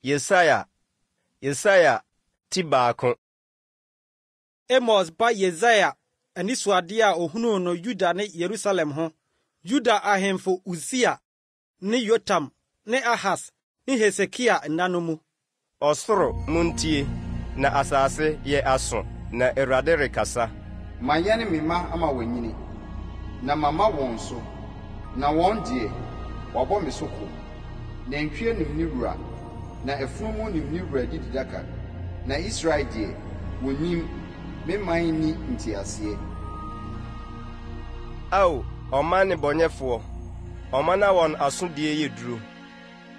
Yesaia, Yesaia ti baako. Amos ba Yesaia anisoadeɛ a ɔhunuu no Yuda ne Yerusalem ho, Yuda ahemfo Usia ne Yotam ne Ahas ne Hesekia nna no mu. Ɔsoro, montie, na asase, yɛ aso, na Awurade rekasa. Mayɛne me mma ama wɔanyini, na mama wɔn so, na wɔn deɛ, wɔabɔ me so ko. Nantwie nim ne wura, na afunumu nim ne wura adididaka, na Israel deɛ, wɔnnim, me man nni nteaseɛ. Ao, ɔman nnebɔneyɛfoɔ, ɔman a wɔn asodie yɛ duro,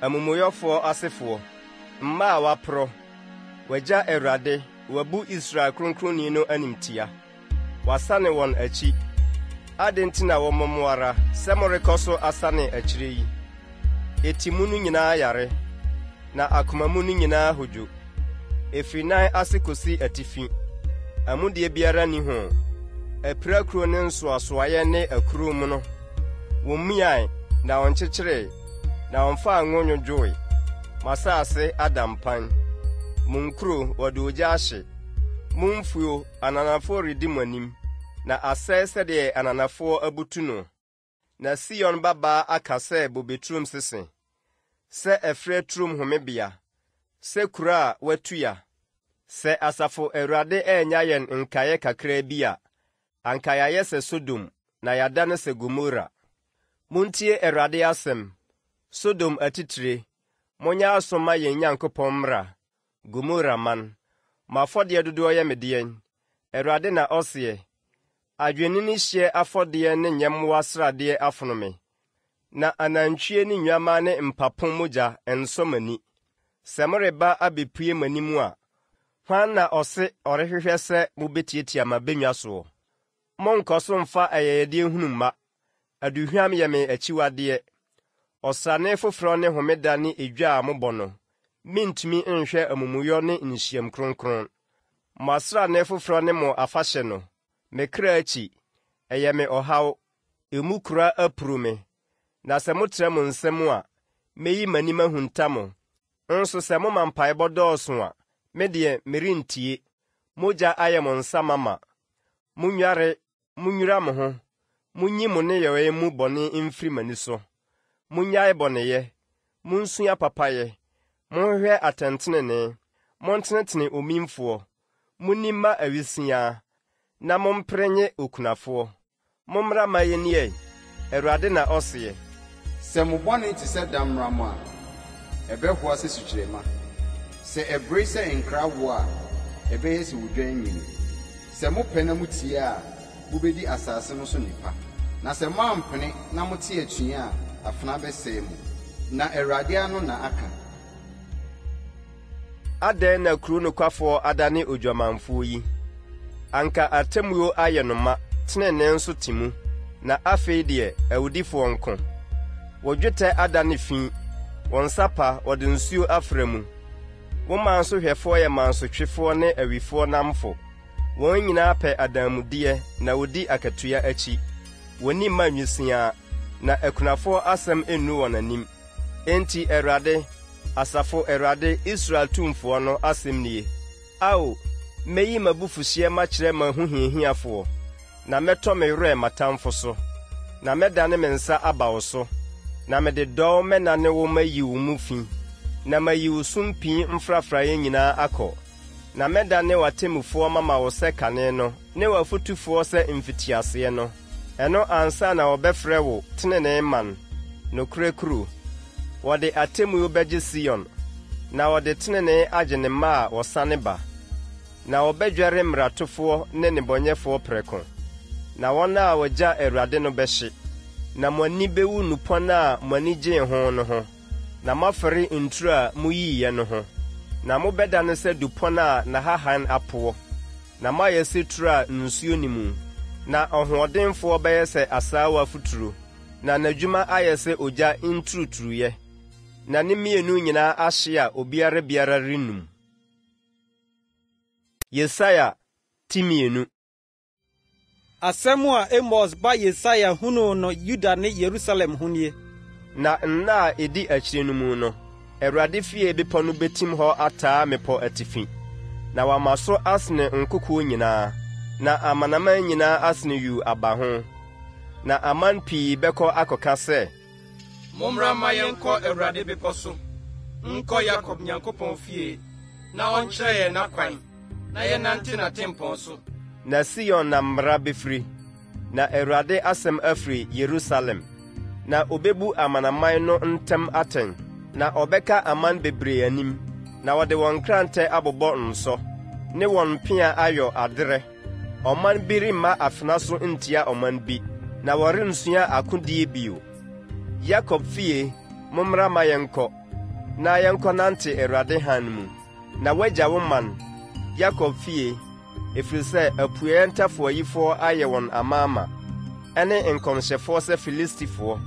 amumuyɛfoɔ asefoɔ, mma a wɔaporɔ! Wɔagya Awurade, wɔabu Israel Kronkronni no animtia. Wɔasane wɔn akyi. Adɛn nti na wɔmmɔ mo ara sɛ morekɔ so asane akyire yi? Eti mu no nyinaa yare, na akoma mu no nyinaa hodwo. Ɛfiri nan ase kɔsi atifi, amudie biara nni ho. Apirakuro ne nsoasoaeɛ ne akuro mono. Wɔmmiae na wɔnkyekyeree, na wɔmfaa ngo nnwodwoe. Mo asase ada mpan, mo nkuro, wɔde ogya ahye. Mo mfuo, ananafoɔ redi mo anim, na asɛe sɛdeɛ ananafoɔ abutu no. Na Sion babaa aka sɛ bobeturom sese, sɛ ɛferɛ turom homebea, sɛ kuro a wɔatua. Sɛ asafo Awurade annya yɛn nkaeɛ kakraa bi a, anka yɛayɛ sɛ Sodom na yɛadane sɛ Gomora. Montie Awurade asɛm, Sodom atitire, monyɛ aso mma yɛn Nyankopɔn mmara, Gomora man. Mo afɔdeɛ dodoɔ yɛ me deɛn? Awurade na ɔseɛ. Adwennini hyeɛ afɔdeɛ ne nyɛmmoa sradeɛ afono me, na anantwie ne nnwammaa ne mpapo mogya nsɔ m'ani. Sɛ moreba abɛpue m'anim a, hwan na ɔse ɔrehwehwɛ sɛ mobɛtiatia m'abannwa soɔ? Monnkɔ so mfa ayɛyɛdeɛ hunu mma. Aduhwam yɛ me akyiwadeɛ. Ɔsrane foforɔ ne homeda ne edwa a mobɔ no, mentumi nhwɛ amumuyɔ ne nhyiam kronkron. Mo asrane foforɔ ne mo afahyɛ no, me kra akyi, ɛyɛ me ɔhaw, emu kora apuru me. Na sɛ motrɛ mo nsa mu a, mɛyi m'ani mahunta mo. Nso sɛ moma mpaebɔ dɔɔso a, me deɛ, merentie. Mogya ayɛ mo nsa mama. Monnware, monnwira mo ho, monyi mo nneyɔeɛ mu bɔne mfiri m'ani so. Monnyae bɔneyɛ, monsua papayɛ, monhwehwɛ atɛntenenee, montenetene omimfoɔ, monni mma awisiaa, na mompere nnye okunafoɔ. Mommra mma yenni ɛ, Awurade na ɔseɛ. Sɛ mo bɔne te sɛ dammaramɔ a, ɛbɛhoa sɛ sukyerɛmma, sɛ ɛbere sɛ nkrawoɔ a, ɛbɛyɛ sɛ odwan nwini. Sɛ mopɛ na mutie a, mubedi asase no so nnepa, na sɛ moampene na mote atua a, afena bɛsɛe mo. Na Awurade ano na aka. Adɛn na kuro nokwafoɔ adane odwamanfoɔ yi? Anka atemmuo ayɛ no ma, tenenee nso te mu, na afei deɛ, awudifoɔ nko. Wo dwetɛ adane fi, wo nsa pa, wɔde nsuo afra mu. Wo man so hwɛfoɔ yɛ mansotwefoɔ ne awifoɔ nnamfo. Wɔn nyinaa pɛ adanmudeɛ na wɔdi akatua akyi. Wɔnni mma nwisiaa, na akunafoɔ asɛm nnu wɔn anim. Enti Awurade, Asafo Awurade, Israel Tumfoɔ no, asɛm nie, Ao, mɛyi m'abufuhyeɛ makyerɛ m'ahohiahiafoɔ, na mɛtɔ me werɛ m'atamfo so. Na mɛdane me nsa aba wo so, na mede dɔw mɛnane wo mayi wo mu fi, na mayi wo sumpii mfrafraeɛ nyinaa akɔ. Na mɛdane w'atemmufoɔ mama wo sɛ kane no, ne w'afotufoɔ sɛ mfitiaseɛ no. Ɛno ansa na wɔbɛfrɛ wo Tenenee Man, Nokorɛ Kuro. Wɔde atemmuo bɛgye Sion, na wɔde tenenee agye ne mma a wɔsane ba. Na wɔbɛdwɛre mmaratofoɔ ne nnebɔneyɛfoɔ prɛko, na wɔn a wɔgya Awurade no bɛhye. Na mo ani bɛwu nnupɔn a mo ani gyee ho no ho, na moafɛre nturo a moyiiɛ no ho, na mobɛdane sɛ dupɔn a n'ahahan apoɔ, na moayɛ sɛ turo a nsuo nni mu. Na ɔhoɔdenfoɔ bɛyɛ sɛ asaawa futuro, na n'adwuma ayɛ sɛ ogya nturuturuiɛ, na ne mmienu nyinaa ahye a obiara biara rennum. Yesaia ti 2. Asɛm a Amos ba Yesaia hunuu no Yuda ne Yerusalem ho nie. Na nna a ɛdi akyire no mu no, Awurade fie bepɔ no bɛtim hɔ ataa mmepɔ atifi, na wɔama so asene nkokoɔ nyinaa, na amanaman nyinaa asene yuu aba ho. Na aman pii bɛkɔ akɔka sɛ. Mommra mma yɛnkɔ Awurade bepɔ so, nkɔ Yakob Nyankopɔn fie, na ɔnkyerɛ yɛn n'akwan, na yɛnnante n'atempɔn so. Na Sion na mmara bɛfiri, na Awurade asɛm afiri Yerusalem. Na obebu amanaman no ntam atɛn, na ɔbɛka aman bebree anim, na wɔde wɔn nkrantɛ abobɔ nsɔ, ne wɔn mpea ayɔ aderɛ. Ɔman bi remma afena so ntia ɔman bi, na wɔrensua akodie bio. Yakob fie, mommra ma yɛnkɔ, na yɛnkɔnante Awurade hann mu. Na woagya wo man, Yakob fie, ɛfiri sɛ apueeɛ ntafowayifoɔ ayɛ wɔn amaama, ɛne nkɔmhyɛfoɔ sɛ Filistifoɔ,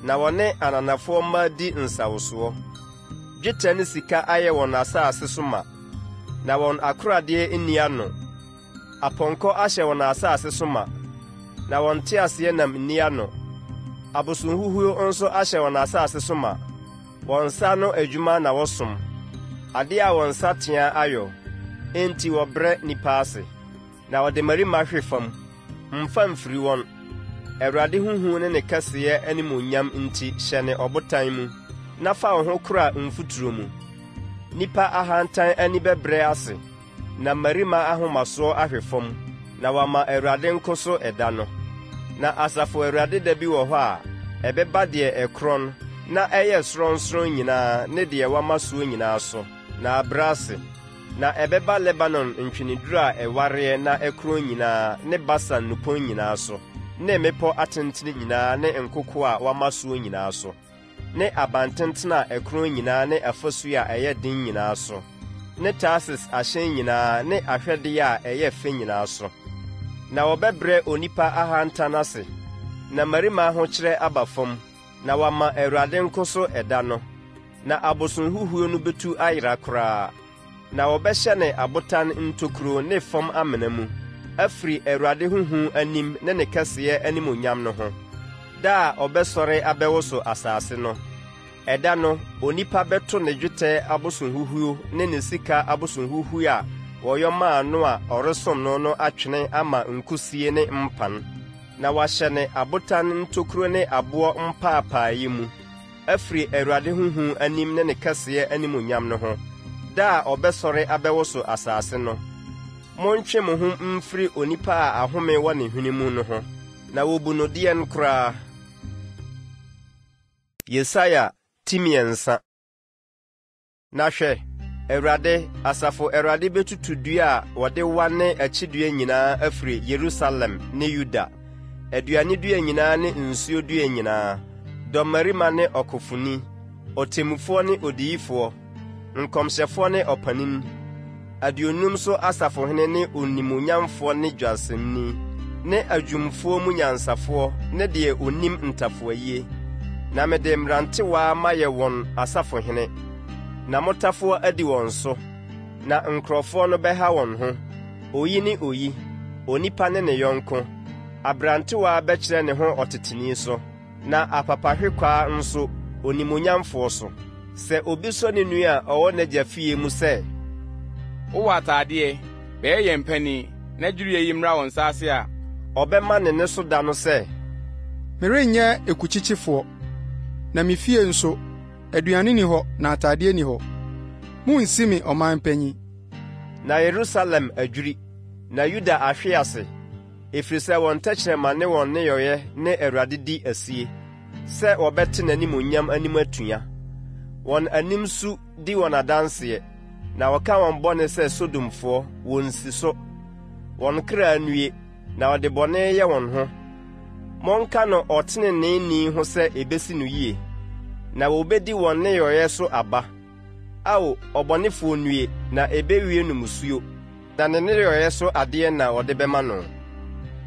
na wɔne ananafoɔ mma di nsawosoɔ. Dwetɛ ne sika ayɛ wɔn asase so ma, na wɔn akoradeɛ nni ano. Apɔnkɔ ahyɛ wɔn asase so ma, na wɔn nteaseɛnam nni ano. Abosonhuhuo nso ahyɛ wɔn asase so ma. Wɔn nsa ano adwuma na wɔsom, adeɛ a wɔn nsateaa ayɔ, enti wɔbrɛ nnipa ase, na wɔde mmarima hwe fam. Mfa mfiri wɔn. Awurade ho hu ne ne kɛseyɛ animuonyam nti hyɛne ɔbotan mu, na fa wo ho kora mfuturo mu. Nnipa ahantan ani bɛbrɛ ase, na mmarima ahomasoɔ ahwe fam, na wɔama Awurade nko so ɛda no. Na asafo Awurade da bi wɔ hɔ a ɛbɛba deɛ ɛkorɔn na ɛyɛ sorɔnsorɔn nyinaa ne deɛ wɔama soɔ nyinaa so, na abrɛ ase. Na ɛbɛba Lebanon ntweneduro a ɛwareɛ na ɛkorɔn nyinaa ne Basan nnupɔn nyinaa so, ne mmepɔ atentene nyinaa ne nkokoɔ a wɔama soɔ nyinaa so. ne abantenten a ɛkorɔn nyinaa ne afasuo a ɛyɛ den nyinaa so, ne Tarsis ahyɛn nyinaa ne ahwɛdeɛ a ɛyɛ fɛ nyinaa so. Na wɔbɛbrɛ onipa ahantan ase, na mmarima ahokyerɛ aba fam, na wɔama Awurade nko so ɛda no. Na abosonhuhuo no bɛtu ayera koraa. Na wɔbɛhyɛne abotan ntokuro ne fam amena mu, afiri Awurade ho hu anim ne ne kɛseyɛ animuonyam no ho, da a ɔbɛsɔre abɛwoso asase no. Ɛda no, onipa bɛto ne dwetɛ abosonhuhuo ne ne sika abosonhuhuo a wɔyɔ maa no a ɔresom no no atwene ama nkusie ne mpan, na wahyɛne abotan ntokuro ne aboɔ mpaepaeɛ mu. afiri Awurade ho hu anim ne ne kɛseyɛ animuonyam no ho, da a ɔbɛsɔre abɛwoso asase no. Montwe mo ho mfiri onipa a ahome wɔ ne hwene mu no ho, na wɔbu no deɛn koraa? Yesaia ti mmiɛnsa. Na hwɛ, Awurade, Asafo Awurade bɛtutu dua a wɔde wa ne akyidua nyinaa afiri Yerusalem ne Yuda, aduane dua nyinaa ne nsuo dua nyinaa, dɔmmarima ne ɔkofoni, ɔtemmufoɔ ne odiyifoɔ, nkɔmhyɛfoɔ ne ɔpanin, aduonum so asafohene ne onimuonyamfoɔ ne dwasemni, ne adwumfoɔ mu nyansafoɔ ne deɛ ɔnim ntafoayie, na mede mmerantewaa mayɛ wɔn asafohene, na mmotafowa adi wɔn so, na nkurɔfoɔ no bɛha wɔn ho, oyi ne oyi, onipa ne ne yɔnko. Aberantewaa bɛkyerɛ ne ho ɔteteni so. Na apapahwekwaa nso, onimuonyamfoɔ so. Sɛ obi sɔ ne nua a ɔwɔ n'agya fie mu sɛ. Wowɔ atadeɛ, bɛyɛ yɛn panin, na dwiriiɛ yi mmra wo nsa ase a. Ɔbɛma ne nne so da no sɛ. Merenyɛ ekukyekyefoɔ, na me fie nso, aduane nni hɔ na atadeɛ nni hɔ. Monnsi me ɔman panin. Na Yerusalem adwiri, na Yuda ahwe ase. Ɛfiri sɛ wɔn tɛkyerɛma ne wɔn nneyɔeɛ ne Awurade di asie, sɛ wɔbɛte n'animuonyam anim atua. Wɔn anim su di wɔn adanseɛ, na wɔka wɔn bɔne sɛ Sodomfoɔ, wɔnsi so. Wɔn kra nnue, na wɔde bɔne yɛ wɔn ho. Monka no ɔteneneeni ho sɛ ɛbɛsi no yie, na wɔbɛdi wɔn nneyɔeɛ so aba. Ao, ɔbɔnefoɔ nnue, na ɛbɛwie no mmusuo. Na ne nneyɔeɛ so adeɛ na wɔde bɛma no.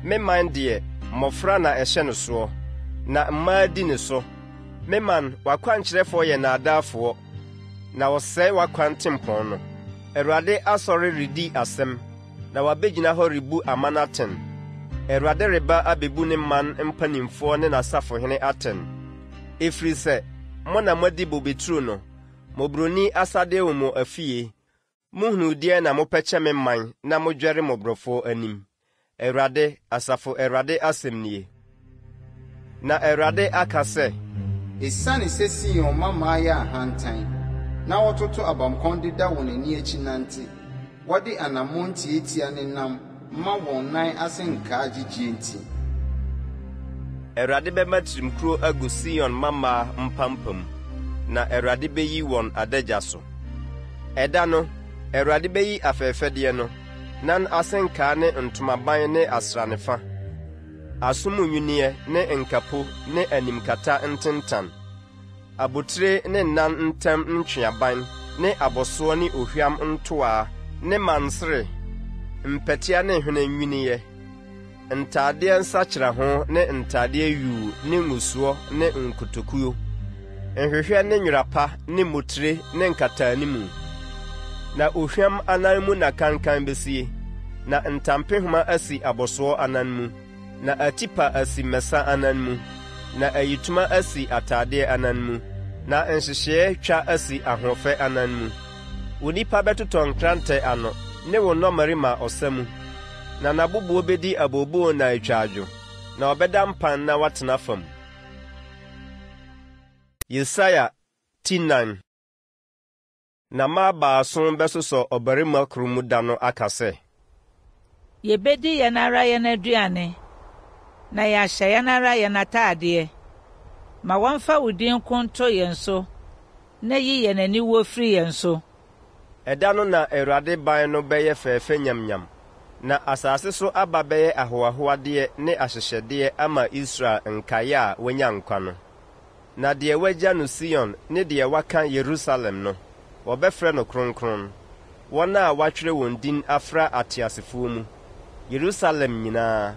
Me man deɛ, mmɔfra na ɛhyɛ no soɔ, na mmaa di ne so. Me man, w'akwankyerɛfoɔ yɛ nnaadaafoɔ, na wɔsɛe w'akwan tempɔn no. Awurade asɔre redi asɛm, na wabɛgyina hɔ rebu aman atɛn. Awurade reba abɛbu ne man mpanimfoɔ ne n'asafohene atɛn, ɛfiri sɛ mo na moadi bobeturo no. Mmɔborɔni asadeɛ wɔ mo afie, Mohunuu deɛn na mopɛkyɛ me man na modwɛre mmɔborɔfoɔ anim? Awurade, Asafo Awurade asɛm nie. Na Awurade aka sɛ. Esiane sɛ Sion mmammaa yɛ ahantan, na wɔtoto abamkɔn deda wɔn ani akyi nante, wɔde anammɔn tiatia nenam ma wɔn nan ase nkaa gyegyeɛ nti. Awurade bɛma tirimkuro agu Sion mmammaa mpampam, na Awurade bɛyi wɔn adagya so. Ɛda no, Awurade bɛyi afɛfɛdeɛ no, nan ase nkaa ne ntomaban ne asranefa, aso mu nnwinneɛ ne nkapo ne animkata ntentan, abotire ne nan ntam ntweaban ne abɔsoɔ ne ohwam ntoaa ne mansere, mpɛtea ne hwene nnwinneɛ, ntadeɛ nsakyeraho ne ntadeɛ yuu ne ngusoɔ ne nkotokuo, nhwehwɛ ne nwera pa ne mmotire ne nkataanimu. Na ohwam anan mu na kankan bɛsie, na ntampehoma asi abɔsoɔ anan mu, na atipa asi mmɛsa anan mu, na ayitoma asi atadeɛ anan mu, na nhyehyeeɛ twa asi ahoɔfɛ anan mu. Wo nnipa bɛtotɔ nkrantɛ ano, ne wo nnɔmmarima ɔsa mu. Na n'aboboɔ bɛdi abooboo na atwa adwo, na ɔbɛda mpan na watena fam. Yesaia ti nan. Na mmaa baason bɛsosɔ ɔbarima koro mu da no aka sɛ. Yɛbɛdi yɛn ara yɛn aduane, na yɛahyɛ yɛn ara yɛn atadeɛ. Ma wɔmfa wo din nko nto yɛn so, na yi yɛn aniwuo firi yɛn so. Ɛda no na Awurade ban no bɛyɛ fɛɛfɛ nyamnyam, na asase so aba bɛyɛ ahoahoadeɛ ne ahyehyɛdeɛ ama Israel nkaeɛ a wɔanya nkwa no. Na deɛ wɔagya no Sion ne deɛ waka Yerusalem no, wɔbɛfrɛ no kronkron, wɔn a wɔatwerɛ wɔn din afra ateasefoɔ mu, Yerusalem nyinaa,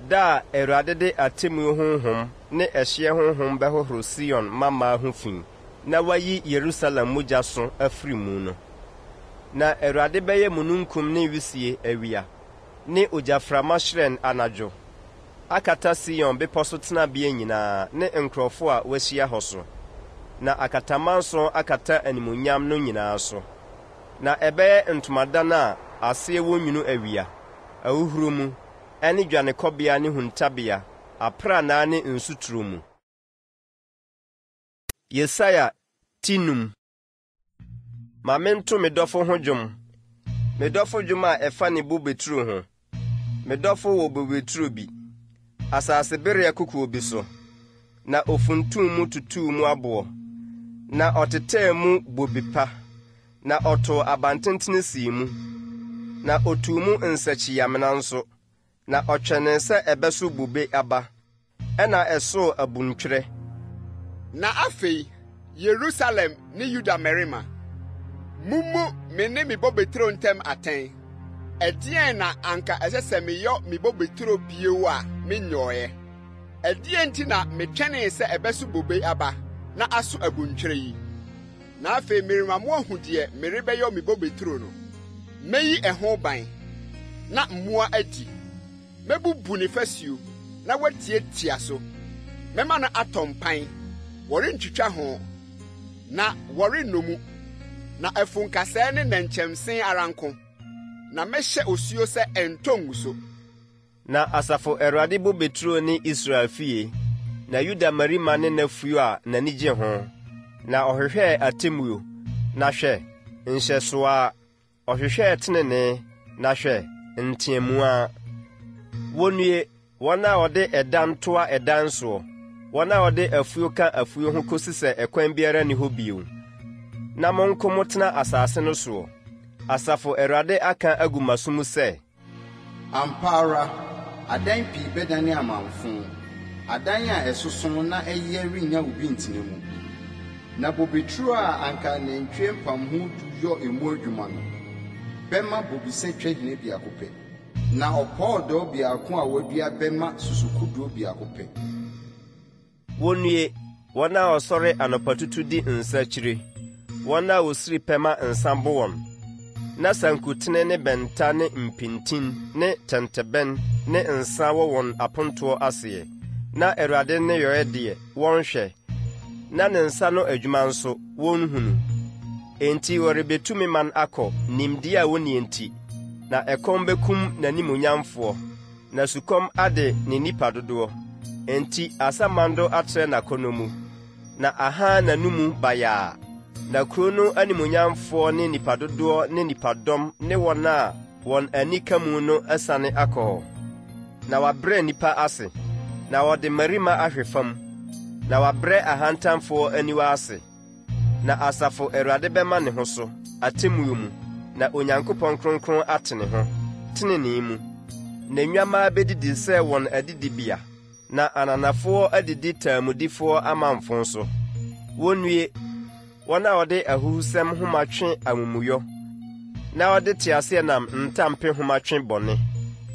da a Awurade de atemmuo honhom ne ɛhyeɛ honhom bɛhohoro Sion mmammaa ho fi na wayi Yerusalem mogya so afiri mu no. Na Awurade bɛyɛ mununkum ne wisie awia, ne ogyaframa hyerɛn anadwo, akata Sion bepɔ so tenabea nyinaa ne nkurɔfo a wɔahyia hɔ so, na akatamanso akata animuonyam no nyinaa so. Na ɛbɛyɛ ntomadan a aseɛ wɔ nwunu awia, ahuhuro mu, ɛne dwanekɔbea ne huntabea, aprannaa ne nsuturo mu. Yesaia ti num. Ma mento me dɔfo ho dwom, me dɔfo dwom a ɛfa ne bobeturo ho. Me dɔfo wɔ bobeturo bi, asase bereɛ kokoɔ bi so, na ofuntum mu tutuu mu aboɔ, na ɔtetɛɛ mu bobe pa, na ɔtoo abantentene sii mu, na otuu mu nsakyiamena nso, na ɔtwɛnee sɛ ɛbɛso bobe aba. Ɛnna ɛsoo abuntwerɛ. Na afei, Yerusalem ne Yuda mmarima, mummu me ne me bobeturo ntam atɛn. Ɛdeɛn na anka ɛsɛ sɛ meyɔ me bobeturo bio a menyɔeɛ? Ɛdeɛn nti na metwɛnee sɛ ɛbɛso bobe aba na aso abuntwerɛ yi? Na afei merema moahu deɛ merebɛyɔ me bobeturo no. Mɛyi ɛho ban, na mmoa adi. Mɛbubu ne fasuo na wɔatiatia so. Mɛma no atɔ mpan, wɔrentwitwa ho, na wɔrennɔ mu. Na afu nkasɛɛ ne nnɛnkyɛmse ara nko, na mɛhyɛ osuo sɛ ɛnntɔ ngu so. Na asafo Awurade bobeturo ne Israel fie, na Yuda mmarima ne n'afuo a n'ani gye ho. Na ɔhwehwɛɛ atemmuo, na hwɛ, nhyɛsoɔ ara. Ɔhwehwɛɛ tenenee, na hwɛ, nteamu ara. Wonnue, wɔn a wɔde ɛdan toa ɛdan soɔ, wɔn a wɔde afuo ka afuo ho kɔsi sɛ ɛkwan biara nni hɔ bio, na mo nko motena asase no soɔ. Asafo Awurade aka agu m'aso mu sɛ. Ampa ara, adan pii bɛdane amamfõ, adan a ɛsoso na ɛyɛ rennya obi ntena mu. Na bobeturo a anka anantwie mpamho du yɔ emu adwuma no, bɛma bobesa twahina biako pɛ, na ɔpɔɔdɔɔ biako a wɔadua bɛma susukodoɔ biako pɛ. Wonnue, wɔn a wɔsɔre anɔpatutu di nsa akyire, wɔn a wɔsiri pɛ ma nsa bo wɔn, na sankutene ne bɛnta ne mpintin ne tɛntɛbɛn ne nsa wɔ wɔn apontoɔ aseɛ, na Awurade nneyɔɛ deɛ, wɔnhwɛ, na ne nsa ano adwuma nso, wɔnhunu. Enti wɔrebetu me man akɔ, nimdeɛ a wonni nti, na ɛkɔm bekum n'animuonyamfoɔ, na sukɔm ade ne nnipa dodoɔ. Enti asamando atrɛ n'akɔnnɔ mu, na ahaa n'anomu bayaa. Na kuro no animuonyamfoɔ ne nnipa dodoɔ ne nnipadɔm ne wɔn a wɔn ani ka mu no asiane akɔ hɔ. Na wɔabrɛ nnipa ase, na wɔde mmarima ahwe fam, na wɔabrɛ ahantanfoɔ aniwa ase. Na asafo Awurade bɛma ne ho so, atemmuo mu, na Onyankopɔn kronkron ate ne ho, tenenee mu. Na nnwammaa bɛdidi sɛ wɔn adidibea, na ananafoɔ adidi taamudifoɔ amamfõ so. Wɔnnue, wɔn a wɔde ahuhusɛm homa twe amumuyɔ, na wɔde teaseɛnam ntampehoma twe bɔne,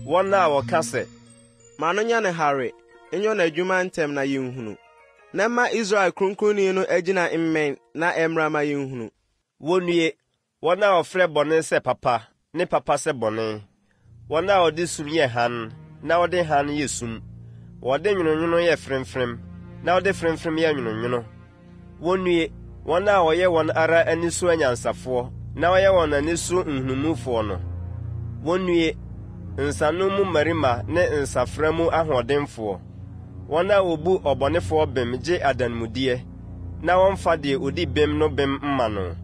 wɔn a wɔka sɛ, Ma no nyɛ no hare, nyɔ n'adwuma ntɛm na yenhunu, na ma Israel Kronkronni no agyina mmɛn na ɛmmra ma yenhunu. Wonnue, wɔn a wɔfrɛ bɔne sɛ papa ne papa sɛ bɔne, wɔn a wɔde sum yɛ hann na wɔde hann yɛ sum, wɔde nwononwono yɛ fremfrem na wɔde fremfrem yɛ nwononwono. Wonnue, wɔn a wɔyɛ wɔn ara ani so anyansafoɔ na wɔyɛ wɔn ani so nhunumufoɔ no. Wonnue, nsanom mu mmarima ne nsafra mu ahoɔdenfoɔ, wɔn a wɔbu ɔbɔnefoɔ bem gye adanmudeɛ na wɔmfa deɛ ɔdi bem no bem mma no.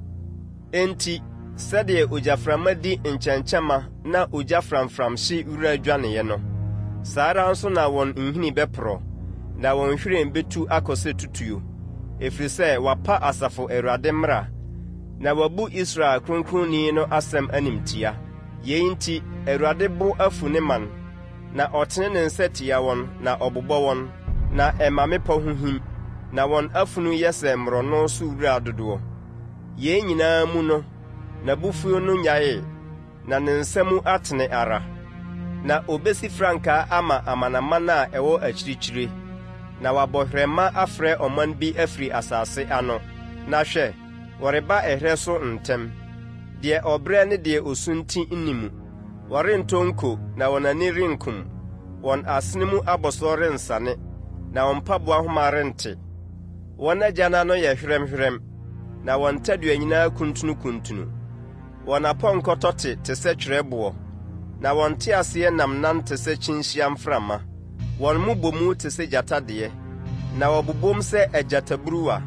Enti, sɛdeɛ ogyaframa di nkyɛnkyɛmma na ogya framfram hye wira dwaneeɛ no, saa ara nso na wɔn nhini bɛporɔ, na wɔn nhwiren bɛtu akɔ sɛ tutuo, ɛfiri sɛ wɔapa Asafo Awurade mmara, na wɔabu Israel Kronkronni no asɛm animtia. Yei nti, Awurade bo afu ne man, na ɔtene ne nsa tia wɔn na ɔbobɔ wɔn, na ɛma mmepɔ ho him, na wɔn afunu yɛ sɛ mmorɔno so wira dodoɔ. Yei nyinaa mu no, n'abufuo no nnyaee, na ne nsa mu atene ara. Na obesi frankaa ama amanaman a ɛwɔ akyirikyiri, na wabɔ hwerɛma afrɛ ɔman bi afiri asase ano, na hwɛ, wɔreba ɛherɛ so ntɛm. Deɛ ɔbrɛ ne deɛ ɔsunti nni mu. Wɔrentɔ nko na wɔn ani renkum, wɔn asene mu abɔsoɔ rensane, na wɔn mpaboa nhoma rente. Wɔn agyan ano yɛ hwerɛmhwerɛm, na wɔn tadua nyinaa kuntunukuntunu. Wɔn apɔnkɔ tɔte te sɛ twerɛboɔ, na wɔn nteaseɛnam nante sɛ kyinhyia mframa. Wɔn mmobomu te sɛ gyata deɛ, na wɔbobom sɛ agyataburuwa.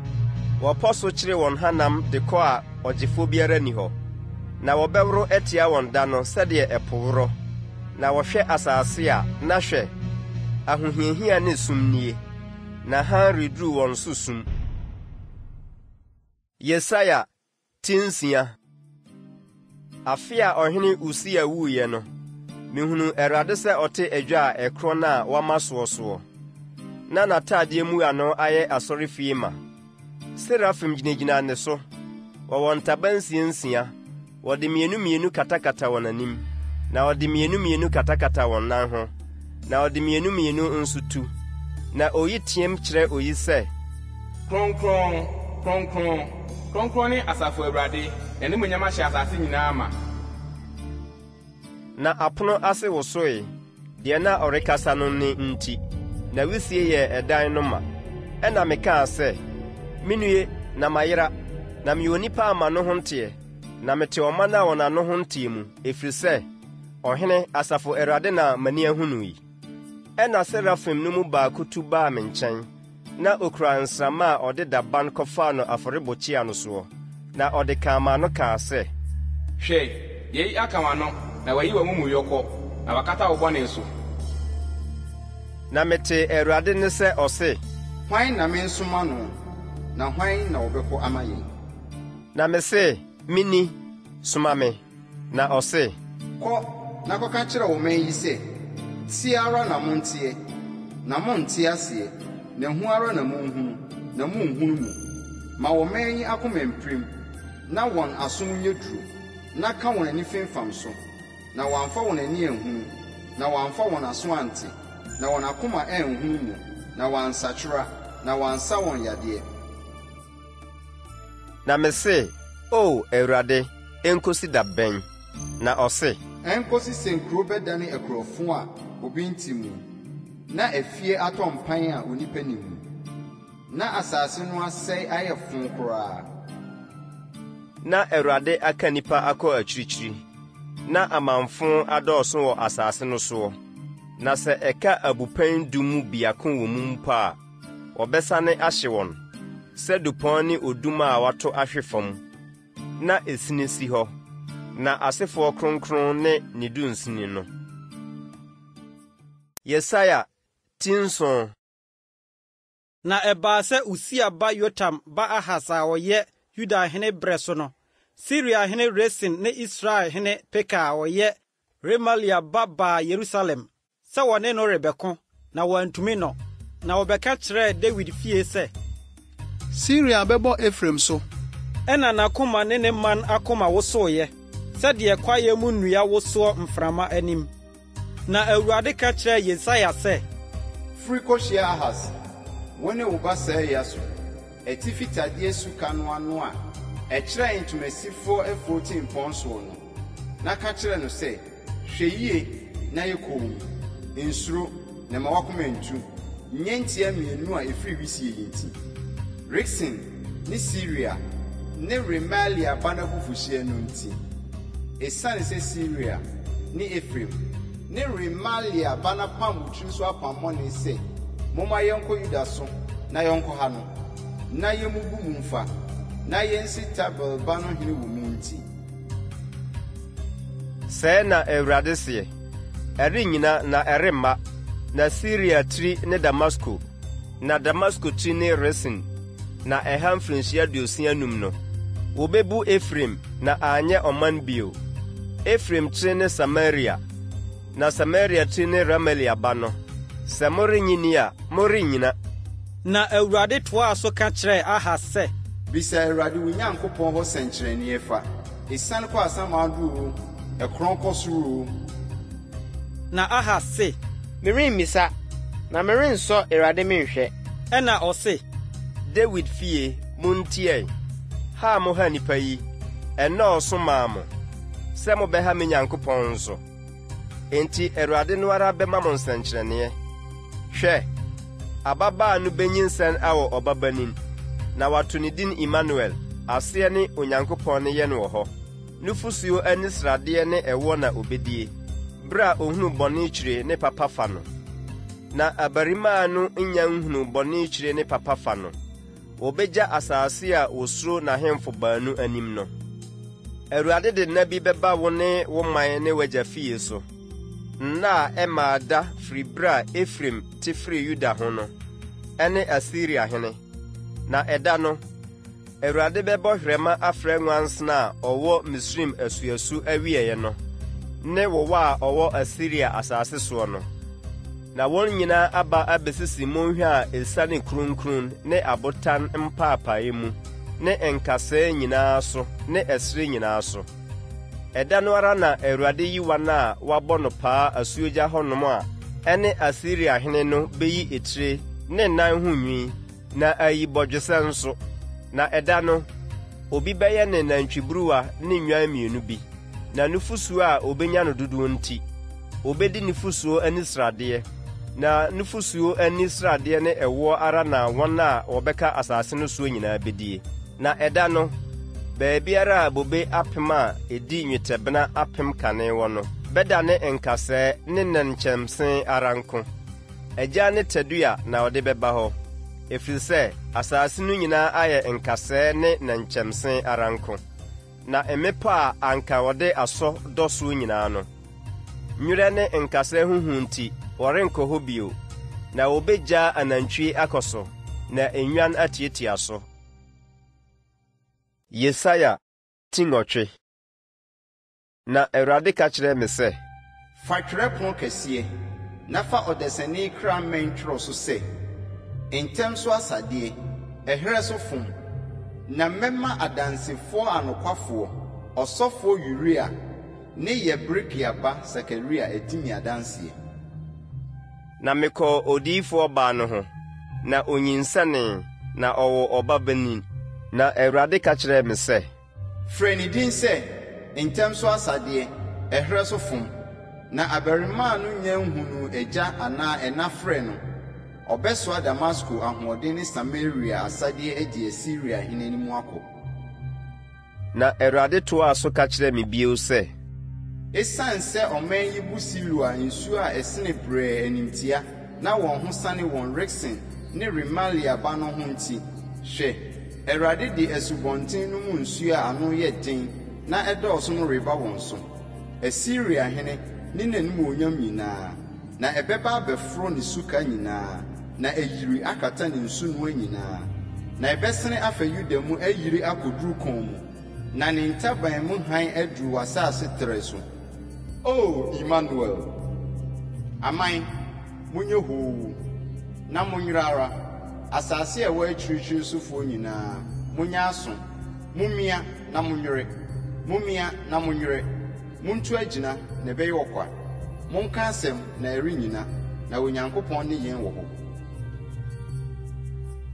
Wɔpɔ so kyere wɔn hanam de kɔ a ɔgyefoɔ biara nni hɔ. Na wɔbɛworo atia wɔn da no sɛdeɛ ɛpo worɔ. Na wɔhwɛ asase a, na hwɛ, ahohiahia ne sum nie. Na hann reduru wɔn so sum. Yesaia ti nsia. Afe a ɔhene Usia wuiɛ no, mehunuu Awurade sɛ ɔte adwa a ɛkorɔn a wɔama soɔ soɔ, na n'atadeɛ mmuano ayɛ asɔrefie ma. Serafim gyinagyina ne so, wɔwɔ ntaban nsia nsia, wɔde mmienu mmienu katakata wɔn anim, na wɔde mmienu mmienu katakata wɔn nan ho, na wɔde mmienu mmienu nso tu. Na oyi teɛm kyerɛ oyi sɛ. Kronkron, kronkron, kronkron ne Asafo Awurade, n'animuonyam ahyɛ asase nyinaa ma. Na apono ase wosoe, deɛ na ɔrekasa no nne nti, na wisie yɛɛ ɛdan no ma. Ɛnna mekaa sɛ, Mennue, na mayera, na meyɛ onipa a m'ano ho nteɛ, na mete ɔman a wɔn ano ho nteɛ mu, ɛfiri sɛ, Ɔhene, asafo Awurade na m'ani ahunu yi. Ɛnna serafim no mu baako tu baa me nkyɛn, na ɔkura nsramma a ɔde daban kɔfaa no afɔrebukyia no soɔ, na ɔde kaa m'ano kaa sɛ. Hwɛ, yei aka w'ano, na wɔayi w'amumuyɔ kɔ, na wɔakata wo bɔne so. Na metee Awurade nne sɛ ɔse. Hwan na mensoma no, na hwan na ɔbɛkɔ ama yɛn? Na mese, Meni, soma me. Na ɔse. Kɔ na kɔka kyerɛ ɔman yi sɛ, 'Teɛ ara na monteɛ, na monnte aseɛ, na hu ara na monhunu, na monnhunu mu. Ma ɔman yi akoma mpirim, na wɔn aso mu nyɛ duru, na ka wɔn ani femfam so, na wɔamfa wɔn ani anhunu, na wɔamfa wɔn aso ante, na wɔn akoma anhunu mu, na wɔansakyera, na wɔansa wɔn yadeɛ. Na mese, O Awurade, enkosi da bɛn? Na ɔse. Enkosi sɛ nkuro bɛdane akurofo a obi nte mu, na afie atɔ mpan a onipa nni mu, na asase no asɛe ayɛ fõ koraa. Na Awurade aka nnipa akɔ akyirikyiri, na amamfo adɔɔso wɔ asase no soɔ. Na sɛ ɛka abupɛn du mu biako wɔ mu mpo a, wɔbɛsane ahye wɔn, sɛ dupɔn ne odum a wɔato ahwe fam, na esini si hɔ, na asefoɔ kronkron ne ne dunsini no. Yesaia ti nson. Na ɛbaa sɛ Usia ba Yotam ba Ahas a ɔyɛ Yuda hene berɛ so no, Siria hene Resin ne Israel hene Peka a ɔyɛ Remalia ba baa Yerusalem sɛ wɔne no rebɛko, na wɔantumi no. Na wɔbɛka kyerɛɛ Dawid fie sɛ. Siria bɛbɔ Efraim so. Ɛnna n'akoma ne ne man akoma wosoeɛ, sɛdeɛ kwaeɛ mu nnua wosoɔ mframa anim. Na Awurade ka kyerɛɛ Yesaia sɛ. Firi kɔhyia Ahas, wo ne wo ba Sear-Yasub, atifi tadeɛ suka no ano a ɛkyerɛ ntomasifoɔ afuo tempɔn soɔ no, na ka kyerɛ no sɛ, Hwɛ yie na yɛ komm, nsuro, na mma w'akoma nntu, nnyentia mmienu a ɛfiri wisie yi nti, Resin ne Siria ne Remalia ba no abufuhyeɛ no nti. Esiane sɛ Siria ne Efraim ne Remalia ba no apam wo tiri so apammɔne sɛ, 'Momma yɛnkɔ Yuda so na yɛnkɔha no, na yemmubu mu mfa, na yensi Tabeel ba no hene wɔ mu nti. Sɛɛ na Awurade seɛ, Ɛrennyina na ɛremma, na Siria tiri ne Damasko, na Damasko tiri ne Resin, na ɛha mfirinhyia aduosia num no, wobebu Efraim na anyɛ ɔman bio. Efraim tiri ne Samaria, na Samaria tiri ne Remalia ba no. Sɛ morennye nni a, morennyina. Na Awurade toaa so ka kyerɛɛ Ahas sɛ. Bisa Awurade wo Nyankopɔn hɔ sɛnkyerɛnneɛ fa, esiane kɔ asamando oo, ɛkorɔn kɔ soro oo. Na Ahas se. Meremmisa, na merensɔ Awurade menhwɛ. Ɛnna ɔse. Dawid fie, montie ɛ! Ha a moha nnipa yi, ɛnnɔɔso mmaa mo, sɛ mobɛha me Nyankopɔn nso? Enti Awurade no ara bɛma mo nsɛnkyerɛnneɛ. Hwɛ! Ababaa no benyinsɛn awo ɔbabanin, na wɔato ne din Imanuel, aseɛ ne Onyankopɔn ne yɛn wɔ hɔ. Nufosuo ani sradeɛ ne ɛwoɔ na ɔbɛdie, berɛ a ɔhunu bɔne kyire ne papa fa no. Na abarimaa no nnya nhunuu bɔne kyire ne papa fa no, wɔbɛgya asase a wɔsuro n'ahemfo baanu anim no. Awurade de nna bi bɛba wo ne wo man ne w'agya fie so, nna a ɛmmaa da firi berɛ a Efraim te firii Yuda ho no, ɛne Asiria hene. Na ɛda no, Awurade bɛbɔ hwerɛma afrɛ nwansena a ɔwɔ Misraim asuasu awieeɛ no ne wowa a ɔwɔ Asiria asase soɔ no, na wɔn nyinaa aba abɛsisi mmonhwa a ɛsiane kurunkurun ne abotan mpaapaeɛ mu ne nkasɛɛ nyinaa so ne ɛserɛ nyinaa so. Ɛda no ara na Awurade yi wɔn a wɔabɔ no paa asuogya hɔnom a ɛne Asiria hene no bɛyi etire ne nan ho nwi Na ayi bɔdwesɛ nso. Na ɛda no, obi bɛyɛne nantwiburuwa ne nnwan mmienu bi, na nufosuo a ɔbɛnya no dodoɔ nti, ɔbɛdi nufosuo ani sradeɛ, na nufosuo ani sradeɛ ne ɛwoɔ ara na wɔn a wɔbɛka asase no soɔ nyinaa bɛdie. Na ɛda no, baabiara a bobe apem a ɛdi nnwetɛbena apem kane wɔ no bɛdane nkasɛɛ ne nnɛnkyɛmse ara nko. Agyan ne tadua na ɔde bɛba hɔ, ɛfiri sɛ asase no nyinaa ayɛ nkasɛɛ ne nnɛnkyɛmse ara nko. Na mmepɔ a anka wɔde asɔ dɔ soɔ nyinaa no, nwerɛ ne nkasɛɛ ho hu nti, wɔrenkɔ hɔ bio, na wɔbɛgyaa anantwie akɔ so, na nnwan atiatia so. Yesaia ti nwɔtwe. Na Awurade ka kyerɛɛ me sɛ. Fa twerɛpono kɛseɛ, na fa ɔdasani kra mmɛn twerɛ so sɛ, Ntɛm so asadeɛ, ɛherɛ so fom. Na mɛma adansefoɔ anokwafoɔ, ɔsɔfoɔ Uria ne Yeberekia ba Sakaria adi me adanseɛ. Na mekɔɔ odiyifoɔ baa no ho, na ɔnyinsɛnee, na ɔwoo ɔbabanin. Na Awurade ka kyerɛɛ me sɛ. Frɛ ne din sɛ, Ntɛm so asadeɛ, ɛherɛ so fom. Na abarimaa no nnya nhunuu agya anaa ɛna frɛ no, ɔbɛsoa Damasko ahoɔden ne Samaria asadeɛ adi Asiria hene anim akɔ. Na Awurade toaa so ka kyerɛɛ me bio sɛ. Esiane sɛ ɔman yi bu Siloa nsuo a ɛsene brɛɛ animtia na wɔn ho sane wɔn Resin ne Remalia ba no ho nti, hwɛ, Awurade de asubɔnten no mu nsuo a ano yɛ den na ɛdɔɔso no reba wɔn so, Asiriahene ne n'animuonyam nyinaa, na ɛbɛba abɛforo ne suka nyinaa, na ayiri akata ne nsunoa nyinaa. Na ɛbɛsene afa Yuda mu ayiri akɔduru kɔn mu, na ne ntaban mu hann aduru w'asase trɛ so. O Imanuel! Aman, monyɛ hoo, na monyera ara, asase a ɛwɔ akyirikyiri sofoɔ nyinaa, monyɛ aso, mommia na monwere, mommia na monwere, montu agyina, na ɛbɛyɛ ɔkwa, monka asɛm, na ɛrennyina, na Onyankopɔn ne yɛn wɔ hɔ.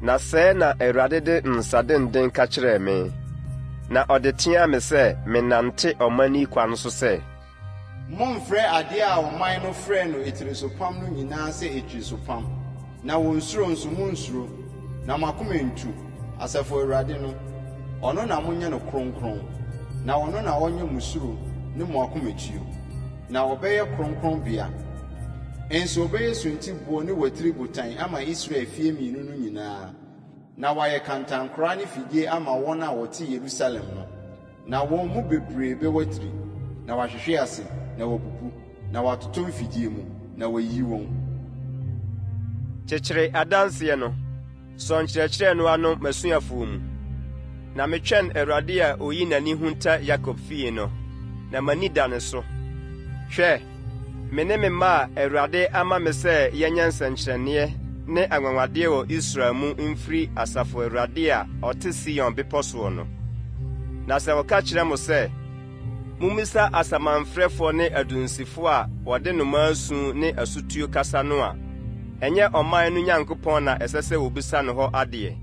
Na sɛɛ na Awurade de nsa denden ka kyerɛɛ me, na ɔde teaa me sɛ mennante ɔman yi kwan so sɛ. Mommfrɛ adeɛ a ɔman no frɛ no atirisopam no nyinaa sɛ atirisopam, na wɔn suro nso, monnsuro, na mo akoma nntu. Asafo Awurade no, ɔno na monyɛ no kronkron, na ɔno na ɔnyɛ mo suro ne mo akomatuo, na ɔbɛyɛ kronkronbea. Nso ɔbɛyɛ suntiboɔ ne watiri botan ama Israel fie mmienu no nyinaa, na wayɛ kantankoraa ne fidie ama wɔn a wɔte Yerusalem no. Na wɔn mu bebree bɛwatiri, na wɔahwehwe ase, na wɔabubu, na wɔatotɔ mfidie mu, na wɔayi wɔn. Kyekyere adanseɛ no, sɔ nkyerɛkyerɛ no ano m'asuafoɔ mu. Na metwɛn Awurade a ɔyi n'ani hunta Yakob fie no, na m'ani da ne so. Hwɛ! Me ne me mma a Awurade ama me sɛ yɛnyɛ nsɛnkyerɛnneɛ ne anwanwadeɛ wɔ Israel mu mfiri Asafo Awurade a ɔte Sion bepɔ soɔ no. Na sɛ wɔka kyerɛ mo sɛ, Mommisa asamanfrɛfoɔ ne adunsifoɔ a wɔde nnomaa su ne asutuo kasa no a, ɛnyɛ ɔman no Nyankopɔn na ɛsɛ sɛ wɔbisa no hɔ adeɛ?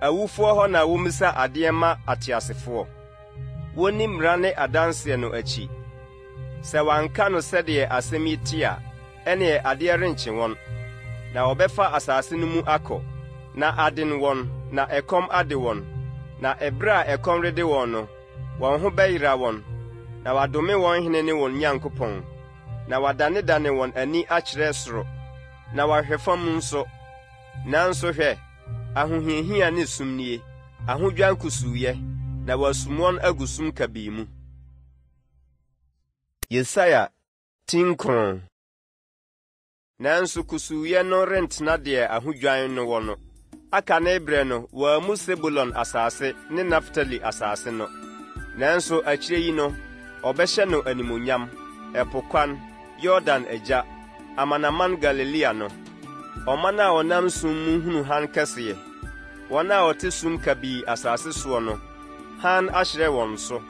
Awufoɔ hɔ na wɔmmisa adeɛ mma ateasefoɔ? Wɔnni mmara ne adanseɛ no akyi. Sɛ wɔanka no sɛdeɛ asɛm yi te a, ɛnneɛ adeɛ renkye wɔn, na wɔbɛfa asase no mu akɔ, na aden wɔn, na ɛkɔm ade wɔn. Na ɛberɛ a ɛkɔm rede wɔn no, wɔn ho bɛyera wɔn, na wɔadome wɔn hene ne wɔn Nyankopɔn, na wɔadanedane wɔn ani akyerɛ soro, na wɔahwɛ fam nso. Nanso hwɛ, ahohiahia ne sum nie, ahodwan kusuuyɛ, na wɔasum wɔn agu sum kabii mu. Yesaia ti nkron. Nanso kusuuyɛ no rentena deɛ ahodwan no wɔ no. Aka ne berɛ no, wɔammu Sebulon asase ne Naftali asase no. Nanso akyire yi no, ɔbɛhyɛ no animuonyam, ɛpo kwan, Yordan agya, amanaman Galilea no. Ɔman a wɔnam sum mu hunu hann kɛseɛ. Wɔn a wɔte sum kabii asase soɔ no, hann ahyerɛn wɔn so.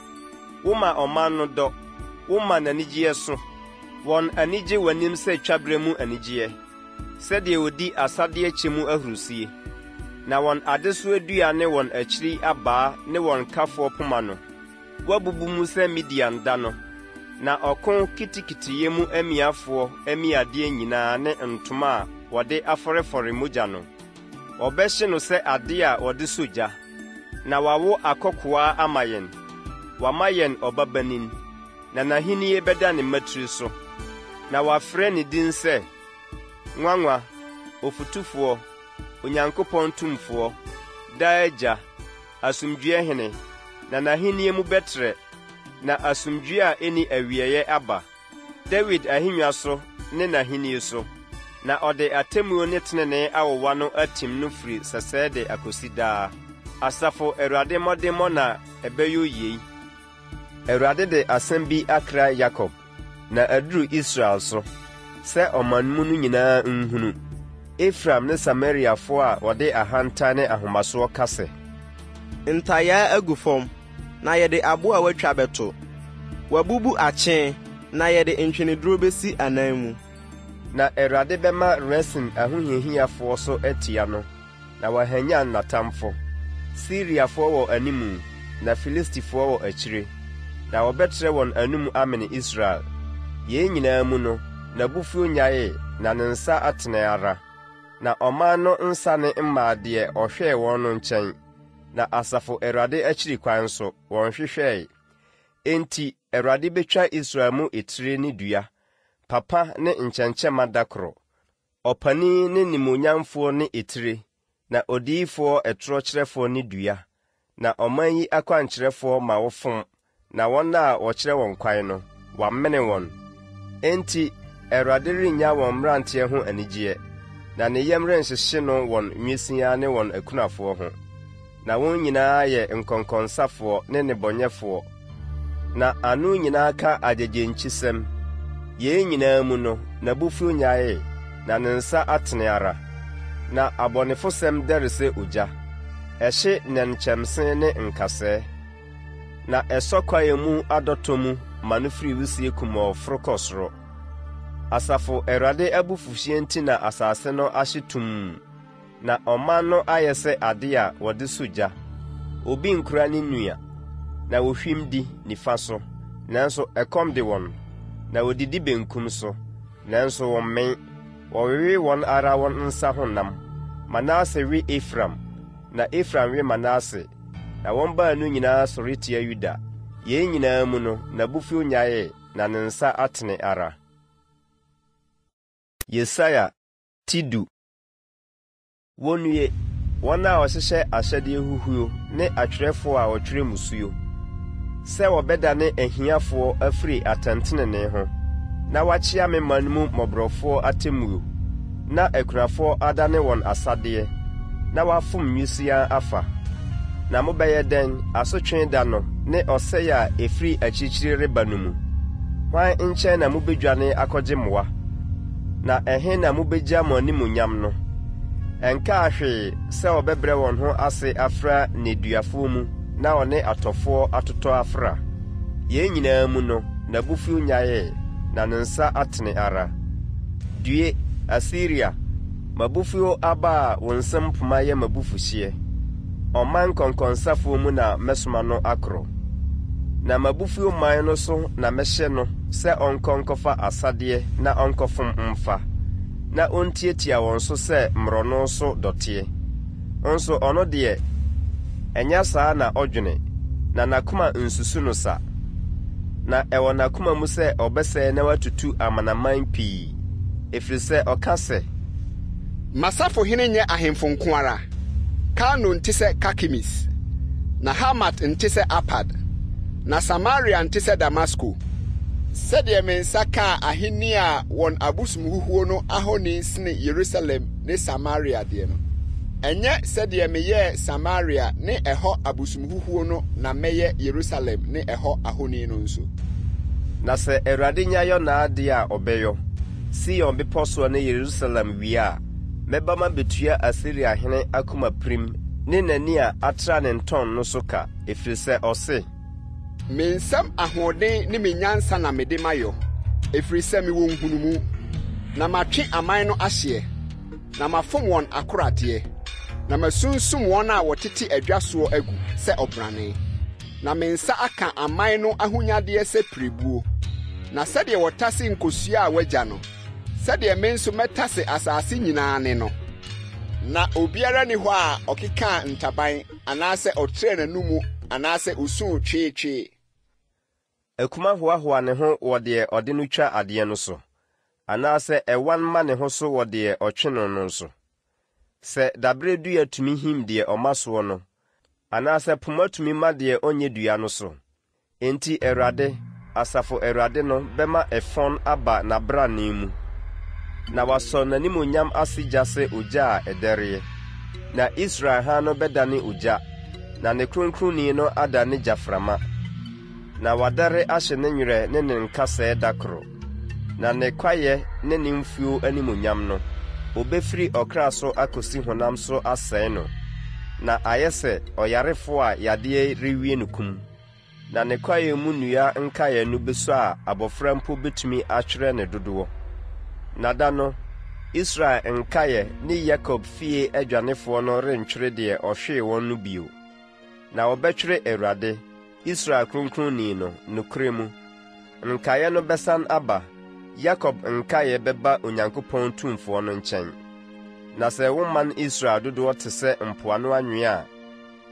Woma ɔman no dɔ, woma n'anigyeɛ so. Wɔn ani gye w'anim sɛ twaberɛ mu anigyeɛ, sɛdeɛ wɔdi asadeɛ kyɛ mu ahurisie. Na wɔn adesoa dua ne wɔn akyiri abaa ne wɔn kafoɔ poma no, woabubu mu sɛ Midian da no. Na ɔko kitikitiyɛ mu amiafoɔ amiadeɛ nyinaa ne ntoma a wɔde afɔrefɔre mogya no, wɔbɛhye no sɛ adeɛ a wɔde sɔ gya. Na wɔawo akɔkoaa ama yɛn, wɔama yɛn ɔbabanin, na n'ahennie bɛda ne mmatiri so. Na wɔafrɛ ne din sɛ, Nwanwa, Ofotufoɔ, Onyankopɔn Tumfoɔ, Daa Agya, Asomdwoeɛ Hene, na n'ahennie mu bɛtrɛ, na asomdwoeɛ a ɛnni awieeɛ aba. Dawid ahennwa so ne n'ahennie so, na ɔde atemmuo ne tenenee awowa no atim no firi sɛsɛɛ de akɔsi daa. Asafo Awurade mmɔdemmɔ na ɛbɛyɔ yei. Awurade de asɛm bi akra Yakob, na aduru Israel so, sɛ ɔman mu no nyinaa nhunu, Efraim ne Samariafoɔ a wɔde ahantan ne ahomasoɔ ka sɛ. Ntayaa agu fam, na yɛde abo a wɔatwa bɛto. Wɔabubu akyee, na yɛde ntweneduro bɛsi anan mu. Na Awurade bɛma Resin ahohiahiafoɔ so atia no, na wahanyan n'atamfo. Siriafoɔ wɔ animu, na Filistifoɔ wɔ akyire, na wɔbɛtrɛ wɔn anomu amene Israel. Yei nyinaa mu no, n'abufuo nnyaee, na ne nsa atene ara. Na ɔman no nsane mmaa deɛ ɔhwɛɛ wɔn no nkyɛn. na asafo Awurade akyiri kwan nso, wɔnhwehwɛe. Enti Awurade betwa Israel mu etire ne dua, papa ne nkyɛnkyɛmma da koro, ɔpanin ne nimuonyamfoɔ ne etire, na odiyifoɔ atorɔkyerɛfoɔ ne dua, na ɔman yi akwankyerɛfoɔ ma wofom, na wɔn a wɔkyerɛ wɔn kwan no, wɔamene wɔn. Enti Awurade rennya wɔn mmeranteɛ ho anigyeɛ, na ne yam renhyehye no wɔn nwisiaa ne wɔn akunafoɔ ho. Na wɔn nyinaa yɛ nkɔnkɔnsafoɔ ne nnebɔnyɛfoɔ, na ano nyinaa ka agyegyenkyisɛm. Yei nyinaa mu no, n'abufuo nnyaee, na ne nsa atene ara. Na abɔnefosɛm dɛre sɛ ogya, ɛhye nnɛnkyɛmse ne nkasɛɛ, na ɛsɔ kwaeɛ mu adɔtɔ mu ma no firi wisie kumɔɔ foro kɔ soro. Asafo Awurade abufuhyeɛ nti na asase no ahye tumm. Na ɔman no ayɛ sɛ ade a wɔde sɔ gya, obi nkura ne nua, na wohwim di nifa so, nanso ɛkɔm de wɔn, na wodidi benkum so, nanso wɔmmee. Wɔwewe wɔn ara wɔn nsa ho nam. Manase we Efraim, na Efraim we Manase, na wɔn baanu nyinaa sɔre tia Yuda. Yei nyinaa mu no, n'abufuo nnyaee, na ne nsa atene ara. Yesaia ti du. Wonnue, wɔn a wɔhyehyɛ ahyɛdeɛ huhuo ne atwerɛfoɔ a wɔtwerɛ mmusuo, sɛ wɔbɛdane ahiafoɔ afiri atɛntenenee ho, na wɔakyea me man mu mmɔborɔfoɔ atemmuo, na akunafoɔ adane wɔn asadeɛ, na wɔafom nwisiaa afa. Na mobɛyɛ dɛn, asotwe da no ne ɔsɛeɛ a ɛfiri akyirikyiri reba no mu? Hwan nkyɛn na mobɛdwane akɔgye mmoa? Na ɛhe na mubegya mo animuonyam no? Ɛnkaa hwee sɛ wɔbɛbrɛ wɔn ho ase afra nneduafoɔ mu na wɔne atɔfoɔ atotɔ afra. Yei nyinaa mu no, n'abufuo nnyaee, na ne nsa atene ara. Due, Asiria, m'abufuo aba a wo nsam poma yɛ m'abufuhyeɛ! Ɔman nkɔnkɔnsafoɔ mu na mɛsoma no akorɔ. Na m'abufuo man no so na mɛhyɛ no sɛ ɔnkɔ nkɔfa asadeɛ na ɔnkɔfom mfa, na ɔntiatia wɔn so sɛ mmorɔno so dɔteɛ. Nso ɔno deɛ, ɛnyɛ saa na ɔdwene, na n'akoma nsusu no sa. Na ɛwɔ n'akoma mu sɛ ɔbɛsɛe na watutu amanaman pii, ɛfiri sɛ ɔka sɛ. M'asafohene nyɛ ahemfo nko ara? Kalno nte sɛ Karkemis, na Hamat nte sɛ Arpad, na Samaria nte sɛ Damasko? Sɛdeɛ me nsa kaa ahennie a wɔn abosomhuhuo no ahoni sene Yerusalem ne Samaria deɛ no, ɛnyɛ sɛdeɛ meyɛɛ Samaria ne ɛhɔ abosomhuhuo no na mɛyɛ Yerusalem ne ɛhɔ ahoni no nso? Na sɛ Awurade nya yɔ n'adeɛ a ɔbɛyɔ, Sion bepɔ soɔ ne Yerusalem wie a, mɛba mabɛtua Asiriahene akomapirim ne n'ani a atra ne ntɔn no so ka, ɛfiri sɛ ɔse. Me nsam ahoɔden ne me nyansa na mede mayɔ, ɛfiri sɛ mewɔ nhunumu, na matwe aman no ahyeɛ, na mafom wɔn akoradeɛ, na masunsum wɔn a wɔtete adwa soɔ agu sɛ ɔbrane. Na me nsa aka aman no ahonyadeɛ sɛ pirebuo, na sɛdeɛ wɔtase nkosua a wɔagya no, sɛdeɛ me nso mɛtase asase nyinaa ne no. Na obiara nni hɔ a ɔkekaa ntaban anaasɛ ɔtrɛɛ n'anomu anaasɛ osuu tweetwee. Akuma hoahoa ne ho wɔ deɛ ɔde no twa adeɛ no so, anaasɛ ɛwan ma ne ho so wɔ deɛ ɔtwe no no so. Sɛ daberɛ dua tumi him deɛ ɔma soɔ no, anaasɛ poma tumi ma deɛ ɔnyɛ dua no so. Enti Awurade, Asafo Awurade no, bɛma ɛfɔn aba n'abrane mu, na wasɔ n'animuonyam ase gya sɛ ogya a ɛdɛreɛ. Na Israel hann no bɛdane ogya, na ne Kronkronni no adane gyaframa, na wadɛre ahye ne nwerɛ ne ne nkasɛɛ da koro. Na ne kwaeɛ ne ne mfuo animuonyam no, ɔbɛfiri ɔkra so akɔsi honam so asɛe no, na ayɛ sɛ ɔyarefoɔ a yadeɛ rewie no kum. Na ne kwaeɛ mu nnua nkaeɛ no bɛsua a abɔfra mpo bɛtumi atwerɛ ne dodoɔ. Na da no, Israel nkaeɛ ne Yakob fie adwanefoɔ no rentwere deɛ ɔhwee wɔn no bio. Na wɔbɛtwere Awurade, Israel Kronkronni no, nokorɛ mu. Nkaeɛ no bɛsan aba, Yakob nkaeɛ bɛba Onyankopɔn Tumfoɔ no nkyɛn. Na sɛ wo man Israel dodoɔ te sɛ mpoano anwea a,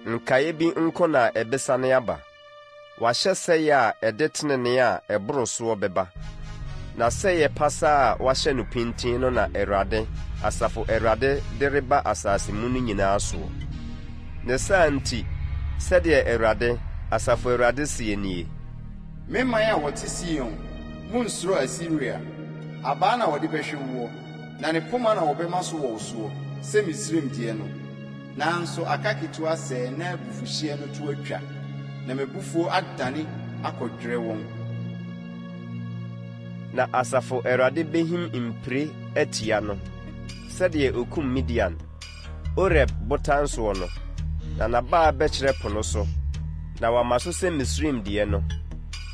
Nkaeɛ bi nko na ɛbɛsane aba. Wɔahyɛ sɛeɛ a ɛde tenenee a ɛboro soɔ bɛba. Na sɛeɛ pasaa a wɔahyɛ no pintinn no na Awurade, Asafo Awurade de reba asase mu no nyinaa soɔ. Ne saa nti, sɛdeɛ Awurade, Asafo Awurade seɛ nie. Me man a wɔte Sion, monnsuro Asiria. Abaa na wɔde bɛhwe woɔ, na ne poma na wɔbɛma so wɔ wo soɔ, sɛ Misraim deɛ no. Nanso aka ketewa sɛɛ na abufuhyeɛ no to atwa, na m'abufuo adane akɔdwerɛ wɔn. Na Asafo Awurade bɛhim mpire atia no, sɛdeɛ ɔkum Midian, Oreb botan soɔ no, na n'abaa bɛkyerɛ po no so, na wama so sɛ Misraim deɛ no.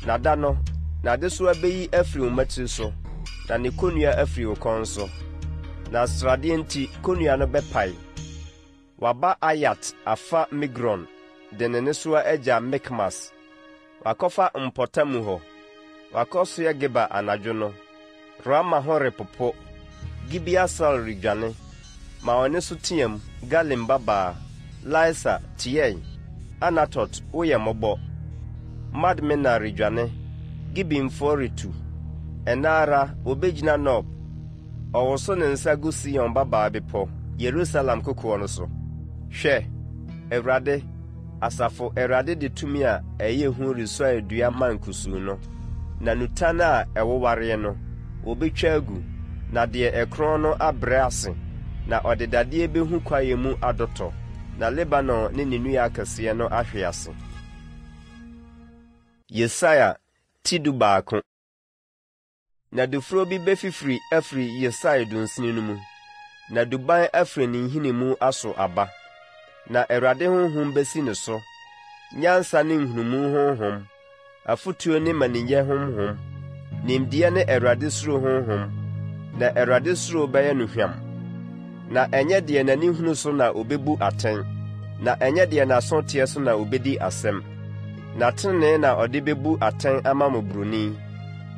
Na da no, n'adesoa bɛyi afiri wo mmatiri so, na ne kɔnnua afiri wo kɔn so. Na sradeɛ nti kɔnnua no bɛpae. Waba Ayat afa Migron de ne nnesoa agya Mikmas. Wakɔfa mpɔtamu hɔ. Wakɔsoɛ Geba anadwo no. Rama ho repopo. Gibea Saul redwane. Ma wo nne so team, Galim babaa. Laisa, tie ɛ! Anatot, woyɛ mmɔbɔ! Madmena redwane. Gebimfoɔ retu. Ɛnnɛ ara, wɔbɛgyina Nob. Ɔwoso ne nsa gu Sion babaa bepɔ, Yerusalem kokoɔ no so. Hwɛ! Awurade, Asafo Awurade de tumi a ɛyɛ hu resuae dua mman kusuu no, na nitan a ɛwowareɛ no, wɔbɛtwa agu, na deɛ ɛkorɔn no abrɛ ase, na ɔde dadeɛ bɛhu kwaeɛ mu adɔtɔ, na Lebanon ne ne nnua akɛseɛ no ahwe ase. Yesaia ti dubaako. Na duforo bi bɛfifiri afiri Yisai dunsini no mu, na duban afiri ne nhini mu aso aba. Na Awurade honhom bɛsi ne so, nyansa ne nhunumu honhom, afotuo ne mmaninyɛ honhom, nimdeɛ ne Awurade suro honhom, na Awurade suro bɛyɛ no hwam. Na ɛnyɛ deɛ n'ani hunu so na ɔbɛbu atɛn, na ɛnyɛ deɛ n'aso teɛ so na ɔbɛdi asɛm. Na tenenee na ɔde bɛbu atɛn ama mmɔborɔni,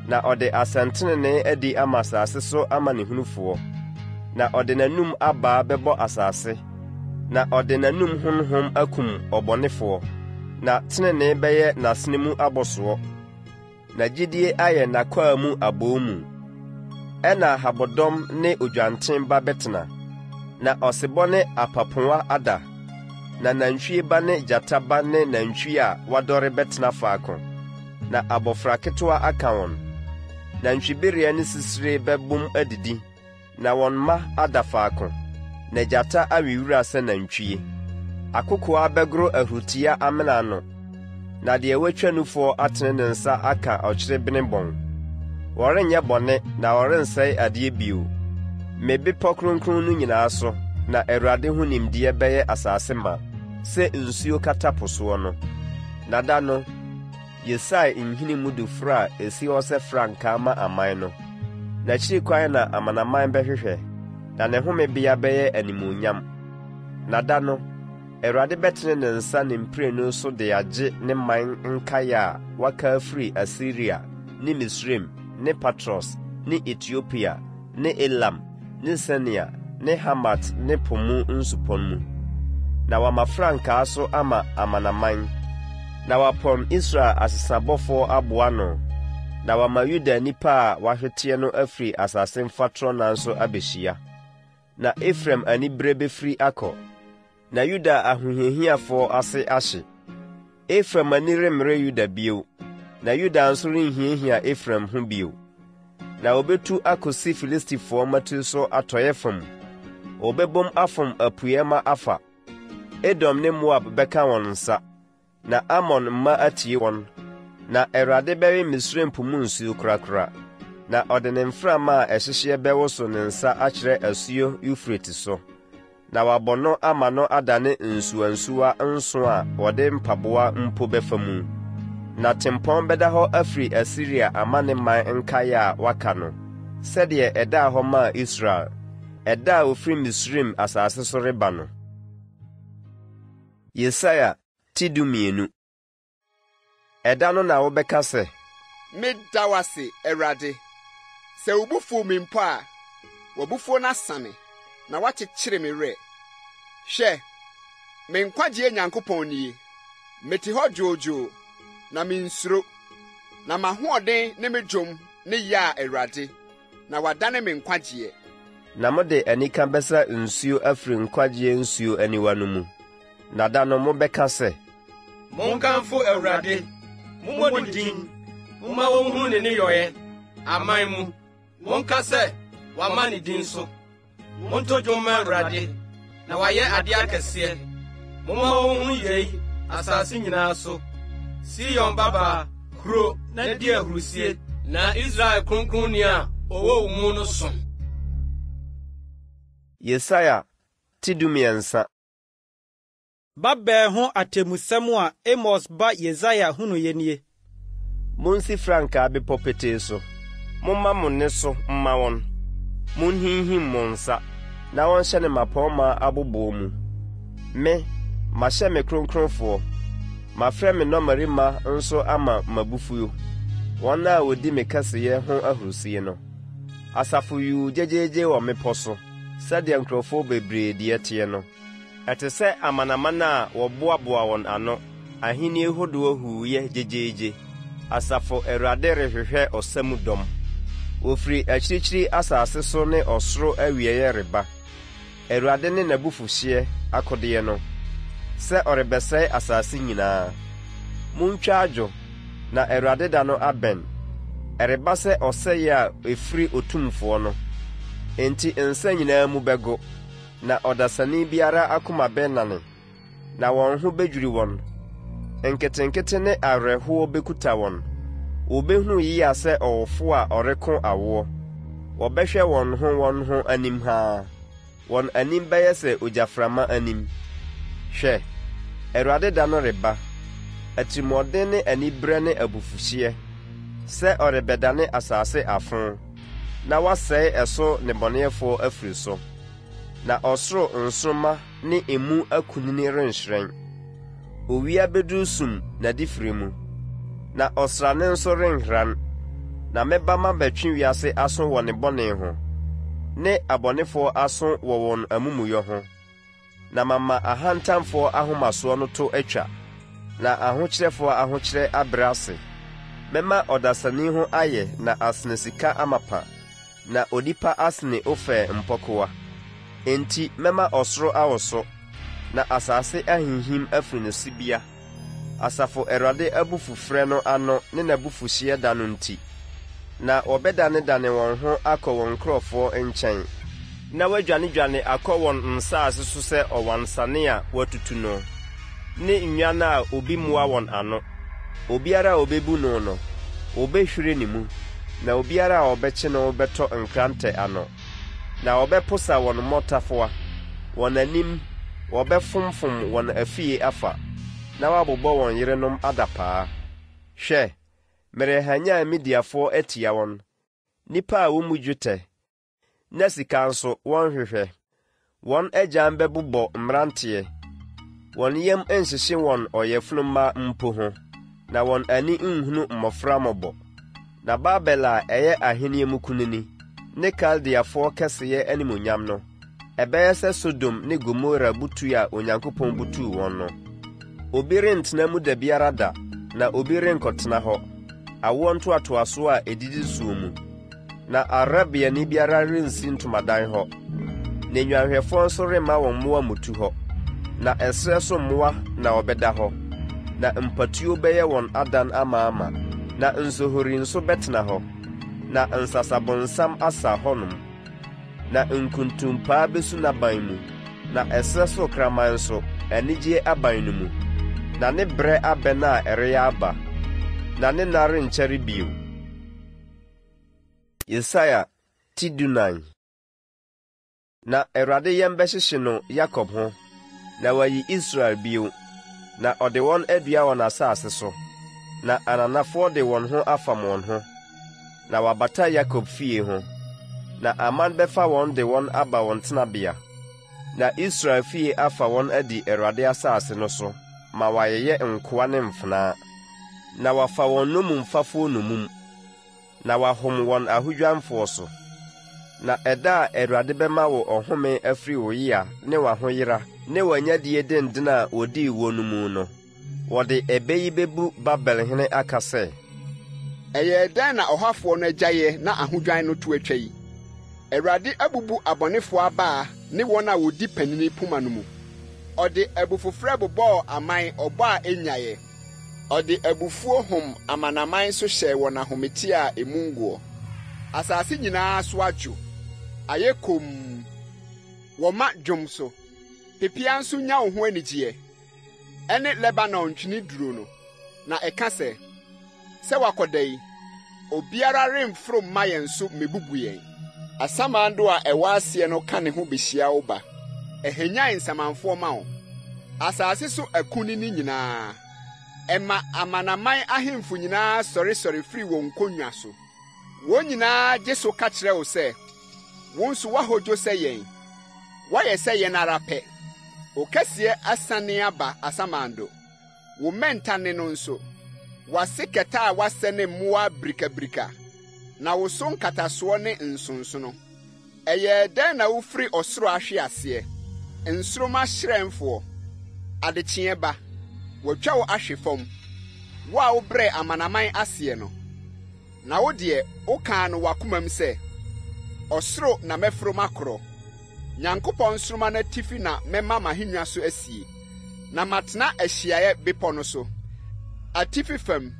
na ɔde asɛntenenee adi ama asase so amanehunufoɔ. Na ɔde n'anom abaa bɛbɔ asase, na ɔde n'anom honhom akum ɔbɔnefoɔ. Na tenenee bɛyɛ n'asene mu abɔsoɔ. Na gyidie ayɛ n'akwaa mu aboomu. Ɛnna habɔdɔm ne odwanten ba bɛtena, na ɔsebɔ ne apapowa ada, na nantwie ba ne gyata ba ne nantwie a wadɔre bɛtena faako, na abɔfra ketewa aka wɔn. Nantwibereɛ ne sisire bɛbom adidi. Na wɔn mma ada faako, na gyata awe wira sɛ nantwie. Akokoaa bɛgoro ahuritia amena ano, na deɛ watwa nufoɔ atene ne nsa aka ɔkyerebene bɔn. Wɔrenyɛ bɔne na wɔrensɛe adeɛ bio. Me bepɔ kronkron no nyinaa so na Awurade ho nimdeɛ bɛyɛ asase ma, sɛ nsuo kata po soɔ no. Na da no, Yisai nhini mu duforɔ a ɛsi hɔ sɛ frankaa ma aman no. N'akyiri kwan na amanaman bɛhwehwɛ, na ne homebea bɛyɛ animuonyam. Na da no, Awurade bɛtene ne nsa ne mprenu so de agye ne man nkaeɛ a wɔaka afiri Asiria ne Misraim ne Patros ne Etiopia ne Elam ne Senea ne Hamat ne po mu nsupɔn mu. Na wama frankaa so ama amanaman, na wapɔn Israel asesabɔfoɔ aboa ano, na wama Yuda nnipa a wɔahweteɛ no afiri asase mfatorɔ nan so abɛhyia. Na Efraim anibereɛ bɛfiri akɔ, Na Yuda ahohiahiafoɔ ase ahye. Efraim ani remmere Yuda bio, na Yuda nso renhiahia Efraim ho bio. Na wɔbɛtu akɔsi Filistifoɔ mmatiri so atɔeɛ fam. Wɔbɛbom afom apueɛ mma afa. Edom ne Moab bɛka wɔn nsa. Na Amon mma atie wɔn. Na Awurade bɛwe Misraim po mu nsuo korakora, na ɔde ne mframa a ɛhyehyeɛ bɛwoso ne nsa akyerɛ asuo Eufrate so, na wabɔ no ama no adane nsuwansuwa nso a wɔde mpaboa mpo bɛfa mu. Na tempɔn bɛda hɔ afiri Asiria ama ne man nkaeɛ a wɔaka no, sɛdeɛ ɛdaa hɔ maa Israel, ɛda a wɔfiri Misraim asase so reba no. Yesaia ti dumienu. Ɛda no na wobɛka sɛ. Meda wo ase, Awurade. Sɛ wo bo fuw me mpo a, w'abufuo no asane, na woakyekyere me werɛ. Hwɛ! Me nkwagyeɛ Nyankopɔn nie. Mete hɔ dwoodwoo, na minsuro, na m'ahoɔden ne me dwom ne Yah Awurade, na wadane me nkwagyeɛ. Na mode anika bɛsa nsuo afiri nkwagyeɛ nsuo aniwa no mu, na da no mobɛka sɛ. Monkamfo Awurade, mommɔ ne din, momma wonhunu ne nneyɔeɛ, aman mu. Monka sɛ, Wɔama ne din so. Monto dwom mma Awurade, na wayɛ ade akɛseɛ. Momma wɔnhunu yei asase nyinaa so. Sion babaa, huro na di ahurusie, na Israel Kronkronni a ɔwɔ wo mu no so. Yesaia ti 13. Babel ho atemmusɛm a Amos ba Yesaia hunuiɛ nie. Monsi frankaa bepɔ petee so, momma mo nne so mma wɔn, monhinhim mo nsa, na wɔnhyɛne mmapɔmma aboboɔ mu. Me, mahyɛ me kronkronfoɔ, mafrɛ me nnɔmmarima nso ama m'abufuo, wɔn a wɔdi me kɛseyɛ ho ahurisie no. Asafo yuu gyegyeegye wɔ mmepɔ so sɛdeɛ nkurɔfoɔ bebree deɛ teɛ no. Ɛte sɛ amanaman a wɔboaboa wɔn ano, ahennie hodoɔ huuyɛ gyegyeegye. Asafo Awurade rehwehwɛ ɔsa mu dɔm. Wɔfiri akyirikyiri asase so ne ɔsoro awieeɛ reba, Awurade ne n'abufuhyeɛ akodeɛ no, sɛ ɔrebɛsɛe asase nyinaa. Montwa adwo, na Awurade da no abɛn, ɛreba sɛ ɔsɛeɛ a ɛfiri Otumfoɔ no. Enti nsa nyinaa mu bɛgo. Na ɔdasani biara akoma bɛnane, na wɔn ho bɛdwiri wɔn. Nketenkete ne awerɛhoɔ bɛkuta wɔn. Wɔbɛhunu yea sɛ ɔwofoɔ a ɔreko awoɔ. Wɔbɛhwɛ wɔn ho wɔn ho anim haa. Wɔn anim bɛyɛ sɛ ogyaframa anim. Hwɛ! Awurade da no reba, atirimuɔden ne aniberɛ ne abufuhyeɛ, sɛ ɔrebɛdane asase afo. na wasɛe ɛso nnebɔneyɛfoɔ afiri so. Na ɔsoro nsoromma ne emu akunini renhyerɛn. Owia bɛduru sum n'adifire mu, na ɔsrane nso renhran. Na mɛba mabɛtwe wiase aso wɔ ne bɔne ho, ne abɔnefoɔ aso wɔ wɔn amumuyɔ ho. Na mama ahantanfoɔ ahomasoɔ no to atwa, na ahokyerɛfoɔ ahokyerɛ abrɛ ase. Mɛma ɔdasani ho ayɛ na asene sika amapa, na onipa asene Ofir mpɔkowa. Enti mɛma ɔsoro awoso, na asase ahinhim afiri ne sibea, Asafo Awurade abufufrɛ no ano ne n'abufuhyeɛ da no nti. Na wɔbɛdanedane wɔn ho akɔ wɔn nkurɔfoɔ nkyɛn, na wɔadwanedwane akɔ wɔn nsase so sɛ ɔwansane a wɔatutu no, ne nnwan a obi mmoa wɔn ano. Obiara a ɔbɛbu no no, wɔbɛhwire ne mu, na obiara a ɔbɛkye no bɛtɔ nkrantɛ ano. Na wɔbɛposa wɔn mmɔtafowa, wɔn anim, wɔbɛfomfom wɔn afie afa, na wɔabobɔ wɔn yerenom adapaa. Hwɛ! Merehanyan Mediafoɔ atia wɔn, nnipa a wommu dwetɛ, na sika nso, wɔnhwehwɛ. Wɔn agyan bɛbobɔ mmeranteɛ, wɔn yam nhyehye wɔn ɔyafunu mma mpo ho, na wɔn ani nhunu mmɔfra mmɔbɔ. Na Babel a ɛyɛ ahennie mu kunini, ne Kaldeafoɔ kɛseyɛ animuonyam no, ɛbɛyɛ sɛ Sodom ne Gomora butuo a Onyankopɔn butuu wɔn no. Obi rentena mu da biara da, na obi renkɔtena hɔ, awoɔ ntoatoasoɔ a ɛdidi soɔ mu. Na Arabiani biara rensi ntomadan hɔ, na nnwanhwɛfoɔ nso remma wɔn mmoa mmutu hɔ. Na ɛserɛ so mmoa na wɔbɛda hɔ, na mpatuo bɛyɛ wɔn adan amaama, na nsohori nso bɛtena hɔ, na nsasabonsam asa hɔnom. Na nkuntumpaa bɛsu n'aban mu, na ɛserɛ so kraman nso, anigyeɛ aban no mu. Na ne berɛ abɛn a ɛreyɛ aba, na ne nna renkyɛre bio. Yesaia ti 14. Na Awurade yam bɛhyehye no Yakob ho, na wayi Israel bio, na ɔde wɔn adua wɔn asase so, na ananafoɔ de wɔn ho afam wɔn ho. Na wɔabata Yakob fie ho, na aman bɛfa wɔn de wɔn aba wɔn tenabea, na Israel fie afa wɔn adi Awurade asase no so ma wɔayeyɛ nkoa ne mfenaa, na wɔafa wɔn nnommumfafoɔ nnommum, na wɔahom wɔn ahodwanfoɔ so. Na ɛda a Awurade bɛma wo ɔhome afiri wo yea ne w'ahoyera ne wɔn anyadie denden a wɔdii woɔ no mu no, wɔde ɛbɛ yi bɛbu Babel hene aka sɛ. Ɛyɛɛ dɛn na ɔhafoɔ no agyaeɛ na ahodwan no to atwa yi? Awurade abubu abɔnefoɔ abaa ne wɔn a wɔdi panini poma no mu. Ɔde abufufrɛ bobɔɔ aman ɔbɔ a ɛnnyaeɛ. Ɔde abufuo hom amanaman so hyɛɛ wɔn ahometeɛ a emu ngoɔ. Asase nyinaa so adwo, ayɛ komm, wɔma dwom so. Pepeaa nso nya wo ho anigyeɛ, ɛne Lebanon ntweneduro no, na ɛka sɛ, Sɛ wakɔda yi, obiara remforo mma yɛn so mmebubu yɛn. Asamando a ɛwɔ aseɛ no ka ne ho behyia wo ba. Ɛhwanyan nsamanfoɔ ma wo, asase so akunini nyinaa. Ɛma amanaman ahemfo nyinaa sɔresɔre firi wɔn nkonnwa so. Wɔn nyinaa gye so ka kyerɛ wo sɛ, Wo nso woahodwo sɛ yɛn, woayɛ sɛ yɛn ara pɛ. Wo kɛseyɛ asiane aba asamando. Wo mmɛnta nne no nso, w'ase kɛtɛ a wɔasɛ ne mmoa birikabirika, na wo so nkatasoɔ ne nsonsono. Ɛyɛɛ dɛn na wofiri ɔsoro ahwe aseɛ, nsoromma hyerɛnfoɔ? Adekyeeɛ ba, wɔatwa wo ahwe fam, wo a wobrɛɛ amanaman aseɛ no. Na wo deɛ, wokaa no w'akomam sɛ, Ɔsoro na mɛforo makorɔ, Nyankopɔn nsoromma no atifi na mɛma m'ahennwa so asie, na matena ahyiaeɛ bepɔ no so, atifi fam,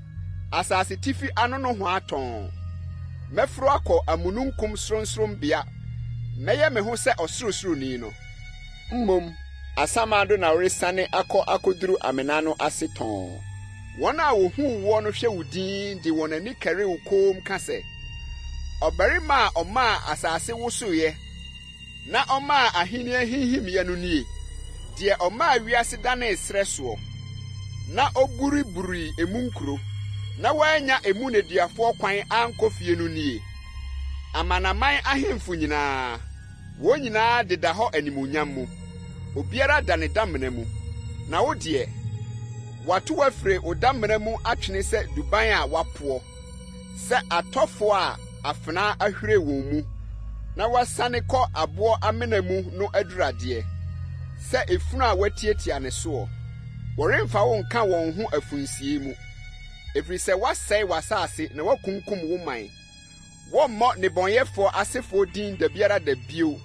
asasetifi ano nohoa tɔnn. Mɛforo akɔ amununkum sorɔnsorɔnbea, mɛyɛ me ho sɛ Ɔsorosoroni no. Mmom asamando na woresiane akɔ akoduru amena no ase tɔnn. Wɔn a wɔhuu woɔ no hwɛ wo dinn de wɔn ani kari wo komm ka sɛ, 'Ɔbarima a ɔmaa asase wosoeɛ na ɔmaa ahennie hinhimiiɛ no nie, deɛ ɔmaa wiase danee serɛ soɔ, na ɔburiburii emu nkuro, na wannya emu nneduafoɔ kwan ankɔ fie no nie? Amanaman ahemfo nyinaa, Wɔn nyinaa deda hɔ animuonyam mu, obiara da ne damena mu. Na wo deɛ, wɔato wo afiri wo damena mu atwene sɛ duban a wɔapoɔ, sɛ atɔfoɔ a afena ahwire wɔn mu na wɔasiane kɔ aboɔ amena mu no aduradeɛ, sɛ efunu a wɔatiatia ne soɔ. Wɔremfa wo nka wɔn ho afunsie mu, ɛfiri sɛ woasɛe w'asase na woakunkum wo man. Wɔremmɔ nnebɔneyɛfoɔ asefoɔ din da biara da bio,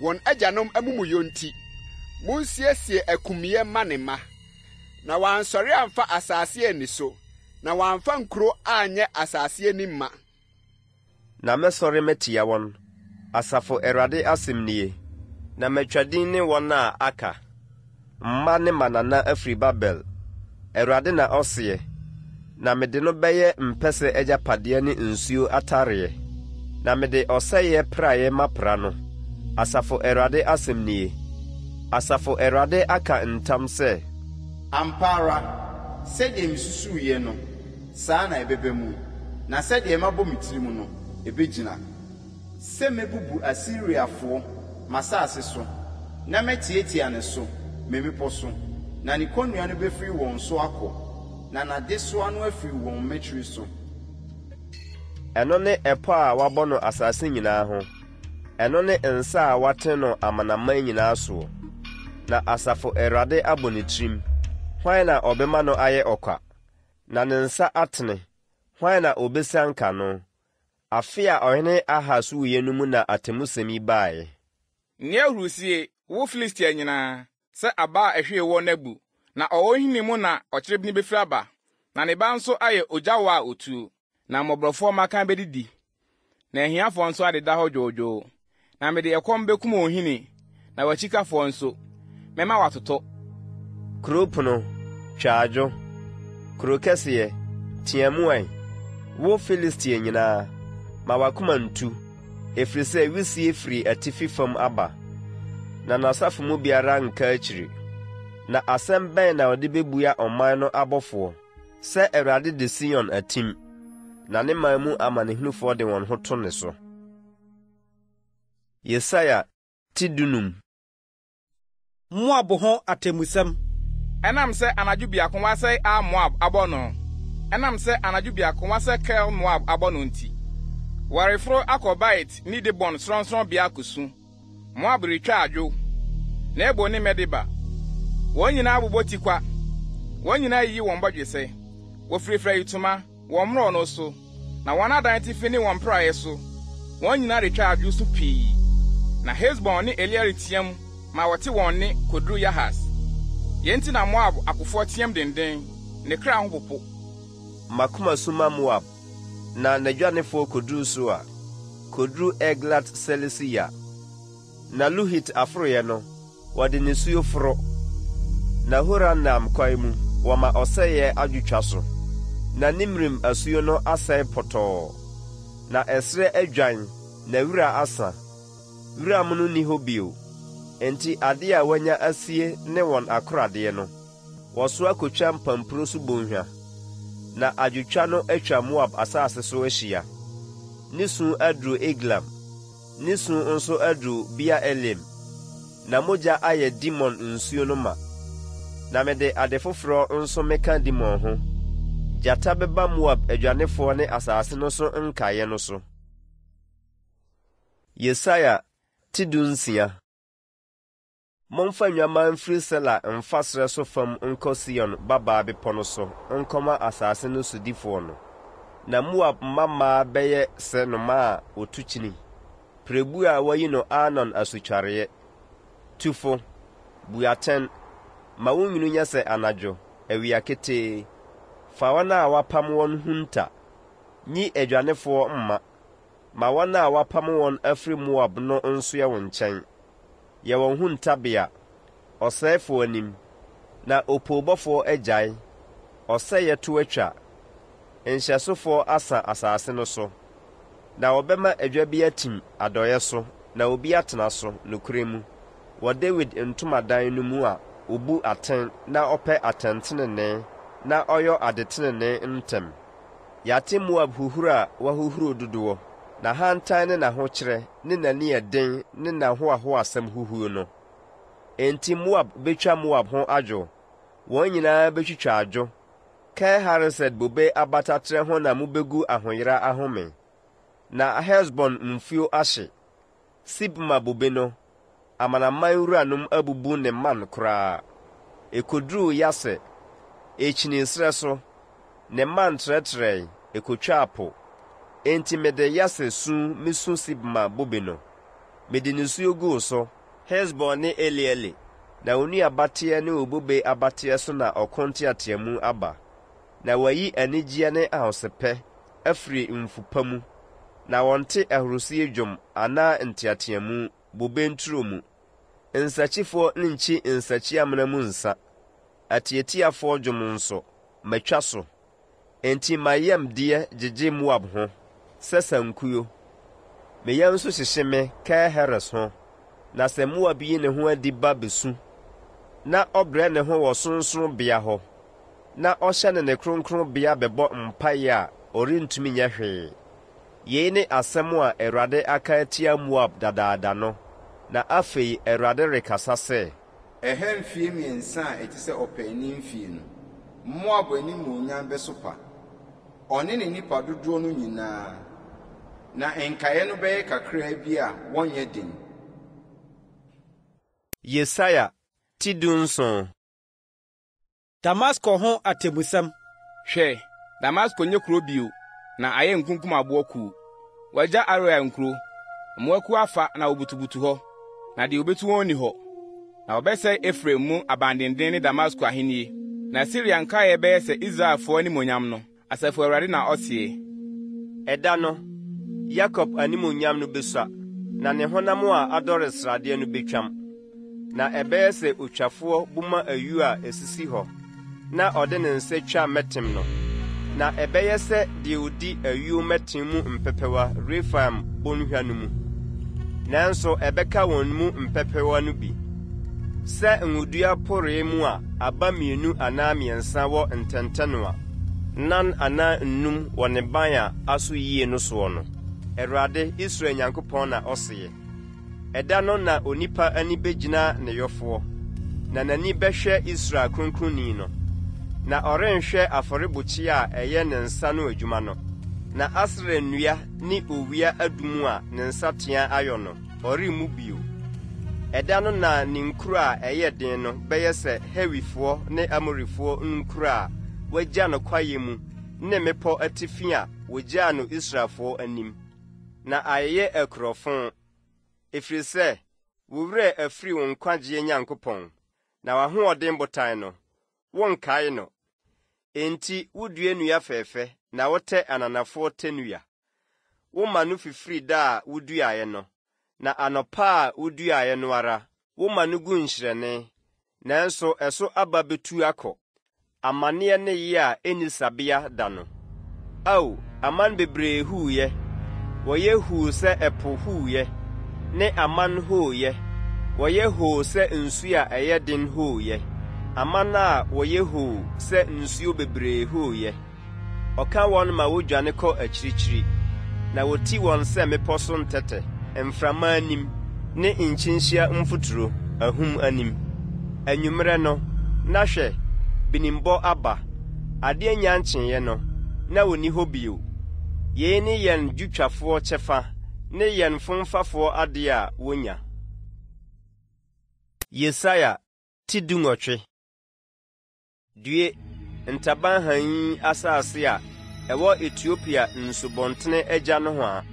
wɔn agyanom amumuyɔ nti. Monsiesie akumiiɛ mma ne mma, na wɔansɔre amfa asase anni so, na wɔamfa nkuro anyɛ asase ani mma. Na mɛsɔre matia wɔn, asafo Awurade asɛm nie, na matwa din ne wɔn a aka. Mma ne mmanana afiri Babel, Awurade na ɔseɛ, na mede no bɛyɛ mpɛsɛ agyapadeɛ ne nsuo atareɛ, na mede ɔsɛeɛ praeɛ mapra no, Asafo Awurade asɛm nie. Asafo Awurade aka ntam sɛ. Ampa ara, sɛdeɛ mesusuiɛ no, saa na ɛbɛba mu, na sɛdeɛ mabɔ me tirim no, ɛbɛgyina. Sɛ mɛbubu Asiriafoɔ, m'asase so, na matiatia ne so, me mmepɔ so, na ne kɔnnua no bɛfiri wɔn so akɔ, na n'adesoa no afiri wɔn mmatiri so. Ɛno ne ɛpɔ a wɔabɔ no asase nyinaa ho, ɛno ne nsa a wɔatene no amanaman nyinaa soɔ. Na asafo Awurade abɔ ne tirim, hwan na ɔbɛma no ayɛ ɔkwa? Na ne nsa atene, hwan na ɔbɛsianka no? Afe a ɔhene Ahas wuiɛ no mu na atemmusɛm yi baeɛ. Nni ahurusie, wo Filistia nyinaa, sɛ aba a ɛhwee woɔ no abu, na ɔwɔ nhini mu na ɔkyerebene bɛfiri aba, na ne ba nso ayɛ ogya wɔ a ɔtuo. Na mmɔborɔfoɔ mmakan bɛdidi, na ahiafoɔ nso adeda hɔ dwoodwoo. Na mede ɛkɔm bɛkum wo nhini, na w'akyikafoɔ nso, mɛma wɔatotɔ. Kuro pono, twa adwo! Kuro kɛseɛ, tea mu ɛ! Wo Filistia nyinaa, ma w'akoma ntu, ɛfiri sɛ wisie firi atifi fam aba, na n'asafo mu biara nka akyiri. Na asɛm bɛn na ɔde bɛbua ɔman no abɔfoɔ, sɛ Awurade de Sion atim, na ne man mu amanehunufoɔ de wɔn ho to ne so? Yesaia ti dunum. Moab ho atemmusɛm. Ɛnam sɛ anadwo biako wɔasɛe Ar Moab abɔ no, ɛnam sɛ anadwo biako wɔasɛe Kir Moab abɔ no nti, wɔreforo akɔ Bait ne Dibon sorɔnsorɔnbea akosu. Moab retwa adwo, Nebo ne Medeba. Wɔn nyinaa bobɔ tikwa, wɔn nyinaa yiyi wɔn bɔdwesɛ, wɔfirafira ayitoma wɔn mmorɔno so, na wɔn adan atifi ne wɔn mpraeɛ so, wɔn nyinaa retwa adwo su pii. Na Hesbon ne Eleale teɛm ma wɔte wɔn nne koduru Yahas. Yei nti na Moab akofoɔ teɛm denden, ne kra ho popo. M'akoma su ma Moab, na n'adwanefoɔ kɔduru Soar, kɔduru Eglat-Selisiya. Na Luhit aforoeɛ no, wɔde nisuo foro, Na Horonaim kwan mu, wɔma ɔsɛeɛ adwotwa so. Na Nimrim asuo no asɛe pɔtɔɔ, na ɛserɛ adwan, na wira asa. Wiram no nni hɔ bio, enti adeɛ a wɔanya asie ne wɔn akoradeɛ no, wɔsoa kɔtwa mpampuro so bɔnhwa. Na adwotwa no atwa Moab asase so ahyia. Ne su aduru Eglaim. Ne su nso aduru Beer-Elim, na mogya ayɛ Dimon nsuo no ma. Na mede ade foforɔ nso meka Dimon ho, Gyata bɛba Moab adwanefoɔ ne asase no so nkaeɛ no so. Yesaia ti dunsia. Momfa nnwammaa mfiri Sela mfa serɛ so fam nkɔ Sion babaa bepɔ no so nkɔma asase no sodifoɔ no. Na Moab mmammaa bɛyɛ sɛ nnomaa a wɔtu kyini, pirebuo a wɔayi no Arnon asutwareeɛ. Tu fo, bu atɛn, ma wo nwunu nyɛ sɛ anadwo, awia ketee. Fa wɔn a wɔapam wɔn hunta. Nyi adwanefoɔ mma. Ma wɔn a wɔapam wɔn afiri Moab no nsoɛ wo nkyɛn. Yɛ wɔn huntabea, ɔsɛefoɔ anim, na opoobɔfoɔ agyae, ɔsɛeɛ to atwa, nhyɛsofoɔ asa asase no so. Na wɔbɛma adwa bi atim adɔeɛ so na obi atena so, nokorɛ mu, wɔ Dawid ntomadan no mu a ɔbu atɛn na ɔpɛ atɛntenenee na ɔyɔ adetenenee ntɛm. Yɛate Moab huhuro a wahuhuro dodoɔ, n'ahantan ne n'ahokyerɛ ne n'aniɛden ne n'ahoahoasɛm huhuo no. Enti Moab bɛtwa Moab ho adwo, wɔn nyinaa bɛtwitwa adwo. Kir-Hareset bobe abataterɛ ho na mobɛgu ahoyera ahome, na Hesbon mfuo ahye. Sibma bobe no, amanaman wuranom abubu ne mman koraa. Ekoduruu Yaser, ekyinii serɛ so, ne mman trɛtrɛe, ekotwaa po. Enti mede Yaser su mesu Sibma bobe no. Mede nisuo guu so, Hesbon ne Eleale, na wo nnuabateɛ ne wo bobe abateɛ so na ɔko nteateamu aba. Na wɔayi anigyeɛ ne ahosɛpɛ afiri mfu pa mu, na wɔnte ahurisie dwom anaa nteateamu, bobe nturo mu. Nsakyifoɔ nkyi nsakyiamena mu nsa, atiatiafoɔ dwom nso, matwa so. Enti m'ayamdeɛ gyegye Moab ho sɛ sankuo, me yam nso hyehye me Kir-Heres ho. Na sɛ Moab yi ne ho adi ba bɛsu, na ɔbrɛ ne ho wɔ sorɔnsorɔnbea hɔ, na ɔhyɛne ne kronkronbea bɛbɔ mpaeɛ a, ɔrentumi nyɛ hwee. Yei ne asɛm a Awurade aka atia Moab dadaada no, na afei Awurade rekasa sɛ. Ɛha mfeɛ mmiɛnsa a ɛte sɛ ɔpaani mfeɛ no, Moab animuonyam bɛsopa, ɔne ne nnipa dodoɔ no nyinaa, na nkaeɛ no bɛyɛ kakraa bi a wɔnyɛ den. Yesaia ti dunson. Damasko ho atemmusɛm. Hwɛ, Damasko nyɛ kurow bio, na ayɛ nkunkumaboɔ kuw. Wɔagya Aroer nkuro, mmoakuw afa na wobutubutu hɔ, na deɛ obetu wɔn nni hɔ. Na wɔbɛsɛe Efraim mu abandennen ne Damasko ahenni, na Siria nkaeɛ bɛyɛ sɛ Israelfoɔ animuonyam no. Asafo Awurade na ɔseɛ. Ɛda no, Yakob animuonyam no besua, na ne honam a adɔre sradeɛ no betwam. Na ɛbɛyɛ sɛ otwafoɔ boma ayuo a esisi hɔ, na ɔde ne nsa twa mmɛtem no. Na ɛbɛyɛ sɛ deɛ ɔdi ayuo mmɛtem mu mpɛpɛwa Refaim bɔnhwa no mu. Nanso ɛbɛka wɔn mu mpɛpɛwa no bi. Sɛ ngodua poree mu a aba mmienu anaa mmiɛnsa wɔ ntɛntɛnoa, nan anaa nnum wɔ ne ban a aso yie no soɔ no, Awurade, Israel Nyankopɔn na ɔseɛ. Ɛda no na onipa ani bɛgyina ne yɔfoɔ, na n'ani bɛhwɛ Israel Kronkronni no, na ɔrenhwɛ afɔrebukyia a ɛyɛ ne nsa no adwuma no, na Asera nnua ne owia adum a ne nsateaa ayɔ no, ɔremmu bio. Ɛda no na ne nkuro a ɛyɛ den no bɛyɛ sɛ Hewifoɔ ne Amorifoɔ nkuro a wɔagya no kwaeɛ mu ne mmepɔ atifi a wɔgyaa no Israelfoɔ anim, na ayeyɛ akurofo, ɛfiri sɛ wo werɛ afiri wo nkwagyeɛ Nyankopɔn, na w'ahoɔden botan no, wonkae no. Enti wodua nnua fɛfɛ na wotɛ ananafoɔ tɛ nnua. Woma no fifiri da a woduaeɛ no, na anɔpa a woduaeɛ no ara, woma no gu nhyerɛne, nanso ɛso aba bɛtu akɔ, amanneɛ ne yea a ɛnni sabea da no. Ao, aman bebree huuyɛ, wɔyɛ huu sɛ ɛpo huuyɛ, ne aman hooyɛ, wɔyɛ hoo sɛ nsuo a ɛyɛ den hooyɛ, aman a wɔyɛ hoo sɛ nsuo bebree hooyɛ. Ɔka wɔn ma wodwane kɔ akyirikyiri, na woti wɔn sɛ mmepɔ so ntɛtɛ, mframa anim, ne nkyinhyia mfuturo, ahum anim. Anwummerɛ no, na hwɛ, binimbɔ aba. Adeɛ nnya nkyeeɛ no, na wɔnni hɔ bio. Yei ne yɛn dwotwafoɔ kyɛfa ne yɛn fomfafoɔ adeɛ a wɔnya. Yesaia ti dunwɔtwe. Due, ntaban hann asase a ɛwɔ Etiopia nsubɔntene agya nohoa!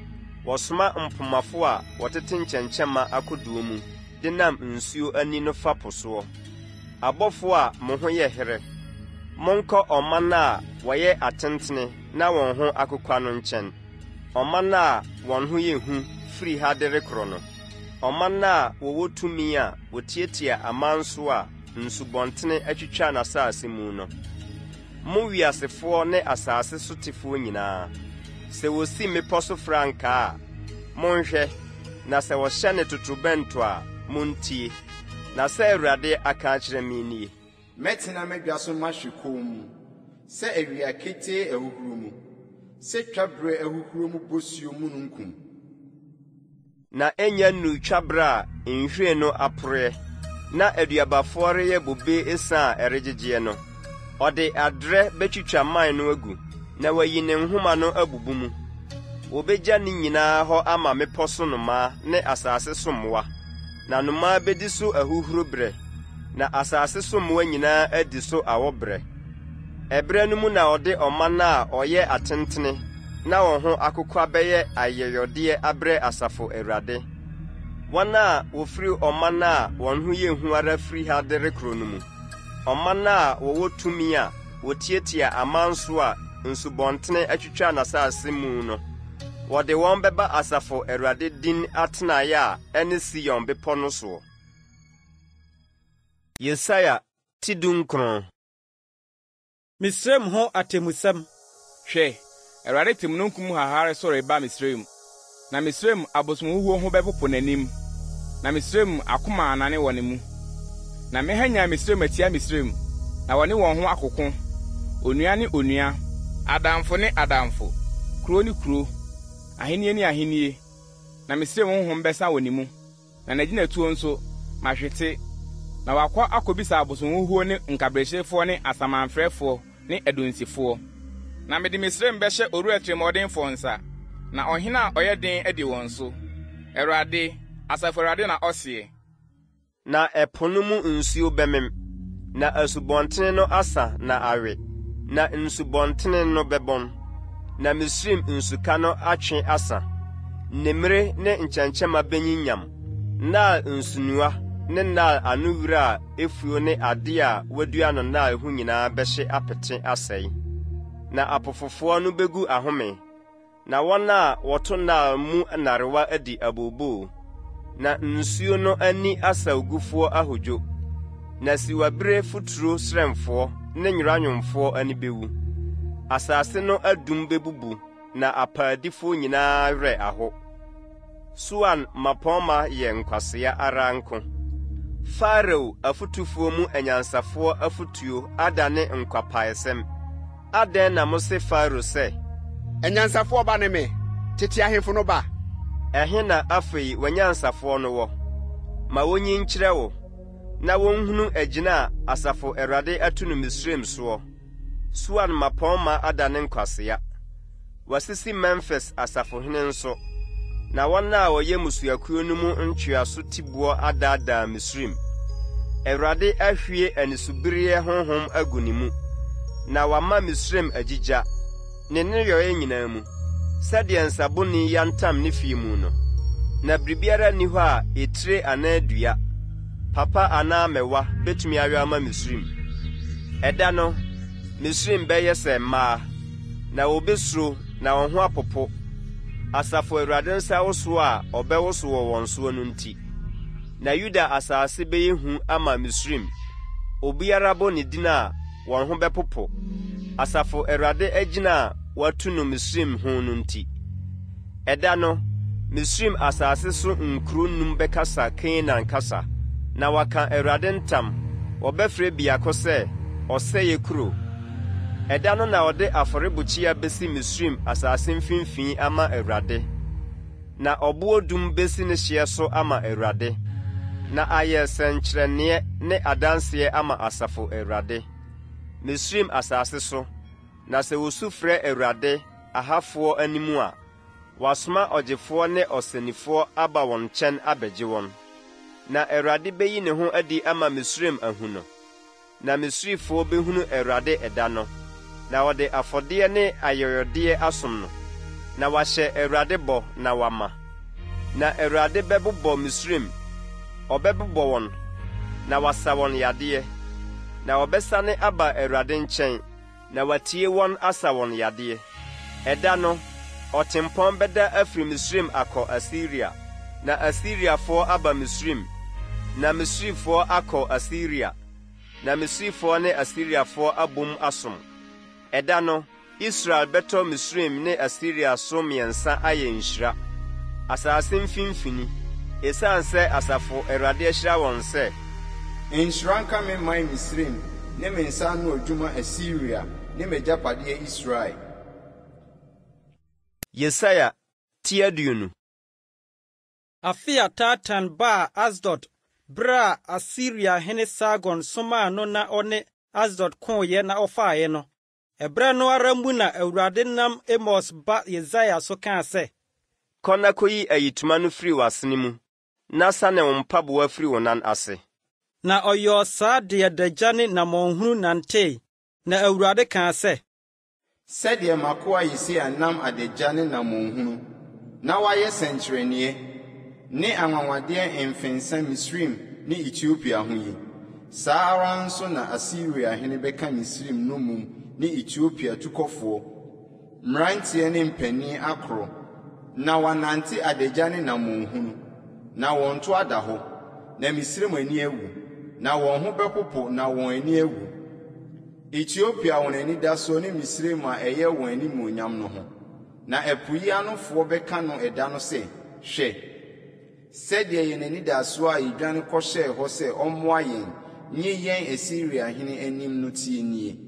Wɔsoma mpomafo a wɔtete nkyɛnkyɛmma akodoɔ mu de nam nsuo ani no fa po soɔ. Abɔfoɔ a mo ho yɛ herɛ, monkɔ ɔman a wɔyɛ atentene na wɔn ho akokwa no nkyɛn, ɔman a wɔn ho yɛ hu firi ha de rekorɔ no, ɔman a wɔwɔ tumi a wɔtiatia aman so a nsubɔntene atwitwa n'asase mu no. Mo wiasefoɔ ne asase sotefoɔ nyinaa, sɛ wɔsi mmepɔ so frankaa a, monhwɛ, na sɛ wɔhyɛne totorobɛnto a, montie. Na sɛ Awurade aka akyerɛ me nie. Mɛtena m'adwa so mahwɛ komm, sɛ awia ketee ahuhuro mu, sɛ twaberɛ ahuhuro mu bosuo mununkum. Na ɛnnya nnuu twaberɛ a nhwiren no aporeɛ na aduabafoɔ reyɛ bobe esa a ɛregyegyeɛ no, ɔde aderɛ bɛtwitwa mman no agu na wayi ne nhoma no abubu mu. Wɔbɛgya ne nyinaa hɔ ama mmepɔ so nnomaa ne asase so mmoa, na nnomaa bɛdi so ahuhuro berɛ, na asase so mmoa nyinaa adi so awɔ berɛ. Ɛberɛ no mu na ɔde ɔman a ɔyɛ atentene na wɔn ho akokwa bɛyɛ ayɛyɔdeɛ abrɛ Asafo Awurade, wɔn a wɔfiri ɔman a wɔn ho yɛ hu ara firi ha de rekorɔ no mu, ɔman a wɔwɔ tumi a wɔtiatia aman so a nsubɔntene atwitwa n'asase mu no. Wɔde wɔn bɛba Asafo Awurade din atenaeɛ a ɛne Sion bepɔ no soɔ. Yesaia ti dunkron. Misraim ho atemmusɛm. Hwɛ, Awurade te mununkum mu hahare so reba Misraim, na Misraim abosomhuhuo ho bɛpopo n'anim, na Misraim akoma anane wɔ ne mu. Na mɛhanyan Misraim atia Misraim, na wɔne wɔn ho akoko, onua ne onua, adamfo ne adamfo, kuro ne kuro, ahennie ne ahennie, na Misraim honhom bɛsa wɔ ne mu. Na n'agyinatuo nso, mahwete, na wakɔ akɔbisa abosonhuhuo ne nkaberɛkyerefoɔ ne asamanfrɛfoɔ ne adunsifoɔ. Na mede Misraim bɛhyɛ owura tirimuɔdenfoɔ nsa, na ɔhene a ɔyɛ den adi wɔn so, Awurade, Asafo Awurade na ɔseɛ. Na ɛpo no mu nsuo bɛmem, na asubɔntene no asa na awe, na nsubɔntene no bɛbɔn, na Misraim nsuka no atwe asa. Nnemmire ne nkyɛnkyɛmma benyinyam, Nile nsunoa ne Nile ano wira a efuo ne ade a wɔadua no Nile ho nyinaa bɛhye apete asɛe. Na apofofoɔ no begu ahome, na wɔn a wɔto Nile mu nnarewa adi abooboo, na nsuo no ani asaugufoɔ ahodwo, na siwabire futuro serɛmfoɔ ne nwera nwomfoɔ ani bewu. Asase no adum bebubu na apaadifoɔ nyinaa werɛ aho. Soan mmapɔmma yɛ nkwasea ara nko. Farao afotufoɔ mu anyansafoɔ afotuo adane nkwapaesɛm. Adɛn na mose Farao sɛ. Anyansafoɔ ba ne me, tete ahemfo no ba? Ɛhe na afei w'anyansafoɔ no wɔ? Ma wonyi nkyerɛ wo, na wɔnhunu agyina a Asafo Awurade atu no Misraim soɔ. Soan mmapɔmma adane nkwasea. Wɔasisi Memfis asafohene nso. Na wɔn a wɔyɛ mmusuakuo no mu ntweaso tiboɔ adaadaa Misraim. Awurade ahwie anisobireɛ honhom agu ne mu, na wama Misraim agyigya, ne nneyɔeɛ nyinaa mu, sɛdeɛ nsaboni yantam ne fie mu no. Na biribiara nni hɔ a etire anaa dua, papa anaa mmɛwa bɛtumi ayɔ ama Misraim. Ɛda no, Misraim bɛyɛ sɛ mmaa, na wɔbɛsuro na wɔn ho apopo, Asafo Awurade nsa wosoɔ a ɔbɛwoso wɔ wɔn soɔ no nti. Na Yuda asase bɛyɛ hu ama Misraim, obiara bɔ ne din a, wɔn ho bɛpopo, Asafo Awurade agyina a watu no Misraim ho no nti. Ɛda no, Misraim asase so nkuro nnum bɛkasa Kanaan kasa, na wɔaka Awurade ntam, wɔbɛfrɛ biako sɛ, Ɔsɛeɛ Kuro. Ɛda no na wɔde afɔrebukyia bɛsi Misraim asase mfimfini ama Awurade, na ɔboɔ dum bɛsi ne hyeɛ so ama Awurade, na ayɛ sɛnkyerɛnneɛ ne adanseɛ ama asafo Awurade, Misraim asase so, na sɛ wɔsu frɛ Awurade, ahafoɔ anim a, wasoma ɔgyefoɔ ne ɔsɛnnifoɔ aba wɔn nkyɛn abɛgye wɔn. Na Awurade bɛyi ne ho adi ama Misraim ahu no. Na Misrifoɔ bɛhunu Awurade ɛda no, na wɔde afɔdeɛ ne ayɔyɔdeɛ asom no, na wɔahyɛ Awurade bɔ na wama. Na Awurade bɛbobɔ Misraim, ɔbɛbobɔ wɔn, na wasa wɔn yadeɛ. Na wɔbɛsane aba Awurade nkyɛn, na watie wɔn asa wɔn yadeɛ. Ɛda no, ɔtempɔn bɛda afiri Misraim akɔ Asiria, na Asiriafoɔ aba Misraim, na Misrifoɔ akɔ Asiria, na Misrifoɔ ne Asiriafoɔ abom asom. Ɛda no, Israel bɛtɔ Misraim ne Asiria so mmiɛnsa ayɛ nhyira, asase mfimfini, ɛsiane sɛ Asafo Awurade ahyira wɔn sɛ. Nhyira nka me man Misraim ne me nsa ano adwuma Asiria ne m'agyapadeɛ Israel. Yesaia ti 20. Afe a Tartan baa Asdod bere a Asiriahene Sargon somaa no na ɔne Asdod koeɛ na ɔfaeɛ no, ɛberɛ no ara mu na Awurade nam Amos ba Yesaia so kaa sɛ. Kɔ na kɔyi ayitoma no firi w'asene mu, na sane wo mpaboa firi wo nan ase. Na ɔyɔɔ saa de adagya ne nammɔnhunu nantee, na Awurade kaa sɛ. Sɛdeɛ m'akoa Yesaia nam adagya ne nammɔnhunu, na wayɛ sɛnkyerɛnneɛ ne anwanwadeɛ mfensa Misraim ne Etiopia ho yi, saa ara nso na Asiriahene bɛka Misraim nnommum ne Etiopia tukɔfoɔ, mmeranteɛ ne mpanin akoro, na wɔanante adagya ne nammɔnhunu, na wɔn to ada hɔ, na Misraim ani awu, na wɔn ho bɛpopo na wɔn ani awu. Etiopia wɔn anidasoɔ ne Misraim a ɛyɛ wɔn animuonyam no ho. Na ɛpo yi anofoɔ bɛka no ɛda no sɛ, Hwɛ, sɛdeɛ yɛn anidasoɔ a yɛdwane kɔhyɛɛ hɔ sɛ ɔmmoa yɛn nye yɛn Asiriahene anim no teɛ nie!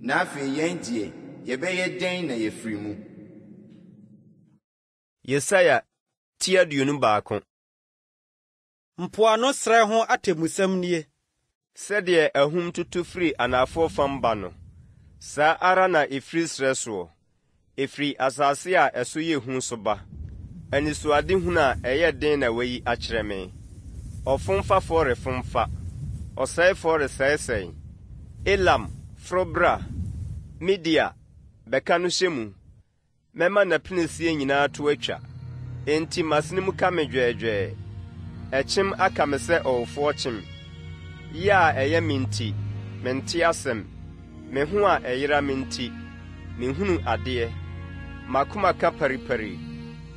Na afei yɛn deɛ, yɛbɛyɛ dɛn na yɛafiri mu? Yesaia ti 21. Mpoano serɛ ho atemmusɛm nie. Sɛdeɛ ahum tutu firi anafoɔ fam ba no, saa ara na ɛfiri serɛ soɔ, ɛfiri asase a ɛso yɛ hu so ba. Anisoadehunu a ɛyɛ den na wɔayi akyerɛ me. Ɔfomfafoɔ refomfa, ɔsɛefoɔ resɛesɛe. Elam, foro bra! Media, bɛka no hyɛ mu! Mɛma n'apinisie nyinaa to atwa. Enti m'asene mu ka me dwɛɛdwɛɛ. Ɛkyem aka me sɛ ɔwofoɔ kyem. Yea a ɛyɛ me nti, mente asɛm. Me ho a ɛyera me nti, menhunu adeɛ. M'akoma ka paripari.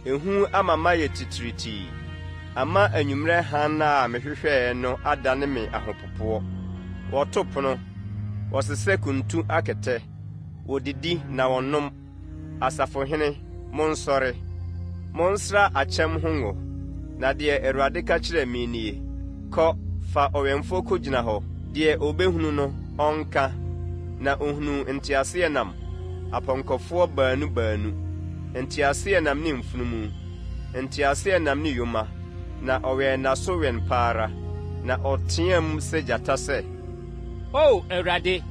Ehu ama mayɛ titiritii. Ama anwummerɛ hann a mehwehwɛeɛ no adane me ahopopoɔ. Wɔto pono, wɔsesɛ kuntu akɛtɛ, wɔdidi na wɔnom. Asafohene, monsɔre! Monsra akyɛm ho ngo. Na deɛ Awurade ka kyerɛɛ me nie, Kɔ, fa ɔwɛmfoɔ kɔgyina hɔ, deɛ ɔbɛhunu no, ɔnka. Na ɔhunuu nteaseɛnam, apɔnkɔfoɔ baanu baanu, nteaseɛnam ne mfunumu, nteaseɛnam ne yoma, na ɔwɛn n'aso wɛn pa ara, na ɔteaam sɛ gyata sɛ. O Awurade,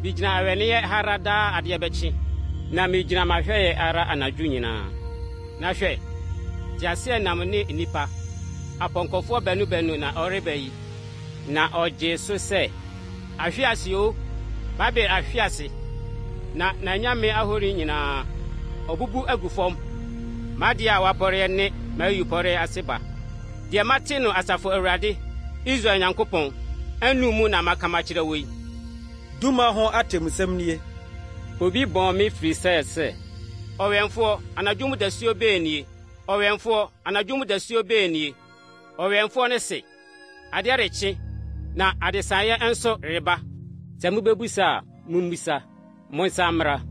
migyina awɛneɛ ha ara daa adeɛ bɛkye, na megyina m'ahwɛeɛ ara anadwo nyinaa. Na hwɛ, Teaseɛnam ne nnipa, apɔnkɔfoɔ baanu baanu na wɔreba yi. Na ɔgyee so sɛ, Ahwe ase oo, Babel ahwe ase, na n'anyame ahoni nyinaa, ɔabubu agu fam. M'adeɛ a wɔapɔreɛ ne m'ayupɔreɛ ase ba. Deɛ mate no Asafo Awurade, Israel Nyankopɔn, anom mu na maka makyerɛ wo yi. Duma ho atemmusɛm nie. Obi bɔn me firi Seir sɛ. Ɔwɛmfoɔ, anadwo mu dasuo bɛn nie? Ɔwɛmfoɔ, anadwo mu dasuo bɛn nie? Ɔwɛmfoɔ no se, Adeɛ rekye, na adesaeɛ nso reba. Sɛ mobɛbisa a, mommisa. Monsan mmra.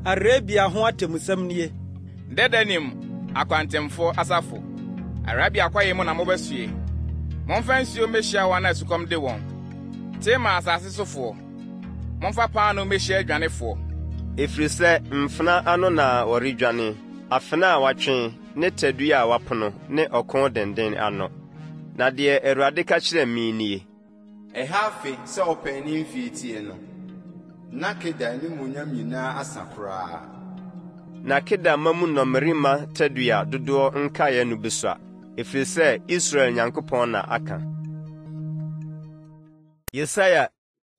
Arabia ho atemmusɛm nie. Dedanim akwantemfoɔ asafo, Arabia kwaeɛ mu na mobɛsoɛ. Momfa nsuo mmɛhyia wɔn a sukɔm de wɔn. Tema asase sofoɔ, momfa paanoo mmɛhyia adwanefoɔ. Ɛfiri sɛ mfena ano na wɔredwane, afena a wɔatwe ne tadua a wɔapono ne ɔko denden ano. Na deɛ Awurade ka kyerɛɛ me nie. Ɛha afe sɛ ɔpɛɛ ne mfeɛ teɛ no, na Kedar animuonyam nyinaa asa koraa. Na Kedar mma mu nnɔmmarima tadua dodoɔ nkaeɛ no bɛsua, ɛfiri sɛ Israel Nyankopɔn na aka. Yesaia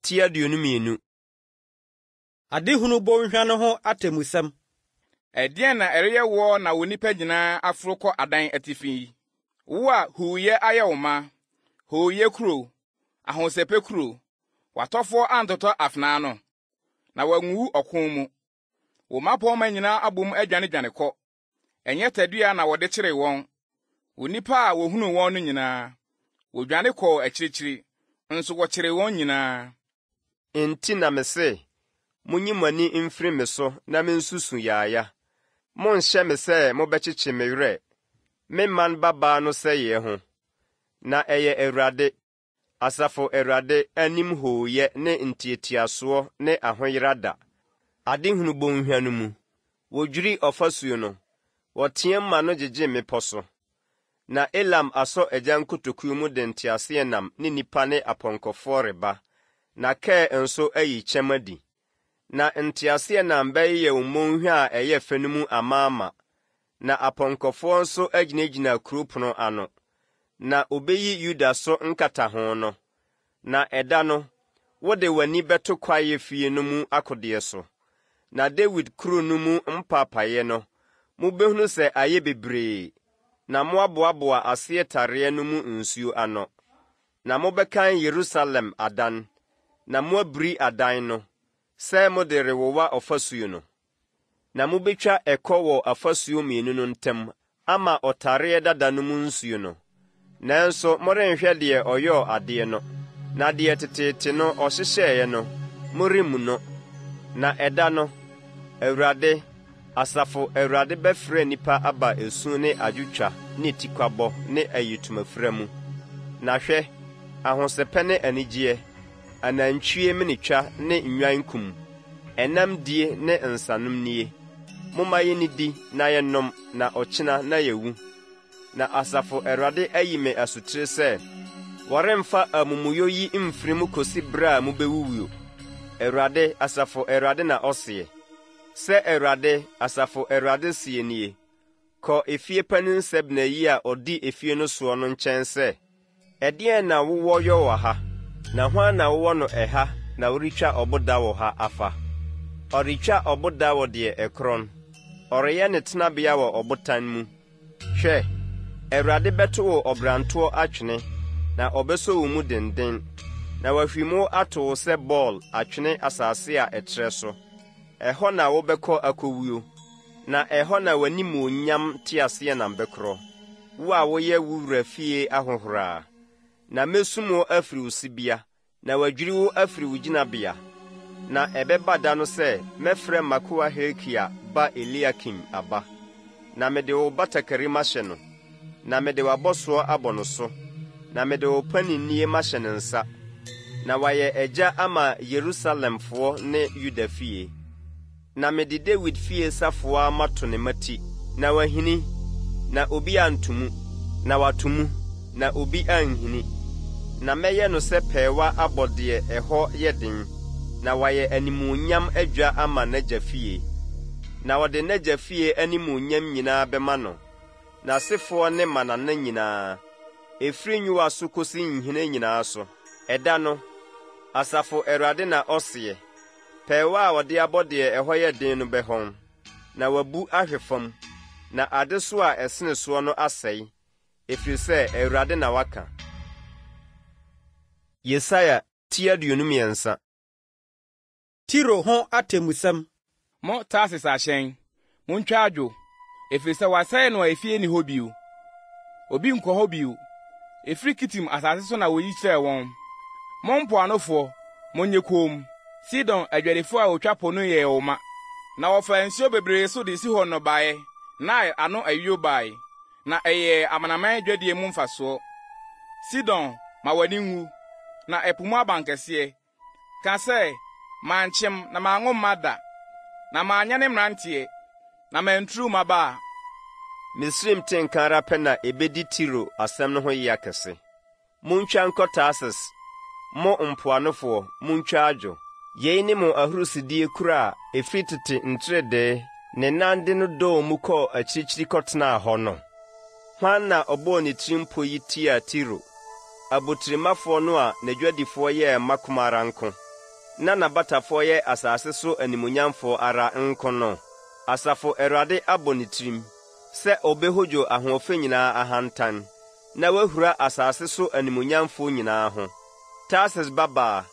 ti 22. Adehunu bɔnhwa no ho atemmusɛm. Ɛdeɛn na ɛreyɛ woɔ na wo nnipa nyinaa aforo kɔ adan atifi yi? Wo a huuyɛ ayɛ wo ma, hooyɛ kuro, ahosɛpɛ kuro, w'atɔfoɔ antotɔ afena ano, na wɔanwuwu ɔko mu. Wo mmapɔmma nyinaa abom adwanedwane kɔ. Ɛnyɛ tadua na wɔde kyeree wɔn. Wo nnipa a wɔhunuu wɔn no nyinaa, wɔdwane kɔɔ akyirikyiri, nso wɔkyeree wɔn nyinaa. Enti na mese, Monyi mo ani mfiri me so na mensu su yaaya. Monnhyɛ me sɛ mobɛkyekye me werɛ, me man babaa no sɛeɛ ho. Na ɛyɛ Awurade, Asafo Awurade anim hooyɛ ne ntiatiasoɔ ne ahoyera da, adehunu bɔnhwa no mu. Wɔdwiri ɔfasuo no, wɔteam ma no gyegye mmepɔ so. Na Elam asɔ agyan nkotokuo mu de nteaseɛnam ne nnipa ne apɔnkɔfoɔ reba, na Kir nso ayi kyɛm adi. Na nteaseɛnam bɛyeyɛ wo mmonhwa a ɛyɛ fɛ no mu amaama, na apɔnkɔfoɔ nso agyinagyina kuro pono ano. Na ɔbɛyi Yuda so nkataho no. Na ɛda no, wode w'ani bɛto kwaeɛ fie no mu akodeɛ so, na Dawid kuro no mu mpaapaeɛ no, mobɛhunu sɛ ayɛ bebree, na moaboaboa aseɛ tareɛ no mu nsuo ano. Na mobɛkan Yerusalem adan, na moabiri adan no, sɛ mode rewowa ɔfasuo no. Na mobɛtwa ɛkɔ wɔ afasuo mmienu no ntam ama ɔtareɛ dada no mu nsuo no. Nanso morenhwɛ deɛ ɔyɔɔ adeɛ no, na deɛ teteete no ɔhyehyɛeɛ no, moremmu no. Na ɛda no, Awurade, Asafo Awurade bɛfrɛ nnipa aba esu ne adwotwa ne tikwabɔ ne ayitomafira mu. Na hwɛ, ahosɛpɛ ne anigyeɛ, anantwie menetwa ne nnwan kum, ɛnam die ne nsanom nie. Momma yɛnnidi na yɛnnom, na ɔkyena na yɛawu. Na Asafo Awurade ayi me asotire sɛ, Wɔremfa amumuyɔ yi mfiri mu kɔsi berɛ a mobɛwuwuo, Awurade, Asafo Awurade na ɔseɛ. Sɛ Awurade, Asafo Awurade seɛ nie, Kɔ efie panin Sebna yi a ɔdi efie no soɔ no nkyɛn sɛ, Ɛdeɛn na wowɔ yɔ wɔ ha, na hwan na wowɔ no ɛha na woretwa ɔboda wɔ ha afa? Ɔretwa ɔboda wɔ deɛ ɛkorɔn, ɔreyɛ ne tenabea wɔ ɔbotan mu. Hwɛ, Awurade bɛto wo ɔbrantoɔ atwene, na ɔbɛsɔ wo mu denden, na wahwim wo ato wo sɛ bɔɔl atwene asase a ɛtrɛ so. Ɛhɔ na wobɛkɔ akɔwuo, na ɛhɔ na w'animuonyam teaseɛnam bɛkorɔ, wo a woyɛ wo wura fie ahohora. Na mɛsum wo afiri wo sibea, na wɔadwiri wo afiri wo gyinabea. Na ɛbɛba da no sɛ mɛfrɛ m'akoa Hilkia ba Eliakim aba, na mede wo batakari mahyɛ no, na mede w'abɔsoɔ abɔ no so, na mede wo paninnie mahyɛ ne nsa, na wayɛ agya ama Yerusalemfoɔ ne Yuda fie. Na mede Dawid fie safoa mato ne mmati, na wahini, na obi anto mu, na wato mu, na obi anhini. Na mɛyɛ no sɛ pɛɛwa abɔ deɛ ɛhɔ yɛ den, na wayɛ animuonyam adwa ama n'agya fie. Na ɔde n'agya fie animuonyam nyinaa bɛma no. n'asefoɔ ne mmanana nyinaa, ɛfiri nyowa so kɔsi nhene nyinaa so. Ɛda no, Asafo Awurade na ɔseɛ, pɛɛwa a wɔde abɔ deɛ ɛhɔ yɛ den no bɛhɔn, na wɔabu ahwe fam, na adesoa a ɛsene soɔ no asɛe, ɛfiri sɛ Awurade na waka. Yesaia ti 23. Tiro ho atemmusɛm. Mo Tarsis ahyɛn, muntwa adwo, efisɛ wɔasɛe no a efie nni hɔ bio. Obi nkɔ hɔ bio. Efiri Kitim asase so na woyi kyerɛɛ wɔn. Mo mpoanofoɔ, monyɛ komm. Sidon adwadifo a wotwa po no yɛɛ wo ma, na wɔfaa nsuo bebree so de Sihor nnɔbaeɛ, Nile ano ayuo bae, na ɛyɛɛ amanaman adwadie mu mfasoɔ. Sidon, ma w'ani nwu, na ɛpo mu abankɛseɛ, Ka sɛ, 'Mankyem na manwo mma da, na manyɛne mmeranteɛ, na manturu mmabaa. Misraim te nka ara pɛ na ebedi Tiro asɛm no ho yea kɛse. Muntwa nkɔ Tarsis, mo mpoanofoɔ, muntwa adwo. Yei ne mo ahurisidie kuro a ɛfiri tete nteredee ne nan de no dɔɔ mu kɔɔ akyirikyiri kɔtenaa hɔ no? Hwan na ɔbɔɔ ne tirim pɔ yi tiaa Tiro, abotirimafoɔ no a n'adwadifoɔ yɛɛ mmakoma ara nko, na n'abatafoɔ yɛ asase so animuonyamfoɔ ara nko no? Asafo Awurade abɔ ne tirim sɛ ɔbɛhodwo ahoɔfɛ nyinaa ahantan, na wahura asase so animuonyamfoɔ nyinaa ho. Tarsis babaa,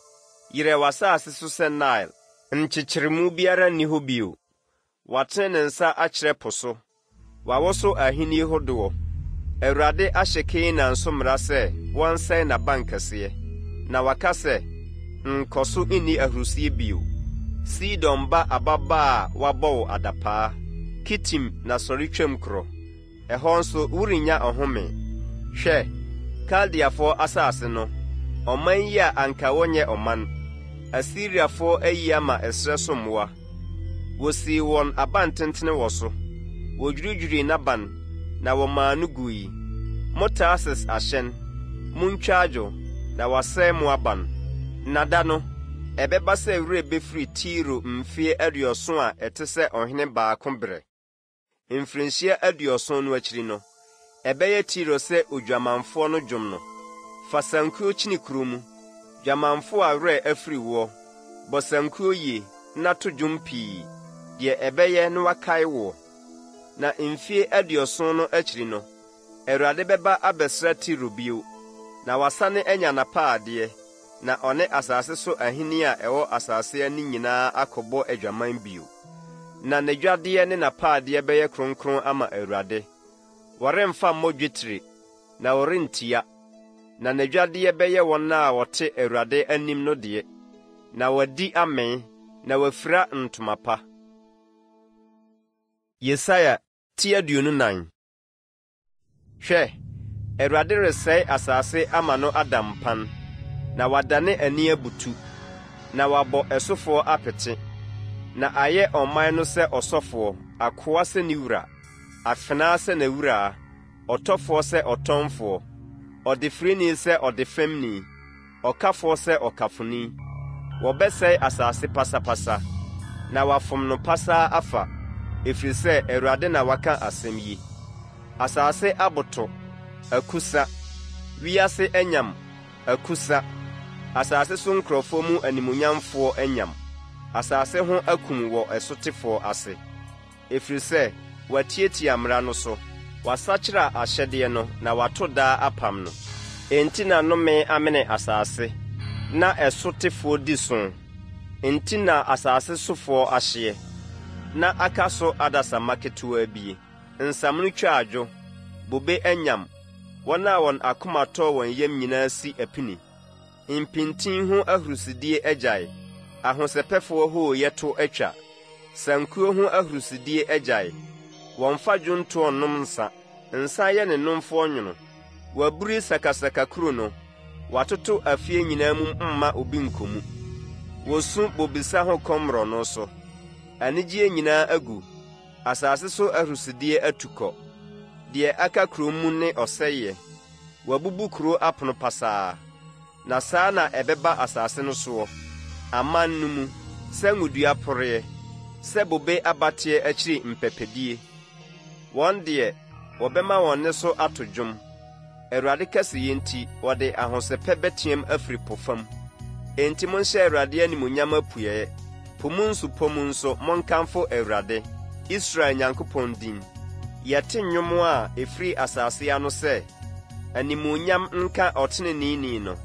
yerɛ w'asase so sɛ Nile. Nkyekyeremu biara nni hɔ bio. Watene ne nsa akyerɛ po so, wawoso ahennie hodoɔ. Awurade ahyɛ Kanaan so mmara sɛ wɔnsɛe n'abankɛseɛ, na waka sɛ, Nkɔ so nni ahurisie bio. Sidon ba ababaa a wɔabɔ wo adapaa, Kitim na sɔre twam korɔ. Ɛhɔ nso worennya ɔhome. Hwɛ! Kaldeafoɔ asase no, ɔman yi a anka wɔnyɛ ɔman, Asiriafoɔ ayi ama ɛserɛ so mmoa. Wɔsii wɔn abantentene wɔ so, wɔdwiridwirii n'aban, na wɔmaa no gui. Mo Tarsis ahyɛn, montwa adwo, na wɔasɛe mo aban. Na da no, ɛbɛba sɛ werɛ bɛfiri Tiro mfeɛ aduɔson a ɛte sɛ ɔhene baako berɛ. Mfirinhyia aduɔson no akyiri no, ɛbɛyɛ Tiro sɛ odwamanfoɔ no dwom no, Fa sankuo kyini kuro mu, dwamanfoɔ a werɛ afiri woɔ, bɔ sankuo yie na to dwom pii, deɛ ɛbɛyɛ na wɔakae woɔ. Na mfeɛ aduɔson no akyiri no, Awurade bɛba abɛsra Tiro bio, na wasane anya n'apaadeɛ, na ɔne asase so ahenni a ɛwɔ asase ani nyinaa akɔbɔ adwaman bio. Na n'adwadeɛ ne n'apaadeɛ bɛyɛ kronkron ama Awurade. Wɔremfa mmɔ dwetire, na wɔrentia. Na n'adwadeɛ bɛyɛ wɔn a wɔte Awurade anim no deɛ, na wɔadi amee, na wɔafira ntoma pa. Yesaia ti 24. Hwɛ, Awurade resɛe asase ama no ada mpan, na wadane ani abutu, na wabɔ ɛsofoɔ apete, na ayɛ ɔman no sɛ ɔsɔfoɔ, akoa sɛ ne wura, afenaa sɛ n'awuraa, ɔtɔfoɔ sɛ ɔtɔnfoɔ, ɔdefirini sɛ ɔdefɛmni. Ɔkafoɔ sɛ ɔkafoni. Wɔbɛsɛe asase pasapasa, na wɔafom no pasaa afa, ɛfiri sɛ Awurade na waka asɛm yi. Asase aboto, akusa, wiase anyam, akusa, asase so nkurɔfoɔ mu animuonyamfoɔ anyam, asase ho akum wɔ ɛsotefoɔ ase. Ɛfiri sɛ wɔatiatia mmara no so, wɔasakyera ahyɛdeɛ no na wɔato daa apam no. Enti na nnome amene asase, na ɛsotefoɔ di so, enti na asase sofoɔ ahyeɛ, na aka so adasamma ketewaa bie. Nsamono twa adwo, bobe anyam, wɔn a wɔn akoma tɔ wɔn yam nyinaa si apini. Mpintin ho ahurusidie agyae, ahosɛpɛfoɔ hooyɛ to atwa, sankuo ho ahurusidie agyae. Wɔmfa dwontoɔ nnom nsa, nsa yɛ ne nomfoɔ nwono. Wɔaburi sakasaka kuro no, wɔatoto afie nyinaa mu mma obi nkɔ mu. Wɔsu bobesa ho kɔm mmorɔno so, anigyeɛ nyinaa agu, asase so ahurusidie atu kɔ. Deɛ aka kuro mu ne ɔsɛeɛ. Wɔabubu kuro apono pasaa. Na saa na ɛbɛba asase no soɔ, aman no mu, sɛ ngodua poreɛ, sɛ bobe abateɛ akyiri mpɛpɛdie. Wɔn deɛ, Wɔbɛma wɔn nne so ato dwom. Awurade kɛseyɛ nti, wɔde ahosɛpɛ bɛteam afiri po fam. Enti monhyɛ Awurade animuonyam apueeɛ, po mu nsupɔ mu nso monkamfo Awurade, Israel Nyankopɔn din. Yɛte nnwom a ɛfiri asase ano sɛ, Animuonyam nka ɔteneneeni no.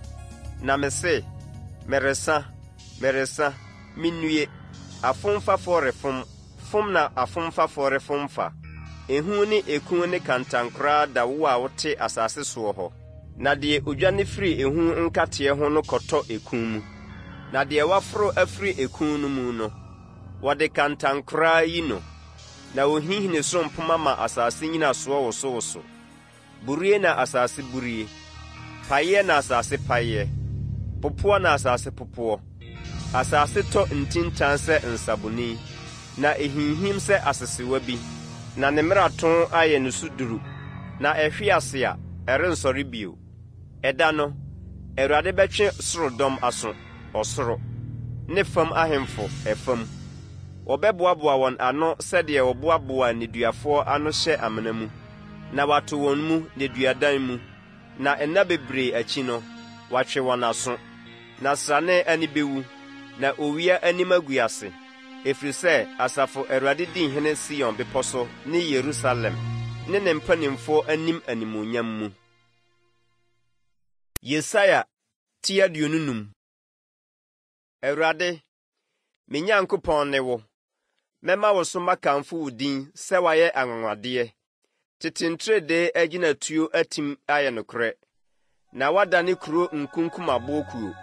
Na mese, Meresa, meresa, mennue! Afomfafoɔ refom, Fom na afomfafoɔ refom fa. Ehu ne eku ne kantankoraa da wo a wote asase soɔ hɔ. Na deɛ ɔdwane firi ehu nkateɛ ho no kɔtɔ eku mu, na deɛ waforo afiri eku no mu no, wɔde kantankoraa yi no, na wɔhinhini soro mpomma ma asase nnyinasoɔ wosowoso. Burie na asase burie, paeɛ na asase paeɛ, popoɔ na asase popoɔ. Asase tɔ ntintan sɛ nsaboni, na ɛhinhim sɛ asesewa bi, na ne mmarato ayɛ no so duru, na ɛhwe ase a, ɛrensɔre bio. Ɛda no, Awurade bɛtwe soro dɔm aso, ɔsoro, ne fam ahemfo, ɛfam. Wɔbɛboaboa wɔn ano sɛdeɛ wɔboaboa nneduafoɔ ano hyɛ amena mu. na wɔato wɔn mu nneduadan mu, na nna bebree akyi no, wɔatwe wɔn aso. Na srane ani bewu, na owia anim agu ase, ɛfiri sɛ Asafo Awurade di hene Sion bepɔ so ne Yerusalem, ne ne mpanimfoɔ anim animuonyam mu. Yesaia ti 25. Awurade, me Nyankopɔn ne wo, mɛma wo so makamfo wo din sɛ woayɛ anwanwadeɛ. Tete nteredee agyinatuo atim ayɛ nokorɛ, na woadane kuro nkunkumaboɔkuo.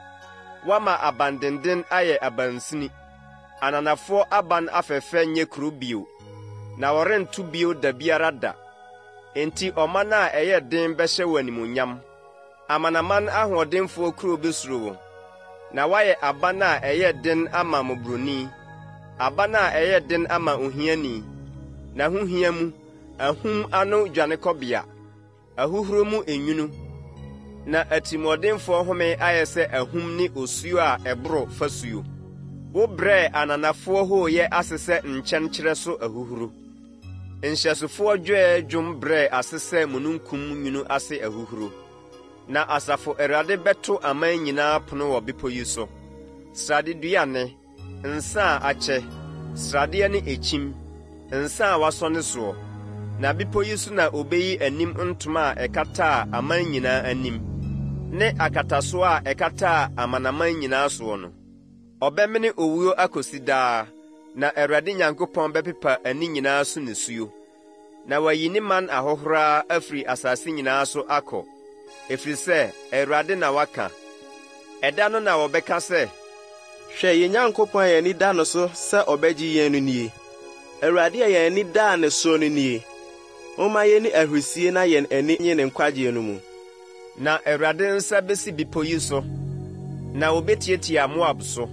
Woama abandenden ayɛ abansini, ananafoɔ aban afɛfɛ nyɛ kuro bio, na wɔrento bio da biara da. Enti ɔman a ɛyɛ den bɛhyɛ wo animuonyam. Amanaman ahoɔdenfoɔ kuro bɛsuro wo, na woayɛ aban a ɛyɛ den ama mmɔborɔni, aban a ɛyɛ den ama ohiani, n'ahohia mu, ahum ano dwanekɔbea, ahuhuro mu enwunu, na atirimuɔdenfoɔ home ayɛ sɛ ahum ne osuo a ɛboro fasuo. Wobrɛɛ ananafoɔ hooyɛ ase sɛ nkyɛnkyerɛ so ahuhuro. Nhyɛsofoɔ dwɛɛ dwom brɛɛ ase sɛ mununkum nwunu ase ahuhuro. Na Asafo Awurade bɛto aman nyinaa pono wɔ bepɔ yi so, sradeduane, nsa a akyɛ, sradeɛ ne ekyim, nsa a wɔasɔne soɔ. Na bepɔ yi so na ɔbɛyi anim ntoma a ɛkataa aman nyinaa anim, ne akatasoɔ a ɛkataa amanaman nyinaa soɔ no. Ɔbɛmene owuo akosi daa, na Awurade Nyankopɔn bɛpepa ani nyinaa so nisuo, na wayi ne man ahohora afiri asase nyinaa so akɔ, ɛfiri sɛ Awurade na waka. Ɛda no na wɔbɛka sɛ. Hwɛ, yɛn Nyankopɔn a yɛn ani da no so sɛ ɔbɛgye yɛn no nie! Awurade a yɛn ani daa ne soɔ no nie! Momma yenni ahurisie na yɛn ani nnye ne nkwagyeɛ no mu. Na Awurade nsa besi bepɔ yi so, na wɔbɛtiatia Moab so,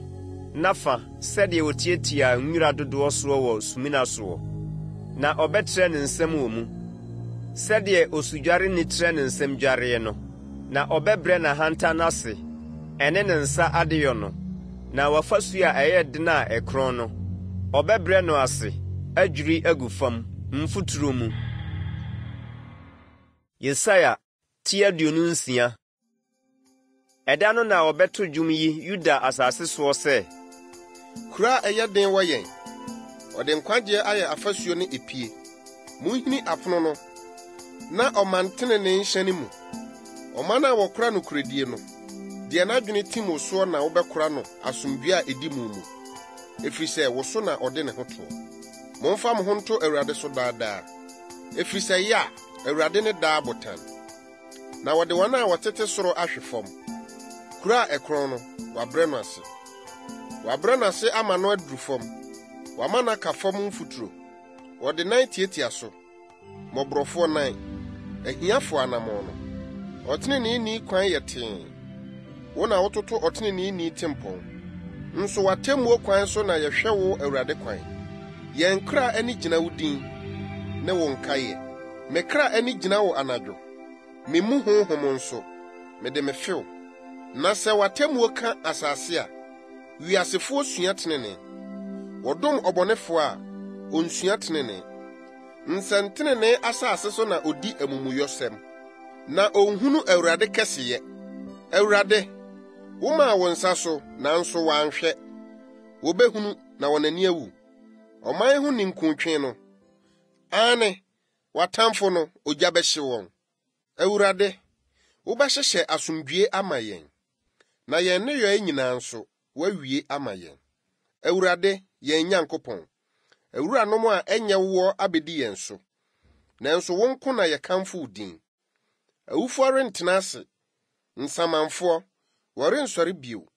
n'afa, sɛdeɛ wɔtiatia nwira dodoɔ soɔ wɔ sumina soɔ, na ɔbɛtrɛ ne nsam wɔ mu, sɛdeɛ osudwareni trɛ ne nsam dwareɛ no, na ɔbɛbrɛ n'ahantan no ase, ɛne ne nsa adeyɔ no, na w'afasuo a ɛyɛ den a ɛkorɔn no, ɔbɛbrɛ no ase, adwiri agu fam, mfuturo mu. Yesaia ti 26. Ɛda no na wɔbɛto dwom yi Yuda asase soɔ sɛ. Kuro a ɛyɛ den wɔ yɛn. Ɔde nkwagyeɛ ayɛ afasuo ne epie. Monhini apono no, na ɔman tenenee nhyɛne mu. Ɔman a wɔkora nokorɛdie no, deɛ n'adwene tim wo soɔ na wobɛkora no asomdwoeɛ a ɛdi mu mu, ɛfiri sɛ wo so na ɔde ne ho toɔ. Momfa mo ho nto Awurade so daa daa. Ɛfiri sɛ Yah, Awurade ne daa botan, na wɔde wɔn a wɔtete soro ahwe fam. Kuro a ɛkorɔn no, wɔabrɛ no ase. Wɔabrɛ no ase ama no aduru fam, wɔama no aka fam mfuturo. Wɔde nan tiatia so, mmɔborɔfoɔ nan, ahiafoɔ anammɔn no. Ɔteneneeni kwan yɛ tee, wo na wototo ɔteneneeni tempɔn. Nso w'atemmuo kwan so na yɛhwɛ wo Awurade kwan. Yɛn kra ani gyina wo din ne wo nkaeɛ. Me kra ani gyina wo anadwo, me mu honhom nso, mede mefe wo. Na sɛ w'atemmuo ka asase a, wiasefoɔ sua tenenee. Wɔdom ɔbɔnefoɔ a, ɔnsua tenenee. Nsɛntenenee asase so na odi amumuyɔsɛm, na onhunu Awurade kɛseyɛ. Awurade, womaa wo nsa so, nanso wɔanhwɛ. Wobehunu na wɔn ani awu. Ɔman ho ninkuntwe no, aane, w'atamfo no, ogya bɛhye wɔn. Awurade, wobɛhyehyɛ asomdwoe ama yɛn, na yɛn nneyɔe nyinaa nso, woawie ama yɛn. Awurade, yɛn Nyankopɔn, awuranom a ɛnyɛ woɔ abedi yɛn so, nanso wo nko na yɛkamfo wo din. Awufoɔ rentena ase, nsamanfoɔ, wɔrensɔre bio.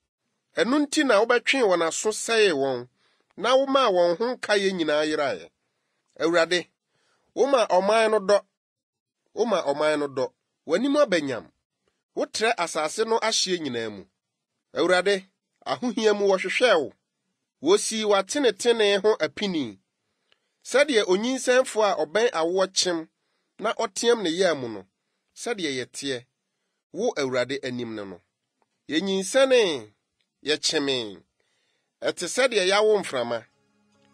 Ɛno nti na wobɛtwee wɔn aso sɛee wɔn na womaa wɔn ho nkaeɛ nyinaa yeraeɛ. Awurade, woma ɔman no dɔ, woma ɔman no dɔ, w'anim aba nyam. Wotrɛ asase no ahyeɛ nyinaa mu. Awurade, ahohia mu wɔhwehwɛɛ wo. Wosii w'atenetenee ho apini. Sɛdeɛ onyinsɛnfoɔ a ɔbɛn awoɔ kyem na ɔteam ne yea mu no, sɛdeɛ yɛteɛ, wo Awurade anim ne no. Yenyinsɛnee, yɛkyemee. Ɛte sɛ deɛ yɛawo mframa.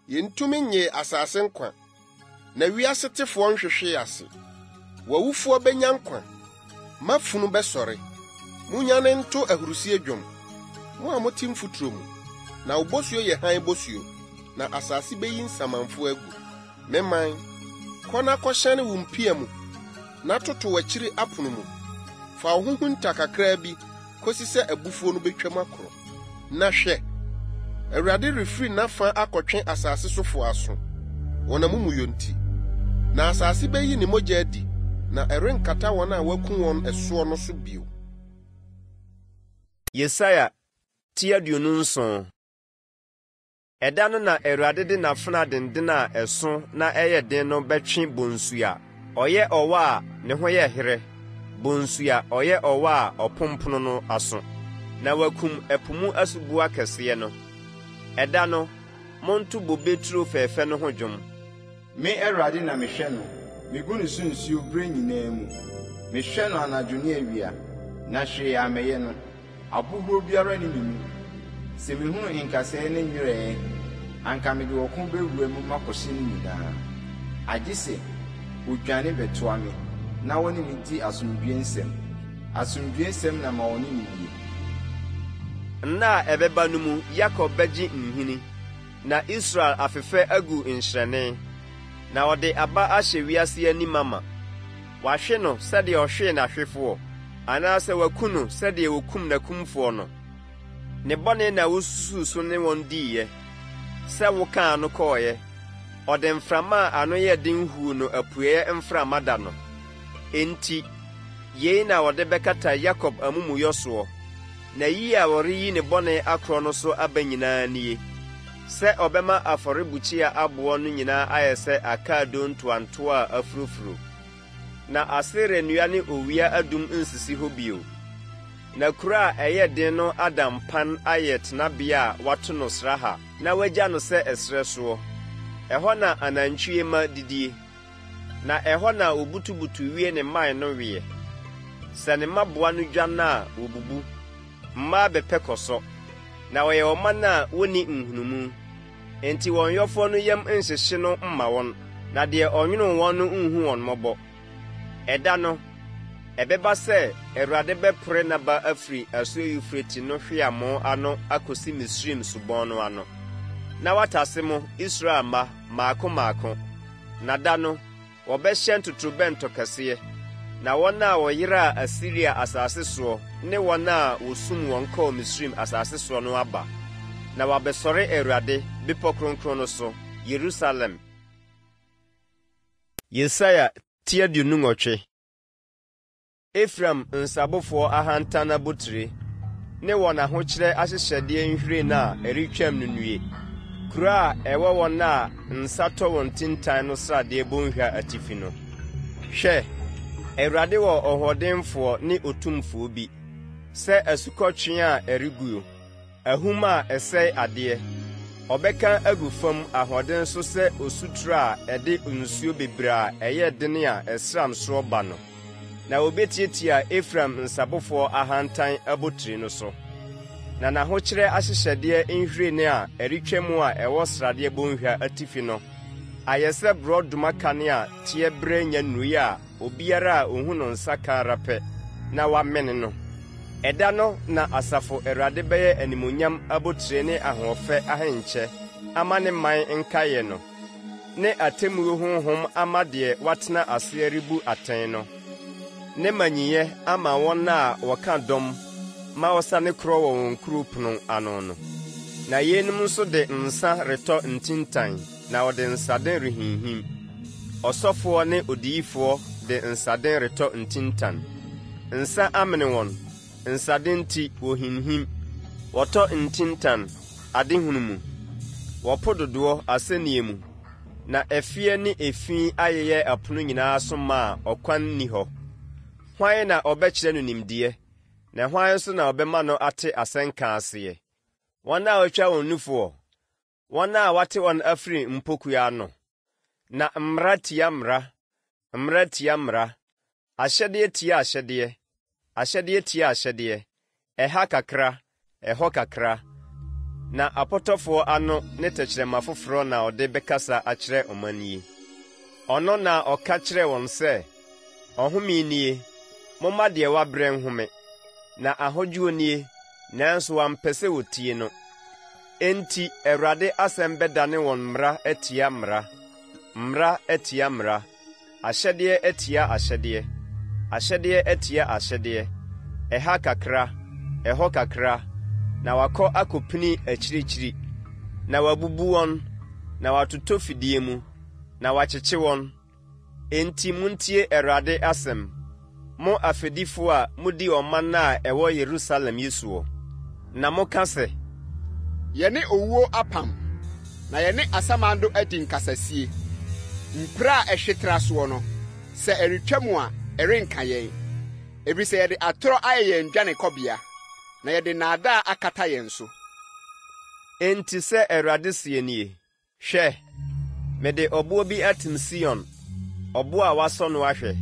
Yentumi nnyee asase nkwa, na wiase tefoɔ nhwehwee ase. W'awufoɔ bɛnya nkwa, m'afunu bɛsɔre. Monnyane nto ahurisie dwom, mo a mote mfuturo mu, na wo bosuo yɛ hann bosuo, na asase bɛyi nsamanfoɔ agu. Me man, kɔ na kɔhyɛne wo mpia mu, na toto w'akyiri apono mu. Fa wo ho hunta kakraa bi kosi sɛ abufuo no betwam akorɔ. Na hwɛ! Awurade refiri n'afa akɔtwe asase sofo aso, wɔn amumuyɔ nti. Na asase beyi ne mogya adi, na ɛrenkata wɔn a wɔaku wɔn ɛsoɔ no so bio. Yesaia ti 27. Ɛda no na Awurade de n'afena denden a ɛso na ɛyɛ den no bɛtwe bonsu a ɔyɛ ɔwɔ a ne ho yɛ herɛ, bonsu a ɔyɛ ɔwɔ a ɔpompono no aso, na wakum ɛpo mu asuboa kɛseɛ no. Ɛda no, monto bobe turo fɛfɛ no ho dwom. Me Awurade na mehwɛ no, migu no so nsuo berɛ nyinaa mu. Mehwɛ no anadwo ne awia, na hwee ammɛyɛ no. Abohuro biara nni ne mu. Sɛ mehunu nkasɛɛ ne nwerɛ ɛ, anka mede ɔko bɛwura mu makɔhye ne nyinaa. Agye sɛ ɔdwane bɛtoa me na ɔne me di asomdwoeɛsɛm. Asomdwoeɛsɛm na ma ɔne me nnie. Nna a ɛbɛba no mu Yakob bɛgye nhini, na Israel afefɛ agu nhyerɛnne, na ɔde aba ahyɛ wiase ani mama. Wahwe no sɛdeɛ ɔhwee n'ahwefoɔ, anaasɛ waku no sɛdeɛ wɔkum n'akumfoɔ no. Ne bɔne na wosusuu so ne wɔn diiɛ, sɛ wokaa no kɔeɛ. Ɔde mframa a ano yɛ den huu no apueeɛ mframa da no. Enti, yei na wɔde bɛkata Yakob amumuyɔ soɔ, na yi a wɔreyi ne bɔne akorɔ no so aba nyinaa nie, sɛ ɔbɛma afɔrebukyia aboɔ no nyinaa ayɛ sɛ akaadoo ntoantoa a afurofuro. Na Asera nnua ne owia adum nsisi hɔ bio. Na kuro a ɛyɛ den no ada mpan ayɛ tenabea a wɔato no sraha na wɔagya no sɛ ɛserɛ soɔ. Ɛhɔ na anantwie mma didie. Na ɛhɔ na wɔbutubutu wie ne mman no weɛ. Sɛ ne mmaboa no dwan a, wɔbubu. Mmaa bɛpɛ kɔsɔ. Na wɔyɛ ɔman a wɔnni nhunumu. Enti wɔn Yɔfoɔ no yam nhyehye no mma wɔn, na deɛ ɔnwonoo wɔn no nhu wɔn mmɔbɔ. Ɛda no, ɛbɛba sɛ Awurade bɛpore n'aba afiri asuo Eufrate no hweamo ano akɔsi Misraim subɔn no ano, na watase mo, Israel mma, mmaako mmaako. Na da no, Wɔbɛhyɛn totorobɛnto kɛseɛ, na wɔn a wɔyeraa Asiria asase soɔ ne wɔn a wɔsum wɔn kɔɔ Misraim asase soɔ no aba, na wɔabɛsɔre Awurade, bepɔ kronkron no so, Yerusalem. Yesaia ti 28. Efraim nsabofoɔ ahantan abotire ne wɔn ahokyerɛ ahyehyɛdeɛ nhwiren a ɛretwam no nnue, kuro a ɛwɔ wɔn a nsa tɔ wɔn ntintan no sradeɛ bɔnhwa atifi no. Hwɛ, Awurade wɔ ɔhoɔdenfoɔ ne otumfoɔ bi, sɛ asukɔtweaa a ɛreguo. Ahum a ɛsɛe adeɛ. Ɔbɛka agu fam ahoɔden so sɛ osuturo a ɛde nsuo bebree a ɛyɛ den a ɛsram soɔ ba no. Na wɔbɛtiatia Efraim nsabofoɔ ahantan abotire no so. Na n'ahokyerɛ ahyehyɛdeɛ nhwiren a ɛretwam a ɛwɔ sradeɛ bɔnhwa atifi no, Ayɛ sɛ borɔdɔma kane a teɛ berɛ nnya nnurui a obiara a ɔhu no nsa ka ara pɛ na wamene no. Ɛda no na Asafo Awurade bɛyɛ animuonyam abotire ne ahoɔfɛ ahenkyɛ ama ne man nkaeɛ no, ne atemmuo honhom ama deɛ watena aseɛ rebu atɛn no, ne mmaninyɛ ama wɔn a wɔka dɔm ma wɔsane korɔ wɔ wɔn kuro pono ano no. Na yeinom nso de nsa retɔ ntintan na wɔde nsaden rehinhim. Ɔsɔfoɔ ne odiyifoɔ de nsaden retɔ ntintan. Nsa amene wɔn, nsaden nti wɔhinhim. Wɔtɔ ntintan, adehunu mu. Wɔpo dodoɔ, asɛnnie mu. Na ɛfeɛ ne efi ayeyɛ ɛpono nyinaa so ma a ɔkwan nni hɔ. Hwan na ɔbɛkyerɛ no nimdeɛ, na hwan nso na ɔbɛma no ate asɛnka aseɛ? Wɔn a wɔatwa wɔn nufoɔ, wɔn a wɔate wɔn afiri mpokua ano? Na mmara tia mmara, mmara tia mmara, ahyɛdeɛ tia ahyɛdeɛ, ahyɛdeɛ tia ahyɛdeɛ, ɛha kakra, ɛhɔ kakra, na apɔtɔfoɔ ano ne tɛkyerɛma foforɔ na ɔde bɛkasa akyerɛ ɔman yi. Ɔno na ɔka kyerɛɛ wɔn sɛ, Ɔhome nie, momma deɛ wabrɛ nhome, na ahodwoɔ nie, nanso wɔampɛ sɛ wɔtie no. Enti Awurade asɛm bɛdane wɔn mmara atia mmara, mmara atia mmara, ahyɛdeɛ atia ahyɛdeɛ, ahyɛdeɛ atia ahyɛdeɛ, ɛha kakra, ɛhɔ kakra, na wɔakɔ akɔpini akyirikyiri, na wɔabubu wɔn, na wɔatotɔ fidie mu, na wɔakyekye wɔn. Enti montie Awurade asɛm, mo afɛdifoɔ a modi ɔman a ɛwɔ Yerusalem yi soɔ, na moka sɛ. Yɛne owuo apam, na yɛne asamando adi nkasasie. Mpire a ɛhwe tra soɔ no, sɛ ɛretwa mu a, ɛrenka yɛn, ɛfiri sɛ yɛde atorɔ ayɛ yɛn dwanekɔbea, na yɛde nnaadaa akata yɛn so. Enti sɛ Awurade seɛ nie, Hwɛ, mede ɔboɔ bi atim Sion, ɔboɔ a wɔasɔ no ahwɛ,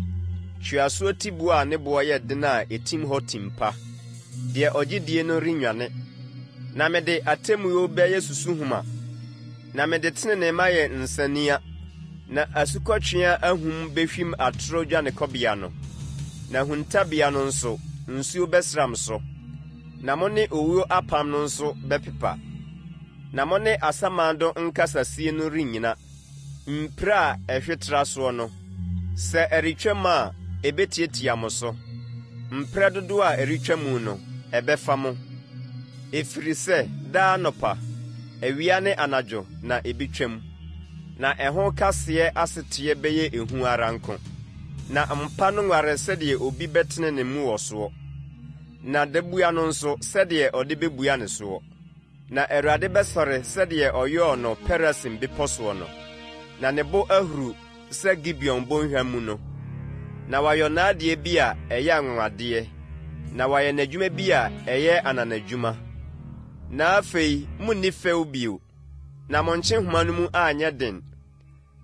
tweasoɔ tiboɔ a ne boɔ yɛ den a ɛtim hɔ tim pa. Deɛ ɔgye die no rennwane. Na mede atemmuo bɛyɛ susuhoma, na mede tenenee mayɛ nsania, na asukɔtweaa ahum bɛhwim atorɔ dwanekɔbea no, na huntabea no nso, nsuo bɛsram so. Na mo ne owuo apam no nso bɛpepa. Na mo ne asamando nkasasie no rennyina, mpire a ɛhwe tra soɔ no, sɛ ɛretwam a, ɛbɛtiatia mo so. Mprɛ dodoɔ a ɛretwa mu no, ɛbɛfa mo. Ɛfiri sɛ daa anɔpa, awia ne anadwo na ɛbɛtwam, na ɛho kaseɛ aseteɛ bɛyɛ ehu ara nko. Na mpa no nware sɛdeɛ obi bɛtene ne mu wɔ soɔ, na dabua no nso sɛdeɛ ɔde bɛbua ne soɔ. Na Awurade bɛsɔre sɛdeɛ ɔyɔɔ no Perasim bepɔ soɔ no, na ne bo ahuru sɛ Gibeon bɔnhwa mu no, na wayɔ n'adeɛ bi a ɛyɛ anwanwadeɛ, na wayɛ n'adwuma bi a ɛyɛ ananadwuma. Na afei monni fɛw bio, na mo nkyehoma no mu anyɛ den,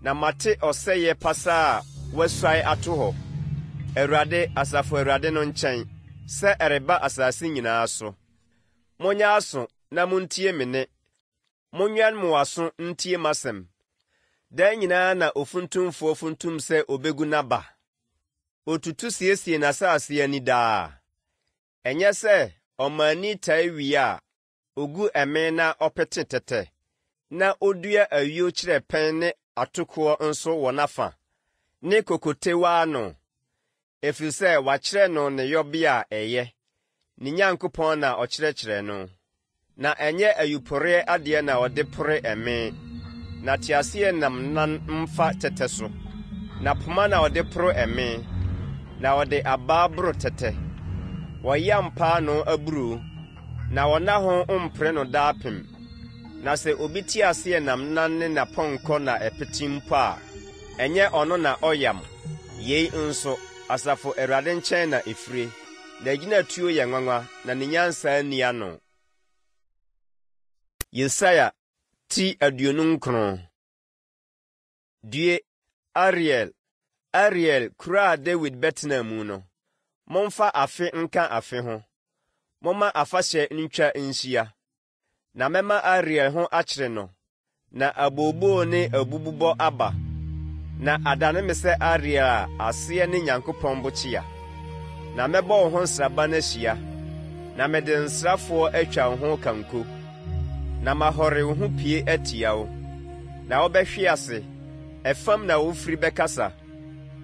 na mate ɔsɛeɛ pasaa a wɔasuae ato hɔ, Awurade, Asafo Awurade no nkyɛn, sɛ ɛreba asase nyinaa so. Monyɛ aso na muntie me nne, monwɛn mo aso ntie m'asɛm. Daa nyinaa na ofuntumfoɔ funtum sɛ obegu n'aba? Otutu siesie n'asase ani daa? Ɛnyɛ sɛ ɔmanni taa wie a, ogu ɛme na ɔpete tɛtɛ, na odua ayuo kyerɛpɛn ne atokoɔ nso wɔ n'afa, ne kokotewa ano? Ɛfiri sɛ wɔakyerɛ no ne yɔbea a ɛyɛ, ne Nyankopɔn na ɔkyerɛkyerɛ no. Na ɛnyɛ ayuporeɛ adeɛ na ɔde pore ɛme, na teaseɛnam nan mfa tɛtɛ so. Na poma na ɔde poro ɛme, na ɔde abaa boro tɛtɛ. Wɔyam paanoo aburoo, na wɔnna ho mpore no daapem. Na sɛ obi teaseɛnam nan ne n'apɔnkɔ na ɛpete mpo a, Ɛnyɛ ɔno na ɔyam. Yei nso, Asafo Awurade nkyɛn na ɛfire. N'agyinatuo yɛ nwanwa, na ne nyansa nni ano. Yesaia ti 29. Due, Ariel, Ariel, kuro a Dawid bɛtenaa mu no! Momfa afe nka afe ho, momma afahyɛ ntwa nhyia. Na mɛma Ariel ho akyere no. Na abooboo ne abububɔ aba, na adane me sɛ Ariel a aseɛ ne Nyankopɔn Bokyea. Na mɛbɔ wo ho nsraban ahyia, na mede nsrafoɔ atwa wo ho kanko, na mahɔre wo ho pie atia wo, na wobɛhwe ase, ɛfam na wofiri bɛkasa.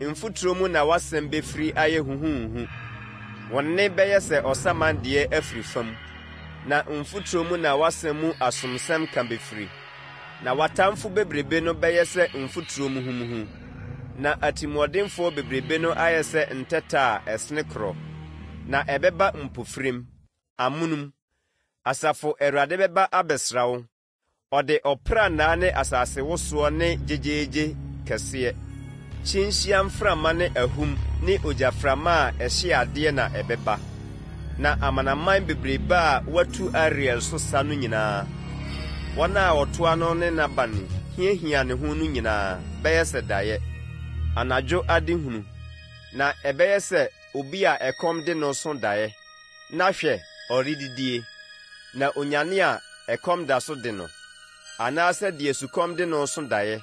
Mfuturo mu na w'asɛm bɛfiri ayɛ huhuhuhu. Wo nne bɛyɛ sɛ ɔsaman deɛ afiri fam, na mfuturo mu na w'asɛm mu asomsɛm ka bɛfiri. Na w'atamfo bebrebe no bɛyɛ sɛ mfuturo muhumuhu, na atirimuɔdenfoɔ bebrebe no ayɛ sɛ ntɛtɛ a ɛsene korɔ, na ɛbɛba mpofirim, amonom. Asafo Awurade bɛba abɛsra wo, Ɔde ɔprannaa ne asasewosoɔ ne gyegyeegye kɛseɛ, kyinhyia mframa ne ahum ne ogyaframa a ɛhye adeɛ na ɛbɛba. Na amanaman bebrebe a wɔatu Ariel so sa no nyinaa, wɔn a wɔtoa no ne n'abane hiahia ne ho no nyinaa bɛyɛ sɛ daeɛ, anadwo adehunu, na ɛbɛyɛ sɛ obi a ɛkɔm de no so daeɛ. Na hwɛ, ɔredidie, na onyane a, ɛkɔm da so de no, anaasɛ deɛ sukɔm de no so daeɛ,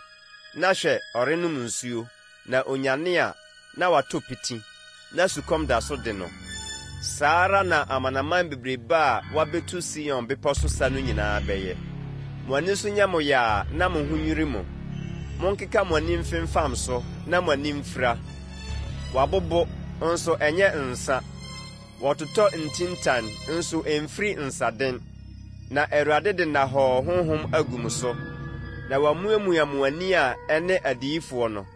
na hwɛ, ɔrenom nsuo, na onyane a, na watɔ piti, na sukɔm da so de no. Saa ara na amanaman bebrebe a wɔabɛtu Sion bepɔ so sa no nyinaa bɛyɛ. Mo ani so nyɛ mo yaa na mo ho nnwiri mo. Monkeka mo ani mfemfam so na mo ani mfira. Wɔabobo, nso ɛnyɛ nsa. Wɔtotɔ ntintan, nso ɛmfiri nsaden. Na Awurade de nnahɔɔ honhom agu mo so, na wamuamua mo ani a ɛne adiyifoɔ no,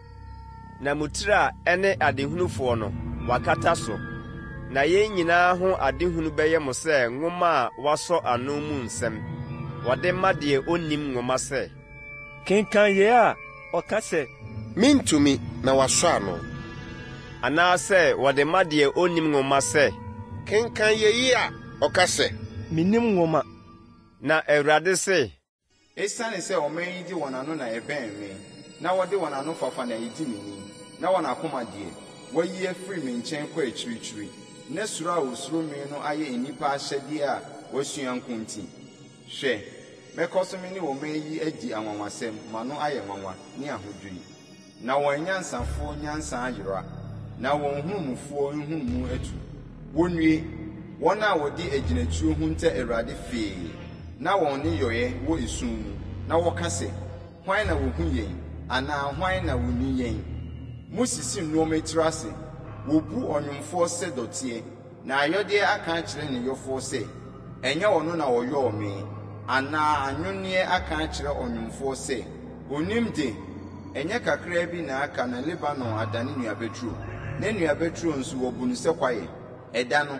na mo tiri a ɛne adehunufoɔ no, wakata so. Na yei nyinaa ho adehunu bɛyɛ mo sɛ nwoma a wɔasɔ ano mu nsɛm, wɔde ma deɛ ɔnnim nwoma sɛ. Kenkan yei a, ɔka sɛ. Mentumi, na wɔasɔ ano. Anaasɛ wɔde ma deɛ ɔnnim nwoma sɛ. Kenkan yei a, ɔka sɛ. Mennim nwoma. Na Awurade se. Esiane sɛ ɔman yi de wɔn ano na ɛbɛn me, na wɔde wɔn anofafa na edi me ni, na wɔn akoma deɛ, wɔayi afiri me nkyɛn kɔ akyirikyiri, na suro a wɔsuro me no ayɛ nnipa ahyɛdeɛ a wɔasua nko nti, hwɛ, mɛkɔ so me ne ɔman yi adi anwanwasɛm ma no ayɛ nwanwa ne ahodwiri. Na wɔn anyansafoɔ nyansa ayera, na wɔn nhunumufoɔ nhunumu atu. Wɔnnue, wɔn a wɔde agyinatuo hunta Awurade fee, na wɔn nneyɔeɛ wɔ esum mu, na wɔka sɛ, Hwan na ɔhu yɛn, anaa hwan na ɔni yɛn? Mosisi nnoɔma tiri ase, wɔbu ɔnwomfoɔ sɛ dɔteɛ, Na ayɔdeɛ aka akyerɛ ne yɔfoɔ sɛ, Ɛnyɛ ɔno na ɔyɔɔ me? Anaa anwonneɛ aka akyerɛ ɔnwomfoɔ sɛ, Ɔnnim de? Ɛnyɛ kakraa bi na aka na Lebanon adane nnuabaturo, na nnuabaturo nso wɔbu no sɛ kwaeɛ? Ɛda no,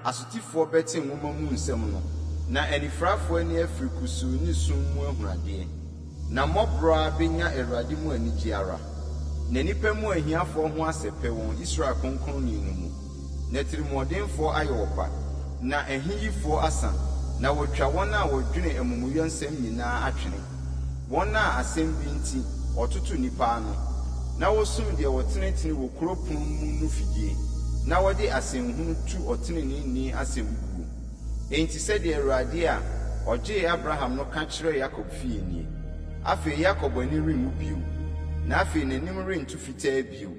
asotifoɔ bɛte nwoma mu nsɛm no, na anifirafoɔ ani afiri kusuu ne sum mu ahunu adeɛ. Na mmɔborɔ ara bɛnya Awurade mu anigyeɛ ara, na nnipa mu ahiafoɔ ho asɛpɛ wɔn Israel Kronkronni no mu. Na atirimuɔdenfoɔ ayɛ ɔkwa, na ahiyifoɔ asa, na wɔatwa wɔn a wɔdwene amumuyɔ nsɛm nyinaa atwene, wɔn a asɛm bi nti wɔtoto nnipa ano, na wɔsum deɛ ɔtenetene wɔ kuro pono mu no fidie, na wɔde asɛnhunu tu ɔteneneeni asɛm guo. Enti sɛdeɛ Awurade a ɔgyee Abraham no ka kyerɛ Yakob fie nie, Afei Yakob ani renwu bio, na afei n'anim rento fitaa bio.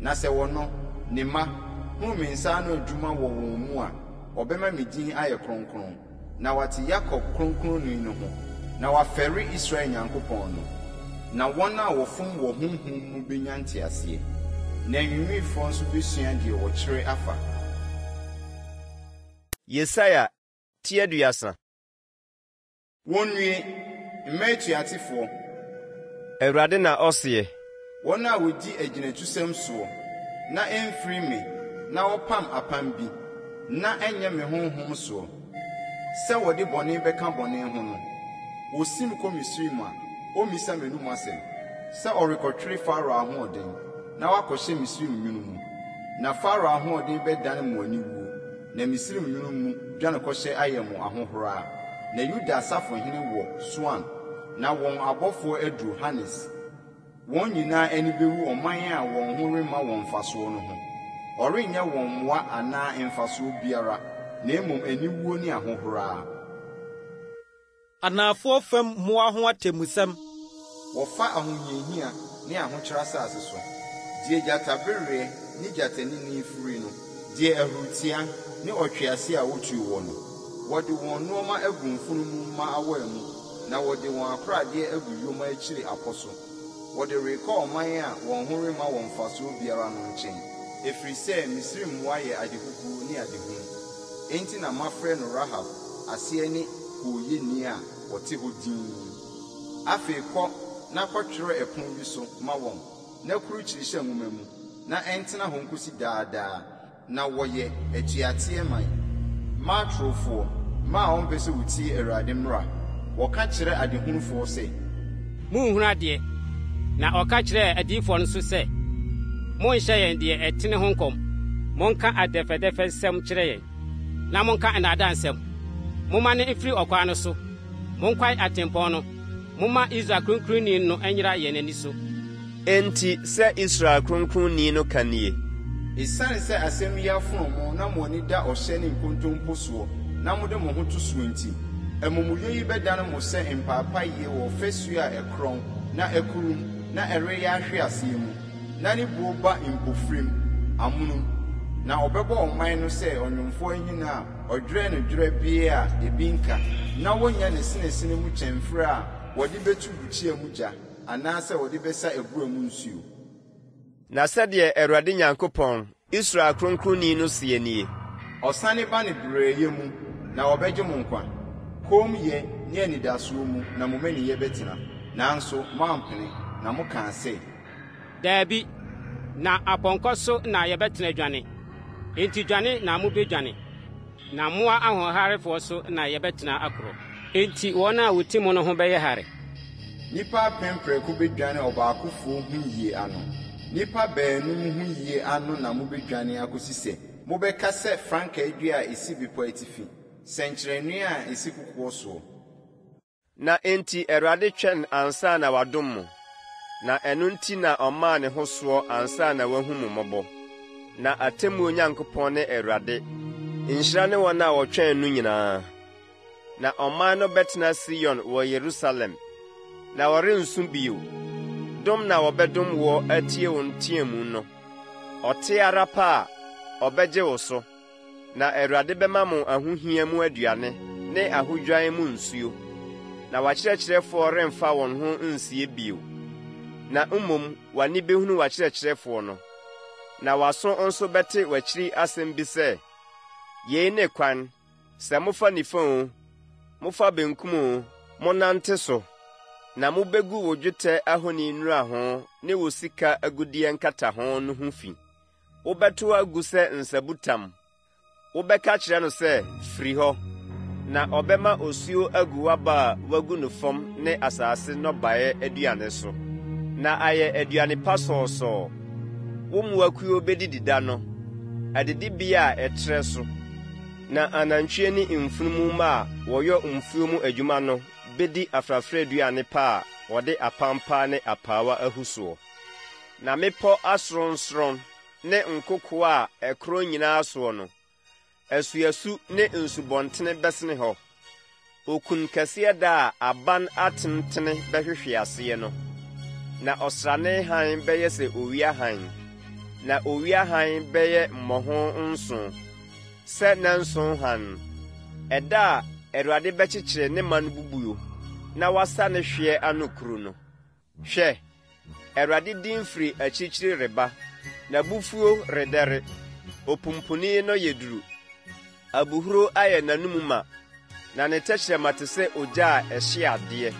Na sɛ wɔno, ne mma, hunu me nsa ano adwuma wɔ wɔn mu a, wɔbɛma me din ayɛ kronkron, na wɔate Yakob Kronkronni no ho, na wɔafɛre Israel Nyankopɔn no. Na wɔn a wɔfom wɔ honhom mu bɛnya nteaseɛ, na anwiinwiifoɔ nso bɛsua deɛ wɔkyerɛ afa. Yesaia ti 30. Wɔnnue, mma atuatefoɔ! Awurade na ɔseɛ. Wɔn a wɔdi agyinatusɛm soɔ, na ɛmfiri me, na wɔpam apam bi, na ɛnyɛ me honhom soɔ, sɛ wɔde bɔne bɛka bɔne ho no. Wɔsim kɔ Misraim a, ɔmmisa m'anomu asɛm, sɛ ɔrekɔtwere Farao ahoɔden, na wakɔhyɛ Misraim nwunu mu. Na Farao ahoɔden bɛdane mo aniwuo, na Misraim nwunu mu dwanekɔhyɛ ayɛ mo ahohora. Na Yuda asafohene wɔ Soan, na wɔn abɔfoɔ aduru Hanes. Wɔn nyinaa ani bɛwu ɔman a wɔn ho remma wɔn mfasoɔ no ho. Ɔrenyɛ wɔn mmoa anaa mfasoɔ biara, na mmom aniwuo ne ahohora. Anafoɔ fam mmoa ho atemmusɛm. Wɔfa ahohiahia ne ahokyere asase so, deɛ gyatabereɛ ne gyatanini firi no, deɛ ahuritia ne ɔtweaseɛ a wɔtuo wɔ no. Wɔde wɔn nnoɔma agu mfunumu mma awaa mu, na wɔde wɔn akoradeɛ agu yoma akyiri apɔ so. Wɔde rekɔ ɔman a wɔn ho remma wɔn mfasoɔ biara no nkyɛn, ɛfiri sɛ Misraim mmoa yɛ adehuhuo ne adehunu. Enti na mafrɛ no Rahab, aseɛ ne Hooyɛni a ɔte hɔ dinn. Afei kɔ na kɔtwerɛ ɛpono bi so ma wɔn, na kurukyire hyɛ nwoma mu, na ɛntena hɔ nkɔsi daa daa. Na wɔyɛ atuateɛ man, mma atorofoɔ, mma a wɔmpɛ sɛ wɔtie Awurade mmara. Wɔka kyerɛ adehunufoɔ sɛ. Monhunu adeɛ. Na ɔka kyerɛɛ adiyifoɔ no nso sɛ, Monnhyɛ yɛn deɛ ɛtene ho nkɔm, monka adɛfɛdɛfɛsɛm kyerɛ yɛn, na monka nnaadaa nsɛm. Mommane mfiri ɔkwan no so, monkwae atempɔn no, momma Israel Kronkronni no nyera yɛn ani so. Enti sɛ Israel Kronkronni no ka nie. Esiane sɛ asɛm yi afono mo na mo ani da ɔhyɛ ne nkontompo soɔ na mode mo ho to soɔ nti, amumuyɛ yi bɛdane mo sɛ mpaepaeɛ wɔ ɔfasuo a ɛkorɔn na akurum na ɛreyɛ ahwe aseɛ mu, na ne buo ba mpofirim, amonom. Na ɔbɛbɔ ɔman no sɛ ɔnwomfoɔ ahina a ɔdwerɛ no dwerɛbee a ebi nka, na wɔnnya ne sinesine mu kyɛmferɛ a wɔde bɛtu bukyia mu gya. Anaasɛ wɔde bɛsa abura mu nsuo. Na sɛdeɛ Awurade Nyankopɔn, Israel Kronkronni no seɛ nie. Ɔsane ba ne brɛɛyɛ mu, na wɔbɛgye mo nkwa, kommyɛ ne anidasoɔ mu na mo mmaninyɛ bɛtena, nanso moampene, na mokaa sɛ. Dabi, na apɔnkɔ so na yɛbɛtena adwane. Enti dwane na mobɛdwane, na mmoa ahoɔharefoɔ so na yɛbɛtena akorɔ. Enti wɔn a wɔti mo no ho bɛyɛ hare. Nnipa apem prɛko bɛdwane ɔbaakofoɔ huyie ano, nnipa baanum huyie ano na mobɛdwane akɔsi sɛ mobɛka sɛ frankaa dua a ɛsi bepɔ atifi, sɛnkyerɛnneɛ a ɛsi kokoɔ soɔ. Na enti Awurade twɛn ansa na wadom mo, na ɛno nti na ɔmaa ne ho soɔ ansa na wahu mo mmɔbɔ. Na atemmuo Nyankopɔn ne Awurade, nhyira ne wɔn a wɔtwɛn no nyinaa. Na ɔman no bɛtena Sion wɔ Yerusalem, na wɔrensu bio. Dom na wɔbɛdom woɔ atie wo nteamu no. Ɔte ara pɛ a, ɔbɛgye wo so. Na Awurade bɛma mo ahohia mu aduane ne ahodwan mu nsuo, na w'akyerɛkyerɛfoɔ remfa wɔn ho nsie bio, na mmom w'ani bɛhunu w'akyerɛkyerɛfoɔ no, na w'aso nso bɛte w'akyiri asɛm bi sɛ, Yei ne kwan, sɛ mofa nifa oo, mofa benkum oo, monnante so. Na mobɛgu wo dwetɛ ahoni nnuraho ne wo sika agudeɛ nkataho no ho fi. Wobɛto agu sɛ nsabutam. Wobɛka akyerɛ no sɛ, 'Firi hɔ! Na ɔbɛma osuo agu w'aba a woagu no fam ne asase nnɔbaeɛ aduane so, na ayɛ aduane pa sɔɔsɔɔ. Wo mmoakuo bɛdidi da no, adidibea a ɛtrɛ so. Na anantwie ne mfunumu mma a wɔyɔ mfuo mu adwuma no bɛdi afrafraduane pa a wɔde apampaa ne apaawa ahu soɔ. Na mmepɔ asorɔnsorɔn ne nkokoɔ a ɛkorɔn nyinaa soɔ no, asuasu ne nsubɔntene bɛsene hɔ, okunkɛseɛ da a aban atentene bɛhwehwe aseɛ no. Na ɔsrane hann bɛyɛ sɛ owia hann, na owia hann bɛyɛ mmɔho nson, sɛ nnanson hann, ɛda a Awurade bɛkyekyere ne man bubuo na wasa ne hweɛ ano kuru no. Hwɛ! Awurade din firi akyirikyiri reba, n'abufuo redɛre. Opumpuni no yɛ duru. Abohuro ayɛ n'anomu ma, na ne tɛkyerɛma te sɛ ogya a ɛhye adeɛ,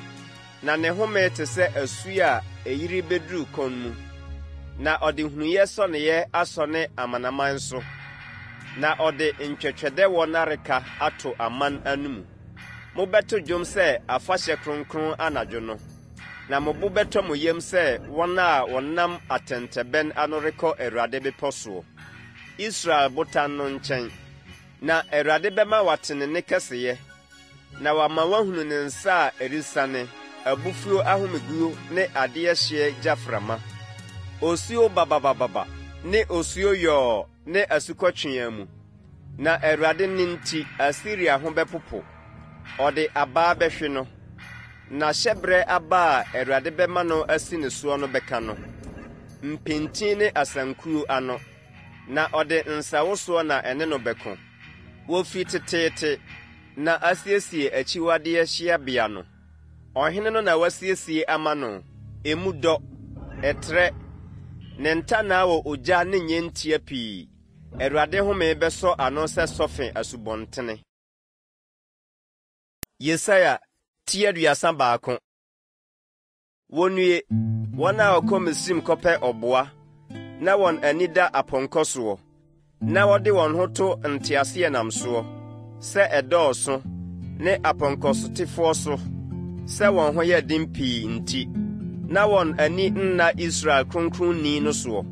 na ne home te sɛ asuo a ɛyiri bɛduru kɔn mu. Na ɔde hunuyɛ sɔneeɛ asɔne amanaman so, na ɔde ntwɛtwɛdɛwɔ nnareka ato aman anomu. Mobɛto dwom sɛ afahyɛ kronkron anadwo no. Na mo bo bɛtɔ mo yam sɛ wɔn a wɔnam atɛntɛbɛn ano rekɔ Awurade bepɔ soɔ, Israel Botan no nkyɛn. Na Awurade bɛma wɔate ne nne kɛseyɛ, na wama wɔahunu ne nsa a ɛresiane, abufuo ahomeguo ne adeɛ hyeɛ gyaframa, osuo bababababa ne osuo yɔɔ ne asukɔtweaa mu. Na Awurade nne nti Asiria ho bɛpopo, ɔde abaa bɛhwe no. Na hyɛberɛ aba a Awurade bɛma no asi ne soɔ no bɛka no, mpintin ne asankuo ano, na ɔde nsawosoɔ na ɛne no bɛko. Wɔfiri teteete na asiesie akyiwadeɛ hyeɛbea no. Ɔhene no na wasiesie ama no, emu dɔ, ɛtrɛ, ne ntannaa wɔ ogya ne nnyentia pii. Awurade home bɛsɔ ano sɛ sɔfe asubɔntene. Yesaia ti 31. Wonnue, wɔn a wɔkɔ Misraim kɔpɛ ɔboa, na wɔn ani da apɔnkɔ soɔ, na wɔde wɔn ho to nteaseɛnam soɔ, sɛ ɛdɔɔso, ne apɔnkɔsotefoɔ so, sɛ wɔn ho yɛ den pii nti, na wɔn ani nna Israel Kronkronni no soɔ,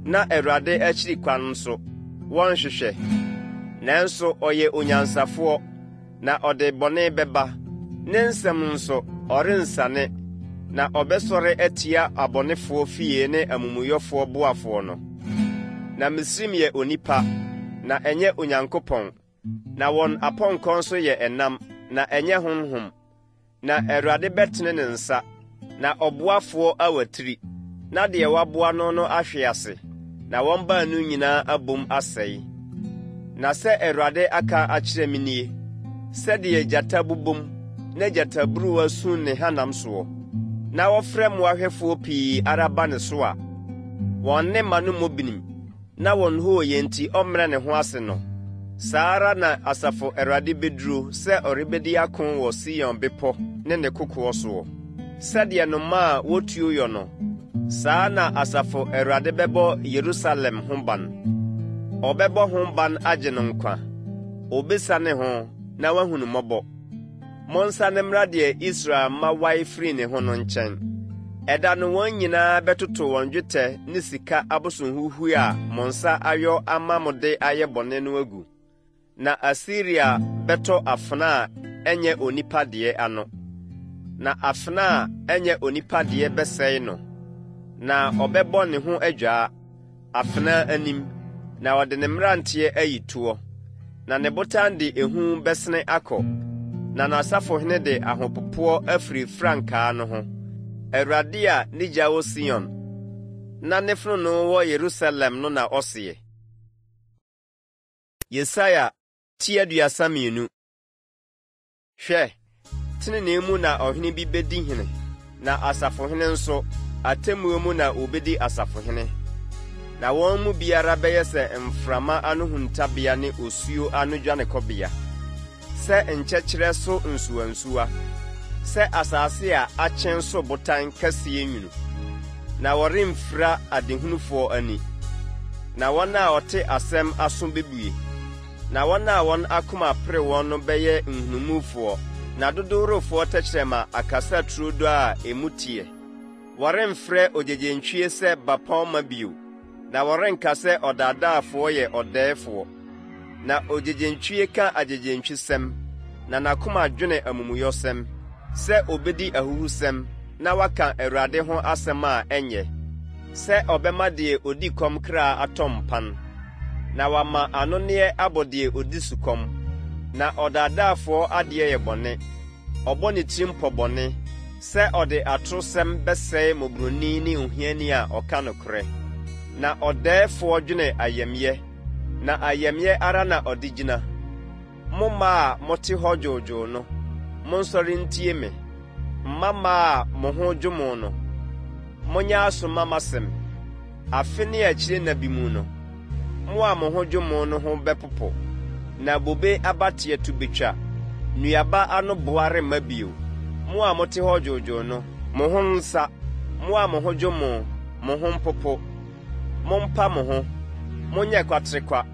na Awurade akyiri kwan nso, wɔnhwehwɛ. Nanso ɔyɛ onyansafoɔ. Na ɔde bɔne bɛba, ne nsɛm nso, ɔrensane, na ɔbɛsɔre atia abɔnefoɔ fie ne amumuyɔfoɔ boafoɔ no. Na Misraim yɛ onipa, na ɛnyɛ Onyankopɔn, na wɔn apɔnkɔ nso yɛ ɛnam, na ɛnyɛ honhom. Na Awurade bɛtene ne nsa, na ɔboafoɔ awatiri, na deɛ waboa no no ahwe ase, na wɔn baanu nyinaa abom asɛe. Na sɛ Awurade aka akyerɛ me nie, sɛdeɛ gyata bobom na gyataburuwa su ne hanam soɔ, na wɔfrɛ mmoahwɛfoɔ pii ara ba ne so a, wɔn nne ma no mmɔ binim, na wɔn hooyɛ nti ɔmmrɛ ne ho ase no, saa ara na Asafo Awurade bɛduro sɛ ɔrebɛdi ako wɔ Sion bepɔ ne ne kokoɔ soɔ. Sɛdeɛ nnomaa a wɔtuo yɔ no, saa na Asafo Awurade bɛbɔ Yerusalem ho ban. Ɔbɛbɔ ho ban agye no nkwa, ɔbɛsiane ho na wahunu mmɔbɔ. Monsane mmra deɛ Israel mma wae firii ne ho no nkyɛn. Ɛda no wɔn nyinaa bɛtoto wɔn dwetɛ ne sika abosonhuhuo a mo nsa ayɔ ama mo de ayɛ bɔne no agu. Na Asiria bɛtɔ afena a ɛnyɛ onipa deɛ ano, na afena a ɛnyɛ onipa deɛ bɛsɛe no, na ɔbɛbɔ ne ho adwaa. afena anim, na ɔde ne mmeranteɛ ayi toɔ. Na ne botan de ehu bɛsene akɔ, na n'asafohene de ahopopoɔ afiri frankaa no ho. Awurade a ne gya wɔ Sion, na ne fononoo wɔ Yerusalem no na ɔseɛ. Yesaia ti 32. Hwɛ, tenenee mu na ɔhene bi bedi hene, na asafohene nso, atemmuo mu na wɔbedi asafohene. Na wɔn mu biara bɛyɛ sɛ mframa ano huntabea ne osuo ano dwanekɔbea, sɛ nkyɛkyerɛ so nsuwansuwa, sɛ asase a akyen so botan kɛseɛ nwunu. Na wɔremfira adehunufoɔ ani, na wɔn a wɔte asɛm aso bɛbue. Na wɔn a wɔn akoma pere wɔn no bɛyɛ nhunumufoɔ, na dodoworofoɔ tɛkyerɛma akasa turodoo a emu teɛ. Wɔremfrɛ ogyegyentwie sɛ bapɔmma bio, na wɔrenka sɛ ɔdaadaafoɔ yɛ ɔdɛɛfoɔ. Na ogyegyentwie ka agyegyentwisɛm, na n'akoma dwene amumuyɔsɛm, sɛ obedi ahuhusɛm na waka Awurade ho asɛm a ɛnyɛ, sɛ ɔbɛma deɛ ɔdi kɔm kra atɔ mpan. Na wama anonneɛ abɔ deɛ ɔdi sukɔm. Na ɔdaadaafoɔ adeɛ yɛ bɔne, ɔbɔ ne tirim pɔ bɔne, sɛ ɔde atorosɛm bɛsɛe mmɔborɔni ne ohiani a ɔka nokorɛ. Na ɔdɛɛfoɔ dwene ayamyɛ, na ayamyɛ ara na ɔde gyina. Mo mmaa a mote hɔ dwoodwoo no, monsɔre ntie me. Mmammaa a mo ho dwo mo no, monyɛ aso mma m'asɛm. Afe ne akyire nna bi mu no, mo a mo ho dwo mo no ho bɛpopo, na bobe abateɛ to bɛtwa, nnuaba ano boa remma bio. Mo a mote hɔ dwoodwoo no, mo ho nsa, mo a mo ho dwo mo, mo ho mpopo. Mompa mo ho, monyɛ kwaterekwa.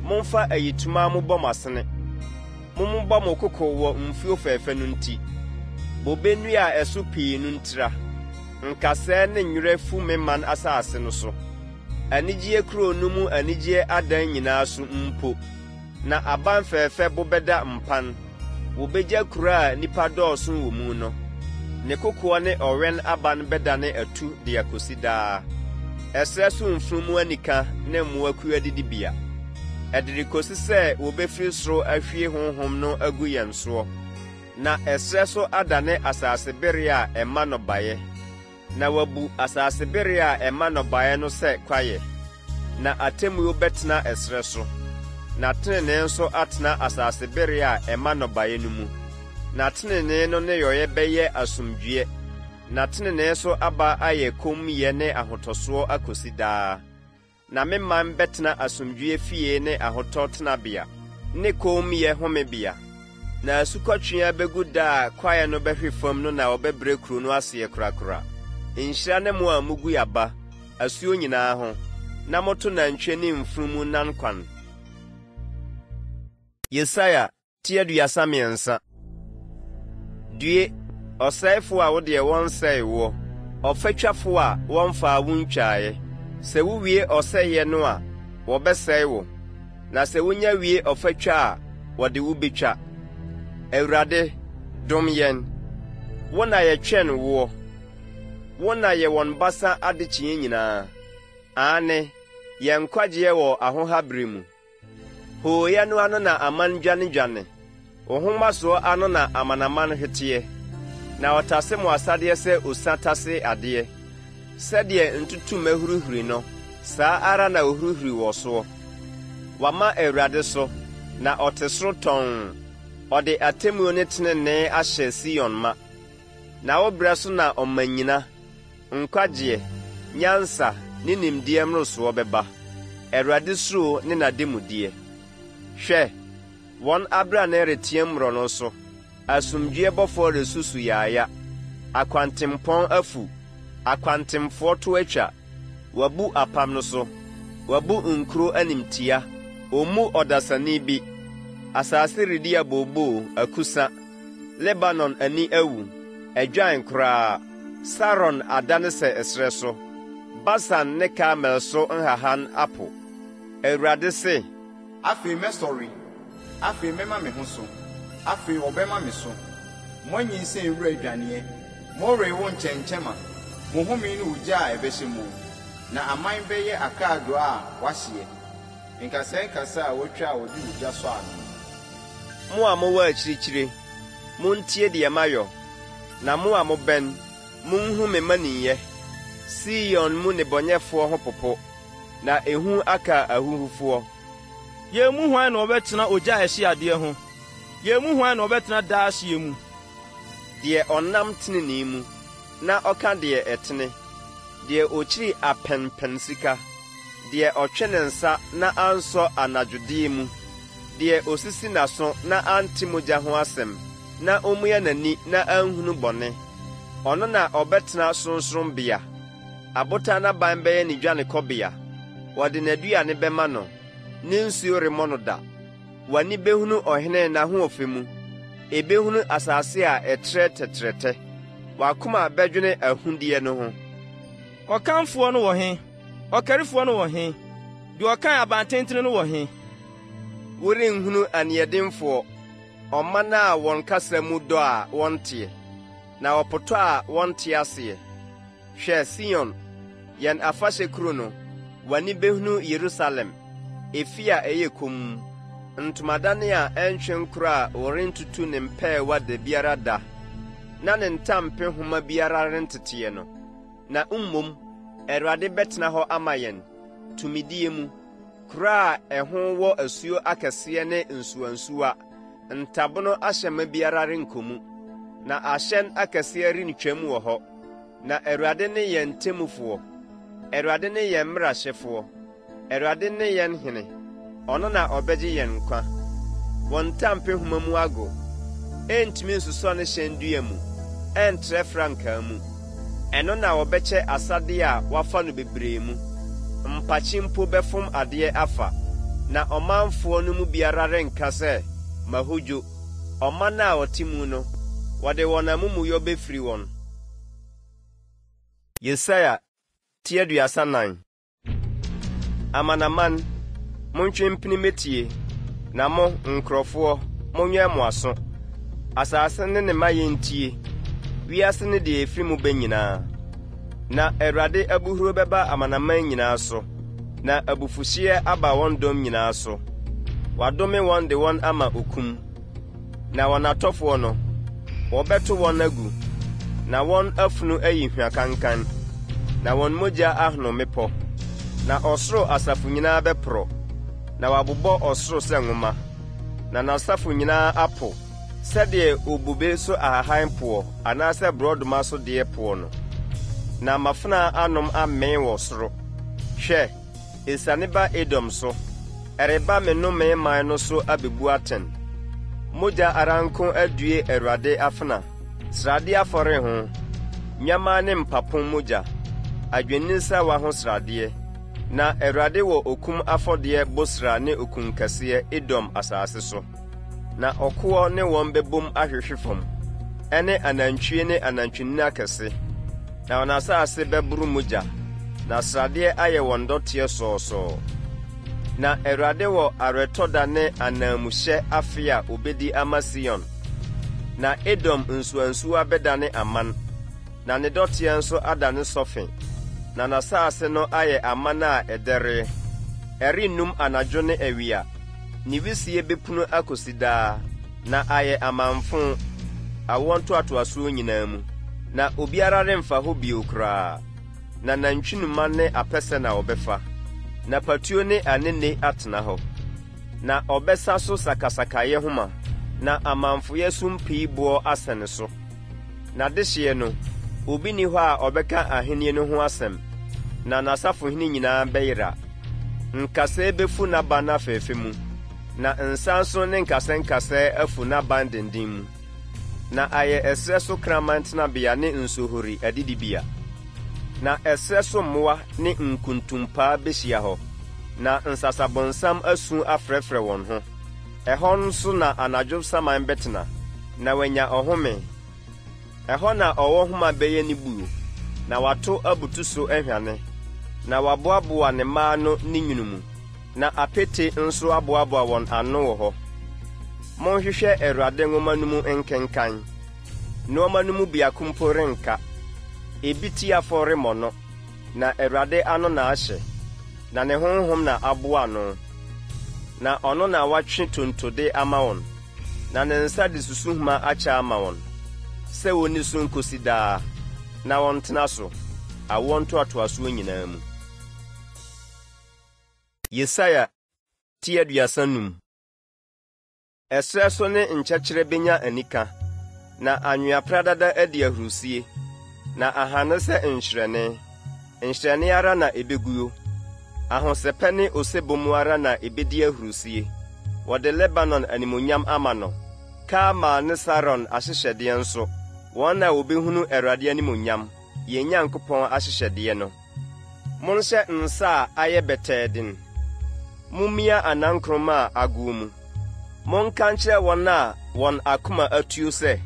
Momfa ayitoma mmobɔ mo asene, mommobɔ mo koko wɔ mfuo fɛfɛ no nti, bobe nnua a ɛso pii no ntira. Nkasɛɛ ne nwerɛ fu me man asase no so, anigyeɛ kuro no mu anigyeɛ adan nyinaa so mpo. Na aban fɛfɛ bo bɛda mpan, wɔbɛgya kuro a nnipa dɔɔso wɔ mu no. Ne kokoɔ ne ɔwɛn aban bɛdane atu de akosi daa. Ɛserɛ so mfunumu anika ne mmoakuo adidibea. Ɛde rekɔsi sɛ wɔbɛfiri soro ahwie Honhom no agu yɛn soɔ. Na ɛserɛ so adane asase bereɛ a ɛma nnɔbaeɛ, na wɔabu asase bereɛ a ɛma nnɔbaeɛ no sɛ kwaeɛ. Na atemmuo bɛtena ɛserɛ so, na tenenee nso atena asase bereɛ a ɛma nnɔbaeɛ no mu. Na tenenee no nneyɔeɛ bɛyɛ asomdwoeɛ, na tenenee so aba ayɛ kommyɛ ne ahotɔsoɔ akɔsi daa. Na me man bɛtena asomdwoeɛ fie ne ahotɔ tenabea, ne kommyɛ homebea. Na asukɔtweaa bɛgu da a kwaeɛ no bɛhwe fam no na wɔbɛbrɛ kuro no aseɛ korakora. Nhyira ne mo a mogu aba, asuo nyinaa ho, na moto nantwie ne mfunumu nan kwan. Yesaia ti 33. Due, ɔsɛefoɔ a wo deɛ wɔnsɛee woɔ, ɔfatwafoɔ a wɔmfaa wo ntwaaeɛ! Sɛ wowie ɔsɛeɛ no a, wɔbɛsɛe wo, na sɛ wonya wie ɔfatwa a, wɔde wo bɛtwa. Awurade, dom yɛn! Wo na yɛtwɛn woɔ. Wo na yɛ wɔn basa adekyeeɛ nyinaa, aane, yɛn nkwagyeɛ wɔ ahoha berɛ mu. Hooyɛ no ano na aman dwanedwane, wo ahomasoɔ ano na amanaman hweteɛ. Na wɔtase mo asadeɛ sɛ osa tase adeɛ. Sɛdeɛ ntutummɛ hurihuri no, saa ara na wɔhurihuri wɔ soɔ. Wɔama Awurade so, na ɔte soro tɔnn, ɔde atemmuo ne tenenee ahyɛ Sion ma. Na wo berɛ so na ɔmanyina, nkwagyeɛ, nyansa, ne nimdeɛ mmorosoɔ bɛba, Awurade suro ne n'ademudeɛ. Hwɛ, wɔn abrane reteam mmorɔno so, asomdwoeɛ bɔfoɔ resusu yaaya. Akwantempɔn afu, akwantemfoɔ to atwa, wɔabu apam no so, wɔabu nkuro animtia, wɔmmu ɔdasani bi. Asase redi abooboo, akusa. Lebanon ani awu, adwan koraa. Saron adane sɛ ɛserɛ so, Basan ne Karmel so nhahan apo. Awurade se. Afei mɛsɔre, afei mɛma me ho so, afei wɔbɛma me so. Moanyinsɛn wura adwaneɛ, morewo nkyɛnkyɛmma, mo home ne ogya a ɛbɛhyɛ mo. Na aman bɛyɛ akaadoo a wɔahyeɛ, nkasɛɛ nkasɛɛ a wɔatwa a wɔde ogya sɔ ano. Mo a mowɔ akyirikyiri, montie deɛ mayɔ, na mo a mobɛn, monhu me mmaninyɛ. Sion mu nnebɔneyɛfoɔ ho popo, na ehu aka ahuhufoɔ. Yɛn mu hwan na ɔbɛtena ogya a ɛhye adeɛ ho? Yɛn mu hwan na ɔbɛtena daa hyeɛ mu? Deɛ ɔnam tenenee mu, na ɔka deɛ ɛtene, deɛ ɔkyiri apɛnpɛnsika, deɛ ɔtwe ne nsa na ansɔ anadwodeɛ mu, deɛ ɔsisi n'aso na ante mogya ho asɛm, na ɔmua n'ani na anhunu bɔne. Ɔno na ɔbɛtena sorɔnsorɔnbea, abotan aban bɛyɛ ne dwanekɔbea. Wɔde n'aduane bɛma no, ne nsuo remmɔ no da. W'ani bɛhunu ɔhene n'ahoɔfɛ mu, ɛbɛhunu asase a ɛtrɛ tɛtrɛtɛ. W'akoma bɛdwene ahudeɛ no ho. Ɔkanfoɔ no wɔ he? Ɔkarifoɔ no wɔ he? Deɛ ɔkan abantentene no wɔ he? Worenhunu aniɛdenfoɔ, ɔman a wɔn kasa mu dɔ a wɔnteɛ, na wɔpotɔ a wɔnte aseɛ. Hwɛ Sion, yɛn afahyɛ kuro no, w'ani bɛhunu Yerusalem, efie a ɛyɛ komm, ntomadan a ɛntwe nkorɔ a wɔrentutu ne mpɛɛwa da biara da na ne ntampehoma biara renteteɛ no. Na mmom Awurade bɛtena hɔ ama yɛn, tumidie mu, kuro a ɛho wɔ asuo akɛseɛ ne nsuwansuwa, ntabono ahyɛmma biara renkɔ mu, na ahyɛn akɛseɛ rentwam wɔ hɔ. Na Awurade ne yɛn temmufoɔ, Awurade ne yɛn mmarahyɛfoɔ. Awurade ne yɛn hene, ɔno na ɔbɛgye yɛn nkwa. Wɔn ntampehoma mu ago, ɛrentumi nsosɔ ne hyɛn dua mu, ɛrentrɛ frankaa mu. Ɛno na wɔbɛkyɛ asadeɛ a wɔafa no bebree mu. Mpakye mpo bɛfom adeɛ afa, na ɔmanfoɔ no mu biara renka sɛ, Mahodwo. Ɔman a wɔte mu no, wɔde wɔn amumuyɔ bɛfiri wɔn. Yesaia ti 34. Amanaman, montwe mpini mmɛtie, na mo, nkurɔfoɔ, monwɛn mo aso. Asase ne ne mayɛ ntie, wiase ne deɛ ɛfiri mu ba nyinaa. Na Awurade abohuro bɛba amanaman nyinaa so, na abufuhyeɛ aba wɔn dɔm nyinaa so. Wadome wɔn de wɔn ama okum, na wɔn atɔfoɔ no, Wɔbɛto wɔn agu, na wɔn afunu ayi hwa kankan, na wɔn mogya ahono mmepɔ. Na ɔsoro asafo nyinaa bɛporɔ, na wɔabobɔ ɔsoro sɛ nwoma, na n'asafo nyinaa apo sɛdeɛ obobe so ahahan poɔ anaasɛ borɔdɔma so deɛ poɔ no. Na m'afenaa anom amee wɔ soro. Hwɛ! Esiane ba Edom so, ɛreba me nnome man no so abebu atɛn. Mogya ara nko adue Awurade afena, sradeɛ afɔre ho, nnwammaa ne mpapo mogya, adwennini sawa ho sradeɛ. Na Awurade wɔ okum afɔdeɛ Bosra ne okunkɛseɛ Edom asase so. Na ɔkoɔ ne wɔn bɛbom ahwehwe fam, ɛne anantwie ne anantwinini akɛse, na wɔn asase bɛboro mogya, na sradeɛ ayɛ wɔn dɔteɛ sɔɔsɔɔ. Na Awurade wɔ awerɛtɔ da ne ananmuhyɛ afe a obedi ama Sion. Na Edom nsuwansuwa bɛdane aman, na ne dɔteɛ nso adane sɔfe, na n'asase no ayɛ aman a ɛdɛre. Ɛrennum anadwo ne awia, ne wisie bɛpunu akosi daa, na ayɛ amamfõ, awoɔ ntoatoasoɔ nyinaa mu, na obiara remfa hɔ bio koraa. Na nantwinoma ne apɛsɛ na wɔbɛfa, na patuo ne anene atena hɔ. Na ɔbɛsa so sakasakayɛ homa, na amamfoyɛ sumpii boɔ asɛne so. N'adehyeɛ no, obi nni hɔ a ɔbɛka ahennie no ho asɛm, na n'asafohene nyinaa bɛyera. Nkasɛɛ bɛfu n'aban afɛɛfɛ mu, na nsanso ne nkasɛɛnkasɛɛ afu n'aban denden mu, na ayɛ ɛserɛ so kraman tenabea ne nsohori adidibea. Na ɛserɛ so mmoa ne nkuntumpaa bɛhyia hɔ, na nsasabonsam asu afrɛfrɛ wɔn ho. Ɛhɔ nso na anadwo saman bɛtena, na wanya ɔhome. Ɛhɔ na ɔwɔ nhoma bɛyɛ ne buo, na wato abutu so ahwane, na waboaboa ne mma ano ne nwunu mu, na apete nso aboaboa wɔn ano wɔ hɔ. Monhwehwɛ Awurade nwoma no mu nkenkan. Nnoɔma no mu biako mpo renka, ebi tiafɔ remmɔ no. Na Awurade ano na ahyɛ, na ne honhom na aboa ano, na ɔno na watwe tonto de ama wɔn, na ne nsa de susuhoma akyɛ ama wɔn, sɛ wɔnni so nkosi daa, na wɔntena so, awoɔ ntoatoasoɔ nyinaa mu. Yesaia ti 35. Ɛserɛ so ne nkyɛkyerɛ bɛnya anika, na anwea pradada adi ahurisie, na ahane sɛ nhyerɛne, nhyerɛne ara na ɛbɛguo. Ahosɛpɛ ne osebɔ mu ara na ɛbɛdi ahurisie. Wɔde Lebanon animuonyam ama no, Karmel ne Saron ahyehyɛdeɛ nso, wɔn na wɔbɛhunu Awurade animuonyam, yɛn Nyankopɔn ahyehyɛdeɛ no. Monhyɛ nsa a ayɛ bɛtɛɛ den, mummia anankoroma a agow mu. Monka nkyerɛ wɔn a wɔn akoma atuo sɛ.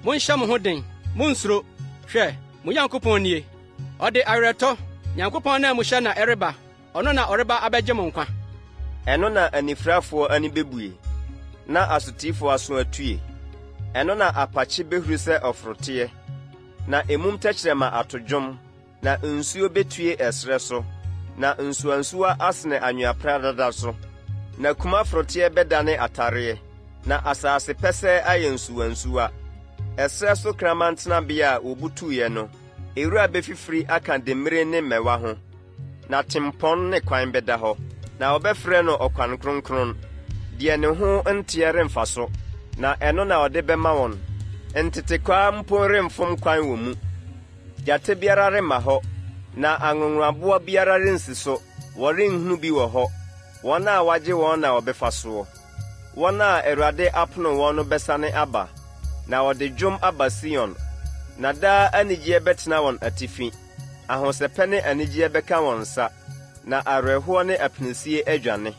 Monhyɛ mo ho den, munnsuro! Hwɛ, mo Nyankopɔn nie! Ɔde awerɛtɔ, Nyankopɔn ananmuhyɛ na ɛreba, ɔno na ɔreba abɛgye mo nkwa. Ɛno na anifirafoɔ ani bebue, na asotifoɔ aso atue. Ɛno na apakye behuru sɛ ɔforoteɛ, na emum tɛkyerɛma ato dwom. Na nsuo bɛtue ɛserɛ so, na nsuwansuwa asene anwea pradada so, na kumaforoteɛ bɛdane atareɛ, na asase pɛsɛɛ ayɛ nsuwansuwa. Ɛserɛ so kraman tenabea a wɔbutuiɛ no, ewura bɛfifiri aka demmire ne mmɛwa ho, na tempɔn ne kwan bɛda hɔ, na wɔbɛfrɛ no Ɔkwan Kronkron. Deɛ ne ho nteɛ remfa so, na ɛno na ɔde bɛma wɔn. Ntetekwaa mpo remfom kwan wɔ mu. Gyata biara remma hɔ, na anwonwonaboa biara rensi so, wɔrenhunu bi wɔ hɔ. Wɔn a wɔagye wɔn na wɔbɛfa soɔ. Wɔn a Awurade apono wɔn no bɛsane aba, na wɔde dwom aba Sion, na daa anigyeɛ bɛtena wɔn atifi. Ahosɛpɛ ne anigyeɛ bɛka wɔn nsa, na awerɛhoɔ ne apinisie adwane.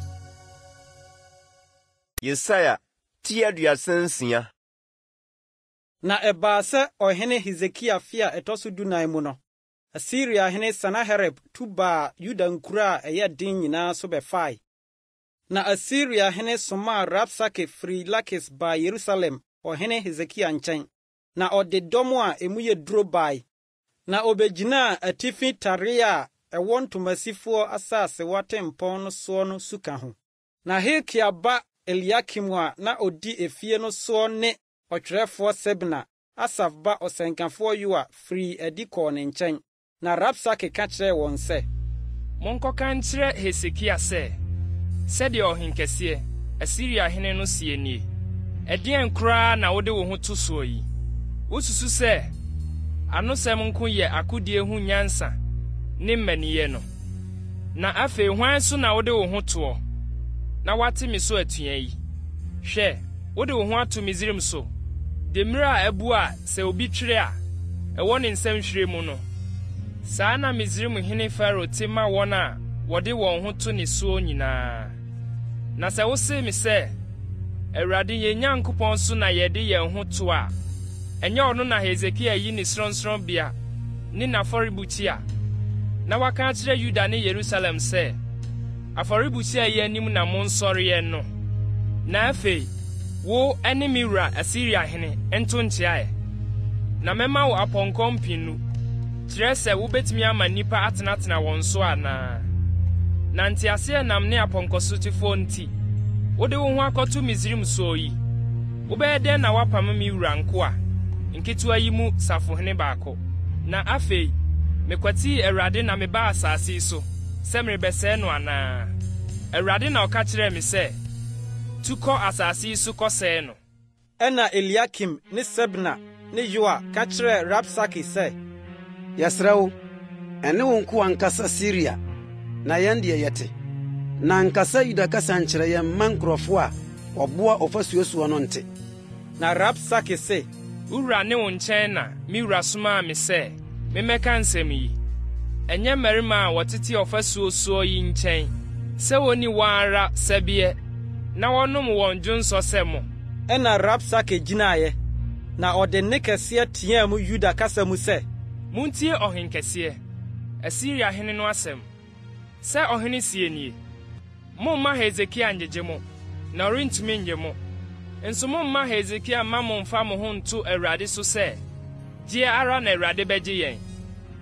Yesaia ti 36. Na ɛbaa sɛ ɔhene Hesekia afe a ɛtɔ so dunan mu no, Asiriahene Sanaherib tu baa Yuda nkuro a ɛyɛ den nyinaa so bɛfae. Na Asiriahene somaa Rabsake firii Lakis baa Yerusalem ɔhene Hesekia nkyɛn, na ɔde dɔm a emu yɛ duro bae, na obegyinaa atifi tare a ɛwɔ ntomasifoɔ asasewa tempɔn no soɔ no suka ho. Na Hilkia ba Eliakim a na odi efie no soɔ ne. ɔtwerɛfoɔ Sebna, Asaf ba ɔsɛnkafoɔ Yoa firii adi kɔɔ ne nkyɛn. Na Rabsake ka kyerɛɛ wɔn sɛ. Monkɔka nkyerɛ Hesekia sɛ, 'Sɛdeɛ ɔhenkɛseɛ, Asiria hene no seɛ nie, Ɛdeɛn koraa na wode wo ho to soɔ yi? Wosusu sɛ anosɛm nko yɛ akodie ho nyansa ne mmaninyɛ no? Na afei hwan so na wode wo ho toɔ na woate me so atua yi? Hwɛ, wode wo ho ato Misraim so, demmire a abu a sɛ obi twere a, ɛwɔ ne nsam hwire mu no. Saa na Misraim hene Farao te ma wɔn a wɔde wɔn ho to ne soɔ nyinaa. Na sɛ wose me sɛ, Awurade yɛn Nyankopɔn so na yɛde yɛn ho to a, ɛnyɛ ɔno na Hesekia ayi ne sorɔnsorɔnbea ne n'afɔrebukyia, na waka akyerɛ Yuda ne Yerusalem sɛ, 'Afɔrebukyia yi anim na monsɔreɛ' no? Na afei, wo ne me wura Asiriahene nto nkyea ɛ, na mɛma wo apɔnkɔ mpennu, kyerɛ sɛ wobɛtumi ama nnipa atenatena wɔn so anaa? Na nteaseɛnam ne apɔnkɔsotefoɔ nti, wode wo ho akɔto Misraim soɔ yi, wobɛyɛ dɛn na woapam me wura nkoa nketewa yi mu safohene baako? Na afei, mekwatii Awurade na mebaa asase yi so sɛ merebɛsɛe no anaa? Awurade na ɔka kyerɛɛ me sɛ, 'Tu kɔ asase yi so kɔsɛe no. Ɛnna Eliakim ne Sebna ne Yoa ka kyerɛɛ Rabsake sɛ. Yɛsrɛ wo, ɛne wo nkoa nkasa Siria, na yɛn deɛ, yɛte. Na nkasa Yuda kasa nkyerɛ yɛn mma nkurɔfo a wɔboa ɔfasuo soɔ no nte. Na Rabsake se. Wo wura ne wo nkyɛn na me wura somaa me sɛ memmɛka nsɛm yi, ɛnyɛ mmarima a wɔtete ɔfasuo soɔ yi nkyɛn sɛ wɔnni wɔn ara sɛbeɛ na wɔnom wɔn dwonsɔ sɛ mo. Ɛnna Rabsake gyinaeɛ, na ɔde nne kɛseɛ teaa mu Yuda kasa mu sɛ. Montie ɔhenkɛseɛ, Asiria hene no asɛm! Sɛ ɔhene seɛ nie, Mommma Hesekia nnyegye mo, na ɔrentumi nnye mo. Nso mommma Hesekia mma mommfa mo ho nnto Awurade so sɛ, Gyeɛ ara na Awurade bɛgye yɛn.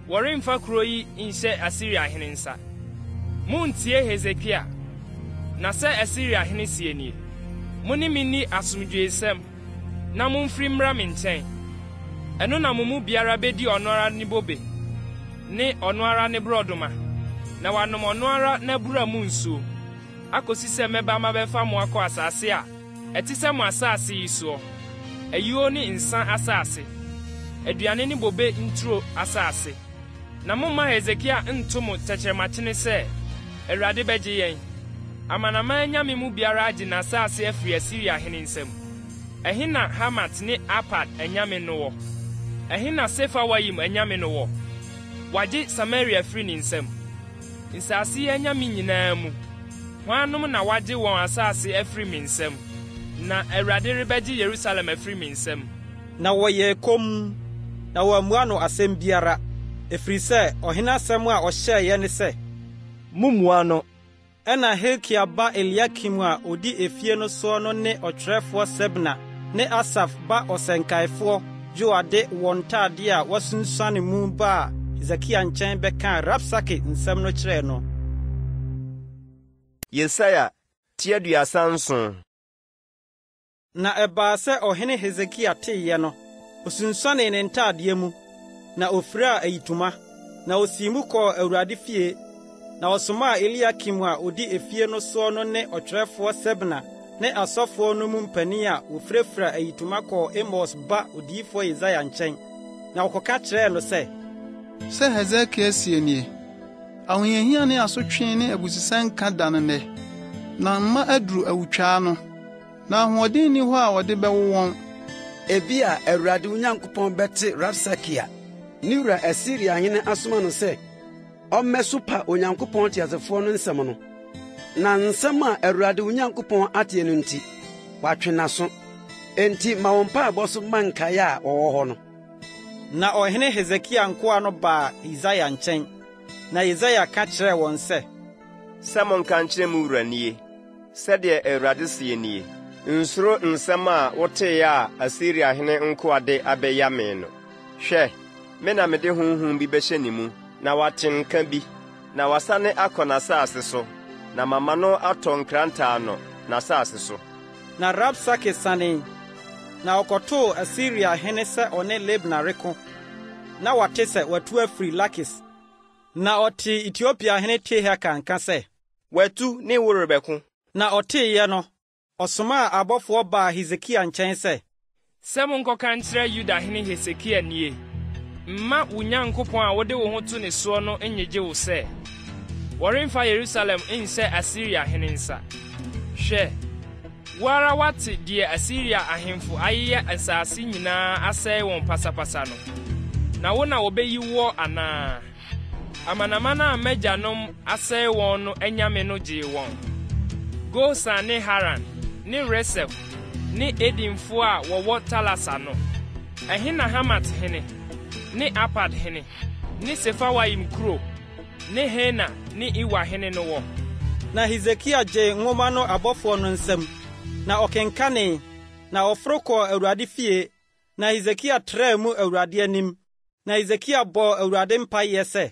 Wɔremfa kuro yi nhyɛ Asiriahene nsa. Monntie Hesekia, na sɛ Asiriahene seɛ nie, Mo ne me nni asomdwoeɛsɛm, na momfiri mmra me nkyɛn. Ɛno na mo mu biara bɛdi ɔno ara ne bobe ne ɔno ara ne borɔdɔma, na wanom ɔno ara n'abura mu nsuo, akɔsi sɛ mɛba mabɛfa mo akɔ asase a ɛte sɛ mo asase yi soɔ, ayuo ne nsã asase, aduane ne bobe nturo asase. Na mommma Hesekia nnto mo tɛkyerɛmakyene sɛ, 'Awurade bɛgye yɛn. Amanaman anyame mu biara agye n'asase afiri Asiria hene nsam. Ɛhe na Hamat ne Arpad anyame no wɔ? Ɛhe na Sefarwayim anyame no wɔ? Wɔagye Samaria afiri ne nsam. Nsase yi anyame nyinaa mu, hwannom na wɔagye wɔn asase afiri me nsam, na Awurade rebɛgye Yerusalem afiri me nsam? Na wɔyɛɛ komm, na wɔammua no asɛm biara, ɛfiri sɛ ɔhene asɛm a ɔhyɛeɛ ne sɛ. Mommmua no. Ɛnna Hilkia ba Eliakim a ɔdi efie no soɔ no ne ɔtwerɛfoɔ Sebna ne Asaf ba ɔsɛnkaefoɔ Yoa de wɔn ntadeɛ a wɔasunsuane mu baa Hesekia nkyɛn bɛkaa Rabsake nsɛm no kyerɛɛ no. Yesaia ti 37. Na ɛbaa sɛ ɔhene Hesekia teeɛ no, osunsuanee ne ntadeɛ mu, na ofiraa ayitoma, na osii mu kɔɔ Awurade fie. Na ɔsomaa Eliakim a odi efie no soɔ no ne ɔtwerɛfoɔ Sebna ne asɔfoɔ no mu mpanin a wɔfirafira ayitoma kɔɔ Amos ba odiyifoɔ Yesaia nkyɛn, na wɔkɔka kyerɛɛ no sɛ. Sɛ Hesekia seɛ nie, Ahohiahia ne asotwe ne abususɛnka da no nnɛ, na mma aduru awotwaa ano. Na ahoɔden nni hɔ a wɔde bɛwo wɔn. Ebia Awurade wo Nyankopɔn bɛte Rabsake a ne wura Asiriahene asoma no sɛ ɔmmɛsopa Onyankopɔn teasefoɔ no nsɛm no, na nsɛm a Awurade wo Nyankopɔn ateɛ no nti, watwe n'aso. Enti ma wo mpaebɔ so ma nkae a wɔwɔ hɔ no. Na ɔhene Hesekia nkoa no baa Yesaia nkyɛn, na Yesaia ka kyerɛɛ wɔn sɛ. Sɛ monka nkyerɛ mo wura nie, Sɛdeɛ Awurade seɛ nie, Nsuro nsɛm a woteeɛ a Asiriahene nkoa de abɛya me no. Hwɛ, me na mede honhom bi bɛhyɛ ne mu, na wate nka bi, na wasane akɔ n'asase so, na mama no atɔ nkrantɛ ano, n'asase so. Na Rabsake sanee, Na ɔkɔtoo Asiria hene sɛ ɔne Libna reko, na wate sɛ watu afiri Lakis. Na ɔtee Etiopia hene Tirhaka nka sɛ. Watu ne wo rebɛko. Na ɔteeɛ no, ɔsomaa abɔfoɔ baa Hesekia nkyɛn sɛ. Sɛ monkɔka nkyerɛ Yudahene Hesekia nie, Mma wo Nyankopɔn a wode wo ho to ne soɔ no nnyegye wo sɛ, 'Wɔremfa Yerusalem nhyɛ Asiria hene nsa. Hwɛ! Wo ara woate deɛ Asiria ahemfo ayeyɛ nsase nyinaa asɛe wɔn pasapasa no, na wo na wɔbɛyi woɔ anaa? Amanaman a m'agyanom asɛe wɔn no anyame no gyee wɔn, Gosan ne Haran ne Resef ne Edenfoɔ a wɔwɔ Talasar no. Ɛhe na Hamat hene, ne Arpad hene, ne Sefarwayim kuro, ne Hena ne Iwa hene no wɔ? Na Hesekia gyee nwoma no abɔfoɔ no nsam, na ɔkenkanee, na ɔforo kɔɔ Awurade fie, na Hesekia traa mu Awurade anim. Na Hesekia bɔɔ Awurade mpaeɛ sɛ.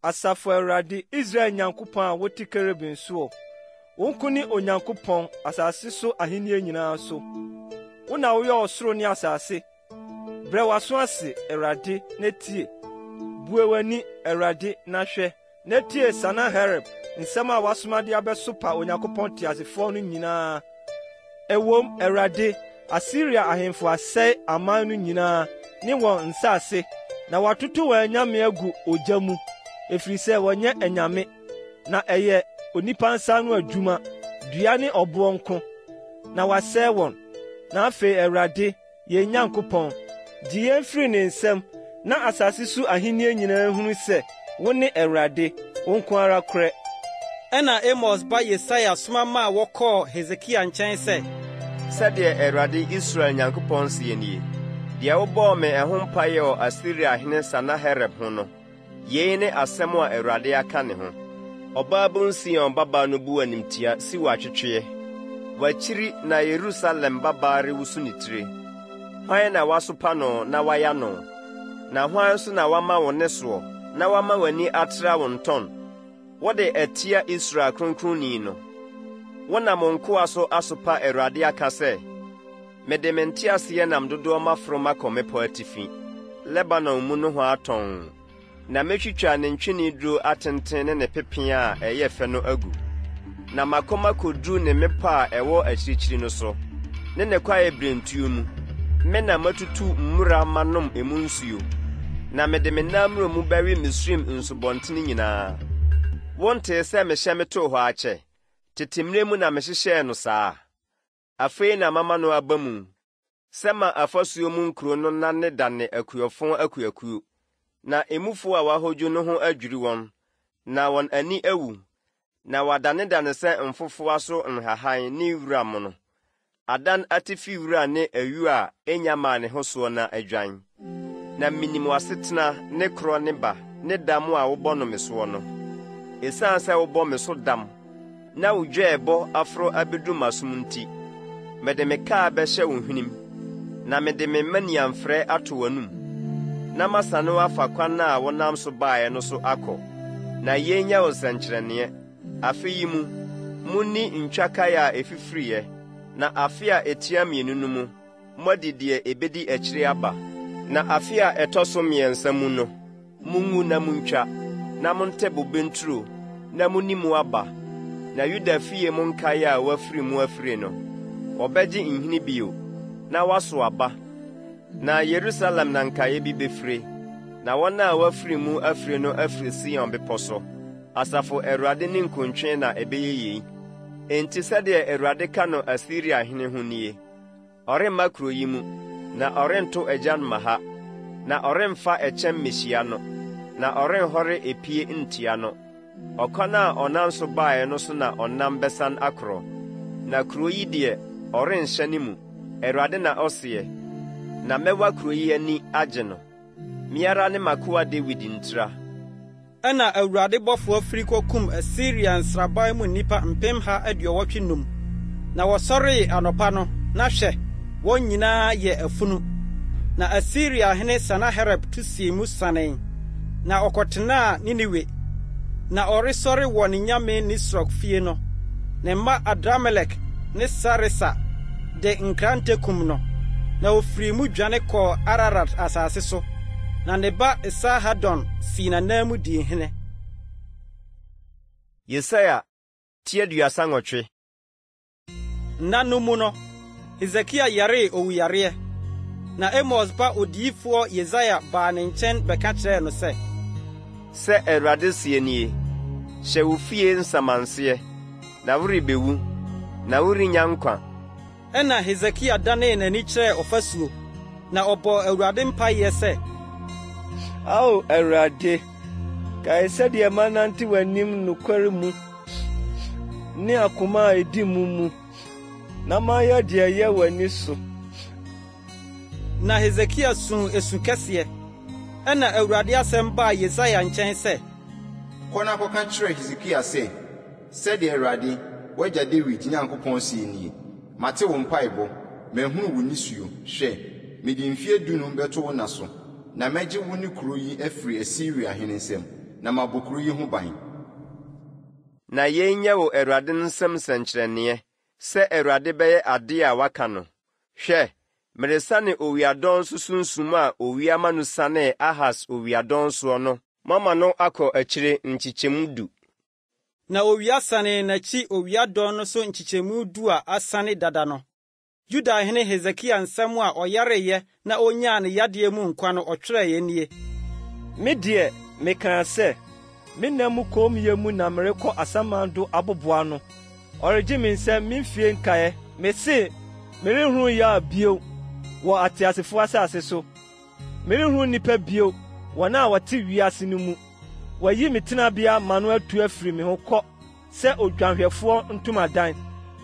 Asafo Awurade, Israel Nyankopɔn a wote kerubim soɔ, wo nko ne Onyankopɔn, asase so ahennie nyinaa so. Wo na woyɛɛ ɔsoro ne asase. Brɛ w'aso ase, Awurade, na tie. Bue w'ani, Awurade, na hwɛ, na tie Sanaherib nsɛm a wasoma de abɛsopa Onyankopɔn teasefoɔ no nyinaa. Ɛwom, Awurade, Asiria ahemfo asɛe aman no nyinaa ne wɔn nsase, na wɔatoto wɔn anyame agu ogya mu, ɛfiri sɛ wɔnyɛ anyame, na ɛyɛ onipa nsa ano adwuma, dua ne ɔboɔ nko, na wɔasɛe wɔn. Na afei, Awurade, yɛn Nyankopɔn, gye yɛn firi ne nsam, na asase so ahenni nyinaa nhunu sɛ wone Awurade, wo nko ara korɛ. Ɛnna Amos ba Yesaia soma maa wɔkɔɔ Hesekia nkyɛn sɛ. Sɛdeɛ Awurade Israel Nyankopɔn seɛ nie, Deɛ wobɔɔ me ɛho mpaeɛ wɔ Asiriahene Sanaherib ho no, Yei ne asɛm a Awurade aka ne ho. Ɔbaabun Sion babaa no bu animtia si wo atwetweɛ. W'akyiri na Yerusalem babaa rewoso ne tire. Hwan na woasopa no na woaya no? Na hwan nso na woama wo nne soɔ na woama w'ani atra wo ntɔn? Wode atia Israel Kronkronni no. Wonam wo nkoa so asopa Awurade aka sɛ, Mede me nteaseɛnam dodoɔ maforo makɔ mmepɔ atifi, Lebanon mu nohoa tɔnn, na mɛtwitwa ne ntweneduro atenten ne ne pepeaa a ɛyɛ fɛ no agu, na makɔ makɔduru ne mmepɔ a ɛwɔ akyirikyiri no so, ne ne kwaeɛbirentuo mu. Me na matutu mmura manom emu nsuo, na mede me nammuromu bɛwe Misraim nsubɔntene nyinaa. Wontee sɛ mehyɛ metoo hɔ akyɛ? Tete mmerɛ mu na mehyehyɛɛ no saa. Afei na mama no aba mu sɛ ma afasuo mu nkuro no nnanedane akuafo akuakuo, na emufo a wɔahodwo no ho adwiri wɔn, na wɔn ani awu, na wɔadanedane sɛ mfofowa so nhahan ne wura mono, adan atifi wura ne ayuo a ennya mmaa ne ho soɔ na adwan. Na minim w'asetena ne korɔ ne ba ne dam a wobɔ no me soɔ no. Esiane sɛ wobɔ me so dam na wo dwɛɛbɔ aforo abedu m'asom nti, mede me kaa bɛhyɛ wo hwenem, na mede me manniamfrɛ ato w'anom, na masane wo afa kwan a wonam so baeɛ no so akɔ. Na yei nyɛ wo nsɛnkyerɛnneɛ, Afe yi mu, monni ntwakaeɛ a ɛfifiriiɛ, na afe a ɛtia mmienu no mu, moadi deɛ ɛbɛdi akyire aba. Na afe a ɛtɔ so mmiɛnsa mu no, mongu na montwa, na montɛ bobe nturo na monni mu aba. Na Yuda fie mu nkaeɛ a wɔafiri mu afire no, wɔbɛgye nhini bio, na wɔaso aba. Na Yerusalem na nkaeɛ bi bɛfire, na wɔn a wɔafiri mu afire no afiri Sion bepɔ so. Asafo Awurade ninkuntwe na ɛbɛyɛ yei. Enti sɛdeɛ Awurade ka no Asiriahene ho nie. Ɔremma kuro yi mu, na ɔrento agyan mma ha, na ɔremfa ɛkyɛm mmehyia no, na ɔrenhɔre epie ntia no. Ɔkwan a ɔnam so baeɛ no so na ɔnam bɛsan akorɔ, na kuro yi deɛ, ɔrenhyɛne mu, Awurade na ɔseɛ, na mɛwa kuro yi ani agye no. Me ara ne m'akoa Dawid ntira. Ɛnna Awurade bɔfoɔ firi kɔkum Asiria nsraban mu nnipa mpemha aduɔwɔtwe num. Na wɔsɔree anɔpa no, na hwɛ, wɔn nyinaa yɛ afunu. Na Asiriahene Sanaherib tu sii mu sanee, na ɔkɔtenaa Ninewe. Na ɔresɔre wɔ ne nyame Nisrok fie no, ne mma Adramelek ne Sareser de nkrante kum no. Na ɔfirii mu dwane kɔɔ Ararat asase so, na ne ba Esarhadon sii n'ananmu dii hene. Yesaia ti 38. Nna no mu no, Hesekia yaree owuyareɛ, na Amos ba odiyifoɔ Yesaia baa ne nkyɛn bɛka kyerɛɛ no sɛ. Sɛ Awurade seɛ nie, Hyɛ wo fie nsamanseɛ, na worebɛwu, na worennya nkwa. Ɛnna Hesekia danee n'ani kyerɛɛ ɔfasuo, na ɔbɔɔ Awurade mpaeɛ sɛ. Ao Awurade, kae sɛdeɛ manante w'anim nokware mu ne akoma a edi mu mu, na mayɛ deɛ ɛyɛ w'ani so. Na Hesekia suu esu kɛseɛ. Ɛnna Awurade asɛm baa Yesaia nkyɛn sɛ. Kɔ na kɔka kyerɛ Hesekia sɛ, 'Sɛdeɛ Awurade, w'agya Dawid Nyankopɔn seɛ nie, Mate wo mpaebɔ, mahunu wo nisuo, hwɛ, mede mfeɛ dunum bɛto wo nna so, na mɛgye wo ne kuro yi afiri Asiria hene nsam, na mabɔ kuro yi ho ban. Na yei nyɛ wo Awurade nsam nsɛnkyerɛnneɛ, sɛ Awurade bɛyɛ adeɛ a waka no, Hwɛ, meresiane owia dɔn so sunsum a owia ma no sianee Ahas owia dɔn soɔ no mama no akɔ akyire nkyekyɛmu du. Na owia sanee n'akyi owia dɔn no so nkyekyɛmu du a asiane dada no. Yudahene Hesekia nsɛm a ɔyareeɛ na ɔnyaa ne yadeɛ mu nkwa no ɔtwerɛeɛ nie. Me deɛ, mekaa sɛ, 'Me nna mu kommyɛ mu na merekɔ asamando aboboano; ɔregye me nsam me mfeɛ nkaeɛ. Mese, Merenhunu yaw bio wɔ ateasefoɔ asase so. Merenhunu nnipa bio, wɔn a wɔte wiase no mu. Wɔayi me tenabea ma no atu afiri me ho kɔ sɛ odwanhwɛfoɔ ntomadan.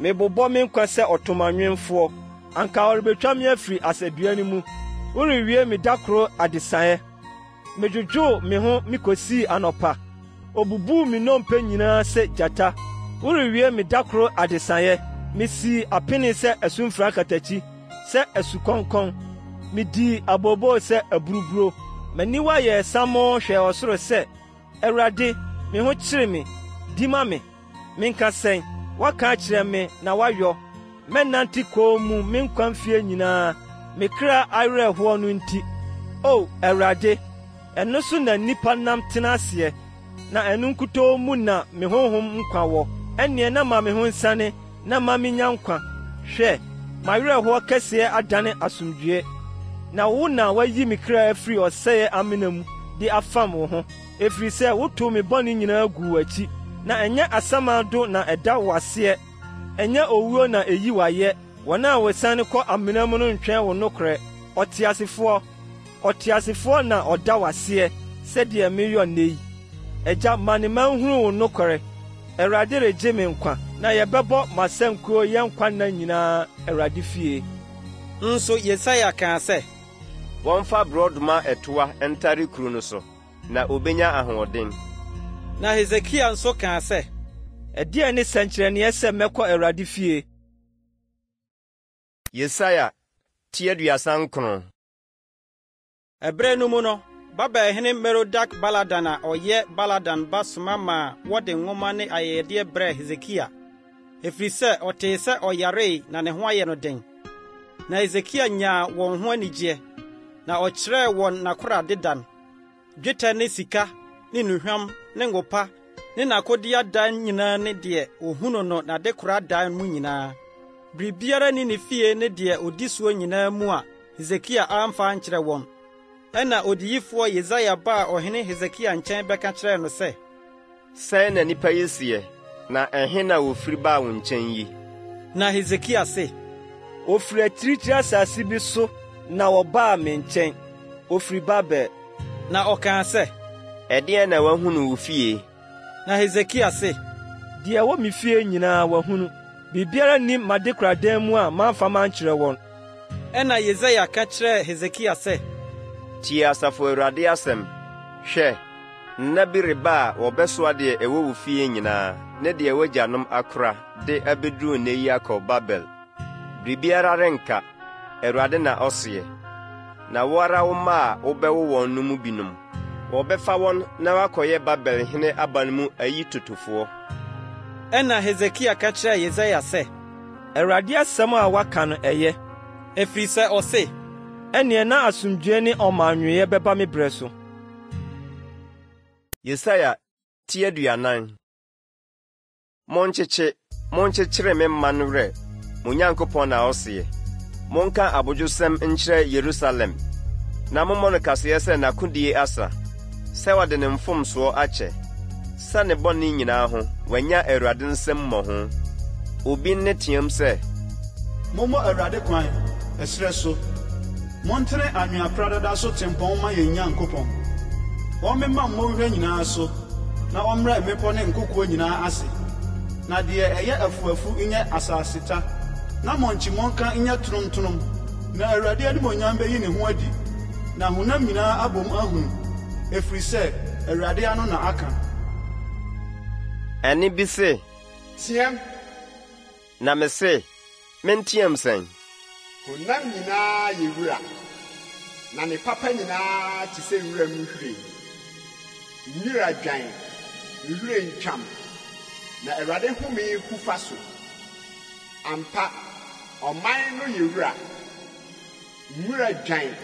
Mebobɔ me nkwa sɛ ɔtomanwemfoɔ. Anka ɔrebɛtwa me afiri asadua no mu. Worewie me da koro adesaeɛ. Medwodwoo me ho mikosii anɔpa. Obubuu me nnompe nyinaa sɛ gyata. Worewie me da koro adesaeɛ. Misii apini sɛ asumfra katakyi, sɛ asukɔnkɔn. Midii abooboo sɛ aburuburo. M'aniwa yɛɛ samoo hwɛɛ ɔsoro sɛ, Awurade, me ho kyere me, di ma me. Menka sɛn? Woaka akyerɛ me na woayɔ. Mɛnante komm mu me nkwa mfeɛ nyinaa, me kra awerɛhoɔ no nti. O Awurade, ɛno so na nnipa nam tena aseɛ, na ɛno nkutoo mu na me honhom nkwa wɔ. Ɛnneɛ na ma me ho nsane na ma minnya nkwa. Hwɛ, m'awerɛhoɔ kɛseɛ adane asomdwoeɛ, na wo na woayi me kra afiri ɔsɛeɛ amena mu de afam wo ho, ɛfiri sɛ wotoo me bɔne nyinaa guu w'akyi. Na ɛnyɛ asamando na ɛda wo aseɛ, ɛnyɛ owuo na ɛyi wo ayɛ. Wɔn a wɔsiane kɔ amena mu no ntwɛn wo nokorɛ. Ɔteasefoɔ, ɔteasefoɔ na ɔda wo aseɛ sɛdeɛ mereyɔ nnɛ yi. Agya, ma ne mma nhunu wo nokorɛ. Awurade regye me nkwa. Na yɛbɛbɔ m'asankuo yɛn nkwa nna nyinaa Awurade fie. Nso Yesaia kaa sɛ. Wɔmfa borɔdɔma ɛtoa ntare kuru no so, na obenya ahoɔden. Na Hesekia nso kaa sɛ. Ɛdeɛn ne sɛnkyerɛnneɛ sɛ mɛkɔ Awurade fie? Yesaia ti 39. Ɛberɛ no mu no, Babelhene Merodak-Baladan a ɔyɛ Baladan ba soma maa wɔde nwoma ne ayɛyɛdeɛ brɛɛ Hesekia, ɛfiri sɛ ɔtee sɛ ɔyaree na ne ho ayɛ no den. Na Hesekia nyaa wɔn ho anigyeɛ, na ɔkyerɛɛ wɔn n'akorade dan. Dwetɛ ne sika ne nnuhwam ne ngo pa ne n'akodeɛ adan nyinaa ne deɛ ɔhunu no n'adekora adan mu nyinaa. Biribiara nni ne fie ne deɛ ɔdi soɔ nyinaa mu a Hesekia amfa ankyerɛ wɔn. Ɛnna odiyifoɔ Yesaia baa ɔhene Hesekia nkyɛn bɛka kyerɛɛ no sɛ. Sɛn na nnipa yi seɛ, na ɛhe na wɔfiri baa wo nkyɛn yi? Na Hesekia se. Wɔfiri akyirikyiri asase bi so na wɔbaa me nkyɛn, wɔfiri Babel. Na ɔkaa sɛ. Ɛdeɛn na wɔahu no wo fie? Na Hesekia se. Deɛ ɛwɔ me fie nyinaa wɔahunu, biribiara nni m'adekoradan mu a mamfa mankyerɛ wɔn. Ɛnna Yesaia ka kyerɛɛ Hesekia sɛ. Tie Asafo Awurade asɛm. Hwɛ! Nna bi reba a wɔbɛsoa deɛ ɛwɔ wo fie nyinaa ne deɛ w'agyanom akora de abɛduru nnɛ yi akɔ Babel. Biribiara renka, Awurade na ɔseɛ. Na wo ara wo mma a wobɛwo wɔn no mu binom, wɔbɛfa wɔn na wɔakɔyɛ Babel hene aban mu ayitotofoɔ. Ɛnna Hesekia ka kyerɛɛ Yesaia sɛ. Awurade asɛm a woaka no, ɛyɛ. Ɛfiri sɛ ɔse. Ɛnneɛ na asomdwoeɛ ne ɔmannwoeɛ bɛba me berɛ so. Yesaia ti 40. Monkyekye, monkyekyere me man werɛ, mo Nyankopɔn na ɔseɛ. Monka abodwosɛm nkyerɛ Yerusalem, na mommɔ no kaseɛ sɛ n'akodie asa, sɛ wɔde ne mfomsoɔ akyɛ, sɛ ne bɔne nyinaa ho wanya Awurade nsam mmɔho. Obi nne team sɛ. Mommɔ Awurade kwan, ɛserɛ so. Montene anwea pradada so tempɔn mma yɛn Nyankopɔn. Ɔmmema mmonhwa nyinaa so, na ɔmmrɛ mmepɔ ne nkokoɔ nyinaa ase, na deɛ ɛyɛ afuafu nyɛ asaseta, na mmonkyimmɔnka nyɛ tonomtonom. Na Awurade animuonyam bɛyi ne ho adi, na honam nyinaa abom ahunu, ɛfiri sɛ Awurade ano na aka. Ɛnne bi se. Teɛm! Na mese, Menteɛm sɛn? Honam nyinaa yɛ wura, na ne papa nyinaa te sɛ wuram nhwiren. Nwura dwan, nhwiren twam, na Awurade home hu fa so. Ampa, ɔman no yɛ wura. Nwura dwan,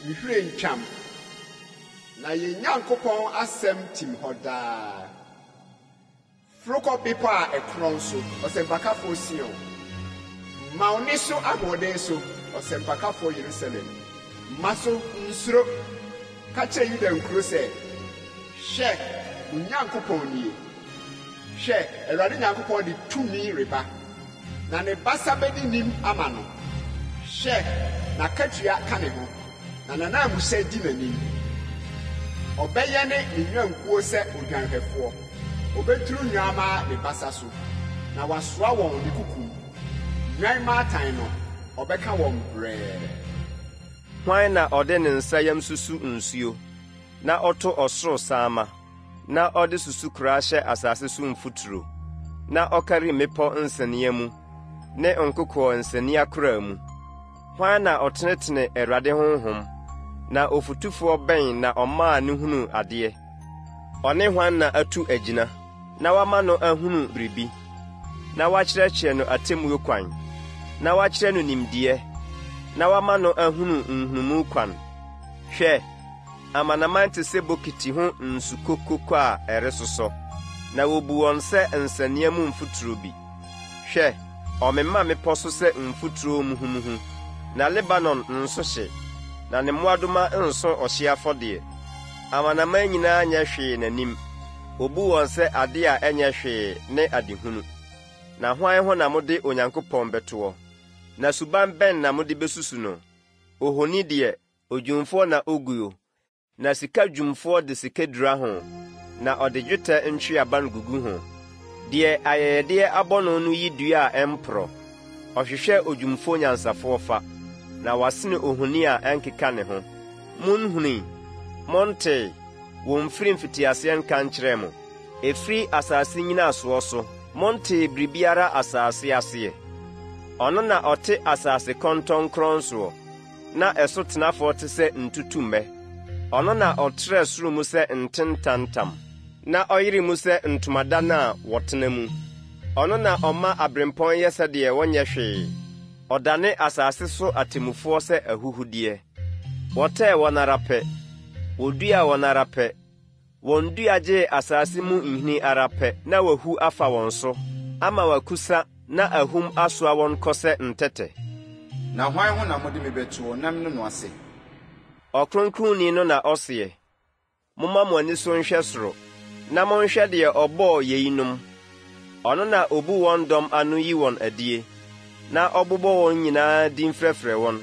nhwiren twam, na yɛn Nyankopɔn asɛm tim hɔ daa. Foro kɔ bepɔ a ɛkorɔn so, ɔsɛmpakafoɔ Sion. Ma wo nne so ahoɔden so, ɔsɛmpakafoɔ Yerusalem. Ma so, nsuro. Ka kyerɛ Yuda nkuro sɛ, Hwɛ, mo Nyankopɔn nie! Hwɛ, Awurade Nyankopɔn de tumi reba, na ne basa bɛdi nim ama no. Hwɛ, n'akatua ka ne ho. Na n'ananmuhyɛ di n'anim. Ɔbɛyɛne ne nnwankuo sɛ odwanhwɛfoɔ, ɔbɛturu nnwammaa ne basa so, na wasoa wɔn ne kokom. Nnwan mmaatan no, ɔbɛka wɔn brɛɛ. Hwan na ɔde ne nsa yam susu nsuo, na ɔto ɔsoro saama, na ɔde susukoraa hyɛ asase so mfuturo, na ɔkari mmepɔ nsania mu ne nkokoɔ nsania koraa mu? Hwan na ɔtenetene Awurade honhom, na ofotufoɔ bɛn na ɔmaa no hunuu adeɛ? Ɔne hwan na atu agyina, na wama no ahunu biribi, na wakyerɛkyerɛ no atemmuo kwan, na wakyerɛ no nimdeɛ, na wama no ahunu nhunumu kwan? Hwɛ, amanaman te sɛ bokiti ho nsukokoko a ɛresosɔ, na wobu wɔn sɛ nsania mu mfuturo bi. Hwɛ, ɔmema mmepɔ so sɛ mfuturo muhumuhu, na Lebanon nso hye, na ne mmoadoma nso ɔhyeɛ afɔdeɛ. Amanaman nyinaa nyɛ hwee n'anim, ɔbu wɔn sɛ adeɛ a ɛnyɛ hwee ne adehunu. Na hwan ho na mode Onyankopɔn bɛtoɔ? Na suban bɛn na mode bɛsusu no? Ohoni deɛ, odwumfoɔ na ɔguo, Na sika dwumfoɔ de sika dura ho, na ɔde dwetɛ ntweaban gugu ho. Deɛ ayɛyɛdeɛ abɔ no no yi dua a ɛmporɔ. Ɔhwehwɛ odwumfoɔ nyansafoɔ fa, na wasene ohoni a ɛnkeka ne ho. Monhunui? Montee? Wɔmfiri mfitiaseɛ nka nkyerɛɛ mo? Ɛfiri asase nnyinasoɔ so, montee biribiara asase aseɛ? Ɔno na ɔte asase kɔntɔnkrɔn soɔ. na ɛso tenafoɔ te sɛ ntutummɛ. Ɔno na ɔtrɛɛ soro mu sɛ ntentantam, na ɔyere mu sɛ ntomadan a wɔtena mu. Ɔno na ɔma aberempɔn yɛ sɛdeɛ wɔnyɛ hwee, ɔdane asase so atemmufoɔ sɛ ahuhudeɛ. Wɔtɛɛ wɔn ara pɛ, wɔduaa wɔn ara pɛ, Wɔn dua gyee asase mu nhini ara pɛ na wahu afa wɔn so ama wɔakusa na ahum asoa wɔn kɔ sɛ ntɛtɛ. Na hwan ho na mode me bɛtoɔ na me ne no asɛ? Ɔkronkronni no na ɔseɛ. Momma mo ani so nhwɛ soro, na monhwɛ deɛ ɔbɔɔ yeinom. Ɔno na ɔbu wɔn dɔm ano yi wɔn adie, na ɔbobɔ wɔn nyinaa din frɛfrɛ wɔn.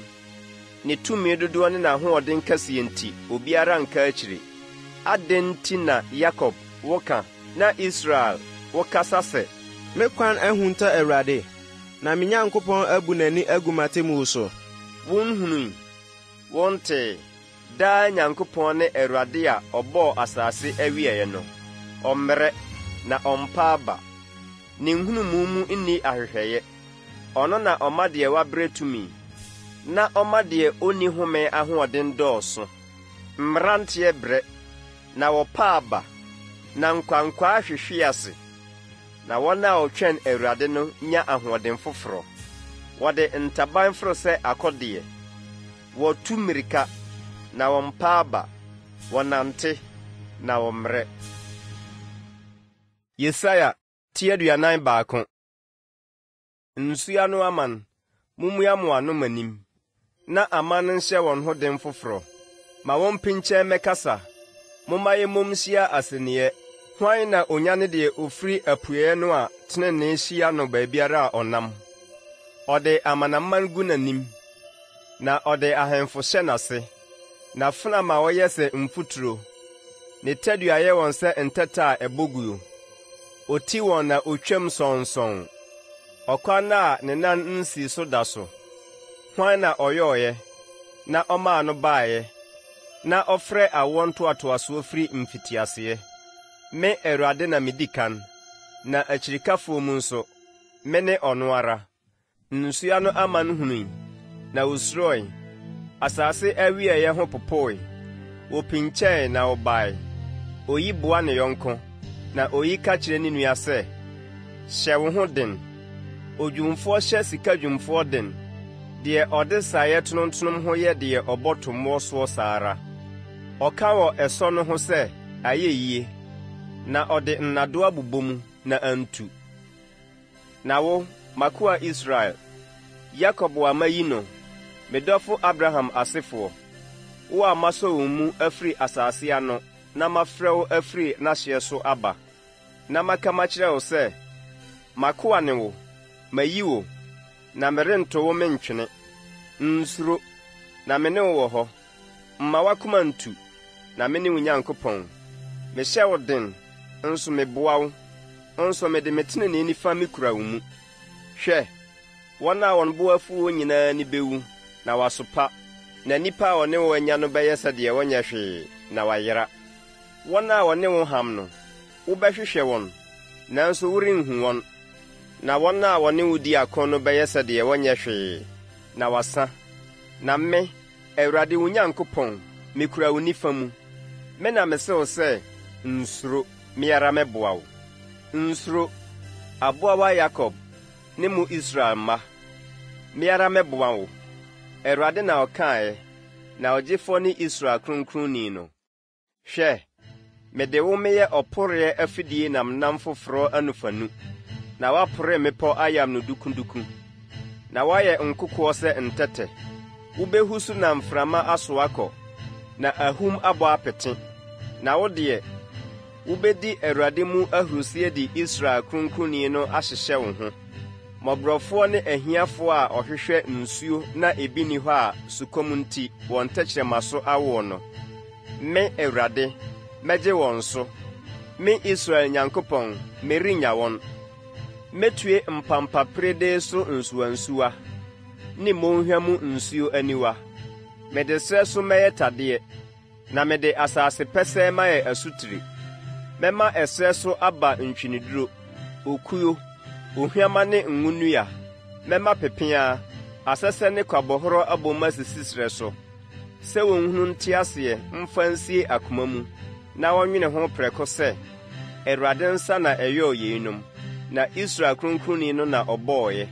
Ne tumi dodoɔ ne n'ahoɔden kɛseɛ nti, obiara nka akyire. Adɛn nti na Yakob, woka, na Israel, wokasa sɛ. Me kwan ahunta Awurade, na me Nyankopɔn abu n'ani agu m'atemmuo so? Wonhunui? Wontee? Daa Nyankopɔn ne Awurade a ɔbɔɔ asase awieeɛ no. Ɔmmrɛ, na ɔmpa aba. Ne nhunumu mu nni ahwehwɛeɛ. Ɔno na ɔma deɛ wabrɛ tumi, na ɔma deɛ ɔnni home ahoɔden dɔɔso. Mmeranteɛ brɛ, na wɔpa aba, na nkwankwaa hwehwe ase, na wɔn a wɔtwɛn Awurade no nya ahoɔden foforɔ. Wɔde ntaban foro sɛ akɔdeɛ. Wɔtu mmirika, na wɔmpa aba. Wɔnante, na wɔmmrɛ. Yesaia ti 41. Nsuano aman, mommua mo ano m'anim, na aman nhyɛ wɔn ho den foforɔ. Ma wɔmpinkyɛ mmɛkasa, momma yɛmmom nhyia asɛnniiɛ. Hwan na ɔnyane deɛ ɔfiri apueeɛ no a tenenee hyia no baabiara a ɔnam? Ɔde amanaman gu n'anim, na ɔde ahemfo hyɛ n'ase. N'afena ma wɔyɛ sɛ mfuturo, ne tadua yɛ wɔn sɛ ntɛtɛ a ɛbɔ guo. Ɔti wɔn na ɔtwam sɔnsɔn, ɔkwan a ne nan nsii so da so. Hwan na ɔyɔeɛ, na ɔmaa no baeɛ, na ɔfrɛ awoɔ ntoatoasoɔ firi mfitiaseɛ? Me, Awurade na medi kan, na akyirikafoɔ mu nso, mene ɔno ara. Nsuano aman hunui, na wosuroe, asase awieeɛ ho popoe. Wɔpinkyɛe na wɔbae, oyi boa ne yɔnko, na oyi ka kyerɛ ne nua sɛ, Hyɛ wo ho den! Odwumfoɔ hyɛ sikadwumfoɔ den, deɛ ɔde saeɛ tonomtonom ho yɛ deɛ ɔbɔ tommoɔ soɔ saa ara. Ɔka wɔ ɛsɔ no ho sɛ, Ayɛ yie! Na ɔde nnadewa bobɔ mu, na antu. Na wo, m'akoa Israel, Yakob a mayi no, me dɔfo Abraham asefoɔ, wo a masɔ wo mu afiri asase ano na mafrɛ wo afiri n'ahyeɛ so aba, na maka makyerɛ wo sɛ, M'akoa ne wo, mayi wo, na merento wo mentwene. Nsuro, na me ne wo wɔ hɔ. Mma w'akoma nntu, na mene wo Nyankopɔn. Mehyɛ wo den, nso meboa wo, nso mede me tenenee nifa mekura wo mu. Hwɛ, wɔn a wɔn bo afu wo nyinaa ani bɛwu, na wɔasopa, na nnipa a wɔne wo anya no bɛyɛ sɛ deɛ wɔnyɛ hwee, na wɔayera. Wɔn a wɔne wo ham no, wobɛhwehwɛ wɔn, nanso worenhu wɔn, na wɔn a wɔne wo di ako no bɛyɛ sɛ deɛ wɔnyɛ hwee, na wɔasa. Na me, Awurade wo Nyankopɔn, mekura wo nifa mu. Me na mese wo sɛ, Nsuro, me ara mɛboa wo. Nsuro, aboawa Yakob, ne mo Israel mma. Me ara mɛboa wo, Awurade na ɔkaeɛ, na Ɔgyefoɔ ne Israel Kronkronni no. Hwɛ, mede wo meyɛ ɔporeɛ afidie nnamnnam foforɔ anofanu, na woapore mmepɔ ayam no dukuduku, na woayɛ nkokoɔ sɛ ntɛtɛ. Wobɛhu so na mframa asoa kɔ, na ahum abɔ apete. Na wo deɛ, wobɛdi Awurade mu ahurisie de Israel Kronkronni no ahyehyɛ wo ho. Mmɔborɔfoɔ ne ahiafoɔ a wɔhwehwɛ nsuo na ebi nni hɔ a sukɔm nti wɔn tɛkyerɛma so awoɔ no, me, Awurade, mɛgye wɔn so. Me Israel Nyankopɔn, merennya wɔn. Mɛtue mpampapiredee so nsuwansuwa ne mmɔnhwa mu nsuo aniwa. Mede serɛ so mɛyɛ tadeɛ. Na mede asase pɛsɛɛ mayɛ asutire. Mɛma ɛserɛ so aba ntweneduro, okuo, ohwamma ne ngo nnua. Mɛma pepeaa, asɛsɛ ne kwabɔhorɔ abom asisi serɛ so, sɛ wɔnhunu nte aseɛ mfa nsie akoma mu, na wɔnnwene ho prɛko sɛ, Awurade nsa na ɛyɔɔ yeinom, na Israel Kronkronni no na ɔbɔeɛ.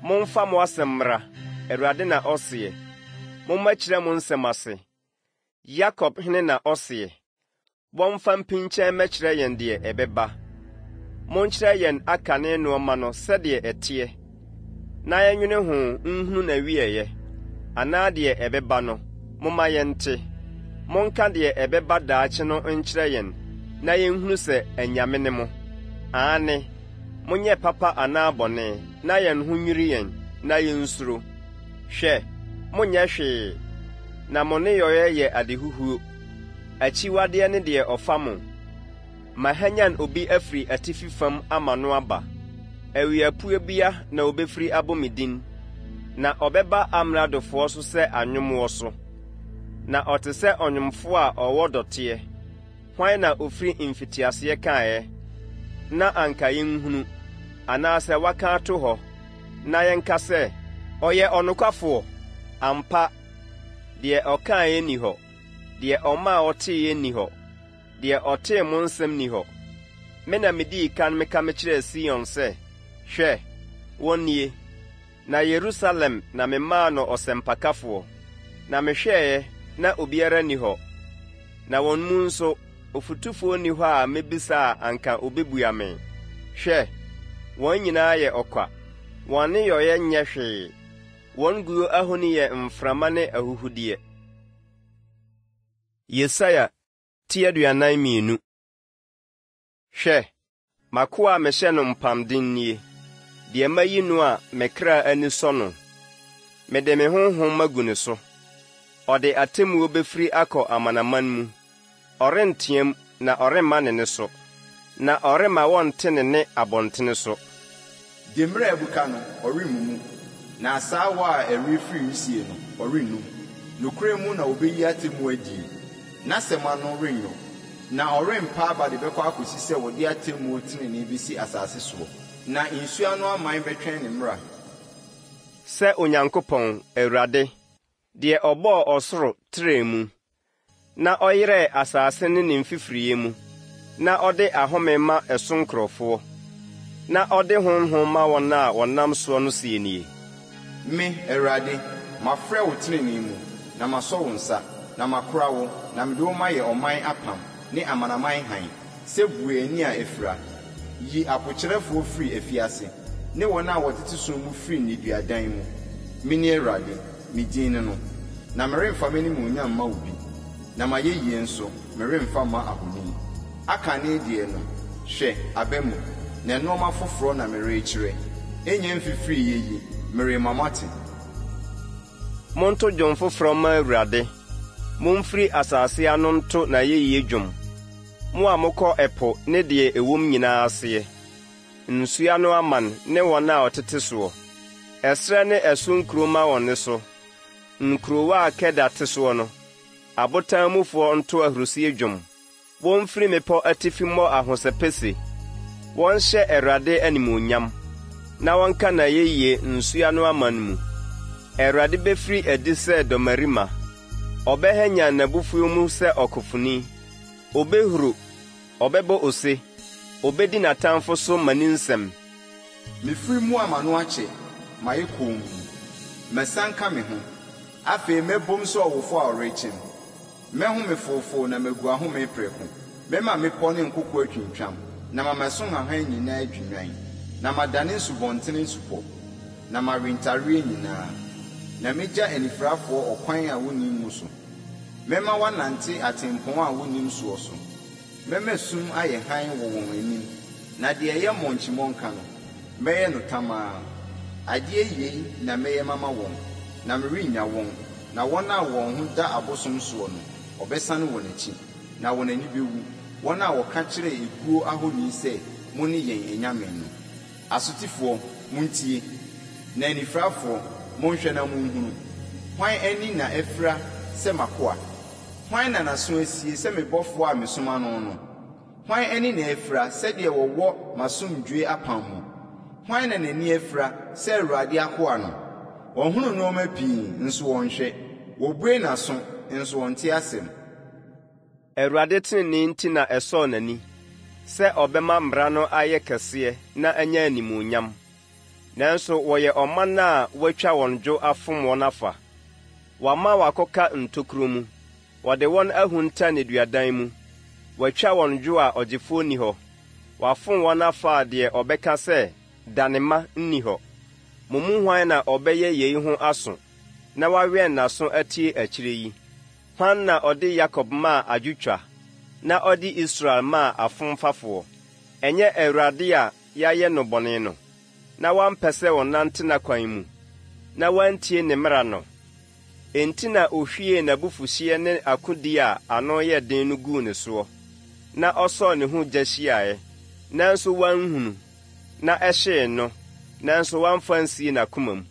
Momfa mo asɛm mmra, Awurade na ɔseɛ. Mommɛkyerɛ mo nsɛm ase. Yakob hene na ɔseɛ, Wɔmfa mpinkyɛ mmɛkyerɛ yɛn deɛ ɛbɛba. Monkyerɛ yɛn akane nnoɔma no sɛdeɛ ɛteɛ, na yɛnnwene ho nhunu n'awieeɛ, anaa deɛ ɛbɛba no, momma yɛnte. Monka deɛ ɛbɛba daakye no nkyerɛ yɛn, na yɛnhunu sɛ anyame ne mo. Aane, monyɛ papa anaa bɔne, na yɛn ho nnwiri yɛn, na yɛnsuro. Hwɛ, monyɛ hwee, na mo nneyɔeɛ yɛ adehuhuo. Akyiwadeɛ ne deɛ ɔfa mo. Mahanyan obi afiri atifi fam ama no aba. Awiapuebea na ɔbɛfiri abɔ me din, na ɔbɛba amradofoɔ so sɛ anwommoɔ so, na ɔte sɛ ɔnwomfoɔ a ɔwɔ dɔteɛ. Hwan na ɔfiri mfitiaseɛ kaeɛ, na anka yɛnhunu, anaasɛ waka ato hɔ, na yɛnka sɛ, 'Ɔyɛ ɔnokwafoɔ'? Ampa, deɛ ɔkaeɛ nni hɔ, deɛ ɔmaa wɔteeɛ nni hɔ, deɛ ɔtee mo nsɛm nni hɔ. Me na medii kan meka mekyerɛɛ Sion sɛ, 'Hwɛ, wɔn nie! Na Yerusalem na memaa no ɔsɛmpakafoɔ. Na mehwɛeɛ, na obiara nni hɔ, na wɔn mu nso, ɔfotufoɔ nni hɔ a mɛbisa a anka ɔbɛbua me. Hwɛ, wɔn nyinaa yɛ ɔkwa, wɔn nneyɔeɛ nyɛ hwee, wɔn guo ahoni yɛ mframa ne ahuhudeɛ. Yesaia ti 42. Hwɛ, m'akoa a mehyɛ no mpamden nie, deɛ mayi no a me kra ani sɔ no. Mede me honhom magu ne so. Ɔde atemmuo bɛfiri akɔ amanaman mu. Ɔrenteam na ɔremma ne nne so, na ɔremma wɔnte ne nne abɔntene so. Demmire a abuka no, ɔremmu mu, na asaawa a ɛwere firi wisie no, ɔrennum. Nokorɛ mu na ɔbɛyi atemmuo adie, n'asɛm ano rennwo, na ɔrempa aba de bɛkɔ akɔsi sɛ wɔde atemmuo tenenee bɛsi asase soɔ, na nsuo ano aman bɛtwɛn ne mmara. Sɛ Onyankopɔn, Awurade, Deɛ ɔbɔɔ ɔsoro trɛɛ mu, na ɔyerɛɛ asase ne ne mfifiriiɛ mu, na ɔde ahome ma ɛso nkurɔfoɔ, na ɔde honhom ma wɔn a wɔnam soɔ no seɛ nie. Me, Awurade, mafrɛ wo tenenee mu, na masɔ wo nsa, na makora wo, na mede wo mayɛ ɔman apam ne amanaman hann, sɛ bue ani a afira, yi apokyerɛfoɔ firi afiase, ne wɔn a wɔtete sum mu firi nneduadan mu. Mene Awurade, me din ne no, na meremfa m'animuonyam mma obi, na m'ayɛyie nso, meremfa mma ahoni. Akane deɛ no, hwɛ, aba mu, na nnoɔma foforɔ na merekyerɛ, ɛnnya mfifiriiɛ yi, merema moate. Monto dwom foforɔ mma Awurade, momfiri asase ano nto n'ayɛyie dwom, mo a mokɔ ɛpo ne deɛ ɛwom nyinaa aseɛ, nsuo ano aman ne wɔn a wɔtete soɔ. Ɛserɛ ne ɛso nkuro mma wɔn nne so, nkurowa a Kedar te soɔ no, abotan mufoɔ nto ahurisie dwom. Wɔmfiri mmepɔ atifi mmɔ ahosɛpɛ se, Wɔnhyɛ Awurade animuonyam, na wɔnka n'ayɛyie nsuano aman mu. Awurade bɛfiri adi sɛ dɔmmarima, ɔbɛhanyan n'abufuo mu sɛ ɔkofoni. Ɔbɛhuro, ɔbɛbɔ ose, ɔbɛdi n'atamfo so mmaninsɛm. Mefiri mu a m'ano akyɛ, mayɛ komm, Masianka me ho, afei mɛbom sɛ ɔwofo a ɔrekyem. Mɛhome foofoo na magu ahome prɛko. Mɛma mmepɔ ne nkoko atwintwam, na mama ɛso nhahan nyinaa adwinnwan, na madane nsubɔntene nsupɔ, na mawe ntareɛ nyinaa. Na mɛgya anifirafoɔ ɔkwan a wonnim mu so. Mɛma wɔanante atempɔn a wonnim soɔ so. Mɛma sum ayɛ hann wɔ wɔn anim, na deɛ ɛyɛ mmonkyimmɔnka no, mɛyɛ no tamaa. Adeɛ yei na mɛyɛ mama wɔn, na merennya wɔn, na wɔn a wɔn ho da abosom soɔ no, ɔbɛsane wɔn akyi, na wɔn ani bɛwu, wɔn a wɔka kyerɛ eguo ahoni sɛ, Mone yɛn anyame no. Asotifoɔ, montie, na anifirafoɔ, monhwɛ na monhunu. Hwan ani na afira sɛ m'akoa? Hwan na n'aso asie sɛ me bɔfoɔ a mesoma no no? Hwan ani na afira sɛ deɛ wɔwɔ m'asomdwoeɛ apam mu? Hwan na n'ani afira sɛ Awurade akoa no? Ɔhunu nnoɔma pii, nso ɔnhwɛ, wɔbue n'aso, nso ɔnte asɛm. Awurade tenenee nti na ɛsɔɔ n'ani sɛ ɔbɛma mmara no ayɛ kɛseɛ na anya animuonyam. Nanso wɔyɛ ɔman a wɔatwa wɔn dwo afom wɔn afa. Wɔama wɔakɔka ntokuro mu, wɔde wɔn ahunta nneduadan mu. Wɔatwa wɔn dwo a ɔgyefoɔ nni hɔ. Wɔafom wɔn afa a deɛ ɔbɛka sɛ, Dane ma, nni hɔ. Mo mu hwan na ɔbɛyɛ yei ho aso na wawɛn n'aso atie akyire yi? Hwan na ɔde Yakob maa adwotwa, na ɔde Israel maa afomfafoɔ? Ɛnyɛ Awurade a yɛayɛ no bɔne no, na wampɛ sɛ wɔnante n'akwan mu, na wɔantie ne mmara no? Enti na ɔhwiee n'abufuhyeɛ ne akodie a ano yɛ den no guu ne soɔ, na ɔsɔɔ ne ho gya hyiaeɛ, nanso wanhunu, na ɛhyee no, nanso wamfa ansie n'akoma mu.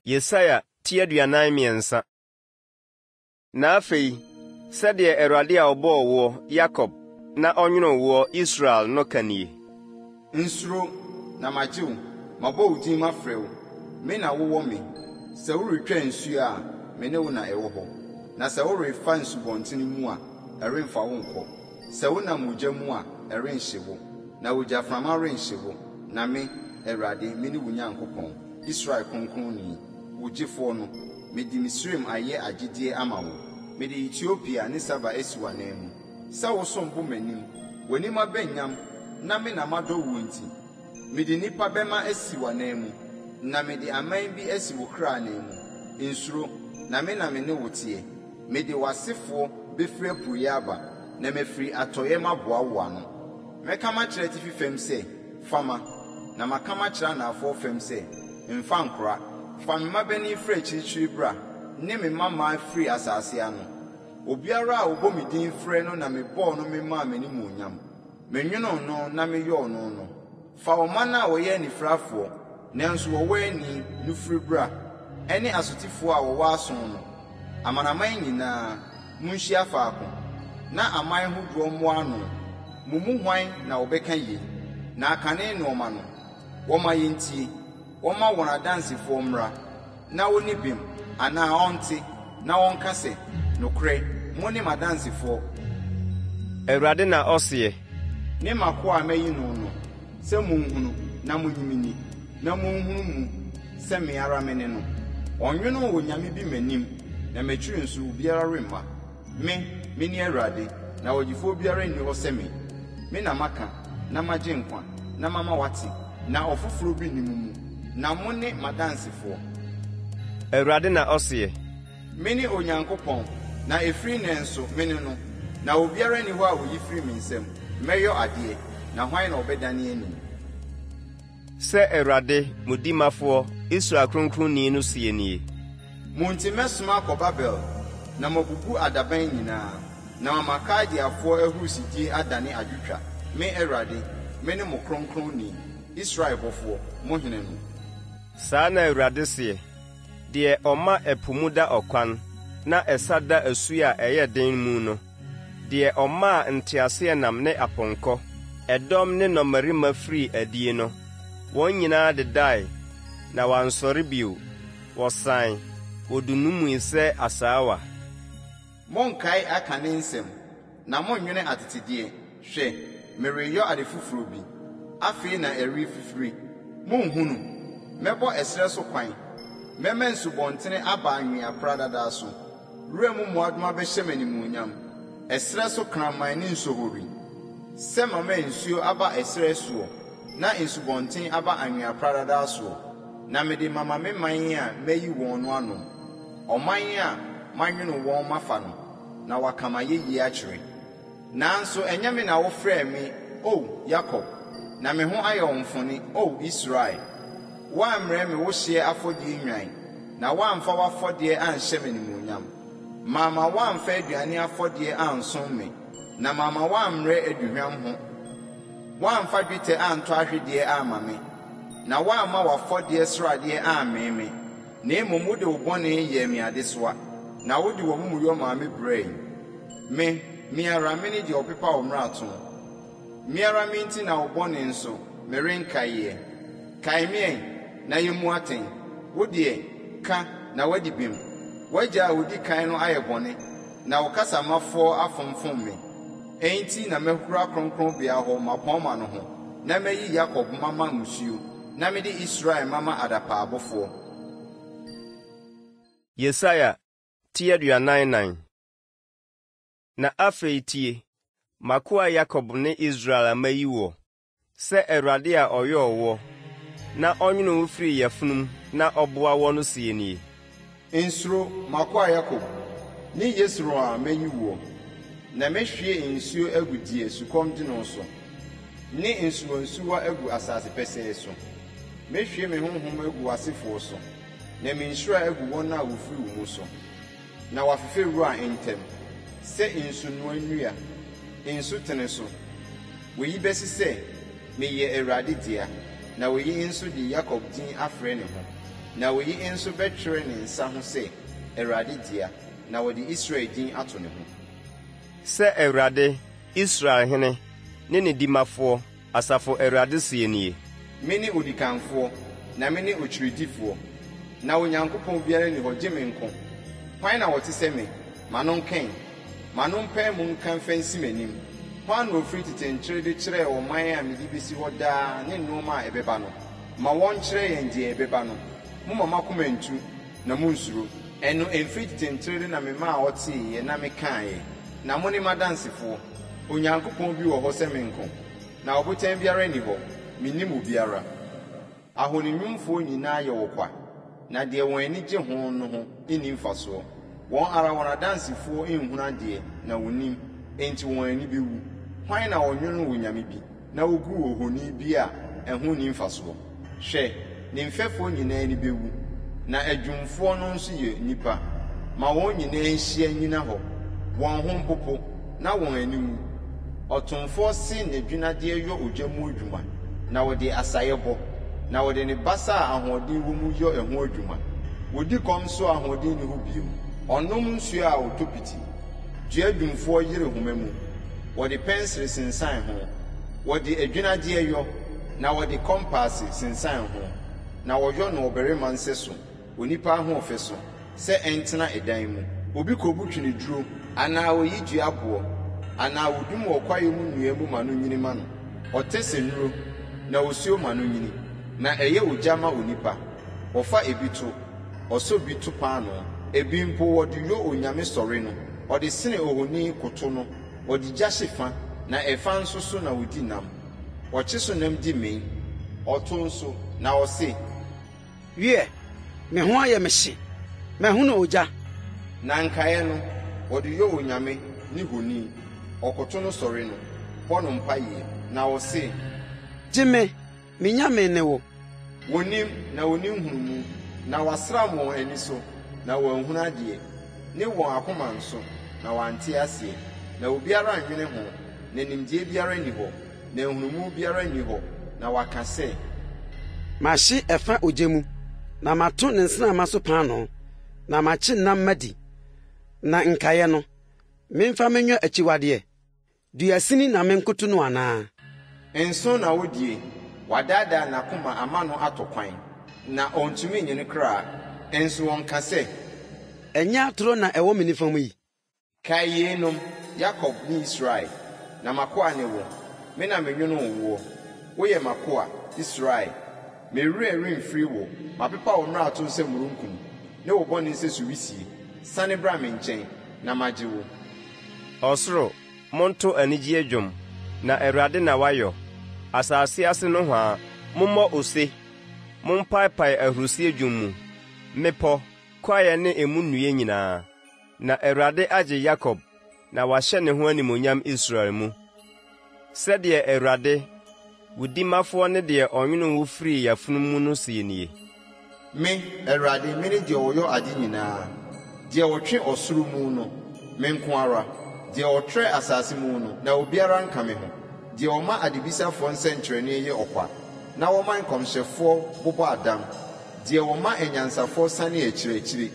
Yesaia ti 43. Na afei, sɛdeɛ Awurade a ɔbɔɔ woɔ, Yakob, na ɔnwonoo woɔ, Israel, no ka nie. Nsuro, na magye wo, mabɔ wo din mafrɛ wo, me na wowɔ me. Sɛ woretwa nsuo a, me ne wo na ɛwɔ hɔ, na sɛ worefa nsubɔntene mu a, ɛremfa wo nkɔ. Sɛ wonam ogya mu a, ɛrenhye wo, na ogyaframa renhye wo, na me, Awurade, mene wo Nyankopɔn, Israel Kronkronni, wo Gyefoɔ no. Mede Misraim ayɛ agyedeɛ ama wo, mede Etiopia ne Saba asi w'ananmu. Sɛ wosom bo m'anim, w'anim aba nyam na me na madɔ woɔ nti, mede nnipa bɛma asi w'ananmu, na mede aman bi asi wo kra ananmu. Nsuro, na me na me ne wo teɛ. Mede w'asefoɔ bɛfiri apueeɛ aba, na mafiri atɔeɛ maboa wo ano. Mɛka makyerɛ atifi fam sɛ, 'Fa ma! Na maka makyerɛ anafoɔ fam sɛ, 'Mfa nkora! Fa me mmabanin firi akyirikyiri bra, ne me mmammaa firi asase ano. Obiara a ɔbɔ me din frɛ no na mebɔɔ no memaa m'animuonyam. Menwonoo no na meyɔɔ no no. Fa ɔman a wɔyɛ anifirafoɔ, nanso wɔwɔ ani no firi bra, ɛne asotifoɔ a wɔwɔ aso no. Amanaman nyinaa, monhyia faako, na aman hodoɔ mmoa ano. Mo mu hwan na ɔbɛka yei, na akane nnoɔma no? Wɔmma yɛntie, wɔmma wɔn adansefoɔ mmra, na ɔnni bem, anaa ɔnte, na ɔnka sɛ, Nokorɛ, mone m'adansefoɔ. Awurade na ɔseɛ. Ne m'akoa a mayi no no, sɛ monhunu na monnye me nni, na monhunu mu sɛ me ara mene no. Ɔnnwonoo onyame bi m'anim, na m'akyiri nso obiara remma. Me, mene Awurade, na ɔgyefoɔ biara nni hɔ sɛ me. Me na maka, na magye nkwa, na mama wɔate, na ɔfoforɔ bi nni mo mu, na mone m'adansefoɔ. Awurade na ɔseɛ. Mene Onyankopɔn, na ɛfiri nnɛ nso, mene no, na obiara nni hɔ a ɔyi firi me nsam. Mɛyɔ adeɛ, na hwan na ɔbɛdane ani? Sɛ Awurade, mo Dimafoɔ, Israel Kronkronni no seɛ nie. Mo nti mɛsoma akɔ Babel, na mabubu adaban nyinaa, na mama Kaldeafoɔ ahurisidie adane adwotwa, me Awurade, mene mo Kronkronni, Israel Bɔfoɔ, mo Hene no. Saa na Awurade seɛ, deɛ ɔma ɛpo mu da ɔkwan, na ɛsa da asuo a ɛyɛ den mu no. Deɛ ɔmaa nteaseɛnam ne apɔnkɔ, ɛdɔm ne nnɔmmarima firii adie no, wɔn nyinaa dedae, na wɔansɔre bio, wɔsae, wɔdunnumii sɛ asaawa. Monnkae akane nsɛm, na monnwene atetedeɛ. Hwɛ, mereyɔ ade foforɔ bi, afei na ɛrefifire, monhunu? Mɛbɔ ɛserɛ so kwan, mɛma nsubɔntene aba anwea pradada so. Wuram mmoadoma bɛhyɛ me animuonyam, ɛserɛ so kraman ne nsohori, sɛ mama nsuo aba ɛserɛ soɔ na nsubɔnten aba anwea pradadaa soɔ, na mede mama me man a mayi wɔn no anom, ɔman a manwono wɔn mafa no, na wɔaka m'ayɛyie akyerɛ. Nanso ɛnyɛ me na wofrɛɛ me, O Yakob, na me ho ayɛ wo mfone, O Israel. Woammrɛ me wo hyeɛ afɔdeɛ nnwan, na woamfa w'afɔdeɛ anhyɛ me animuonyam. Mamma woamfa aduane afɔdeɛ ansom me, na mamma woammrɛ aduhwam ho. Woamfa dwetɛ antɔ ahwedeɛ amma me, na woamma w'afɔdeɛ sradeɛ ammee me, na mmom wode wo bɔne yɛɛ me adesoa, na wode w'amumuyɔ maa me brɛe. Me, me ara mene deɛ ɔpepa wo mmarato. Me ara me nti na wo bɔne nso, merenkaeɛ. Kae me ɛ, na yɛmmu atɛn. Wo deɛ, ka, na woadi bem. W'agya a ɔdi kan no ayɛ bɔne, na wo kasamafoɔ afomfom me. Enti na mahura kronkronbea hɔ mmapɔmma no ho, na mayi Yakob mama mmusuo, na mede Israel mama adapaabofoɔ. Yesaia ti 44. Na afei tie, m'akoa Yakob ne Israel a mayi woɔ, sɛ Awurade a ɔyɔɔ woɔ, na ɔnwonoo wo firii yafunu mu na ɔboa woɔ no seɛ nie. Nsuro, m'akoa Yakob, ne Yesurun a mayi woɔ, na mɛhwie nsuo agu deɛ sukɔm de no so, ne nsuwansuwa agu asase pɛsɛɛ so. Mɛhwie me honhom agu w'asefoɔ so, na me nhyira agu wɔn a wɔfiri wo mu so. Na wɔafefɛ wura ntɛm sɛ nsunoa nnua, nsutene so. Oyi bɛse sɛ, Meyɛ Awurade dea, na oyi nso de Yakob din afrɛ ne ho, na oyi nso bɛtwerɛ ne nsa ho sɛ, Awurade dea, na wɔde Israel din ato ne ho. Sɛ Awurade, Israel hene, ne ne dimafoɔ, Asafo Awurade seɛ nie. Mene odikanfoɔ, na mene okyiridifoɔ, na Onyankopɔn biara nni hɔ gye me nko. Hwan na ɔte sɛ me? Ma no nka ɛ! Ma no mpae mu nka mfa nsi m'anim. Hwan na ɔfiri tete nkyere de kyerɛɛ ɔman a mede bɛsi hɔ daa ne nnoɔma a ɛbɛba no? Ma wɔnkyerɛ yɛn deɛ ɛbɛba no. Momma mo akoma nntu, na monnsuro. Ɛno ɛmfiri tete nterede na memaa wɔteeɛ na mekaeɛ, na mone m'adansefoɔ. Onyankopɔn bi wɔ hɔ sɛ me nko? Na ɔbotan biara nni hɔ, mennim obiara. Ahoninwomfoɔ nyinaa yɛ ɔkwa, na deɛ wɔn ani gye ho no ho nni mfasoɔ. Wɔn ara wɔn adansefoɔ nhunu adeɛ na wɔnnim, enti wɔn ani bɛwu. Hwan na ɔnwonoo onyame bi, na ɔguu ohoni bi a ɛho nni mfasoɔ? Hwɛ, ne mfɛfoɔ nyinaa ani bɛwu, na adwumfoɔ no nso yɛ nnipa. Ma wɔn nyinaa nhyia nnyina hɔ, wɔn ho mpopo, na wɔn ani nwu. Ɔtomfoɔ se n'adwinnadeɛ yɔ ogya mu adwuma, na ɔde asaeɛ bɔ, na ɔde ne basa a ahoɔden wɔ mu yɔ ɛho adwuma. Wɔdi kɔm nso a ahoɔden nni hɔ bio. Ɔnom nsuo a ɔtɔ piti. Dua dwumfoɔ yere homa mu, wɔde pɛnsere sensan ho, wɔde adwinnadeɛ yɔ, na wɔde kɔmpaase sensan ho, na wɔyɔ no ɔbarima nsɛso, onipa ahoɔfɛ so, sɛ ɛntena ɛdan mu. Obi kɔbu tweneduro, anaa ɔyi dua boɔ, anaa ɔdum wɔ kwaeɛ mu nnua mu ma no nyini ma no. Ɔtɛ sɛ nnuro, na osuo ma no nyini, na ɛyɛ ogya ma onipa. Wɔfa ebi to, ɔsɔ bi to paanoo. Ebi mpo wɔde yɔ onyame sɔre no, ɔde sene ohoni koto no, ɔde gya hye fa, na ɛfa nso so na ɔdi nam. Ɔkye so nam di mee. Ɔto nso, na ɔse. Wiɛ, me ho ayɛ me hye, mahunu ogya. Na nkaeɛ no, wɔde yɔ onyame ne honi, ɔkoto no sɔre no, bɔ no mpaeɛ, na ɔse. Gye me, me nyame ne wo. Wɔnnim, na wɔnni nhunumu, na wɔasram wɔn ani so, na wɔanhunu adeɛ, ne wɔn akoma nso, na wɔante aseɛ, na obiara nnwene ho, na nimdeɛ biara nni hɔ, na nhunumu biara nni hɔ, na wɔaka sɛ. Mahye ɛfa ogya mu, na mato ne nsramma so paanoo, na makye nam madi, na nkaeɛ no, memfa menyɔ akyiwadeɛ? Dua sini na menkoto no anaa? Nso na wodie, wadaadaa n'akoma ama no atɔ kwan, na ɔntumi nnye ne kra, nso ɔnka sɛ. Ɛnyɛ atoro na ɛwɔ me nifa mu yi? Kae yeinom, Yakob ne Israel, na m'akoa ne wo, me na menwonoo woɔ, woyɛ m'akoa, Israel. Me werɛ remfiri wo, mapepa wo mmarato sɛ mununkum, ne wo bɔne sɛ suwisie. Sane bra me nkyɛn, na magye wo. Ɔsoro, monto anigyeɛ dwom, na Awurade na wayɔ. Asase ase nohoa, mommɔ ose, mompaepae ahurisie dwom mu, mmepɔ, kwaeɛ ne emu nnua nyinaa. Na Awurade agye Yakob, na wahyɛ ne ho animuonyam Israel mu. Sɛdeɛ Awurade, wo Dimafoɔ ne deɛ ɔnwonoo wo firii yafunu mu no seɛ nie. Me, Awurade, mene deɛ ɔyɔ ade nyinaa, deɛ ɔtwe ɔsoro mu no, me nko ara, deɛ ɔtrɛ asase mu no, na obiara nka me ho, deɛ ɔma adebisafoɔ nsɛnkyerɛnneɛ yɛ ɔkwa, na ɔma nkɔmhyɛfoɔ bobɔ adam, deɛ ɔma anyansafoɔ sane akyiri akyire,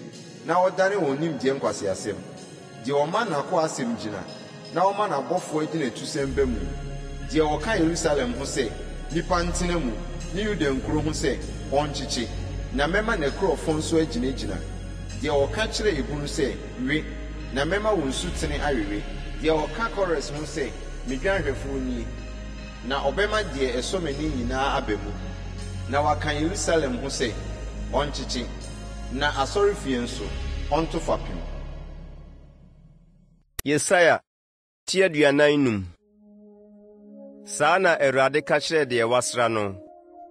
na ɔdane wɔn nimdeɛ nkwaseasɛm. Deɛ ɔma n'akoa asɛm gyina, na ɔma n'abɔfoɔ agyinatusɛm ba mu, deɛ ɔka Yerusalem ho sɛ, 'Nnipa ntena mu, ne Yuda nkuro ho sɛ, 'Wɔnkyekye, na mɛma n'akurɔfoɔ nso agyinagyina, deɛ ɔka kyerɛ ebunu sɛ, 'We, na mɛma wo nsutene awewe, deɛ ɔka Kores ho sɛ, 'Me dwanhwɛfoɔ nie, na ɔbɛma deɛ ɛsɔ m'ani nyinaa aba mu, na waka Yerusalem ho sɛ, 'Wɔnkyekye, na asɔrefie nso, ɔnto fapem. Yesaia ti 45. Saa na Awurade ka kyerɛɛ deɛ wasra no,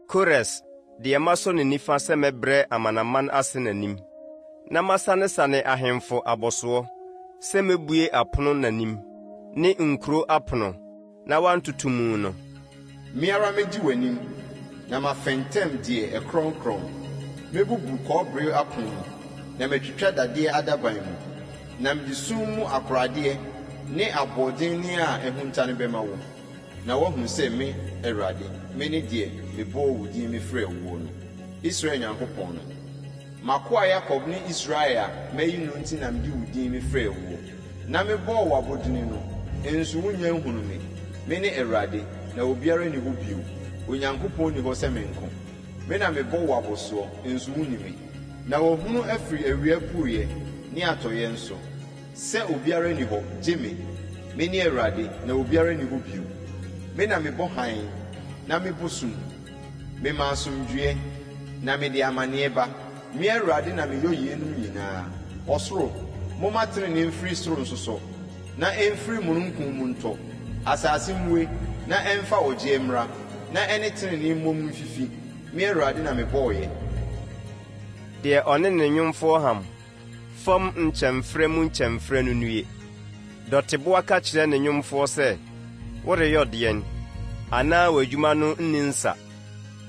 Kores, deɛ masɔ ne nifa sɛ mɛbrɛ amanaman ase n'anim, na masanesane ahemfo abɔsoɔ, sɛ mɛbue apono n'anim, ne nkuro apono, na wantoto mu no. Me ara mɛdi w'anim, na mafɛntɛm deɛ ɛkorɔnkorɔn. Mɛbubu kɔbere apono mu, na matwitwa dadeɛ adaban mu. Na mede sum mu akoradeɛ ne aboɔdenne a ahunta no bɛma wo, na woahunu sɛ me, Awurade, mene deɛ mebɔɔ wo din mefrɛɛ woɔ no, Israel Nyankopɔn no. M'akoa Yakob ne Israel a mayi no nti na mede wo din mefrɛɛ woɔ, na mebɔɔ wo abodini no, nso wonnya nhunuu me. Mene Awurade, na obiara nni hɔ bio, Onyankopɔn nni hɔ sɛ me nko. Me na mebɔ wo abɔsoɔ, nso wonni me. Na wɔahunu afiri awia apueeɛ ne atɔeɛ nso, sɛ obiara nni hɔ, gye me. Mene Awurade, na obiara nni hɔ bio. Me na mebɔ hann, na mebɔ sum. Mema asomdwoeɛ, na mede amaneɛ ba. Me Awurade na meyɔ yeinom nyinaa. Ɔsoro, momma tenenee mfiri soro nsosɔ, na ɛmfiri mununkum mu ntɔ. Asase mmue, na ɛmfa ɔgyeɛ mmra, na ɛne tenenee mmom mfifi. Me Awurade na mebɔeɛ. Deɛ ɔne ne Nwomfoɔ ham, fam nkyɛmferɛ mu nkyɛmferɛ no nnue! Dɔteboa ka kyerɛ ne nwomfoɔ sɛ, Woreyɔ deɛn? Anaa w'adwuma no nni nsa?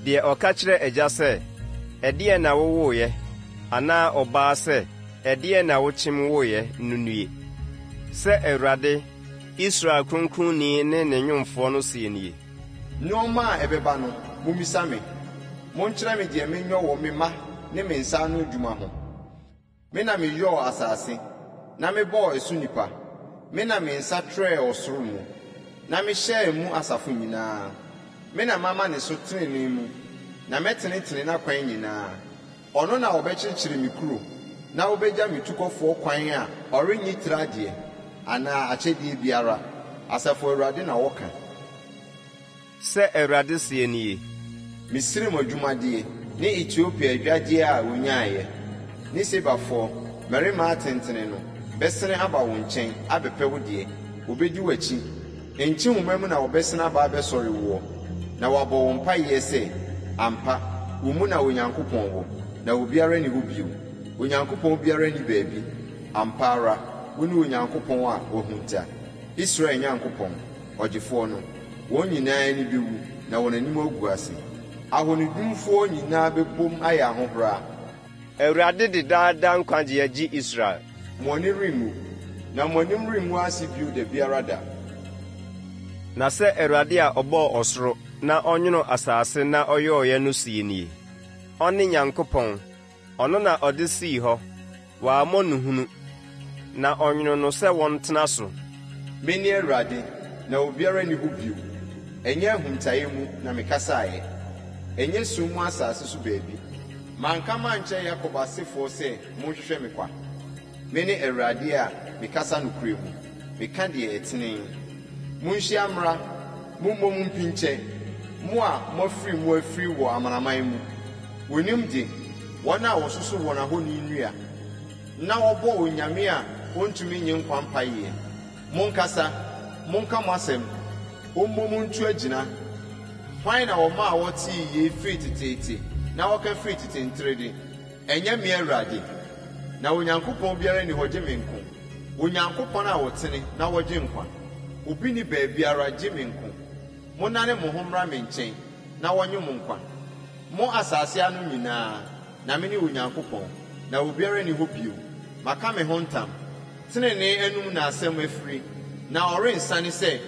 Deɛ ɔka kyerɛ agya sɛ, Ɛdeɛn na wowoeɛ? Anaa ɔbaa sɛ, Ɛdeɛn na wokyem woeɛ? no nnue! Sɛ Awurade, Israel Kronkronni ne ne Nwomfoɔ no seɛ nie. Nnoɔma a ɛbɛba no, mommisa me, monkyerɛ me deɛ menyɔ wɔ me mma ne me nsa ano adwuma ho. Me na meyɔɔ asase, na mebɔɔ ɛso nnipa, me na me nsa trɛɛ ɔsoro mu, na mehyɛɛ mu asafo nyinaa. Me na mama ne so tenenee mu, na mɛtenetene n'akwan nyinaa. Ɔno na ɔbɛkyekyere me kuro, na ɔbɛgya me tukɔfoɔ kwan a ɔrennye tiriadeɛ anaa akyɛdeɛ biara, Asafo Awurade na ɔka. Sɛ Awurade seɛ nie. Misraim adwumadeɛ ne Etiopia adwadeɛ a wɔnyaeɛ, ne Sebafoɔ, mmarima atentene no, bɛsene aba wo nkyɛn abɛpɛ wo deɛ, wɔbɛdi w'akyi. Nkyehoma mu na wɔbɛsene aba abɛsɔre woɔ, na wɔabɔ wo mpaeɛ sɛ, Ampa, wo mu na Onyankopɔn wɔ, na obiara nni hɔ bio. Onyankopɔn biara nni baabi. Ampa ara, wone Onyankopɔn a woahunta, Israel Nyankopɔn, Ɔgyefoɔ no. Wɔn nyinaa ani bɛwu na wɔn anim agu ase. Ahonidwumfoɔ nyinaa bɛbom ayɛ ahohora. Awurade de daa daa nkwagyeɛ gye Israel. Mo ani renwu, na mo anim rengu ase bio da biara da. Na sɛ Awurade a ɔbɔɔ ɔsoro na ɔnwonoo asase na ɔyɔeɛ no seɛ nie, Ɔne Nyankopɔn, Ɔno na ɔde sii hɔ, wammɔ no hunu, na ɔnwonoo no sɛ wɔntena so. Mene Awurade, na obiara nni hɔ bio. Ɛnyɛ ahuntaeɛ mu na mekasaeɛ, ɛnyɛ sum mu asase so baabi. Manka mankyerɛ Yakob asefoɔ sɛ, 'Monhwehwɛ me kwa'? Mene Awurade a mekasa nokorɛ mu, meka deɛ ɛtene. Monhyia mmra, mommom mpinkyɛ, mo a moafiri mu afiri wɔ amanaman mu. Wɔnnim de, wɔn a wɔsoso wɔn ahoni nnua, na wɔbɔ onyame a ɔntumi nnye nkwa mpaeɛ. Monkasa, monka mo asɛm, wɔmmom ntu agyina. Hwan na ɔmaa wɔtee yei firi teteete na ɔka firi tete nterede? Ɛnyɛ me Awurade? Na Onyankopɔn biara nni hɔ gye me nko, Onyankopɔn a ɔtene na ɔgye nkwa. Obi nni baabiara gye me nko. Monnane mo ho mmra me nkyɛn na wɔnnye mo nkwa, mo asase ano nyinaa, na mene Onyankopɔn, na obiara nni hɔ bio. Maka me ho ntam, tenenee anom na asɛm afire, na ɔrensane sɛ,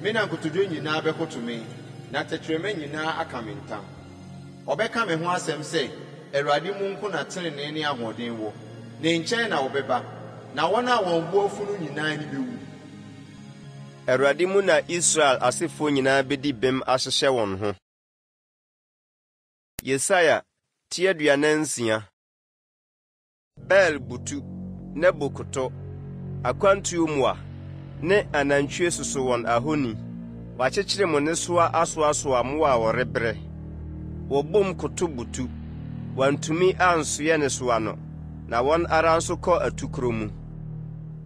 Me na nkotodwe nyinaa bɛkoto me, na tɛkyerɛma nyinaa aka me ntam. Wɔbɛka me ho asɛm sɛ, 'Awurade mu nko na trenee ne ahoɔden wɔ. Ne nkyɛn na wɔbɛba, na wɔn a wɔn bo afu no nyinaa ani bewu. Awurade mu na Israel asefoɔ nyinaa bɛdi bem ahyehyɛ wɔn ho. Yesaia ti 46. Bel butu, Nebo koto, akwantuo mmoa ne anantwie soso wɔn ahoni. Wɔakyekyere mo nnesoa asoasoa mmoa a wɔrebrɛ. Wɔbom koto butu, wɔantumi ansoɛ nnesoa no, na wɔn ara nso kɔ atukorɔ mu.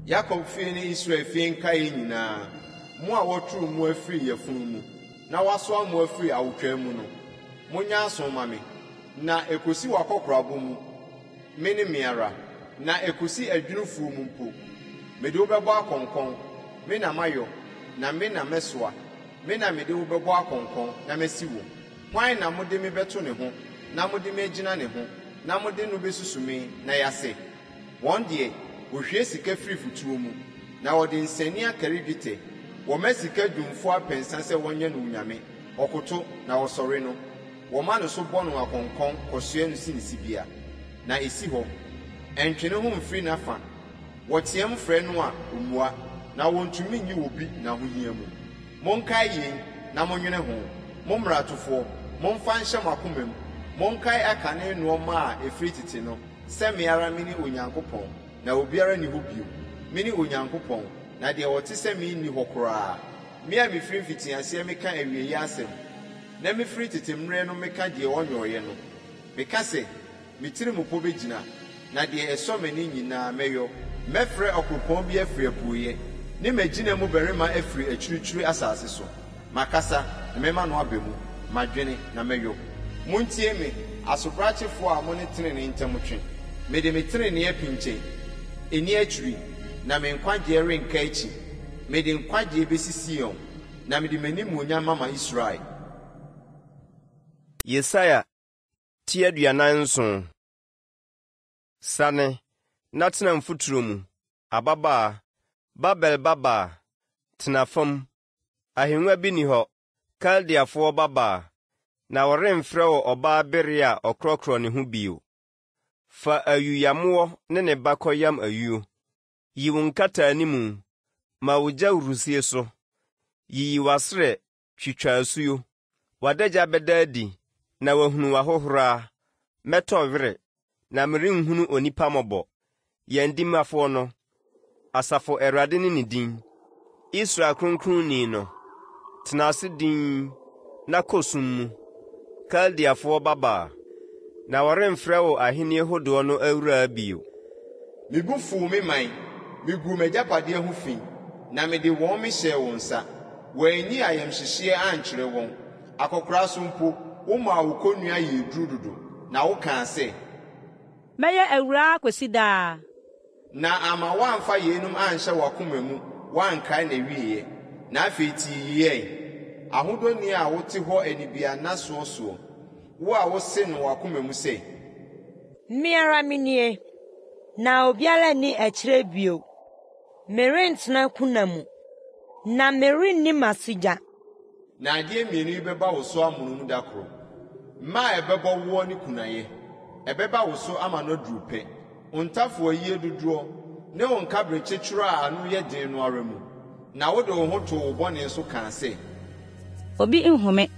Yakob fie ne Israel fie nkaeɛ nyinaa, mo a wɔtweree mo afiri yafunu mu, na wɔasoa mo afiri awotwaa mu no, monyɛ aso mma me, na ɛkɔsi w'akɔkorabɔ mu, Me ne me ara, na ɛkɔsi adwunufoɔ mu mpo, mede wo bɛbɔ akɔnkɔn, me na mayɔ, na me na mɛsoa, me na mede wo bɛbɔ akɔnkɔn na masi wo. Hwan na mode me bɛto ne ho, na mode me agyina ne ho, na mode no bɛsusu me na yɛasɛ? Wɔn deɛ, wɔhwie sika firi fotuo mu, na wɔde nsania kari dwetɛ. Wɔma sika dwumfoɔ apɛnsa sɛ wɔnyɛ no onyame, ɔkoto, na wɔsɔre no. Wɔma no so bɔ no akɔnkɔn kɔsoɛ no si ne sibea, na esi hɔ. Ɛntwe ne ho mfiri n'afa. Wɔteɛm frɛ no a, ommua, na wɔntumi nyi obi n'ahohia mu. Monkae yei na monnwene ho, mo mmaratofoɔ, momfa nhyɛ mo akoma mu. Monkae akane nnoɔma a ɛfiri tete no, sɛ me ara mene Onyankopɔn, na obiara nni hɔ bio. Mene Onyankopɔn, na deɛ ɔte sɛ me nni hɔ koraa. Me a mefiri mfitiaseɛ meka awieeɛ asɛm. na mefiri tete mmerɛ no meka deɛ ɔnyɔeɛ no. Meka sɛ, 'Me tirimupɔ bɛgyina, na deɛ ɛsɔ m'ani nyinaa mɛyɔ. Mɛfrɛ ɔkoropɔn bi afiri apueeɛ, ne m'agyina mu barima afiri akyirikyiri asase so. Makasa, na mɛma no aba mu, madwene, na mɛyɔ. Montie me, asobrakyefoɔ a mo ne tenenee ntam twe. Mede me tenenee apinkyɛ, ɛnni akyiri, na me nkwagyeɛ renka akyi. Mede nkwagyeɛ bɛsi Sion, na mede m'animuonyam mama Israel. Yesaia ti 47. Sane, na tena mfuturo mu, ababaa, Babel babaa, tena fam. Ahennwa bi nni hɔ, Kaldeafoɔ babaa, na wɔremfrɛ wo ɔbaa bereɛ a ɔkorɔkorɔ ne ho bio. Fa ayuyamoɔ ne ne ba kɔyam ayuo. Yi wo nkataanimu, ma wo gya wurusie so. Yiyi w'asrɛ, twitwa asuo. W'adagya bɛda adi, na wɔahunu w'ahohora. Mɛtɔ were, na merenhunu onipa mmɔbɔ. Yɛn dimafoɔ no, Asafo Awurade ne ne din, Israel Kronkronni no. Tena ase dinn na kɔ sum mu, Kaldeafoɔ babaa, na wɔremfrɛ wo ahennie hodoɔ no awuraa bio. Me bo fuu me man, miguu m'agyapadeɛ ho fi, na mede wɔn mehyɛɛ wo nsa. Woanyi ayamhyehyeɛ ankyerɛ wɔn. Akɔkoraa so mpo, womaa wo kɔnnua yɛɛ duru dodo, na wokaa sɛ. Mɛyɛ awuraa akosi daa. Na amma woamfa yeinom anhyɛ w'akoma mu woankae n'awieeɛ. Na afei tie yei ɛ, ahodɔni a wote hɔ anibiannasoɔ soɔ, wo a wose no w'akoma mu sɛ. Me ara menie, na obiara nni akyire bio. Merentena kuna mu, na merenni m'asodwa. Na adeɛ mmienu yi bɛba wo so amonom da koro, mma a ɛbɛbɔ woɔ ne kunayɛ. Ɛbɛba wo so ama no aduru pɛ, wo ntafowayie dodoɔ ne wo nkaberɛkyekyerɛ a ano yɛ den no ara mu. Na wode wo ho too wo bɔne so kaa sɛ. Obi nhu me.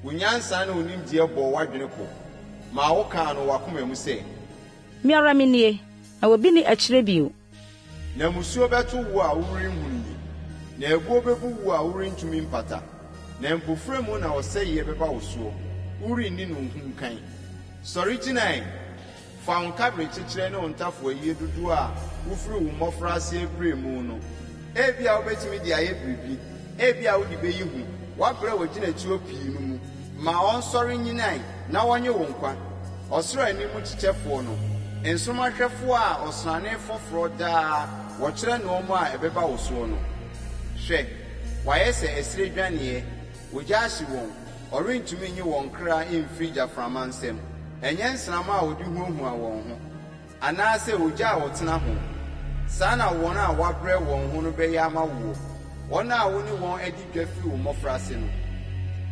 Wo nyansa ne wo nimdeɛ bɔɔ w'adwene ko maa wokaa no w'akoma mu sɛ. Me ara menie, na obi nni akyire bio. Na mmusuo bɛto wo a worenhunu yi, na abuo bɛbu wo a worentumi mpata, na mpofirem na ɔsɛeɛ bɛba wo soɔ, worenni no nhunkan. Sɔre gyina ɛ! Fa wo nkaberekyekyerɛ ne wo ntafowayie dodoɔ a wofiri wo mmɔfraase brɛɛ mu no. Ebia wobɛtumi de ayɛ biribi, ebia wode bɛyi hu, woabrɛ w'agyinatuo pii no mu. Ma wɔnsɔre nnyina ɛ, na wɔnnye wo nkwa, ɔsoro ani mu kyekyɛfoɔ no, nsoromma hwɛfoɔ a ɔsrane foforɔ daa wɔkyerɛ nnoɔma a ɛbɛba wo soɔ no. Hwɛ, wɔayɛ sɛ ɛserɛ dwaneɛ, ogya ahye wɔn, ɔrentumi nnye wɔn kra mfiri gyaframa nsam, ɛnyɛ nsramma a wɔde huahua wɔn ho, anaasɛ ogya a wɔtena ho. Saa na wɔn a wɔabrɛ wɔn ho no bɛyɛ ama woɔ, wɔn a wo ne wɔn adi dwa firi wo mmɔfraase no.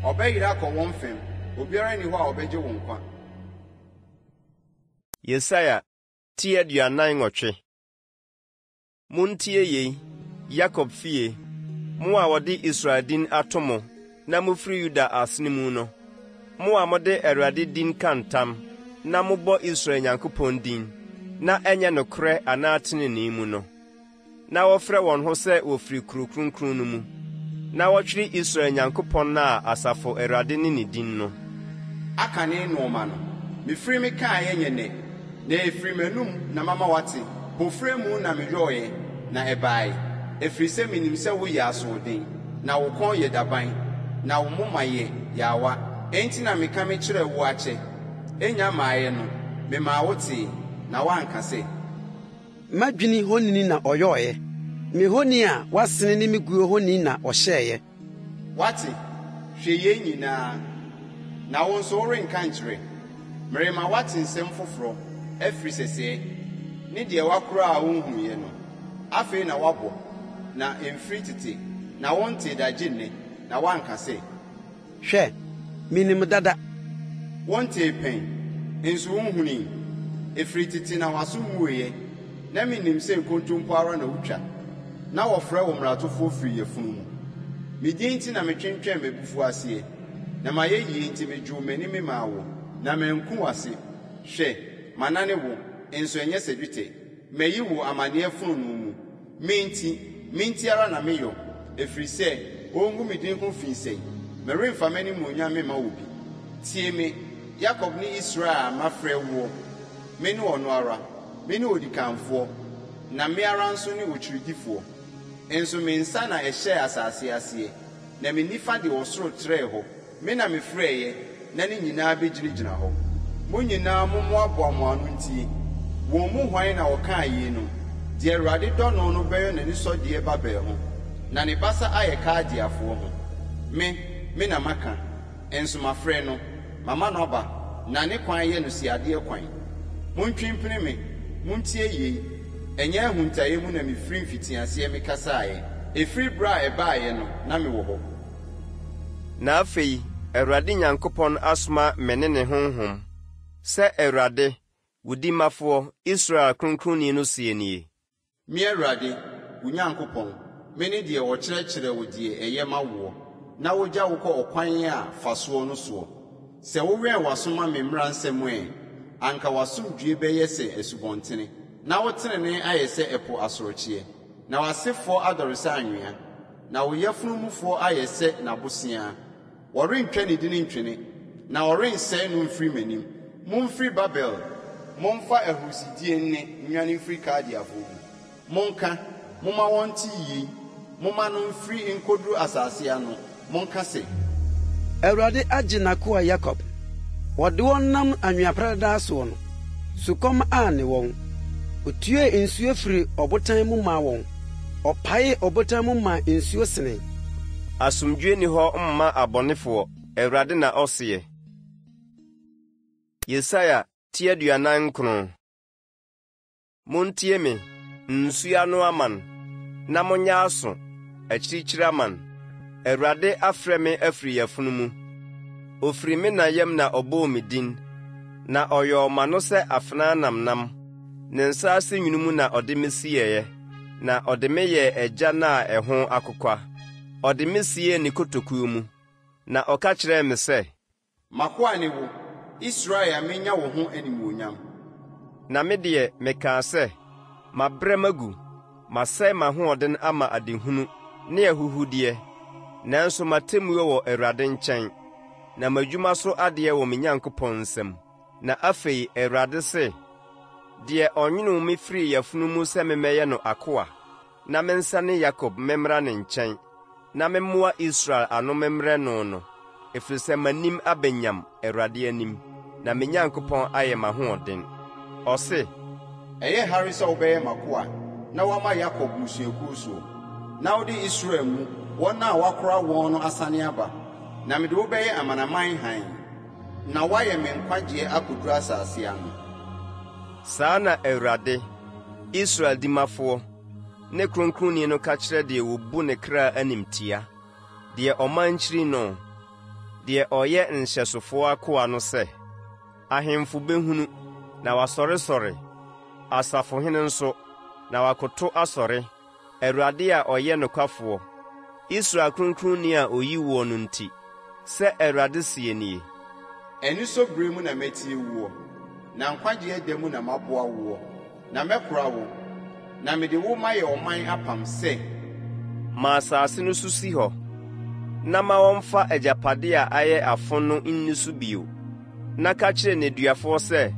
Ɔbɛyera akɔ wɔn fam, obiara nni hɔ a ɔbɛgye wo nkwa. Yesaia ti 48. Montie yei, Yakob fie, mo a wɔde Israel din ato mo na mofiri Yuda asene mu no, mo a mode Awurade din ka ntam na mobɔ Israel Nyankopɔn din, na ɛnyɛ nokorɛ anaa tenenee mu no. Na wɔfrɛ wɔn ho sɛ wɔfiri kuro kronkron no mu, na wɔtwere Israel Nyankopɔn a Asafo Awurade ne ne din no. Akane nnoɔma no, mefiri mekaeɛ nyɛ nnɛ, na ɛfiri m'anom na mama wɔate, pofrɛ mu na meyɔeɛ, na ɛbae, ɛfiri sɛ menim sɛ woyɛ asoɔden, na wo kɔn yɛ daban, na wo moma yɛ yaawa. Enti na meka mekyerɛɛ wo akyɛ, ɛnnya mmaeɛ no, memaa wotee, na woanka sɛ. M'adwini honi na ɔyɔeɛ, me honi a wɔasene ne me guo honi na ɔhyɛeɛ. Woate, hwɛ yei nyinaa, na wo nso worenka nkyerɛ? Merema woate nsɛm foforɔ afiri sɛsɛɛ, ne deɛ woakora a wonhunuiɛ no. Afei na woabɔ, na ɛmfiri tete, na wontee da gye nnɛ, na woanka sɛ. Hwɛ, minim dada. Wontee pɛn, nso wonhunui. Ɛfiri tete na w'aso mmueɛ, na menim sɛ nkontompo ara na wotwa, na wɔfrɛ wo mmaratofoɔ firi yafunu mu. Me din nti na metwentwɛn m'abufuo aseɛ, na m'ayɛyie nti medwoo m'ani memaa wo, na manku w'ase. Hwɛ, manane wo, nso ɛnyɛ sɛ dwetɛ, mayi wo amaneɛ fononoo mu. Me nti, me nti ara na meyɔ, ɛfiri sɛ wɔngu me din ho fi sɛn? Meremfa m'animuonyam memma obi. Tie me, Yakob ne Israel a mafrɛ woɔ, mene ɔno ara, mene odikanfoɔ, na me ara nso ne okyiridifoɔ. Nso me nsa na ɛhyɛɛ asase aseɛ, na me nifa de ɔsoro trɛɛ hɔ. Me na mefrɛeɛ, na ne nyinaa bɛgyinagyina hɔ. Mo nyinaa mommoaboa mo ano ntie. Wɔn mu hwan na ɔkaa yeinom? Deɛ Awurade dɔ no no bɛyɔ n'anisɔdeɛ Babel ho, na ne basa ayɛ Kaldeafoɔ ho. Me, me na maka, nso mafrɛ no, mama no aba, na ne kwan yɛ no siadeɛ kwan. Montwe mpini me, montie yei, ɛnyɛ ahuntaeɛ mu na mefiri mfitiaseɛ mekasaeɛ, ɛfiri berɛ a ɛbaeɛ no, na mewɔ hɔ. Na afei Awurade Nyankopɔn asoma me ne ne Honhom, sɛ Awurade, wo Dimafoɔ, Israel Kronkronni no seɛ nie. Me Awurade, wo Nyankopɔn, mene deɛ ɔkyerɛkyerɛ wo deɛ ɛyɛ ma woɔ, na ɔgya wo kɔ ɔkwan a fa soɔ no soɔ. Sɛ wowɛn w'aso ma me mmara nsɛm ɛ, anka w'asomdwoeɛ bɛyɛ sɛ asubɔntene, na wo tenenee ayɛ sɛ ɛpo asorɔkyeɛ, na w'asefoɔ adɔre sɛ anwea. Na wo yafunu mufoɔ ayɛ sɛ n'aboseaa. Wɔrentwa ne din ntwene, na wɔrensɛe no mfiri m'anim. Momfiri Babel, momfa ahurisidie nne nnwane mfiri Kaldeafoɔ mu. Monka, momma wɔnte yei, momma no mfiri nkɔduru asase ano, monka sɛ. Awurade agye n'akoa Yakob. Ɔde wɔn nam anwea pradadaa soɔ no, sukɔm anne wɔn. Ɔtuee nsuo firii ɔbotan mu maa wɔn, ɔpaee ɔbotan mu maa nsuo senee. Asomdwoeɛ nni hɔ mma abɔnefoɔ, Awurade na ɔseɛ. Yesaia ti 49. Montie me, nsuo ano aman, na monyɛ aso, akyirikyiri aman. Awurade afrɛ me afiri yafunu mu. Ɔfiri me na yam na ɔbɔɔ me din, na ɔyɔɔ m'ano sɛ afena nnamnam. Ne nsa ase nwunu mu na ɔde me sieeɛ, na ɔde me yɛɛ agyan a ɛho akokwa. Ɔde me siee ne kotokuo mu, na ɔka kyerɛɛ me sɛ. M'akoa ne wo, Israel a menya wo ho animuonyam. Na me deɛ, mekaa sɛ, Mabrɛ magu, masɛe m'ahoɔden ama adehunu ne ahuhudeɛ, nanso m'atemmuo wɔ Awurade nkyɛn, na m'adwuma so adeɛ wɔ me Nyankopɔn nsam. Na afei Awurade se, deɛ ɔnwonoo me firii yafunu mu sɛ memmɛyɛ no akoa, na mensane Yakob memmra ne nkyɛn, na memmoa Israel ano memmrɛ no no, ɛfiri sɛ m'anim aba nyam, Awurade anim, na me Nyankopɔn ayɛ m'ahoɔden. Ɔse. Ɛyɛ hare sɛ wobɛyɛ m'akoa na woama Yakob mmusuakuo soɔ, na wode Israel mu wɔn a wɔakora wɔn no asane aba, na mede wo bɛyɛ amanaman hann, na woayɛ me nkwagyeɛ akɔduru asase ano. Saa na Awurade, Israel Dimafoɔ, ne Kronkronni no ka kyerɛ deɛ wɔbu ne kra animtia, deɛ ɔman kyiri no, deɛ ɔyɛ nhyɛsofoɔ akoa no sɛ, Ahemfo bɛhunu, na wɔasɔresɔre, asafohene nso, na wɔakoto asɔre, Awurade a ɔyɛ nokwafoɔ, Israel Kronkronni a ɔyi woɔ no nti. Sɛ Awurade seɛ nie. Anisɔ berɛ mu na matie woɔ, na nkwagyeɛ da mu na maboa woɔ. Na mɛkora wo, na mede wo mayɛ ɔman apam sɛ. Ma asase no so si hɔ, na ma wɔmfa agyapadeɛ a ayɛ afo no nni so bio. Na ka kyerɛ nneduafoɔ sɛ,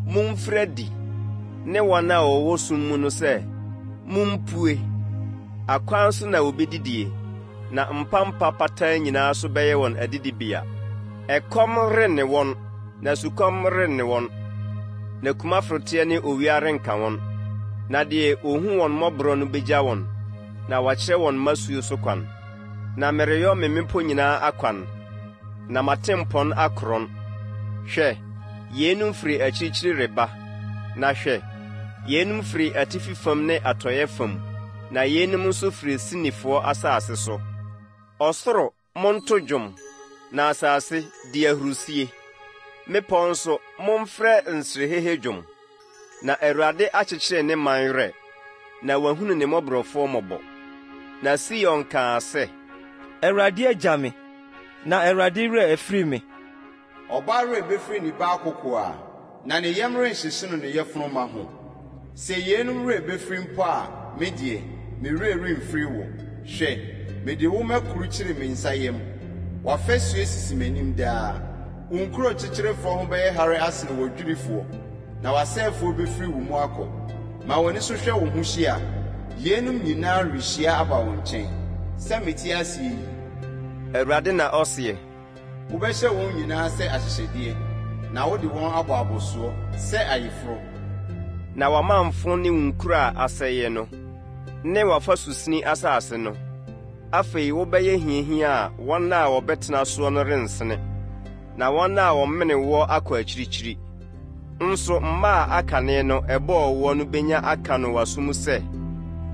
'Momfiri adi! ne wɔn a wɔwɔ sum mu no sɛ, 'Mompue! Akwan so na wɔbɛdidie, na mpampa pataa nyinaa so bɛyɛ wɔn adidibea. Ɛkɔm renne wɔn, na sukɔm renne wɔn, na kumaforoteɛ ne owia renka wɔn. Na deɛ ɔhu wɔn mmɔborɔ no bɛgya wɔn, na wakyerɛ wɔn mmasuo so kwan. Na mereyɔ me mmepɔ nyinaa akwan, na m'atempɔn akorɔn. Hwɛ, yeinom firi akyirikyiri reba, na hwɛ, yeinom firi atifi fam ne atɔeɛ fam, na yeinom nso firi Sinifoɔ asase so. Ɔsoro, Monto dwom, na asase, di ahurusie. Mmepɔ nso, momfrɛ nserehehe dwom. Na Awurade akyekyere ne man werɛ, na wahunu ne mmɔborɔfoɔ mmɔbɔ. Na Sion kaa sɛ. Awurade agya me, na Awurade werɛ afiri me. Ɔbaa werɛ bɛfiri ne ba akokoaa, na ne yam renhyehye no ne yafunumma ho. Sɛ yeinom werɛ bɛfiri mpo a, me deɛ, me werɛ remfiri wo. Hwɛ, mede wo makurukyire me nsa yam. W'afasuo sisi m'anim daa. Wo nkuro kyekyerefoɔ ho bɛyɛ hare asene w'adwirifoɔ, na w'asɛefoɔ bɛfiri wo mu akɔ. Ma w'ani so hwɛ wo ho hyia, yeinom nyinaa rehyia aba wo nkyɛn. Sɛ mete aseɛ yi. Awurade na ɔseɛ. Wobɛhyɛ wɔn nyinaa sɛ ahyehyɛdeɛ, na wode wɔn abɔ abɔsoɔ sɛ ayeforɔ. Na w'amamfo ne wo nkuro a asɛeɛ no, ne w'afasusini asase no, afei wobɛyɛ hiahiaa a wɔn a wɔbɛtena soɔ no rensene, na wɔn a wɔmene woɔ akɔ akyirikyiri. Nso mma a akane no ɛbɔɔ woɔ no bɛnya aka no w'aso mu sɛ.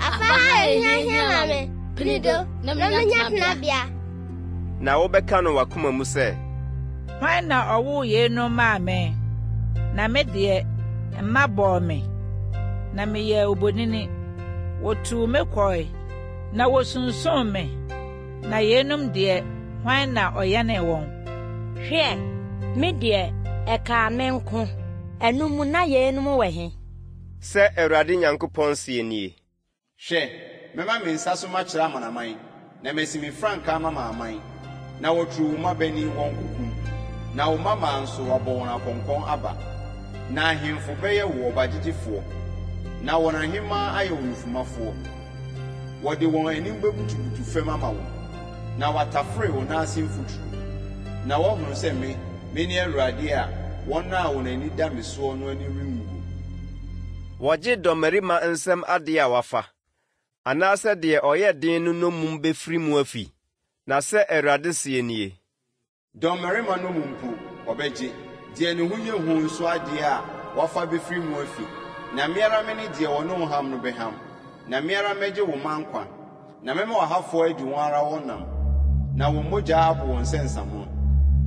Afa ha yɛ hiahia ma me, pini do, na menya tenabea. Na wobɛka no w'akoma mu sɛ. Hwan na ɔwoo yeinom maa me? Na me deɛ, mma bɔɔ me, na meyɛɛ obonini. Wɔtuu me kɔe, na wɔsunson me. Na yeinom deɛ, hwan na ɔyɛnee wɔn? Hwɛ, me deɛ, ɛkaa me nko, ɛno mu na yeinom wɔ he? Sɛ Awurade Nyankopɔn seɛ nie. Hwɛ, mɛma me nsa so makyerɛ amanaman, na masi me frankaa mama aman, na wɔaturu wo mmabanin wɔn kokom, na wo mmammaa nso, wɔabɔ wɔn akɔnkɔn aba. Na ahemfo bɛyɛ wo ɔbagyegyefoɔ, na wɔn ahemmaa ayɛ wo nufumafoɔ. Wɔde wɔn anim bɛbutubutu fam ama wo, na wɔatafere wo nan ase mfuturo, na wɔahunu sɛ me, mene Awurade a wɔn a wɔn ani da me soɔ no ani renwuo. Wɔgye dɔmmarima nsam adeɛ a wafa, anaasɛ deɛ ɔyɛ den no nnommum bɛfiri mu afi? Na sɛ Awurade seɛ nie. Dɔmmarima no mu mpo, wɔbɛgye, deɛ ne ho yɛ hu nso adeɛ a wafa bɛfiri mu afi. Na me ara mene deɛ ɔne wo ham no bɛham, na me ara mɛgye wo mma nkwa, na mɛma w'ahafoɔ adi wɔn ara wɔn nam, na wɔn mogya abo wɔn sɛ nsamono,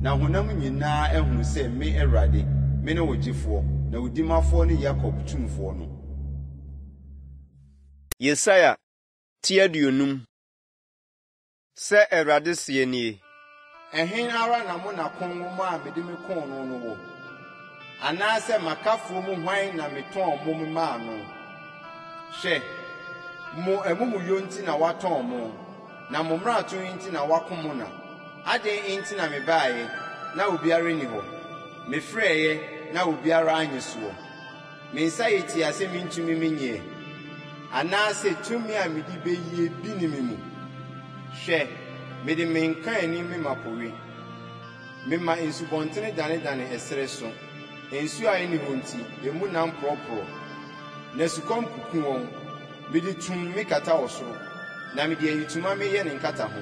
na honam nyinaa ahunu sɛ me, Awurade, mene wo Gyefoɔ, na wo Dimafoɔ ne Yakob Tumfoɔ no. Yesaia ti 50. Sɛ Awurade seɛ nie. Ɛhe ara na mo na ko nwoma a mede mekoo no no wɔ? Anaasɛ m'akafoɔ mu hwan na metɔn mo memaa no? Hwɛ, mo amumuyɔ nti na wɔatɔn mo, na mo mmarato nti na wɔako mo na. Adɛn nti na mebaeɛ, na obiara nni hɔ? Mefrɛeɛ, na obiara annye soɔ. Me nsa yɛ tia sɛ mintumi menyɛ, anaasɛ tumi a mede beyie bi nni me mu. Hwɛ, mede me nkaanim mema po we, mema nsubɔntene danedane ɛserɛ so, nsuo a enni hɔ nti, emu nam porɔporɔ, na sukɔm kuku wɔn. Mede tumm mekata ɔsoro, na mede ayitoma meyɛ ne nkataho.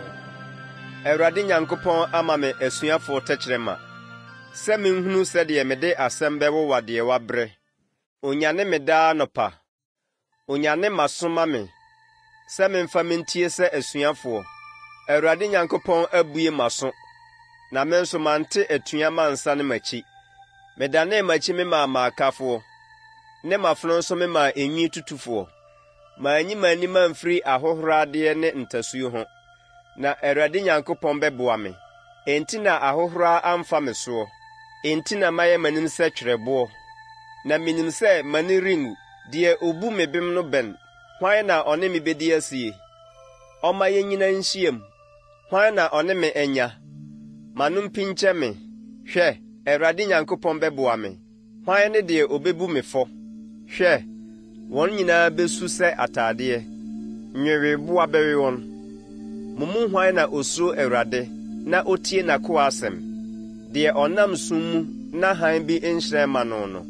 Awurade Nyankopɔn ama me asuafoɔ tɛkyerɛma. Sɛ menhunu sɛdeɛ mede asɛm bɛwowa deɛ wabrɛ. Ɔnyane me daa anɔpa, ɔnyane m'aso ma me, sɛ memfa mentie sɛ asuafoɔ. Awurade Nyankopɔn abue m'aso, na me nso mante atua mansane m'akyi. Medanee m'akyi memaa m'akafoɔ, ne m'afono nso memaa enwi tutufoɔ. Manyi m'ani mamfiri ahohoradeɛ ne ntasuo ho. Na Awurade Nyankopɔn bɛboa me. Enti na ahohora amfa me soɔ. Enti na mayɛ m'anim sɛ twerɛboɔ. Na menim sɛ m'ani renwu. Deɛ ɔbu me bem no bɛn. Hwan na ɔne me bɛdi asie? Ɔmma yɛnnyina nhyiam. Hwan na ɔne me anya? Ma no mpinkyɛ me. Hwɛ, Awurade Nyankopɔn bɛboa me. Hwan ne deɛ ɔbɛbu me fɔ? Hwɛ, wɔn nyinaa bɛsu sɛ atadeɛ, nweweboa bɛwe wɔn. Mo mu hwan na ɔsuro Awurade na ɔtie n'akoa asɛm? Deɛ ɔnam sum mu na hann bi nhyerɛn mma no no,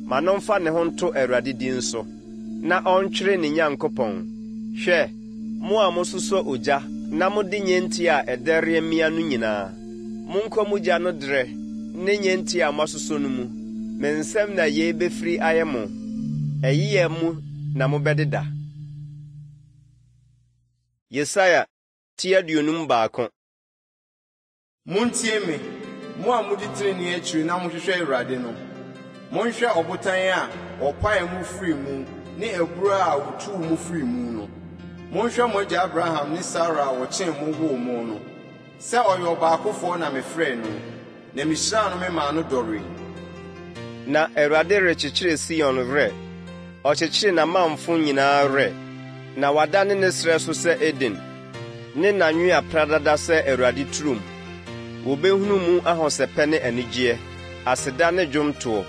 ma no mfa ne ho nto Awurade din so, na ɔntwere ne Nyankopɔn. Hwɛ, mo a mososɔ ogya na mode nnyentia a ɛdɛreɛ mia no nyinaa, Monkɔ mo gya no derɛ ne nnyentia a moasosɔ no mu, me nsam na yei bɛfiri ayɛ mo, ɛyea mu na mobɛdeda. Yesaia ti 51. Montie me, mo a modi trenee akyiri na mohwehwɛ Awurade no. Monhwɛ ɔbotan a wɔpaee mo firii mu ne abura a wɔtuu mo firii mu no. Monhwɛ mo agya Abraham ne Sara a wɔkyem mo woo mo no. Sɛ ɔyɛ ɔbaakofoɔ na mefrɛɛ no, na mehyiraa no memaa no dɔree. Na Awurade rekyekyere Sion werɛ, ɔkyekyere n'amamfo nyinaa werɛ, na wadane ne serɛ so sɛ Eden, ne n'anwea pradada sɛ Awurade turom. Wɔbɛhunu mu ahosɛpɛ ne anigyeɛ, aseda ne dwontoɔ.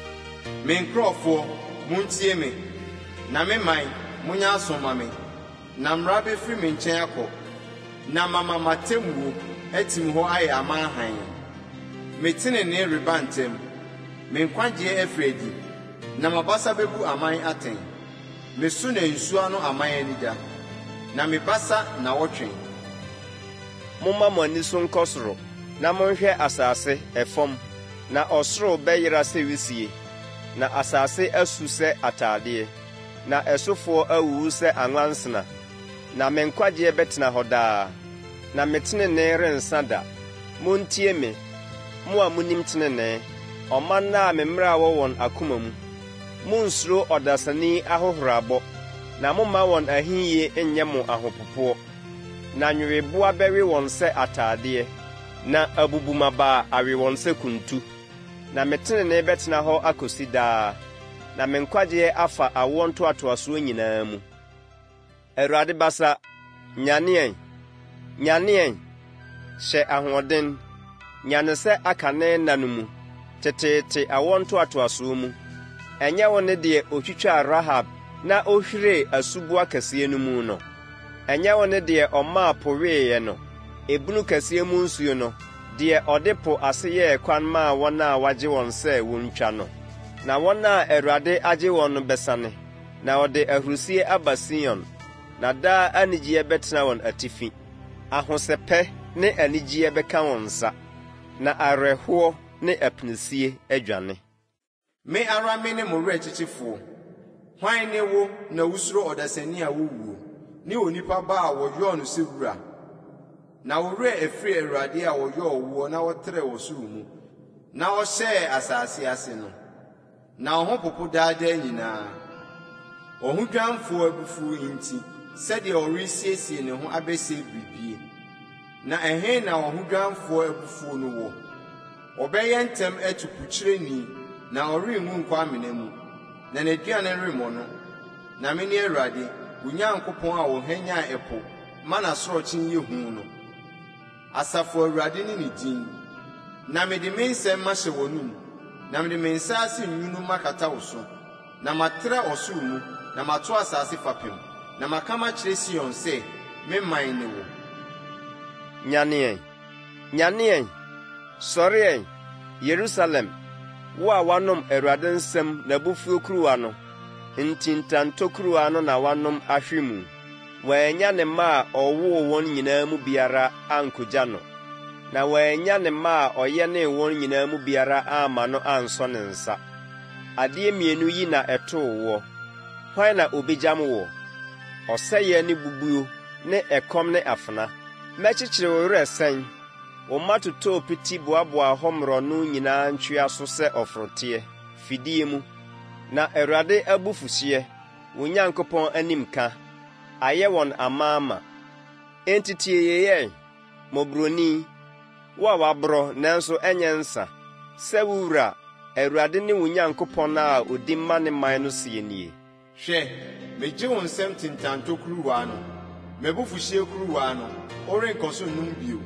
Me nkurɔfoɔ, montie me, na me man, monyɛ aso mma me. Na mmara bɛfiri me nkyɛn akɔ, na mama m'atemmuo atim hɔ ayɛ aman hann. Me tenenee reba ntɛm, me nkwagyeɛ afiri adi, na m'abasa bɛbu aman atɛn. Me so na nsuo ano aman ani da, na me basa na wɔtwɛn. Momma mo ani so nkɔ soro, na monhwɛ asase, ɛfam, na ɔsoro bɛyera sɛ wisie, na asase asu sɛ atadeɛ. Na ɛsofoɔ awuwu sɛ anwansena. Na me nkwagyeɛ bɛtena hɔ daa, na me tenenee rensa da. Montie me, mo a monim tenenee, ɔman a me mmara wɔ wɔn akoma mu. Monnsuro ɔdasani ahohorabɔ, na momma wɔn ahiyie nnyɛ mo ahopopoɔ. Na nweweboa bɛwe wɔn sɛ atadeɛ, na abubummabaa awe wɔn sɛ kuntu. Na me tenenee bɛtena hɔ akɔsi daa, na me nkwagyeɛ afa awoɔ ntoatoasoɔ nyinaa mu. Awurade basa, nyane ɛ, nyane ɛ, hyɛ ahoɔden, nyane sɛ akane nna no mu, teteete awoɔ ntoatoasoɔ mu. Ɛnyɛ wo ne deɛ ɔtwitwaa Rahab na ɔhwiree asuboa kɛseɛ no mu no? Ɛnyɛ wo ne deɛ ɔmaa po weeɛ no, ebunu kɛseɛ mu nsuo no, deɛ ɔde po ase yɛɛ kwan maa wɔn a wɔagye wɔn sɛ wɔntwa no? Na wɔn a Awurade agye wɔn no bɛsane, na wɔde ahurisie aba Sion, na daa anigyeɛ bɛtena wɔn atifi. Ahosɛpɛ ne anigyeɛ bɛka wɔn nsa, na awerɛhoɔ ne apinisie adwane. Me ara mene mo werɛkyekyefoɔ. Hwan ne wo na wosuro ɔdasani a wowuo, ne onipa ba a wɔyɔɔ no sɛ wura? Na wo werɛ afiri Awurade a ɔyɔɔ woɔ na ɔtrɛɛ ɔsoro mu na ɔhyɛɛ asase ase no. Na wo ho popo daa daa nyinaa, ɔhodwanfoɔ abufuo nti, sɛdeɛ ɔresiesie ne ho abɛsɛe biribie. Na ɛhe na ɔhodwanfoɔ abufuo no wɔ? Ɔbɛyɛ ntɛm atu pokyerɛni na ɔrenwu nkɔ amena mu, na n'aduane remmɔ no. Na mene Awurade, wo Nyankopɔn a ɔhwanyan ɛpo ma n'asorɔkye yɛ hu no. Asafo Awurade ne ne din. Na mede me nsɛm mahyɛ w'anom, na mede me nsa ase nwunu makata wo so, na matrɛ ɔsoro mu, na mato asase fapem, na maka makyerɛ Sion sɛ, 'Me man ne wo. Nyane ɛ, nyane ɛ, sɔre ɛ, Yerusalem, wo a woanom Awurade nsam n'abufuo kuruwa no, ntintantɔ kuruwa no na woanom ahwe mu. Wannya ne mma a ɔwoo wɔn nyinaa mu biara ankogya no, na wannya ne mma a ɔyɛnee wɔn nyinaa mu biara amma no ansɔ ne nsa. Adeɛ mmienu yi na ɛtoo woɔ, hwan na ɔbɛgyam woɔ? Ɔsɛeɛ ne bubuo ne ɛkɔm ne afena. Mɛkyekyere wo werɛ sɛn? Wo mma totɔɔ piti boaboaa hɔ mmorɔno nyinaa ntweaso sɛ ɔforoteɛ, fidie mu. Na Awurade abufuhyeɛ, wo Nyankopɔn animka, ayɛ wɔn amaama. Enti tie yei ɛ, mmɔborɔni, wo a woaborɔ nanso ɛnyɛ nsa, sɛ wo Wura, Awurade ne wo Nyankopɔn a ɔdi ma ne man no seɛ nie. Hwɛ, megye wo nsam ntintantɔ kuruwa no, m'abufuhyeɛ kuruwa no, worenkɔ so nnom bio.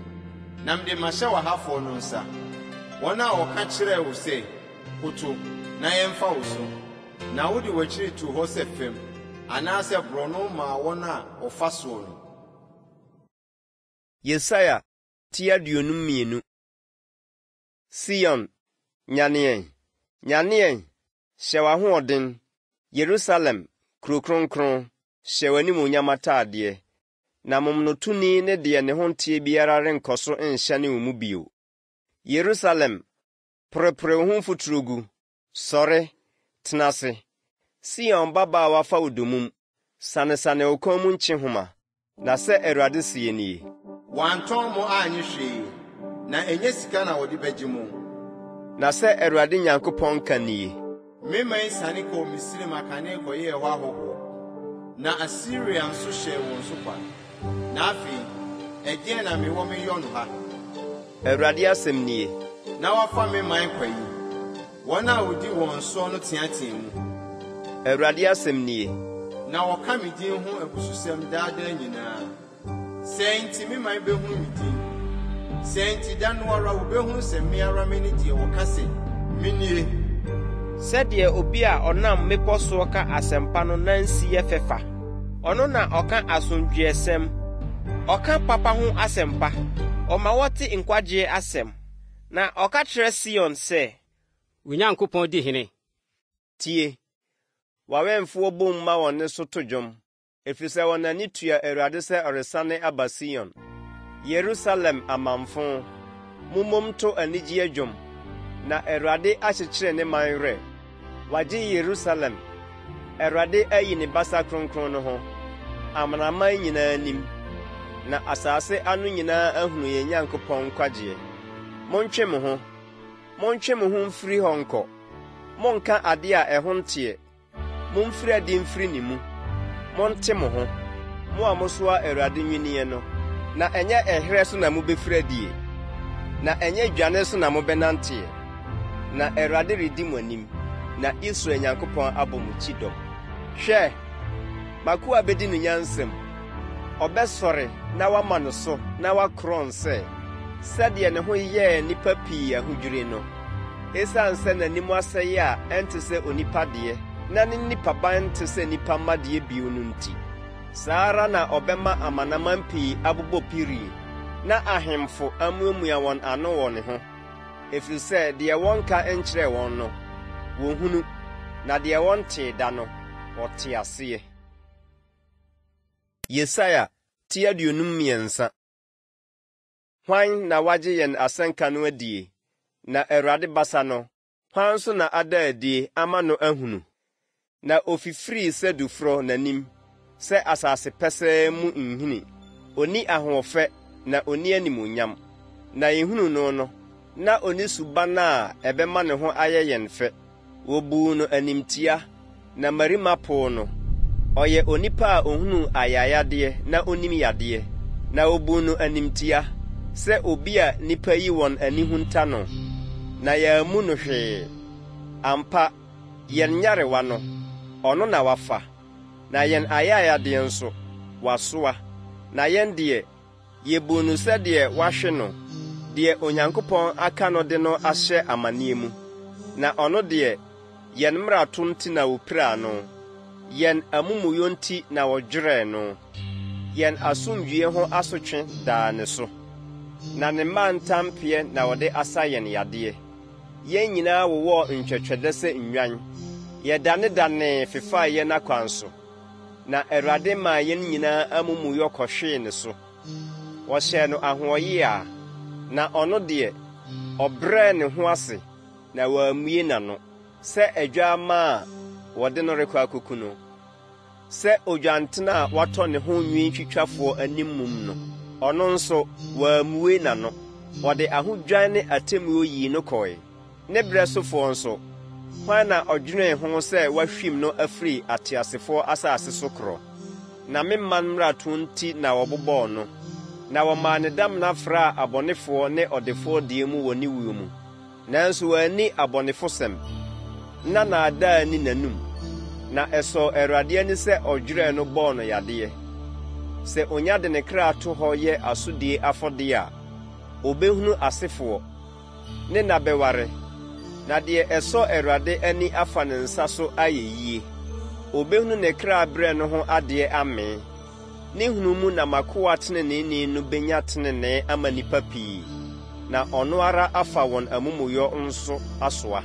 Na mede mahyɛ w'ahafoɔ no nsa, wɔn a wɔka kyerɛɛ wo sɛ, Koto, na yɛmfa wo so. Na wode w'akyiri too hɔ sɛ fam, anaasɛ borɔno maa wɔn a wɔfa soɔ no. Yesaia ti 52. Sion, nyane ɛ, nyane ɛ, hyɛ w'ahoɔden, Yerusalem, kuro kronkron, hyɛ w'animuonyam atadeɛ, na momonotoni ne deɛ ne ho nteɛ biara renkɔ so nhyɛne wo mu bio. Yerusalem, porepore wo ho mfuturo gu, Sɔre, tena ase, Sion babaa a wɔafa wo dommum, sanesane wo kɔn mu nkyehoma, na sɛ Awurade seɛ nie. Wɔantɔn mo annye hwee, na ɛnyɛ sika na wɔde bɛgye mo. Na sɛ Awurade Nyankopɔn ka nie. Me man siane kɔɔ Misraim akane kɔyɛɛ hɔ ahɔhoɔ, na Asiria nso hyɛɛ wɔn so kwa. Na afei, ɛdeɛn na mewɔ meyɔ no ha? Awurade asɛm nie. Na wɔafa me man kwa yi? Wɔn a wɔdi wɔn soɔ no teateaa mu. Awurade asɛm nie. Na wɔka me din ho abususɛm daa daa nyinaa. Sɛɛ nti me man bɛhunu me din. Saa nti da no ara wɔbɛhunu sɛ me ara mene deɛ wɔka sɛ, 'Menie! Sɛdeɛ obi a ɔnam mmepɔ soɔ ka asɛmpa no nan si yɛ fɛ fa! Ɔno na ɔka asomdwoeɛsɛm, ɔka papa ho asɛmpa, ɔma wɔte nkwagyeɛ asɛm, na ɔka kyerɛ Sion sɛ. Wo Nyankopɔn di hene! Tie! W'awɛmfoɔ bom ma wɔn nne so to dwom, Ɛfiri sɛ wɔn ani tua Awurade sɛ ɔresane aba Sion. Yerusalem amamfõ, mommom nto anigyeɛ dwom, na Awurade akyekyere ne man werɛ. Wagye Yerusalem. Awurade ayi ne basa kronkron no ho, amanaman nyinaa anim, na asase ano nyinaa ahunu yɛn Nyankopɔn nkwagyeɛ. Montwe mo ho, montwe mo ho mfiri hɔ nkɔ, monnka adeɛ a ɛho nteɛ. Momfiri adi mfiri ne mu, monte mo ho, mo a mosoa Awurade nnwinneɛ no, na ɛnyɛ ɛherɛ so na mobɛfiri adie, na ɛnyɛ dwane so na mobɛnanteɛ, na Awurade redi mo anim, na Israel Nyankopɔn abɔ mo kyidɔm. Hwɛ! M'akoa bɛdi no nyansa mu, ɔbɛsɔre na wɔama no so na wakorɔn sɛ, sɛdeɛ ne ho yɛɛ nnipa pii ahodwiri no. Esiane sɛ n'anim asɛe a ɛnte sɛ onipa deɛ na ne nipaban nte sɛ nnipa mma deɛ bio no nti, saa ara na ɔbɛma amanaman pii abobɔ pirie, na ahemfo amuamua wɔn ano wɔ ne ho, ɛfiri sɛ deɛ wɔnka nkyerɛɛ wɔn no, wɔhunu, na deɛ wɔntee da no, wɔte aseɛ. Yesaia ti 53. Hwan na wagye yɛn asɛnka no adie, na Awurade basa no, hwan nso na ada adie ama no ahunu? Na ɔfifirii sɛ duforɔ n'anim, sɛ asase pɛsɛɛ mu nhini. Ɔnni ahoɔfɛ na ɔnni animuonyam, na yɛhunuu no no, na ɔnni suban a ɛbɛma ne ho ayɛ yɛn fɛ. Wɔbuu no animtia, na mmarima poo no. Ɔyɛ onipa a ɔhunuu ayayadeɛ na ɔnim yadeɛ, na wɔbuu no animtia sɛ obi a nnipa yi wɔn ani hunta no, na yɛammu no hwee. Ampa, yɛn nyarewa no, ɔno na wafa, na yɛn ayayadeɛ nso, wasoa. Na yɛn deɛ, Yebuu no sɛ deɛ wɔahwe no, deɛ Onyankopɔn aka no de no ahyɛ amaneɛ mu. Na ɔno deɛ, yɛn mmarato nti na wɔpiraa no, yɛn amumuyɔ nti na wɔdwerɛɛ no. Yɛn asomdwoeɛ ho asotwe daa ne so, na ne mmaa ntampeɛ na wɔde asa yɛn yadeɛ. Yɛn nyinaa wowɔɔ ntwɛtwɛdɛ sɛ nnwan, yɛdanedanee fefaa yɛn akwan so. Na Awurade maa yɛn nyinaa amumuyɔ kɔhwee ne so. Wɔhyɛɛ no ahoɔyea, na ɔno deɛ, ɔbrɛɛ ne ho ase na wammue n'ano, sɛ adwammaa a wɔde no rekɔ akɔku no, sɛ odwantene a watɔ ne ho nwitwitwafoɔ anim mum no, ɔno nso, wammue n'ano. Wɔde ahodwan ne atemmuo yii no kɔe. Ne berɛ sofoɔ nso, hwan na ɔdwenee ho sɛ wɔahwim no afiri ateasefoɔ asase so korɔ? Na me man mmarato nti na wɔbobɔɔ no, na wɔmaa ne damena fraa abɔnefoɔ ne ɔdefoɔ deɛ mu wɔ ne wuo mu. Nanso wanni abɔnefosɛm, na nnaadaa nni n'anom. Na ɛsɔɔ Awurade ani sɛ ɔdwerɛɛ no bɔɔ no yadeɛ. Sɛ ɔnya de ne kra to hɔ yɛ asodie afɔdeɛ a, ɔbɛhunu asefoɔ. Ne nna bɛware, na deɛ ɛsɔ Awurade ani afa ne nsa so ayɛ yie. Ɔbɛhunu ne kra brɛ no ho adeɛ amee. Ne hunu mu na m'akoa teneneeni no bɛnya tenenee ama nnipa pii, na ɔno ara afa wɔn amumuyɔ nso asoa.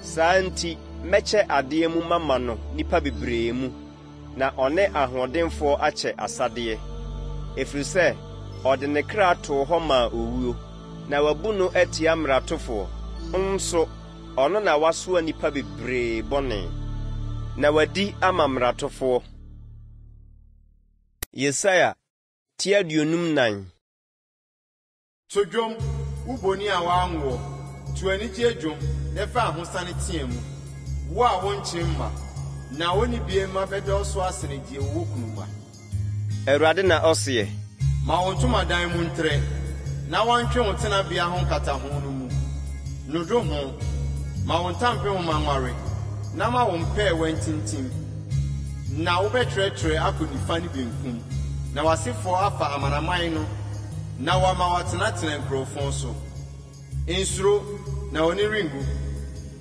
Saa nti mɛkyɛ adeɛ mu mama no nnipa bebree mu. na ɔne ahoɔdenfoɔ akyɛ asadeɛ, ɛfiri sɛ ɔde ne kra too hɔ maa owuo, na wɔabu no atia mmaratofoɔ, nso ɔno na wasoa nnipa bebree bɔne, na wadi ama mmaratofoɔ. Yesaia ti 54. To dwom, wo bonin a wɔanwoɔ, to anigyeɛ dwom na fa ahosane teɛ mu, wo a wonkyem mma, na onnibie mma bɛdɔɔso asene deɛ wɔwɔ kunu mma. Awurade na ɔseɛ. Ma wo ntomadan mu ntrɛ, na wɔntwe wo tenabea ho nkataho no mu. Nnodo ho, ma wo ntampehoma nware, na ma wo mpɛɛwa ntintim. Na wobɛtrɛtrɛ akɔ nifa ne benkum, na w'asefoɔ afa amanaman no. na wama wɔatenatena nkurofon so. Nsuro, na w'ani renwu.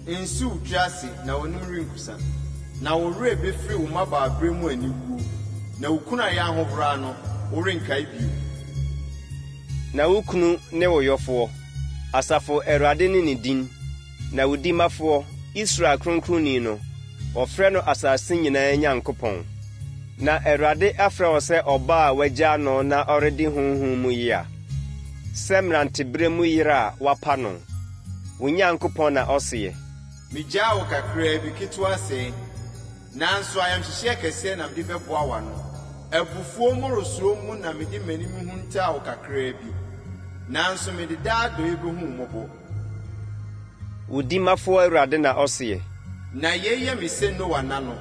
Nsi wo tiri ase, na w'anim renkusa. Na wo werɛ befiri wo mmabaabere mu aniwuo, na wo kunayɛ ahohora no, worenkae bio. Na wo kunu ne wo yɔfoɔ, Asafo Awurade ne ne din, na wo dimafoɔ, Israel Kronkronni no, wɔfrɛ no asase nyinaa Nyankopɔn. Na Awurade afrɛ wo sɛ ɔbaa a wɔagyaa no na ɔredi honhom mu yea, sɛ mmeranteberɛ mu yere a wɔapa no, wo Nyankopɔn na ɔseɛ. Megyaa wo kakraa bi, ketewa sɛɛ, nanso ayamhyehyeɛ kɛseɛ na mede bɛboa wo ano. Abufuo mmorosoɔ mu na mede m'anim huntaa wo kakraa bi, nanso mede daa adɔeɛ bɛhu wo mmɔbɔ. Wo Dimafoɔ Awurade na ɔseɛ. Na yei yɛ me sɛ Noa nna no,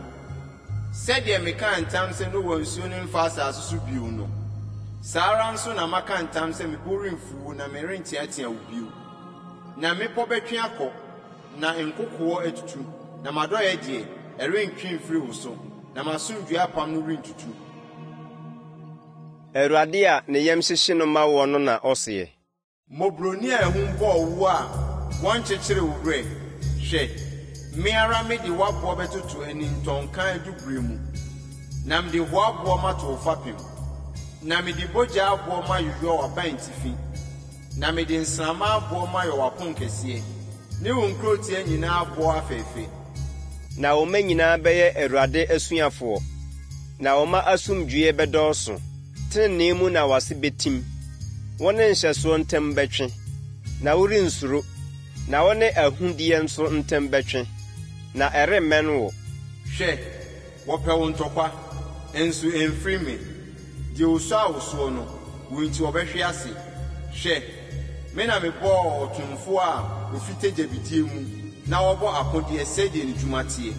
Sɛdeɛ mekaa ntam sɛ Noa nsuo no remfa asase so bio no, saa ara nso na maka ntam sɛ me bo remfu wo na merenteatea wo bio. Na mmepɔ bɛtwe akɔ, na nkokoɔ atutu, na m'adɔeɛ deɛ, ɛrentwe mfiri wo so, na m'asomdwoeɛ apam no rentutu. Awurade a ne yam hyehye no ma woɔ no na ɔseɛ. Mmɔborɔni a ahum bɔɔ wo a wɔnkyekyere wo werɛ, hwɛ, me ara mede w'aboɔ bɛtoto anintɔnka adubire mu, na mede hoaboɔ mato wo fapem, na mede bogya aboɔ mayeyɔ w'abantifi, na mede nsramma aboɔ mayɔ w'aponkɛseɛ, ne wo nkurotia nyinaa aboɔ afɛfɛ. Na wo mma nyinaa bɛyɛ Awurade asuafoɔ, na wo mma asomdwoeɛ bɛdɔɔso. Tenenee mu na w'ase bɛtim. Wo ne nhyɛsoɔ ntam bɛtwe, na worensuro, na wo ne ahudeɛ nso ntam bɛtwe, na ɛremmɛn wo. Hwɛ, wɔpɛ wo ntɔkwa, nso ɛmfiri me, deɛ ɔsua wo soɔ no, wo nti ɔbɛhwe ase. Hwɛ, me na mebɔɔ ɔtomfoɔ a ɔfite gyabidie mu na ɔbɔ akodeɛ sɛdeɛ ne dwuma teɛ.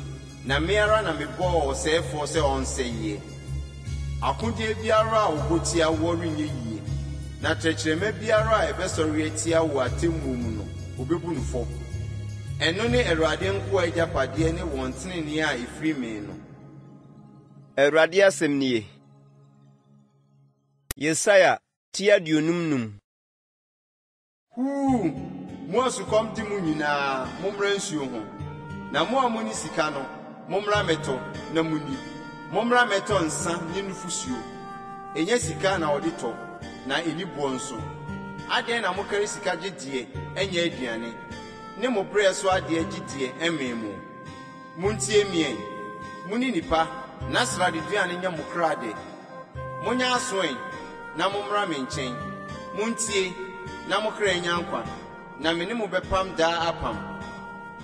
Na me ara na mebɔɔ ɔsɛefoɔ sɛ ɔnsɛeɛ. Akodeɛ biara a wɔbɔ tia woɔ renyɛ yie, na tɛkyerɛma biara a ɛbɛsɔre atia wo atemmuo mu no, wɔbɛbu no fɔ. Ɛno ne Awurade nkoa agyapadeɛ ne wɔn tenenee a ɛfiri me no. Awurade asɛm nie. Yesaia ti 55. Huu! Mo a sukɔm de mo nyinaa, mommra nsuo ho, na mo a monni sika no, mommra mmɛtɔ na munni! Mommra mmɛtɔ nsã ne nufusuo. Ɛnyɛ sika na wɔde tɔ, na enni boɔ nso. Adɛn na mokari sika gye deɛ ɛnyɛ aduane, ne mo brɛ so adeɛ gye deɛ ɛmmee mo? Muntie me ɛ, munni nnipa, na sradeduane nyɛ mo kra dɛ. Monyɛ aso ɛ, na mommra me nkyɛn. Muntie, na mo kra nnya nkwa, na me ne mo bɛpam daa apam.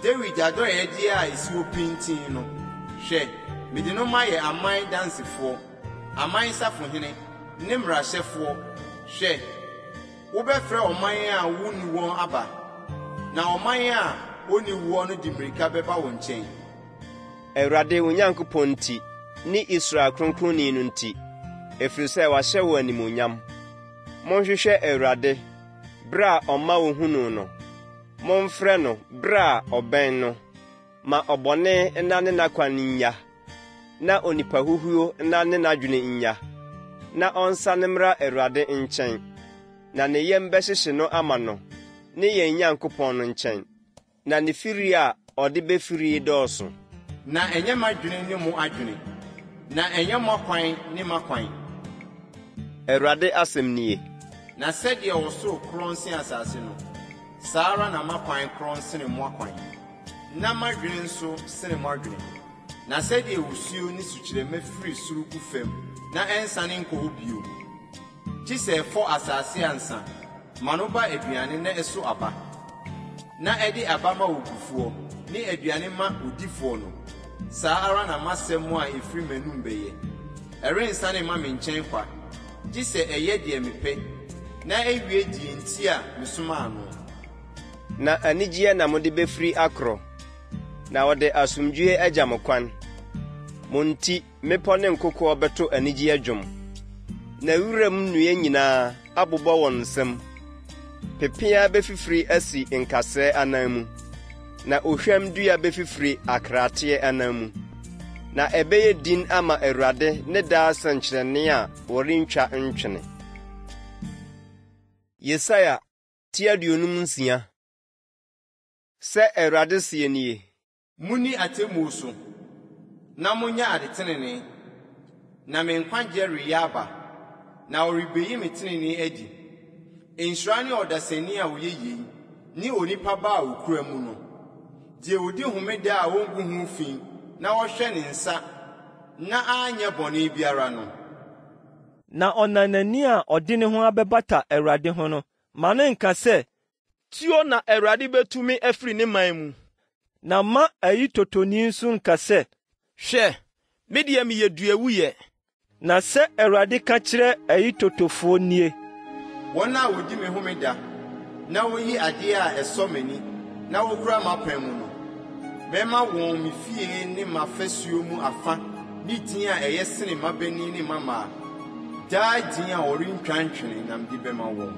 Dawid adɔeɛdeɛ a esi hɔ pintinn no, hwɛ, mede no mayɛ aman dansefoɔ, aman safohene, ne mmarahyɛfoɔ. Hwɛ, wobɛfrɛ ɔman a wunni wɔn aba, na ɔman a onni woɔ no de mmirika bɛba wo nkyɛn. Awurade wo Nyankopɔn nti, ne Israel Kronkronni no nti, ɛfiri sɛ wahyɛ wo animuonyam. Monhwehwɛ Awurade, berɛ a ɔma wɔhunu no, momfrɛ no berɛ a ɔbɛn no. Ma ɔbɔne nnane n'akwan nnya, na onipa huhuo nnane n'adwene nnya, na ɔnsane mmra Awurade nkyɛn, na ne yam bɛhyehye no ama no, ne yɛn Nyankopɔn no nkyɛn. Na ne firi a ɔde bɛfirie dɔɔso. Na ɛnyɛ m'adwene ne mo adwene, na ɛnyɛ mo akwan ne m'akwan. Awurade asɛm nie. Na sɛdeɛ ɔsoro korɔn sene asase no, saa ara na m'akwan korɔn sene mo akwan, na m'adwene nso sene mo adwene. Na sɛdeɛ osuo ne sukyerɛmma firi soro gu fam na ɛnsane nkɔ hɔ bio, gye sɛ ɛfɔ asase ansa ma no ba aduane na ɛso aba, na ɛde aba ma ogufoɔ ne aduane ma odifoɔ no, saa ara na m'asɛm a ɛfiri m'anom bɛyɛ. Ɛrensane mma me nkyɛn kwa, gye sɛ ɛyɛ deɛ mepɛ, na ɛwie deɛ enti a mesomaa no. Na anigyeɛ na mode bɛfiri akorɔ, na wɔde asomdwoeɛ agya mo kwan. Mo nti Mmepɔ ne nkokoɔ bɛto anigyeɛ dwom, na wuram nnua nyinaa abobɔ wɔn nsam. Pepeaa bɛfifiri asi nkasɛɛ anan mu, na ohwam dua bɛfifiri akraateɛ anan mu. Na ɛbɛyɛ din ama Awurade ne daa sɛnkyerɛnne a wɔrentwa ntwene. Yesaia ti 56. Sɛ Awurade seɛ nie. Monni atemmuo so, na monyɛ adetenenee, na me nkwagyeɛ reyɛ aba, na wɔrebɛyi me tenenee adi. Nhyira ne ɔdasani a ɔyɛ yei, ne onipa ba a ɔkura mu no, deɛ ɔdi homeda a ɔngu ho fi na ɔhwɛ ne nsa na anyɛ bɔne biara no. Na ɔnanani a ɔde ne ho abɛbata Awurade ho no, mma no nnka sɛ, Tuo na Awurade betu me afiri ne man mu. Na mma ayitotoni nso nnka sɛ. Hwɛ, me deɛ meyɛ duawuiɛ. Na sɛ Awurade ka kyerɛ ayitotofoɔ nie. Wɔn a wɔdi me homeda na wɔyi adeɛ a ɛsɔ m'ani na wɔkura m'apam mu no, mɛma wɔn me fie ne m'afasuo mu afa ne din a ɛyɛ sene mmabanin ne mmammaa, daa din a wɔrentwa ntwene na mede bɛma wɔn.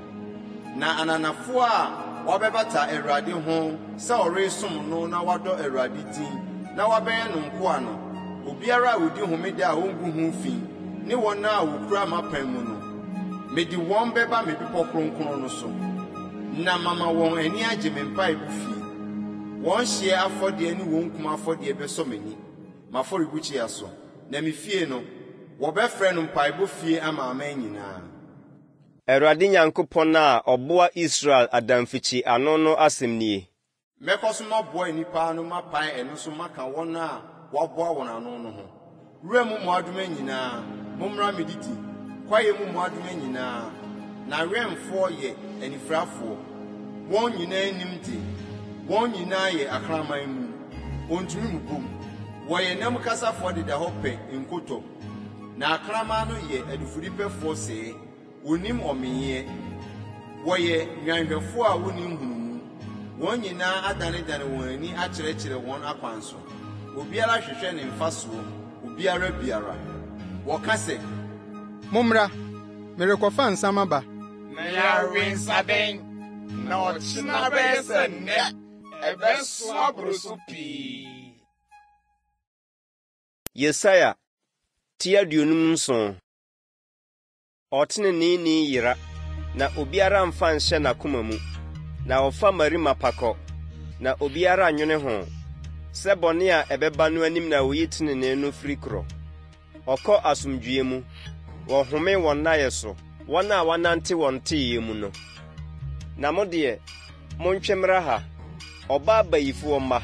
Na ananafoɔ a wɔabɛbata Awurade ho sɛ wɔresom no na wɔadɔ Awurade din na wɔabɛyɛ no nkoa no, obiara a ɔdi homeda a ɔngu ho fi ne wɔn a wɔkura m'apam mu no, mede wɔn bɛba me bepɔ kronkron no so, na mama wɔn ani agye me mpaebɔ fie. Wɔn hyeɛ afɔdeɛ ne wɔn kum afɔdeɛ bɛsɔ m'ani, m'afɔrebukyia so, na me fie no, wɔbɛfrɛ no mpaebɔ fie ama aman nyinaa. Awurade Nyankopɔn a ɔboa Israel adamfikyi ano no asɛm nie. Mɛkɔ so maboa nnipa ano mapae ɛno so maka wɔn a wɔaboa wɔn ano no ho. Wuram mmoadoma nyinaa, mommra mmedidi, kwaeɛ mu mmoadoma nyinaa. N'awɛmfoɔ yɛ anifirafoɔ, wɔn nyinaa nnim de, wɔn nyinaa yɛ akraman mum, wɔntumi mmobom. Wɔyɛ nna mu kasafoɔ deda hɔ pɛ nkotɔ, na akraman no yɛ adifudepɛfoɔ sɛɛ. Wonnim ɔmeeɛ. Wɔyɛ nnwanhwɛfoɔ a wonni nhunumu. Wɔn nyinaa adanedane wɔn ani akyerɛkyerɛ wɔn akwan so. Obiara hwehwɛ ne mfasoɔ, obiara biara. Wɔka sɛ. Mommra, merekɔfa nsa maba. Na yɛawe nsaden, na ɔkyena bɛyɛ sɛ nnɛ, ɛbɛso aboro so pii. Yesaia ti 57. Ɔteneneeni yera, na obiara mfa nhyɛ n'akoma mu, na ɔfa mmarima pa kɔ, na obiara nnwene ho, sɛ bɔne a ɛbɛba no anim na oyi tenenee no firi korɔ. Ɔkɔ asomdwoeɛ mu, wɔhome wɔn nnaeɛ so, wɔn a wɔanante wɔn teeyɛ mu no. Na mo deɛ, Montwe mmra ha, ɔbaa bayifoɔ mma,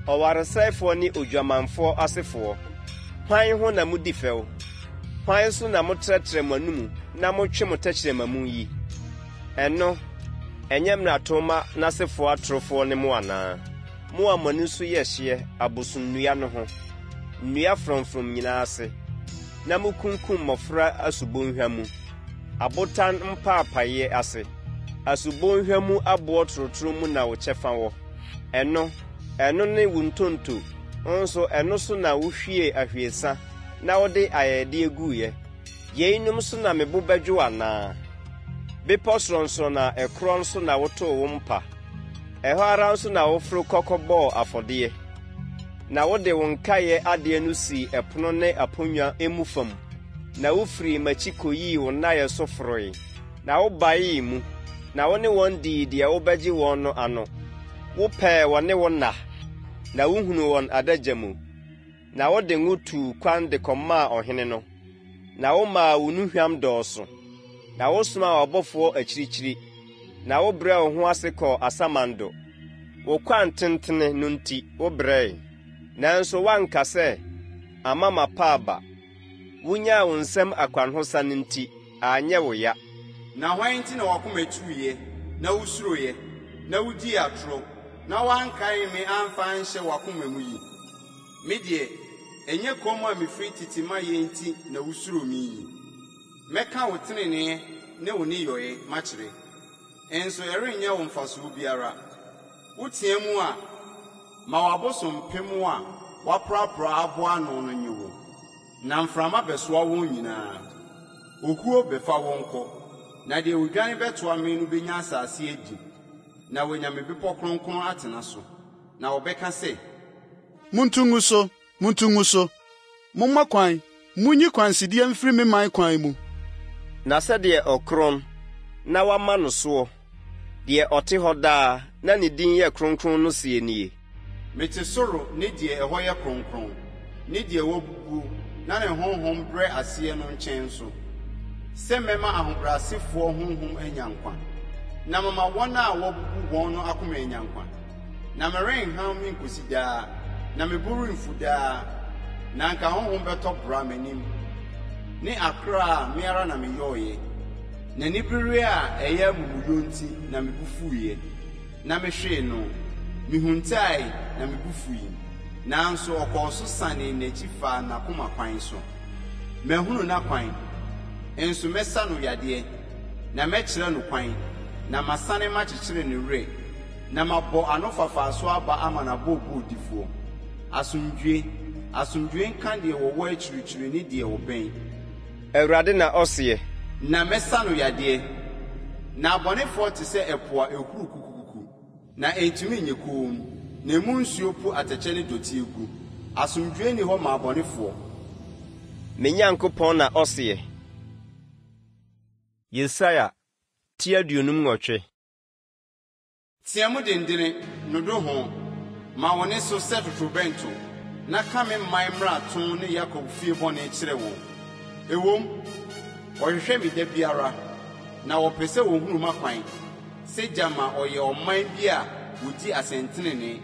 ɔwaresɛefoɔ ne odwamanfoɔ asefoɔ. Hwan ho na modi fɛw? Hwan so na motrɛtrɛ mo anomu na motwe mo tɛkyerɛma mu yi? Ɛno, ɛnyɛ mmarato mma n'asefoɔ atorofoɔ ne mo anaa? Mo a mo ani so yɛ hyeɛ abosonnua no ho, nnua frɔmfrɔm nyinaa ase, na mokunkum mmɔfra asubonhwa mu, abotan mpaapaeɛ ase. Asubonhwa mu aboɔ torotoro mu na wo kyɛfa wɔ. Ɛno, ɛno ne wo ntonto, nso ɛno so na wohwiee ahwiesa na wode ayɛyɛdeɛ guiɛ. Yeinom so na me bo bɛdwo anaa? Bepɔ sorɔnsorɔn a ɛkorɔn so na wotoo wo mpa. Ɛhɔ ara nso na woforo kɔ kɔbɔɔ afɔdeɛ. Na wode wo nkaeɛ adeɛ no sii ɛpono ne aponnwa mu fam, na wofirii m'akyi kɔyii wo nnaeɛ so foroe. Na wobaee mu, na wo ne wɔn dii deɛ wobɛgye wɔn no ano. Wopɛɛ wɔne wo nna, na wohunuu wɔn adagya mu. Na wode ngo tuu kwan de kɔmaa ɔhene no, na womaa wo nnuhwam dɔɔso, na wosomaa w'abɔfoɔ akyirikyiri, na wobrɛɛ wo ho ase kɔɔ asamando. Wo kwan tentene no nti wobrɛe, nanso woanka sɛ, 'Ama mapa aba. Wonyaa wo nsam akwanhosan nti, anyɛ wo ya. Na hwan nti na w'akoma tuiɛ, na wosuroeɛ, na wudii atorɔ, na woankae me amfa anhyɛ w'akoma mu yi? Me deɛ, ɛnyɛ komm a mefiri tete mayɛ nti na wusuro me yi? Mɛka wo tenenee ne wo nneyɔeɛ makyerɛ, nso ɛrenyɛ wo mfasoɔ biara. Wotea mu a, ma w'abosompem a woaprapra aboa ano no nnye wo. Na mframa bɛsoa wɔn nyinaa, okuo bɛfa wɔn kɔ, na deɛ ɔdwane bɛtoa me no bɛnya asase adi, na wanya me bepɔ kronkron atena so. Na wɔbɛka sɛ. Montu ngu so, montu ngu so! Momma kwan, monyi kwansideɛ mfiri me man kwan mu. Na sɛdeɛ ɔkorɔn. na wɔama no soɔ, deɛ ɔte hɔ daa na ne din yɛ kronkron no seɛ nie. Mete soro ne deɛ ɛhɔ yɛ kronkron, ne deɛ wabubuo na ne honhom brɛ aseɛ no nkyɛn nso, sɛ mɛma ahobrɛasefoɔ honhom anya nkwa, na mama wɔn a wɔabubu wɔn no akoma anya nkwa. Na merenham menkɔsi daa, na me bo remfu daa, na anka honhom bɛtɔ bra m'anim, ne akra a me ara na meyɔeɛ. N'anibereɛ a ɛyɛ amumuyɔ nti na me bo fuiɛ, na mehwee no, mehuntae na me bo fui, nanso ɔkɔɔ so sanee n'akyi faa n'akoma kwan so. Mahunu n'akwan, nso mɛsa no yadeɛ, na mɛkyerɛ no kwan, na masane makyekyere ne werɛ, na mabɔ anofafa so aba ama n'abooboodifoɔ. Asomdwoeɛ, asomdwoeɛ nka deɛ wɔwɔ akyirikyiri ne deɛ wɔbɛn. Awurade na ɔseɛ. Na mɛsa no yadeɛ. Na abɔnefoɔ te sɛ ɛpo a ɛhuru kukukuku, na ɛntumi nyɛ komm, na emu nsuo pu atɛkyɛ ne dɔteɛ gu. Asomdwoeɛ nni hɔ ma abɔnefoɔ. Me Nyankopɔn na ɔseɛ. Yesaia ti 58. Teɛ mu dendene, nnodo ho, ma wo nne so sɛ totorobɛnto, na ka me man mmarato ne Yakob fie bɔne kyerɛ wɔn. Ɛwom, wɔhwehwɛ me da biara, na wɔpɛ sɛ wɔhunu m'akwan, sɛ gyama ɔyɛ ɔman bi a wɔdi asɛntenenee,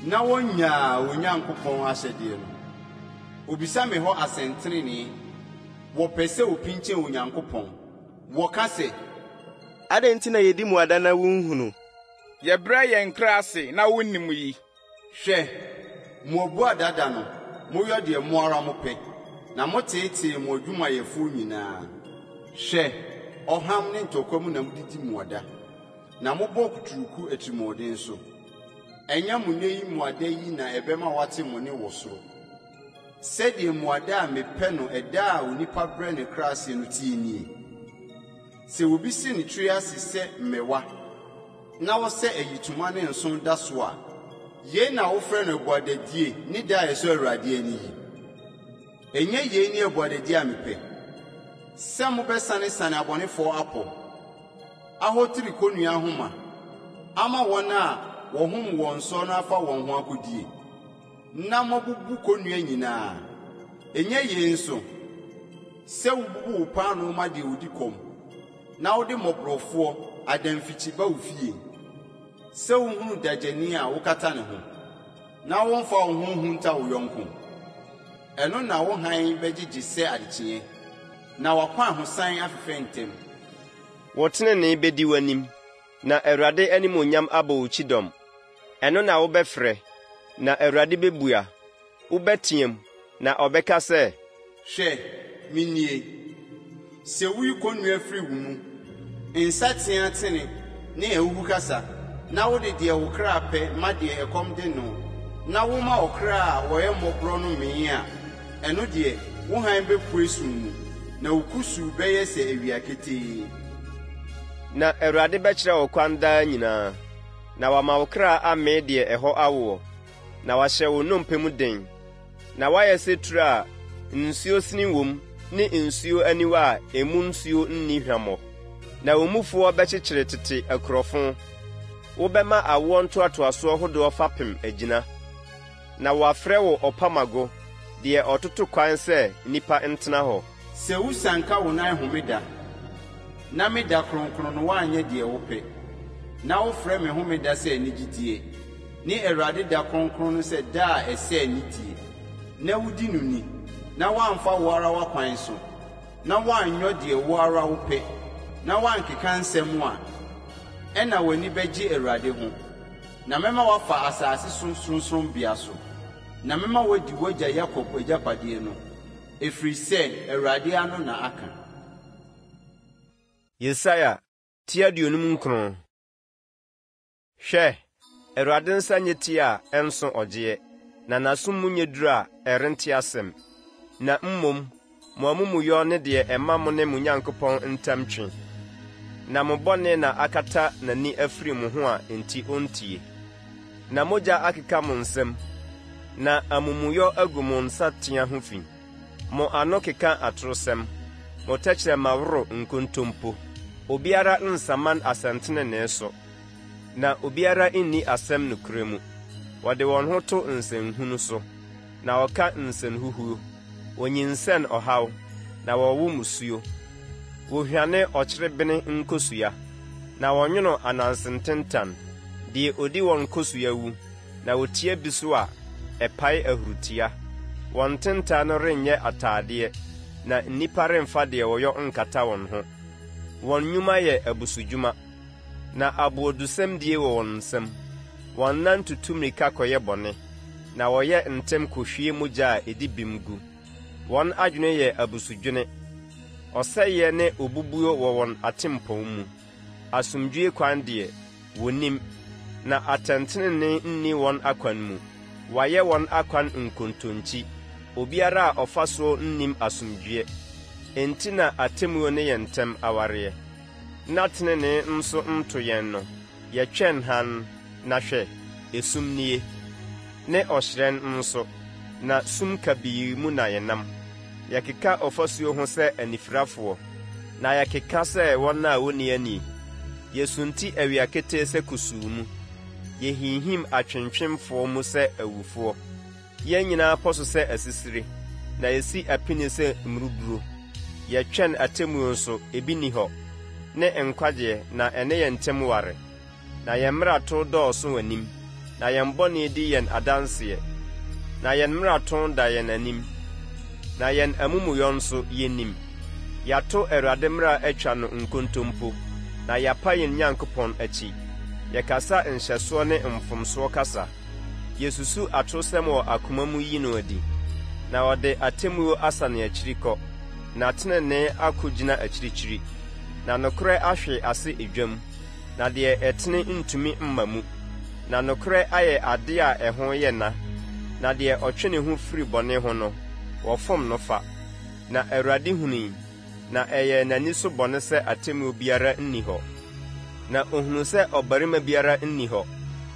na wonnyaa wɔn Nyankopɔn ahyɛdeɛ no. Wɔbisa me hɔ asɛntenenee, wɔpɛ sɛ wɔpinkyɛn Onyankopɔn. Wɔka sɛ. Adɛn nti na yedi mmuada na wunhunu? Yɛbrɛ yɛn kra ase na wunnim yi. Hwɛ, mo abuada da no, moyɔ deɛ mo ara mopɛ, na moteetee mo adwumayɛfoɔ nyinaa. Hwɛ, ɔham ne ntɔkwa mu na modidi mmuada, na mobɔ kuturuku atirimuɔden so. Ɛnyɛ mo nnɛ yi mmuada yi na ɛbɛma wɔate mo nne wɔ soro. Sɛdeɛ mmuada a mepɛ no ɛda a onipa brɛ ne kra ase no teɛ nie? Sɛ obi si ne tiri ase sɛ mmɛwa na ɔsɛ ayitoma ne nsõ da so a, yei na wofrɛ no abuadadie ne da a ɛsɔ Awurade ani yi? Ɛnyɛ yei ne abuadadie a mepɛ, sɛ mobɛsanesane abɔnefoɔ apɔ, ahotiri kɔnnua ahoma ama wɔn a wɔhom wɔn soɔ no afa wɔn ho akɔdie? Na moabubu kɔnnua nyinaa. Ɛnyɛ yei nso, sɛ wobubu wo paanoo ma deɛ ɔdi kɔm, na wode mmɔborɔfoɔ adamfikyi ba wo fie, sɛ wohunu dagyani a wokata ne ho, na womfa wo ho nhunta wo yɔnko? Ɛno na wo hann bɛgyegye sɛ adekyeeɛ, na w'akwahosan afefɛ ntɛm. Wo tenenee bɛdi w'anim, na Awurade animuonyam abɔ wo kyidɔm. Ɛno na wobɛfrɛ, na Awurade bɛbua, wobɛteam, na ɔbɛka sɛ. Hwɛ, menie. Sɛ woyi kɔnnua firi wo mu, nsateaa tene ne ahuhukasa, na wode deɛ wo kra pɛ ma deɛ ɛkɔm de no, na woma ɔkra a ɔyɛ mmɔborɔ no mee a, ɛno deɛ, wo hann bɛpue sum mu, na wo kusuu bɛyɛ sɛ awia ketee. Na Awurade bɛkyerɛ wo kwan daa nyinaa. Na wama wo kra amee deɛ ɛhɔ awoɔ, na wahyɛ wo nnompe mu den, na woayɛ sɛ turo a nsuo sene wom ne nsuo aniwa a emu nsuo nni hwammɔ. Na wo mufoɔ bɛkyekyere tete akurofo, wobɛma awoɔ ntoatoasoɔ hodoɔ fapem agyina, na wɔafrɛ wo ɔpamago, deɛ ɔtoto kwan sɛ nnipa ntena hɔ. Sɛ wusianka wo nan homeda, na me da kronkron no woanyɛ deɛ wopɛ, na wofrɛ me homeda sɛ anigyedeɛ, ne Awurade da kronkron no sɛ da a ɛsɛ anidie, na wodi no ni, na woamfa wo ara w'akwan so, na woanyɔ deɛ wo ara wopɛ, na woankeka nsɛm a, ɛnna w'ani bɛgye Awurade ho, na mɛma woafa asase so sorɔnsorɔnbea so, na mɛma woadi w'agya Yakob agyapadeɛ no. Ɛfiri sɛ Awurade ano na aka. Yesaia ti 59. Hwɛ, Awurade nsa nyɛ tia a ɛnso ɔgyeɛ, na n'aso mu nyɛ duru a ɛrente asɛm, na mmom mo amumuyɔ ne deɛ ɛma mo ne mo Nyankopɔn ntam twe, na mo bɔne na akata n'ani afiri mo ho a enti ɔntie. Na mogya akeka mo nsam, na amumuyɔ agu mo nsateaa ho fi. Mo ano keka atorosɛm, mo tɛkyerɛma woro nkontompo. Obiara nsaman asɛntenenee so, na obiara nni asɛm nokorɛ mu. Wɔde wɔn ho to nsɛnhunu so, na wɔka nsɛnhuhuo. Wɔnyinsɛn ɔhaw, na wɔwo mmusuo. Wɔhwane ɔkyerebene nkosua, na wɔnwono ananse ntentan. Deɛ ɔdi wɔn nkosua wu, na wɔtia bi so a, ɛpae ahuritia. Wɔn ntentan no renyɛ atadeɛ, na nnipa remfa deɛ wɔyɔ nkata wɔn ho. Wɔn nnwuma yɛ abusudwuma, na aboodosɛmdie wɔ wɔn nsam. Wɔn nan tutu mmirika kɔyɛ bɔne, na wɔyɛ ntɛm kɔhwie mogya a ɛdi bem gu. Wɔn adwene yɛ abusudwene. Ɔsɛeɛ ne obubuo wɔ wɔn atempɔn mu. Asomdwoeɛ kwan deɛ, wɔnnim, na atɛntenenee nni wɔn akwan mu. Wɔayɛ wɔn akwan nkontonkyi, obiara a ɔfa soɔ nnim asomdwoeɛ. Enti na atemmuo ne yɛn ntam awareɛ, na tenenee nso nto yɛn no. Yɛtwɛn hann, na hwɛ, esum nie, ne ɔhyerɛn nso, na sum kabii mu na yɛnam. Yɛkeka ɔfasuo ho sɛ anifirafoɔ, na yɛkeka sɛ wɔn a wɔnni ani. Yɛsunti awia ketee sɛ kusuu mu, yɛhinhim atwentwemfoɔ mu sɛ awufoɔ. Yɛn nyinaa pɔ so sɛ asisire, na yɛsi apini sɛ mmuruburo. Yɛtwɛn atemmuo nso, ebi nni hɔ, ne nkwagyeɛ, na ɛne yɛn ntam ware. Na yɛn mmarato dɔɔso w'anim, na yɛn bɔne di yɛn adanseɛ. Na yɛn mmarato da yɛn anim, na yɛn amumuyɔ nso, yɛnim. Yɛato Awurade mmara atwa no nkontompo, na yɛapa yɛn Nyankopɔn akyi. Yɛkasa nhyɛsoɔ ne mfomsoɔ kasa. Yesusu atosɛm wɔ akoma mu yi no adi, na ɔde atemmuo asane akyiri kɔ, na tenenee akogyina akyirikyiri, na nokorɛ ahwe ase edwam, na deɛ ɛtene ntumi mma mu, na nokorɛ ayɛ adeɛ a ɛho yɛ na, na deɛ ɔtwe ne ho firi bɔne ho no, wɔfom no fa. Na Awurade hunui, na ɛyɛɛ n'ani so bɔne sɛ atemmuo biara nni hɔ. Na ɔhunuu sɛ ɔbarima biara nni hɔ,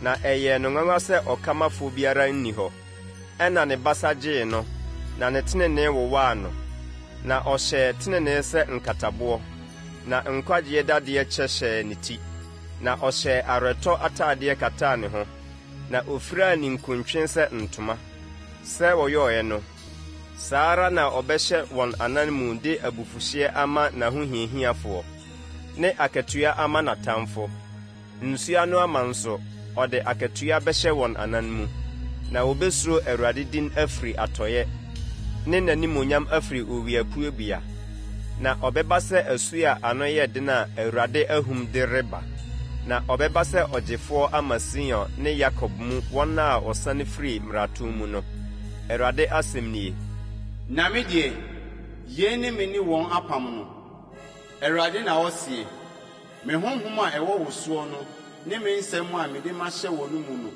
na ɛyɛɛ no nwanwa sɛ ɔkamafoɔ biara nni hɔ. Ɛnna ne basa gyee no, na ne tenenee wowaa no. Na ɔhyɛɛ tenenee sɛ nkataboɔ, na nkwagyeɛ dadeɛ kyɛ hyɛɛ ne ti. Na ɔhyɛɛ awerɛtɔ atadeɛ kataa ne ho, na ɔfiraa ninkuntwe sɛ ntoma. Sɛ wɔyɔeɛ no, Saa ara na ɔbɛhyɛ wɔn anan mu de abufuhyeɛ ama n'ahohiahiafoɔ, ne akatua ama n'atamfo. Nsuo ano ama nso, ɔde akatua bɛhyɛ wɔn anan mu. Na wɔbɛsuro Awurade din afiri atɔeɛ, ne n'animuonyam afiri owiapuebea. Na ɔbɛba sɛ asuo a ano yɛ den a Awurade ahum de reba. Na ɔbɛba sɛ ɔgyefoɔ ama Sion ne Yakob mu wɔn a wɔsane firii mmarato mu no. Awurade asɛm nie. Na me deɛ, yei ne me ne wɔn apam no, Awurade na ɔseɛ, Me honhom a ɛwɔ wo soɔ no ne me nsɛm a mede mahyɛ wɔn mu no,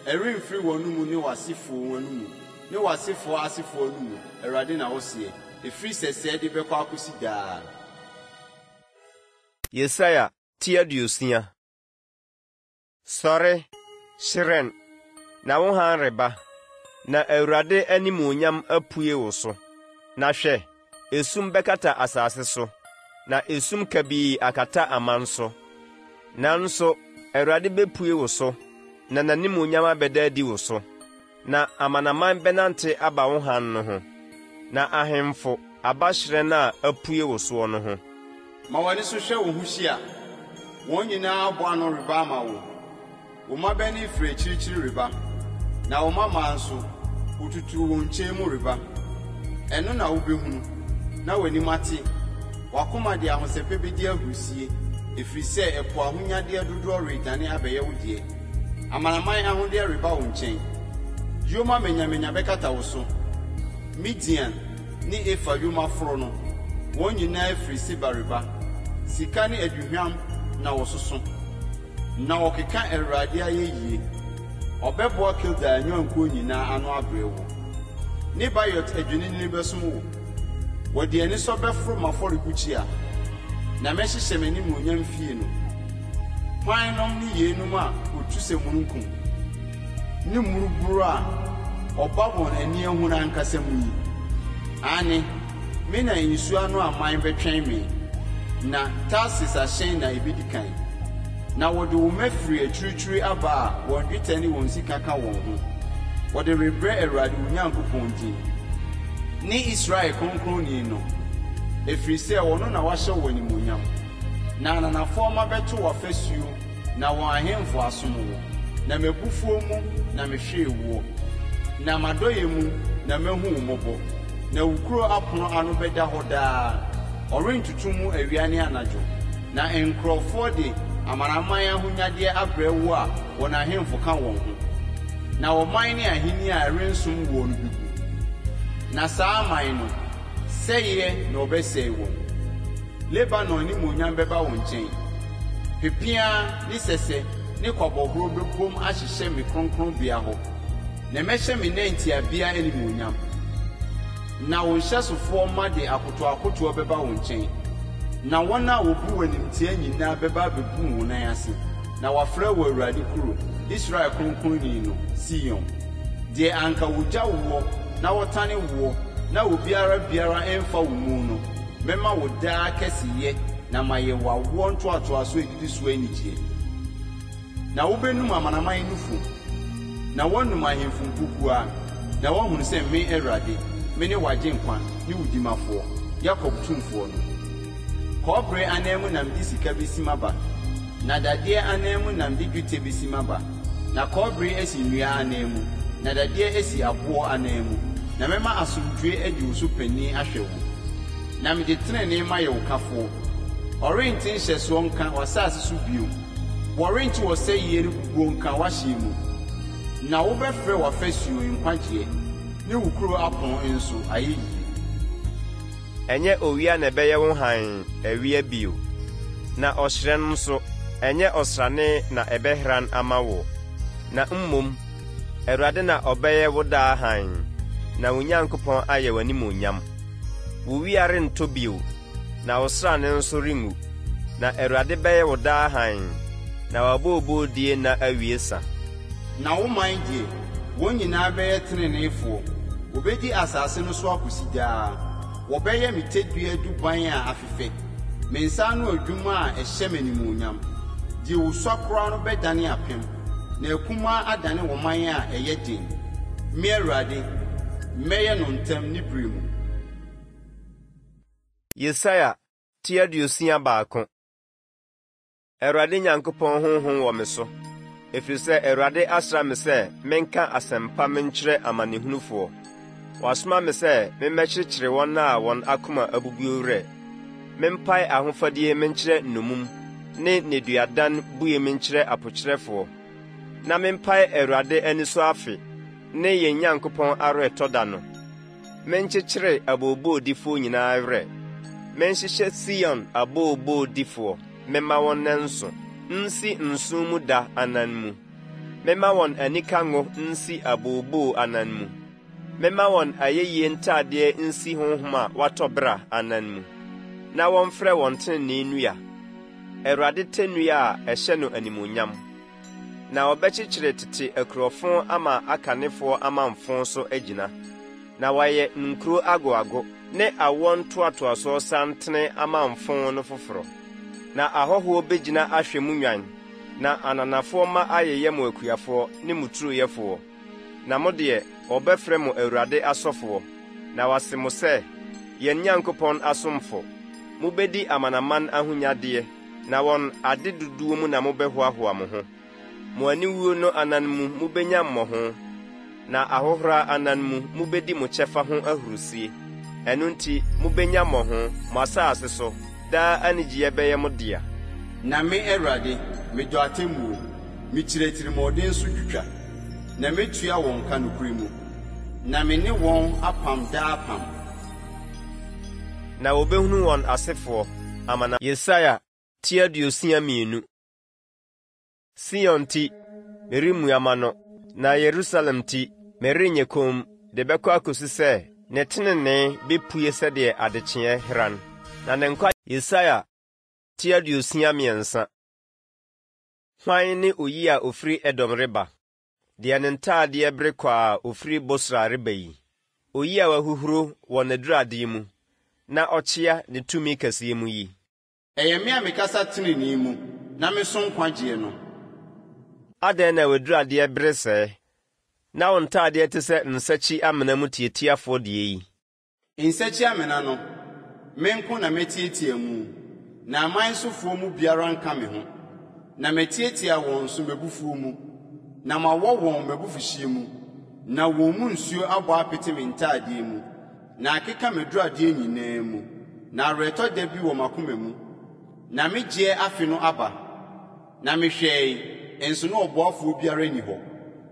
ɛremfiri w'anomu ne w'asefoɔ anomu ne w'asefoɔ asefoɔ anomu, Awurade na ɔseɛ, ɛfiri sɛsɛɛ de bɛkɔ akɔsi daa. Yesaia ti 60. Sɔre, hyerɛn, na wo hann reba, na Awurade animuonyam apue wo so. Na hwɛ, esum bɛkata asase so, na esum kabii akata aman so. Nanso Awurade bepue wo so, na n'animuonyam abɛda adi wo so. Na amanaman bɛnante aba wo hann no ho, na ahemfo aba hyerɛn a apue wo soɔ no ho. Ma w'ani so hwɛ wo ho hyia, wɔn nyinaa aboa ano reba ama wo. Wo mmabanin firi akyirikyiri reba, na wo mmammaa nso, wotuturu wɔn nkyɛn mu reba. Ɛno na wobɛhunu, na w'anim ate, w'akoma de ahosɛpɛ bɛdi ahurisie, ɛfiri sɛ ɛpo ahonyadeɛ dodoɔ redane abɛyɛ wo deɛ. Amanaman ahodeɛ reba wo nkyɛn. Yoma manyamanya bɛkata wo so. Midian ne Efa yoma foro no, wɔn nyinaa firi Seba reba. Sika ne aduhwam na wɔsoso, na wɔkeka Awurade ayɛyie. Ɔbɛboa Kedar nnwankuo nyinaa ano abrɛ wo. Nebaiot adwennini bɛsom wo. Wɔde anisɔ bɛforo m'afɔrebukyia, na mɛhyehyɛ m'animuonyam fie no. Hwannom ne yeinom a wɔtu sɛ mununkum, ne mmuruburo a ɔba wɔn ani ahunu ankasa mu yi? Aane, me na nsuo ano aman bɛtwɛn me. Na Tarsis ahyɛn na ebedi kan. Na wɔde wo mma firi akyirikyiri aba a wɔn dwetɛ ne wɔn sika ka wɔn ho. Wɔde rebrɛ Awurade wo Nyankopɔn din, ne Israel Kronkronni no, ɛfiri sɛ ɔno na wahyɛ wo animuonyam. Na ananafoɔ mma bɛto w'afasuo na wɔn ahemfo asom wo. Na m'abufuo mu na mehwee woɔ, na m'adɔeɛ mu na mahu wo mmɔbɔ. Na wo kuro apono ano bɛda hɔ daa, wɔrentoto mu awia ne anadwo. Na nkurɔfoɔ de amanaman ahonyadeɛ abrɛ wo a wɔn ahemfo ka wɔn ho. Na ɔman ne ahennie a ɛrensom woɔ no bɛgu. Na saa aman no, sɛeɛ na wɔbɛsɛe wɔn. Lebanon animuonyam bɛba wo nkyɛn. Pepeaa ne sɛsɛ ne kwabɔhorɔ bɛbom ahyehyɛ me kronkronbea hɔ, na mɛhyɛ me nantiabea animuonyam. Na wo nhyɛsofoɔ mma de akotoakotoɔ bɛba wo nkyɛn, na wɔn a wɔbu wo animtia nyinaa bɛba abɛbu wo nan ase, na wɔafrɛ wo Awurade kuro, Israel Kronkronni no, Sion. Deɛ anka wɔgya woɔ na wɔtane woɔ na obiara biara mfa wo mu no, Mɛma wo daa kɛseyɛ na mayɛ w'awoɔ ntoatoasoɔ a ɛdidi soɔ anigyeɛ. Na wobɛnum amanaman nufoɔ, na woanum ahemfo nkukuwa, na woahunu sɛ me, Awurade, mene w'Agyenkwa ne wo Dimafoɔ, Yakob Tumfoɔ no. Kɔbere ananmu na mede sika bɛsi maba, na dadeɛ ananmu na mede dwetɛ bɛsi maba, na kɔbere asi nnua ananmu, na dadeɛ asi aboɔ ananmu, na mɛma asomdwoeɛ adi wo so panin ahwɛ wo, na mede tenenee mayɛ wo kafoɔ. Wɔrente nhyɛsoɔ nka w'asase so bio, wɔrente ɔsɛeɛ ne bubuo nka w'ahyeɛ mu, na wobɛfrɛ w'afasuo Nkwagyeɛ, ne wo kuro apono nso, Ayeyie. Ɛnyɛ owia na ɛbɛyɛ wo hann awia bio, na ɔhyerɛn nso, ɛnyɛ ɔsrane na ɛbɛhran ama wo, na mmom Awurade na ɔbɛyɛ wo daa hann, na wo Nyankopɔn ayɛ w'animuonyam. Wo wia rentɔ bio, na wo srane nso renwu, na Awurade bɛyɛ wo daa hann, na w'abooboodie nna awie sa. Na wo man deɛ, wɔn nyinaa bɛyɛ teneneefoɔ, wɔbɛdi asase no so akɔsi daa. Wɔbɛyɛ me tɛdua duban a afefɛ, me nsa ano adwuma a ɛhyɛ me animuonyam. Deɛ ɔsua koraa no bɛdane apem, na akumaa adane ɔman a ɛyɛ den. Me Awurade, mɛyɛ no ntɛm ne berɛ mu. Yesaia ti 61. Awurade Nyankopɔn honhom wɔ me so, ɛfiri sɛ Awurade asra me sɛ menka asɛmpa menkyerɛ amanehunufoɔ. Wasoma me sɛ memmɛkyekyere wɔn a wɔn akoma abubuo werɛ, mempae ahofadie menkyerɛ nnommum ne nneduadan bue menkyerɛ apokyerɛfoɔ, na mempae Awurade anisɔ afe ne yɛn Nyankopɔn aweretɔ da no. Menkyekyere abooboodifoɔ nyinaa werɛ, menhyehyɛ Sion abooboodifoɔ memma wɔnnɛnso nsi nson mu da anan mu. Memma wɔn anika ngo nsi abooboo anan mu. Memma wɔn ayɛyie ntadeɛ nsi honhom a watɔ bera anan mu, na wɔmfrɛ wɔn tenenee nnua, Awurade tɛ nnua a ɛhyɛ no animuonyam. Na wɔbɛkyekyere tete akurɔfo ama akanefoɔ amamfõ so agyina, na wɔayɛ nkuro agoago ne awoɔ ntoatoasoɔ santene amamfõ no foforɔ. Na ahɔhoɔ bɛgyina ahwɛ mo nnwan, na ananafoɔ mma ayeyɛ mo akuafoɔ ne mo turoyɛfoɔ. Na mo deɛ, wɔbɛfrɛ mo Awurade asɔfoɔ, na wɔase mo sɛ, Yɛn Nyankopɔn asomfo. Mobɛdi amanaman ahonyadeɛ. Na wɔn ade dodoɔ mu na mobɛhoahoa mo ho. Mo aniwuo no anan mu mobɛnya mmɔho, na ahohora anan mu mobɛdi mo kyɛfa ho ahurisie. Ɛno nti mobɛnya mmɔho, mo asase so, daa anigyeɛ bɛyɛ mo dea. Na me, Awurade, medɔ atemmuo, mekyiri atirimuɔden so twitwa, na mɛtua wɔn ka nokorɛ mu, na me ne wɔn apam daa apam. Na wɔbɛhunu wɔn asefoɔ, amana. Yesaia ti 62. Sion nti, meremmua m'ano, na Yerusalem nti, merenyɛ komm, de bɛkɔ akɔsi sɛ ne tenenee bɛpue sɛdeɛ adekyeeɛ hran, na ne nkwa. Yesaia ti 63. Hwan ne oyi a ɔfiri Edom reba, deɛ ne ntadeɛ bere kwa a ɔfiri Bosra reba yi? Oyi a wahuhuro wɔ n'aduradeɛ mu na ɔkyea ne tumi kɛseɛ mu yi? Ɛyɛ me a mekasa tenenee mu na meso nkwagyeɛ no. Adɛn na w'aduradeɛ bere sɛɛ, na wo ntadeɛ te sɛ nsakyi-amena mu tiatiafoɔ deɛ yi? Nsakyi-amena no, me nko na matiatia mu, na aman sofoɔ mu biara nka me ho. Na matiatia wɔn so m'abufuo mu, na mawɔ wɔn m'abufuhyeɛ mu, na wɔn mu nsuo abɔ apete me ntadeɛ mu, na akeka m'aduradeɛ nyinaa mu. Na awerɛtɔ da bi wɔ m'akoma mu, na me gyeɛ afe no aba. Na mehwɛe, nso na ɔboafoɔ biara nni hɔ,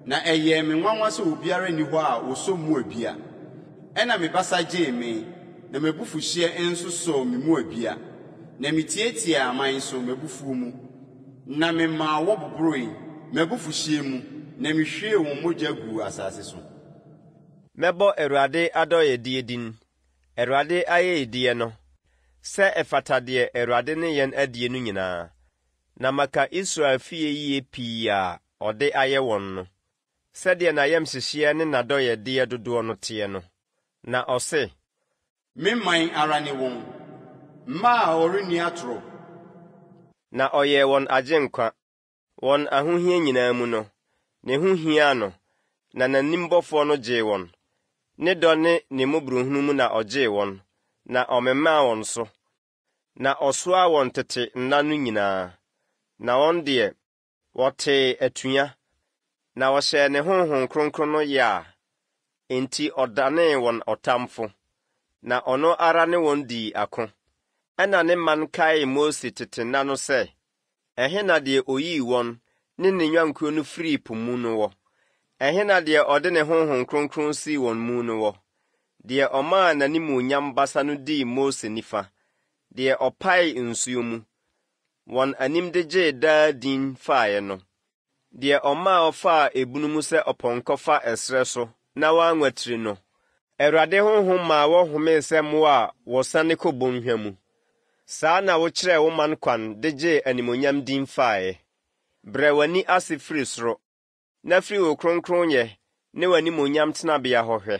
na ɛyɛɛ me nwanwa sɛ obiara nni hɔ a ɔsɔ mu abia. Ɛnna me basa gyee me, na m'abufuhyeɛ nso sɔɔ me mu abia, na metiatiaa aman so, m'abufuo mu, na memaa wɔboboroe, m'abufuhyeɛ mu, na mehwiee wɔn mogya guu asase so. Mɛbɔ Awurade adɔeɛdie din, Awurade ayɛyɛdeɛ no, sɛ ɛfata deɛ Awurade ne yɛn adie no nyinaa, na maka Israel fie yie pii a ɔde ayɛ wɔn no, sɛdeɛ n'ayamhyehyeɛ ne n'adɔeɛdeɛ dodoɔ no teɛ no. Na ɔse. Me man ara ne wɔn, mma a wɔrenni atorɔ. Na ɔyɛɛ wɔn agyenkwa. Wɔn ahohia nyinaa mu no, ne ho hiaa no, na n'anim bɔfoɔ no gyee wɔn. Ne dɔ ne ne mmɔborɔhunu mu na ɔgyee wɔn, na ɔmemaa wɔn so. Na ɔsoaa wɔn tete nna no nyinaa, na wɔn deɛ, wɔtee atua, na wɔhyɛɛ ne Honhom Kronkron no yea, enti ɔdanee wɔn ɔtamfo, na ɔno ara ne wɔn dii ako. Ɛnna ne man kaee Mose tete nna no sɛ, Ɛhe na deɛ ɔyii wɔn ne ne nnwankuo no firii po mu no wɔ? Ɛhe na deɛ ɔde ne Honhom Kronkron sii wɔn mu no wɔ? Deɛ ɔmaa n'animuonyam basa no dii Mose nifa, deɛ ɔpaee nsuo mu, wɔn anim de gyee daa din faeɛ no, deɛ ɔmaa wɔfaa ebunu mu sɛ ɔpɔnkɔ fa ɛserɛ so na wɔanwatiri no. Awurade Honhom maa wɔhomee sɛ mmoa a wɔsiane kɔ bɔnhwa mu. Saa na wokyerɛɛ wo man kwan de gyee animuonyam din faeɛ. Brɛ w'ani ase firi soro, na firi wo kronkronyɛ ne w'animuonyam tenabea hɔ hwɛ.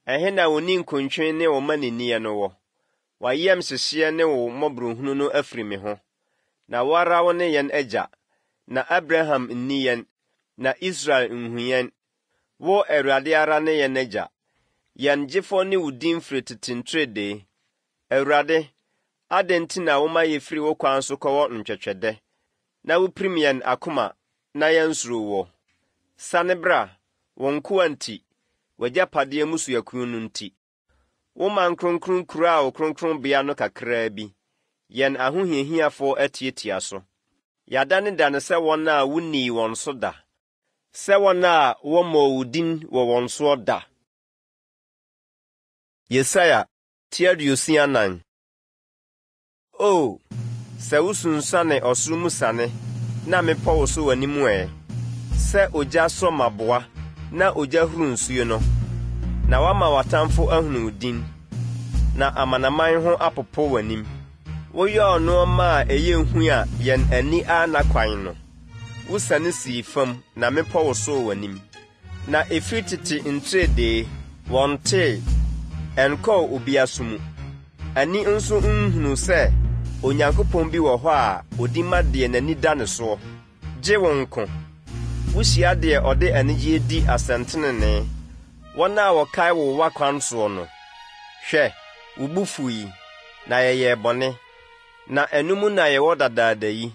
Ɛhe na wo ninkuntwe ne wo mmaninneɛ no wɔ? W'ayamhyehyeɛ ne wo mmɔborɔhunu no afiri me ho. Na wo ara wo ne yɛn agya, na Abraham nni yɛn, na Israel nhu yɛn. Wo, Awurade ara ne yɛn agya. Yɛn gyefoɔ ne wo din firi tete nteredee. Awurade, adɛn nti na woma yɛfiri wo kwan so kɔwɔ ntwɛtwɛdɛ, na wopirim yɛn akoma na yɛansuro woɔ? Sane bra, wo nkoa nti, w'agyapadeɛ mmusuakuo no nti. Wo man kronkron kuraa wo kronkronbea no kakraa bi, yɛn ahohiahiafoɔ atiatia so. Yɛadanedane sɛ wɔn a wonnii wɔn so da, sɛ wɔn a wɔmmɔɔ wo din wɔ wɔn soɔ da. Yesaia ti 64. O, sɛ wosunsuane ɔsoro mu siane na mmepɔ woso w'anim ɛ! Sɛ ogya sɔ mmaboa na ogya huru nsuo no, na woama w'atamfo ahunu wo din, na amanaman ho apopo w'anim. Woyɔɔ nnoɔma a ɛyɛ hu a yɛn ani anna kwan no, wosiane sii fam na mmepɔ wosoo w'anim. Na ɛfiri tete ntiredee, wɔntee, ɛnkɔɔ obi aso mu, ani nso nhunuu sɛ Onyankopɔn bi wɔ hɔ a ɔdi ma deɛ n'ani da ne soɔ, gye wo nko. Wohyia deɛ ɔde anigyeɛ di asɛntenenee, wɔn a wɔkae wo w'akwan soɔ no. Hwɛ, wo bo fui, na yɛyɛɛ bɔne, na ɛno mu na yɛwɔ dadaada yi.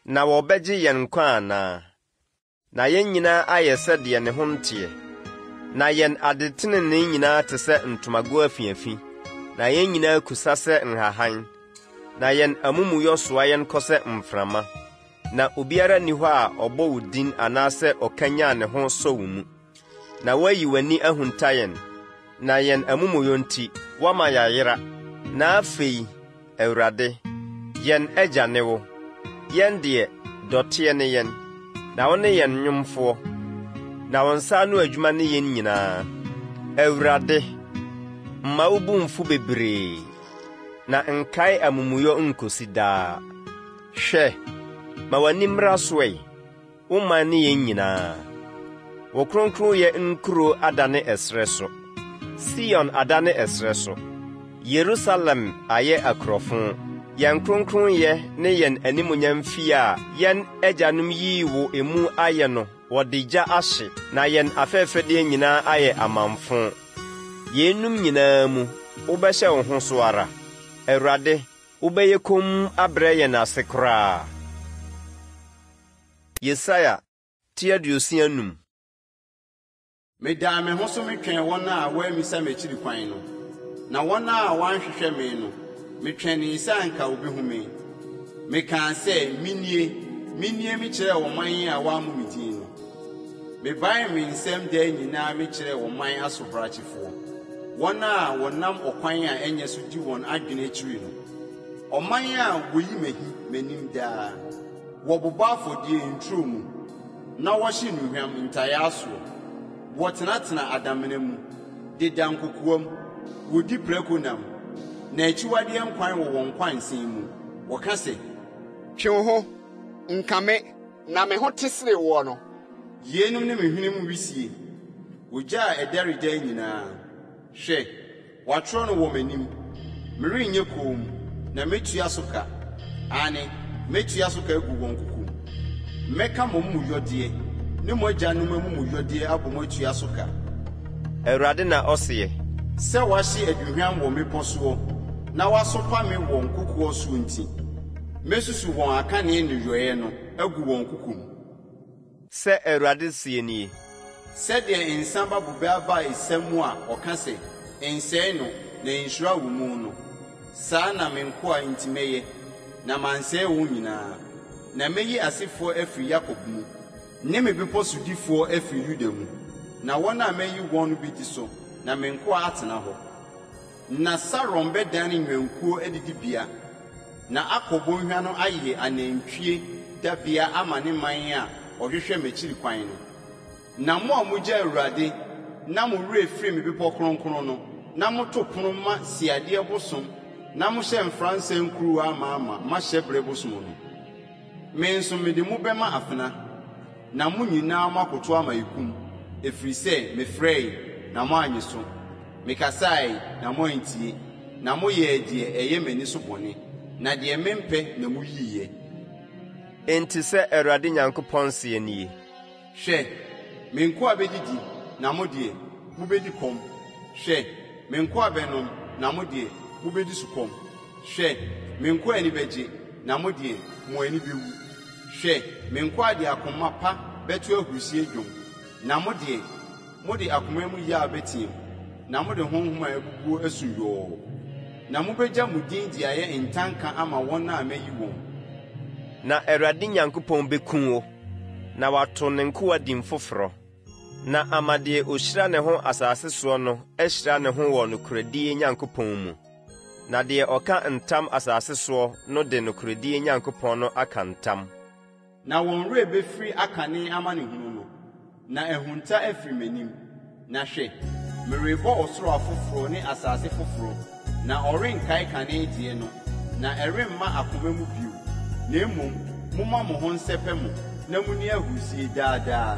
Na wɔbɛgye yɛn nkwa anaa? Na yɛn nyinaa ayɛ sɛ deɛ ne ho nteɛ, na yɛn adetenenee nyinaa te sɛ ntomago afiafi, na yɛn nyinaa kusa sɛ nhahan, na yɛn amumuyɔ soa yɛn kɔ sɛ mframa. Na obiara nni hɔ a ɔbɔ wo din anaasɛ ɔkanyan ne ho sɔ wo mu. Na woayi w'ani ahunta yɛn, na yɛn amumuyɔ nti, woama yɛayera. Na afei, Awurade, yɛn Agya ne wo, yɛn deɛ, dɔteɛ ne yɛn, na wo ne yɛn nwomfoɔ, na wo nsa ano adwuma ne yɛn nyinaa. Awurade, mma wo bo mmfu bebree, na nkae amumuyɔ nkosi daa. Hwɛ, ma w'ani mmra so ɛ, wo man ne yɛn nyinaa. Wo kronkronyɛ nkuro adane ɛserɛ so, Sion adane ɛserɛ so, Yerusalem ayɛ akurɔfo. Yɛn kronkronyɛ ne yɛn animuonyam fie a yɛn agyanom yii wo emu ayɛ no, wɔde gya ahye, na yɛn afɛfɛdeɛ nyinaa ayɛ amamfõ. Yeinom nyinaa mu, wobɛhyɛ wo ho so ara? Awurade, wobɛyɛ komm abrɛ yɛn ase koraa? Yesaia ti 65. Medaa me ho so metwɛn wɔn a wɔammisa m'akyiri kwan no, na wɔn a wɔanhwehwɛ me no, metwɛnee sɛ anka wobehu me. Mekaa sɛ, 'Minie, minie mekyerɛɛ ɔman a wɔammɔ me din no. Mebaee me nsam daa nyinaa mekyerɛɛ ɔman asohrakyefoɔ, wɔn a wɔnam ɔkwan a ɛnyɛ so di wɔn adwene akyiri no, ɔman a wɔyi me ahi m'anim daa. Wɔbobɔ afɔdeɛ nturo mu. Na wɔhye nnuhwam ntayaa soɔ. Wɔtenatena adamena mu, deda nkokoam, wɔdi prako nam, na akyiwadeɛ nkwan wɔ wɔn nkwansɛn mu. Wɔka sɛ. Twe wo ho, nka me, na me ho te sene woɔ no. Yeinom ne me hwenem wisie, ogya a ɛdɛre daa nyinaa. Hwɛ, Wɔatwerɛ no wɔ m'anim. Merenyɛ komm, na mɛtua so ka, aane, mɛtua so ka agu wɔn koko mu. Mɛka mo amumuyɔdeɛ ne mo agyanom amumuyɔdeɛ abɔ mu atua so ka. Awurade na ɔseɛ. Sɛ wɔahye aduhwam wɔ mmepɔ soɔ na wɔasopa me wɔ nkokoɔ soɔ nti, mɛsusu wɔn akane nneyɔeɛ no agu wɔn koko mu. Sɛ Awurade seɛ nie. Sɛdeɛ nsã ba bobe aba a ɛsia mu a ɔka sɛ, Nsɛe no, na nhyira wɔ mu no, saa na me nkoa nti mɛyɛ, na mansɛe wɔn nyinaa. Na mɛyi asefoɔ afiri Yakob mu, ne me bepɔ sodifoɔ afiri Yuda mu, na wɔn a mayi wɔn no bɛdi so, na me nkoa atena hɔ. Na Saron bɛdane nnwankuo adidibea, na Akor bɔnhwa no ayɛ anantwie dabea ama ne man a wɔhwehwɛ m'akyiri kwan no. Na mo a mogya Awurade na mo werɛ firi me bepɔ kronkron no, na moto pono ma siadeɛ bosom na mohyɛ mfransa nkuruwa amaama ma hyɛberɛ bosom no, Me nso mede mo bɛma afena, na mo nyinaa moakoto ama ekum, ɛfiri sɛ mefrɛe, na moannye so, mekasae, na moantie, na moyɛɛ deɛ ɛyɛ m'ani so bɔne, na deɛ mempɛ na moyiiɛ. Enti sɛ Awurade Nyankopɔn seɛ nie. Hwɛ, me nkoa bɛdidi, na mo deɛ, mobɛdi kɔm, hwɛ, me nkoa bɛnom, na mo deɛ, mobɛdi sukɔm. Hwɛ, me nkoa ani bɛgye, na mo deɛ, mo ani bɛwu. Hwɛ, me nkoa de akoma pa bɛto ahurisie dwom, na mo deɛ, mode akoma mu yaw bɛteam, na mode honhom a abubuo asu yɔɔ. Na mobɛgya mo din de ayɛ ntanka ama wɔn a mayi wɔn. Na Awurade Nyankopɔn bɛku wo, na wato ne nkoa din foforɔ, na ama deɛ ɔhyira ne ho asase soɔ no ahyira ne ho wɔ nokorɛdie Nyankopɔn mu. Na deɛ ɔka ntam asase soɔ no de nokorɛdie Nyankopɔn no aka ntam. Na wɔn werɛ bɛfiri akane amanehunu no, na ahunta afiri m'anim. Na hwɛ, merebɔ ɔsoro afoforɔ ne asase foforɔ, na wɔrenkae kane deɛ no, na ɛremma akoma mu bio, na mmom momma mo ho nsɛpɛ mo na monni ahurisie daa daa,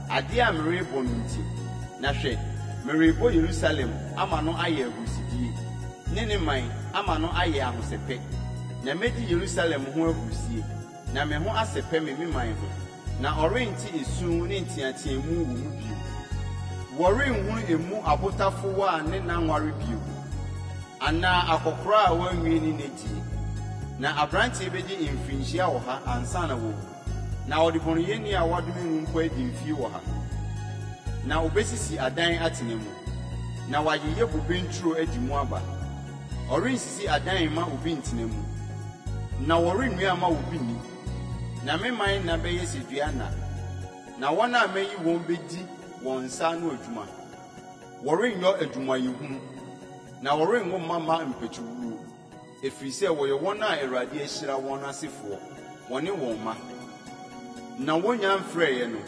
adeɛ a merebɔ no nti. Na hwɛ, merebɔ Yerusalem ama no ayɛ ahurisidie, ne ne man ama no ayɛ ahosɛpɛ, na mɛdi Yerusalem ho ahurisie, na me ho asɛpɛ me me man ho, na ɔrente esu ne nteateamu wɔ mu bio. Wɔrenhunu emu abotafowa ne n'anware bio, anaa akɔkoraa a wanwie ne nna die. Na aberanteɛ bɛdi mfirinhyia ɔha ansa na wawu, na ɔdebɔneyɛni a wɔadome no mpo adi mfie ɔha. Na ɔbɛsisi adan atena mu, na wayeyɛ bobe nturo adi mu aba. Ɔrensisi adan mma obi ntena mu, na wɔrennua mma obi nni. Na me man nna bɛyɛ sɛ dua nna, na wɔn a mayi wɔn bɛdi wɔn nsa ano adwuma. Wɔrenyɔ adwumayɛhunu, na wɔrenwo mma mma mpatuwuo, ɛfiri sɛ wɔyɛ wɔn a Awurade ahyira wɔn asefoɔ, wɔne wɔn mma. Na wɔnnya mfrɛeɛ no,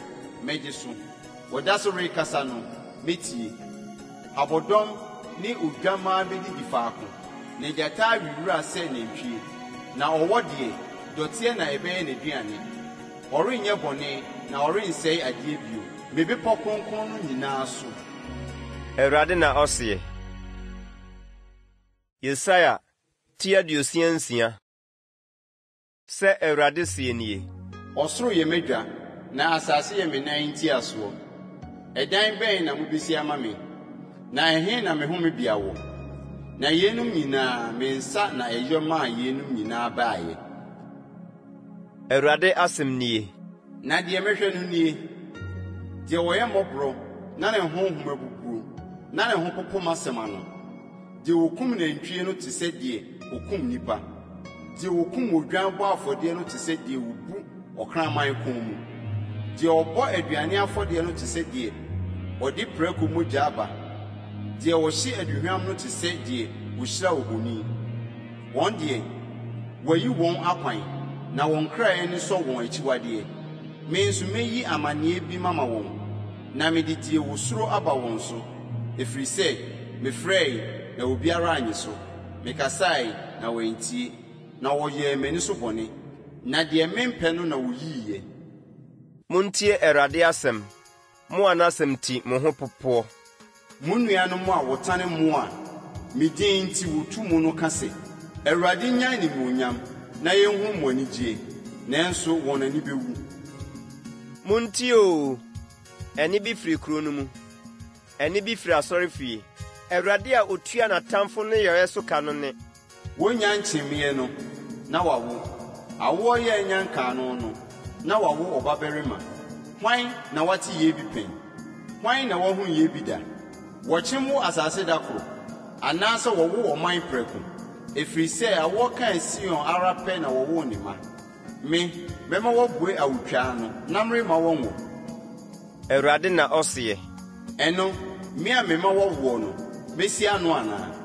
mɛgye so, wɔda so rekasa no, mɛtie. Abɔdɔm ne odwammaa bɛdidi faako, na gyata awe wira sɛ nantwie, na ɔwɔ deɛ, dɔteɛ na ɛbɛyɛ n'aduane. Ɔrenyɛ bɔne na ɔrensɛe adeɛ bio, me bepɔ kronkron no nyinaa so. Awurade na ɔseɛ. Yesaia ti 66. Sɛ Awurade seɛ nie. Ɔsoro yɛ m'adwa, na asase yɛ me nan ntiasoɔ. Ɛdan bɛn na mobɛsi ama me, na ɛhe na me homebea wɔ? Na yeinom nyinaa, me nsa na ɛyɔ maa yeinom nyinaa baeɛ. Awurade asɛm nie. Na deɛ mehwɛ no nie, deɛ ɔyɛ mmɔborɔ na ne honhom abubuo, na ne ho popo m'asɛm ano. Deɛ ɔkum nantwie no te sɛ deɛ ɔkum nnipa, deɛ ɔkum odwan bɔ afɔdeɛ no te sɛ deɛ ɔbu ɔkraman kɔn mu, deɛ ɔbɔ aduane afɔdeɛ no te sɛ deɛ ɔde prako mogya ba, deɛ ɔhye aduhwam no te sɛ deɛ ɔhyira ohoni. Wɔn deɛ, wɔayi wɔn akwan, na wɔn kra ani sɔ wɔn akyiwadeɛ. Me nso mɛyi amaneɛ bi mama wɔn, na mede deɛ wɔsuro aba wɔn so, ɛfiri sɛ mefrɛe, na obiara annye so, mekasae, na wɔantie, na wɔyɛɛ m'ani so bɔne, na deɛ mempɛ no na wɔyiiɛ. Montie Awurade asɛm, mo a n'asɛm nti mo ho popoɔ. Mo nuanom a wɔtane mo a me din nti wotu mo no ka sɛ, 'Awurade nnya animuonyam, na yenhu mo anigyeɛ! Nanso wɔn ani bɛwu. Montie oo! Ɛnne bi firi kuro no mu, ɛnne bi firi asɔrefie, Awurade a ɔtua n'atamfo nneyɔeɛ so ka no nne. Wonnya nkyemmeɛ no, na wawo. Awoɔ yɛ anya nkaano no, na wawo ɔbabarima. Hwan na wate yei bi pɛn? Hwan na wahunu yei bi da? Wɔkyem wo asase da koro, anaasɛ wɔwo ɔman prɛko? Ɛfiri sɛ awoɔ kaa Sion ara pɛ na wɔwoo ne mma. Me, mɛma wɔabue awotwaa ano, na meremma wɔnwo. Awurade na ɔseɛ. Ɛno, me a mema wɔwoɔ no, mɛsi ano anaa?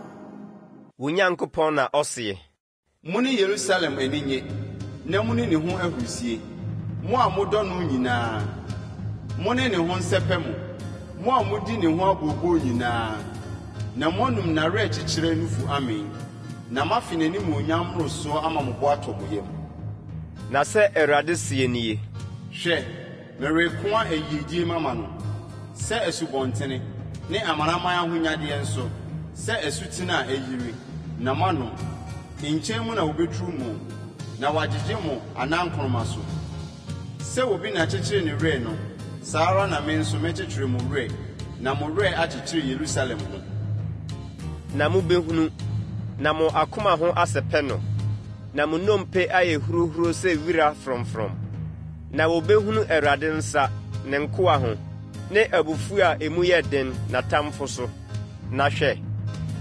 Wo Nyankopɔn na ɔseɛ. Mo ne Yerusalem ani nnye, na munni ne ho ahurusie, mo a modɔ no nyinaa. Mo ne ne ho nsɛpɛ mo, mo a mudi ne ho abooboo nyinaa, na moanum n'awerɛkyekyerɛ nufu amee, na moafe n'animuonyam mmorosoɔ ama mo bo atɔ mo yam. Na sɛ Awurade seɛ nie. Hwɛ, Merekoa ayiedie mama no sɛ asubɔntene, ne amanaman ahonyadeɛ nso sɛ asutene a ayiri, na moanom. Nkyɛn mu na wɔbɛturu mo, na wɔagyegye mo anankoroma so. Sɛ obi na kyekyere ne werɛ no, saa ara na me nso mɛkyekyere mo werɛ, na mo werɛ akyekyere Yerusalem ho. Na mobɛhunu, na mo akoma ho asɛpɛ no, na mo nnompe ayɛ huruhuro sɛ wira frɔmfrɔm. Na wɔbɛhunu Awurade nsa, ne nkoa ho, ne abufuo a emu yɛ den, n'atamfo so. Na hwɛ,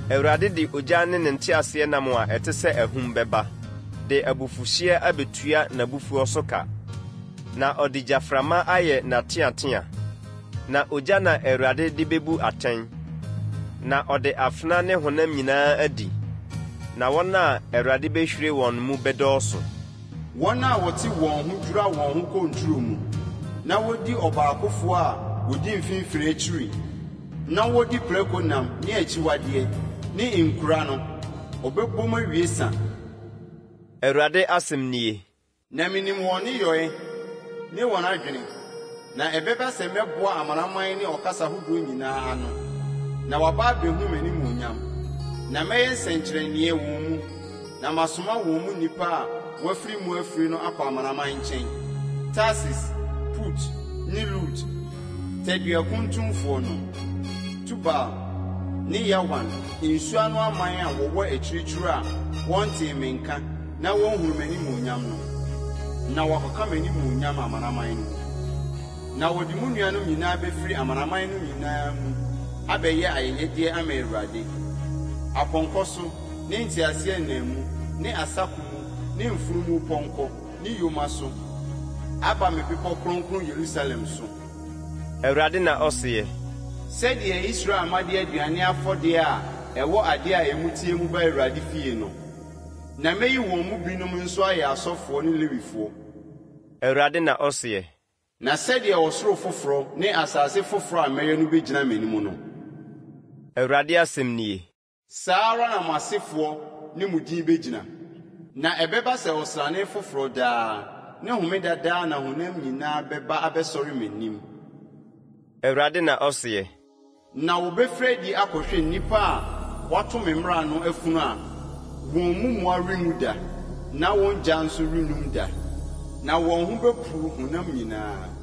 Awurade de ogya ne ne nteaseɛnam a ɛte sɛ ahum bɛba, de abufuhyeɛ abɛtua n'abufuo so ka, na ɔde gyaframa ayɛ n'ateatea. Na ogya na Awurade de bɛbu atɛn, na ɔde afena ne honam nyinaa adi, na wɔn a Awurade bɛhwire wɔn mu bɛdɔɔso. Wɔn a wɔte wɔn ho dwira wɔn ho kɔ nturo mu, na wodi ɔbaakofoɔ a ɔdi mfimfini akyiri, na wɔdi prako nam ne akyiwadeɛ ne nkura no, ɔbɛbom awie sa. Awurade asɛm nie. Na menim wɔn nneyɔe ne wɔn adwene, na ɛbɛba sɛ mɛboa amanaman ne ɔkasa hodoɔ nyinaa ano, na wɔaba abɛhu m'animuonyam. Na mɛyɛ nsɛnkyerɛnneɛ wɔn mu, na masoma wɔn mu nnipa a wɔafiri mu afire no akɔ amanaman nkyɛn, Tarsis, Put ne Lud, tadua kuntumfoɔ no, Tubal ne Yawan, nsuano aman a wɔwɔ akyirikyiri a wɔntee me nka na wɔnhunu m'animuonyam no, na wɔakɔka m'animuonyam amanaman no mu. Na wɔde mo nuanom nyinaa bɛfiri amanaman no nyinaa mu abɛyɛ ayɛyɛdeɛ ama Awurade, apɔnkɔ so, ne nteaseɛnam mu, ne asako mu, ne mfunumupɔnkɔ, ne yoma so, aba me bepɔ kronkron Yerusalem so. Awurade na ɔseɛ. Sɛdeɛ Israel mma de aduane afɔdeɛ a ɛwɔ adeɛ a emu teɛ mu ba Awurade fie no, na mɛyi wɔn mu binom nso ayɛ asɔfoɔ ne Lewifoɔ. Awurade na ɔseɛ. Na sɛdeɛ ɔsoro foforɔ ne asase foforɔ a mɛyɛ no bɛgyina m'anim no. Awurade asɛm nie. Saa ara na mo asefoɔ ne mo din bɛgyina. Na ɛbɛba sɛ ɔsrane foforɔ daa, ne homeda daa na honam nyinaa bɛba abɛsɔre m'anim. Awurade na ɔseɛ. Na wɔbɛfiri adi akɔhwɛ nnipa a wɔato me mmara no afunu a wɔn mu mmoa renwu da. Na wɔn gya nso rennum da, na wɔn ho bɛpuru honam nyinaa.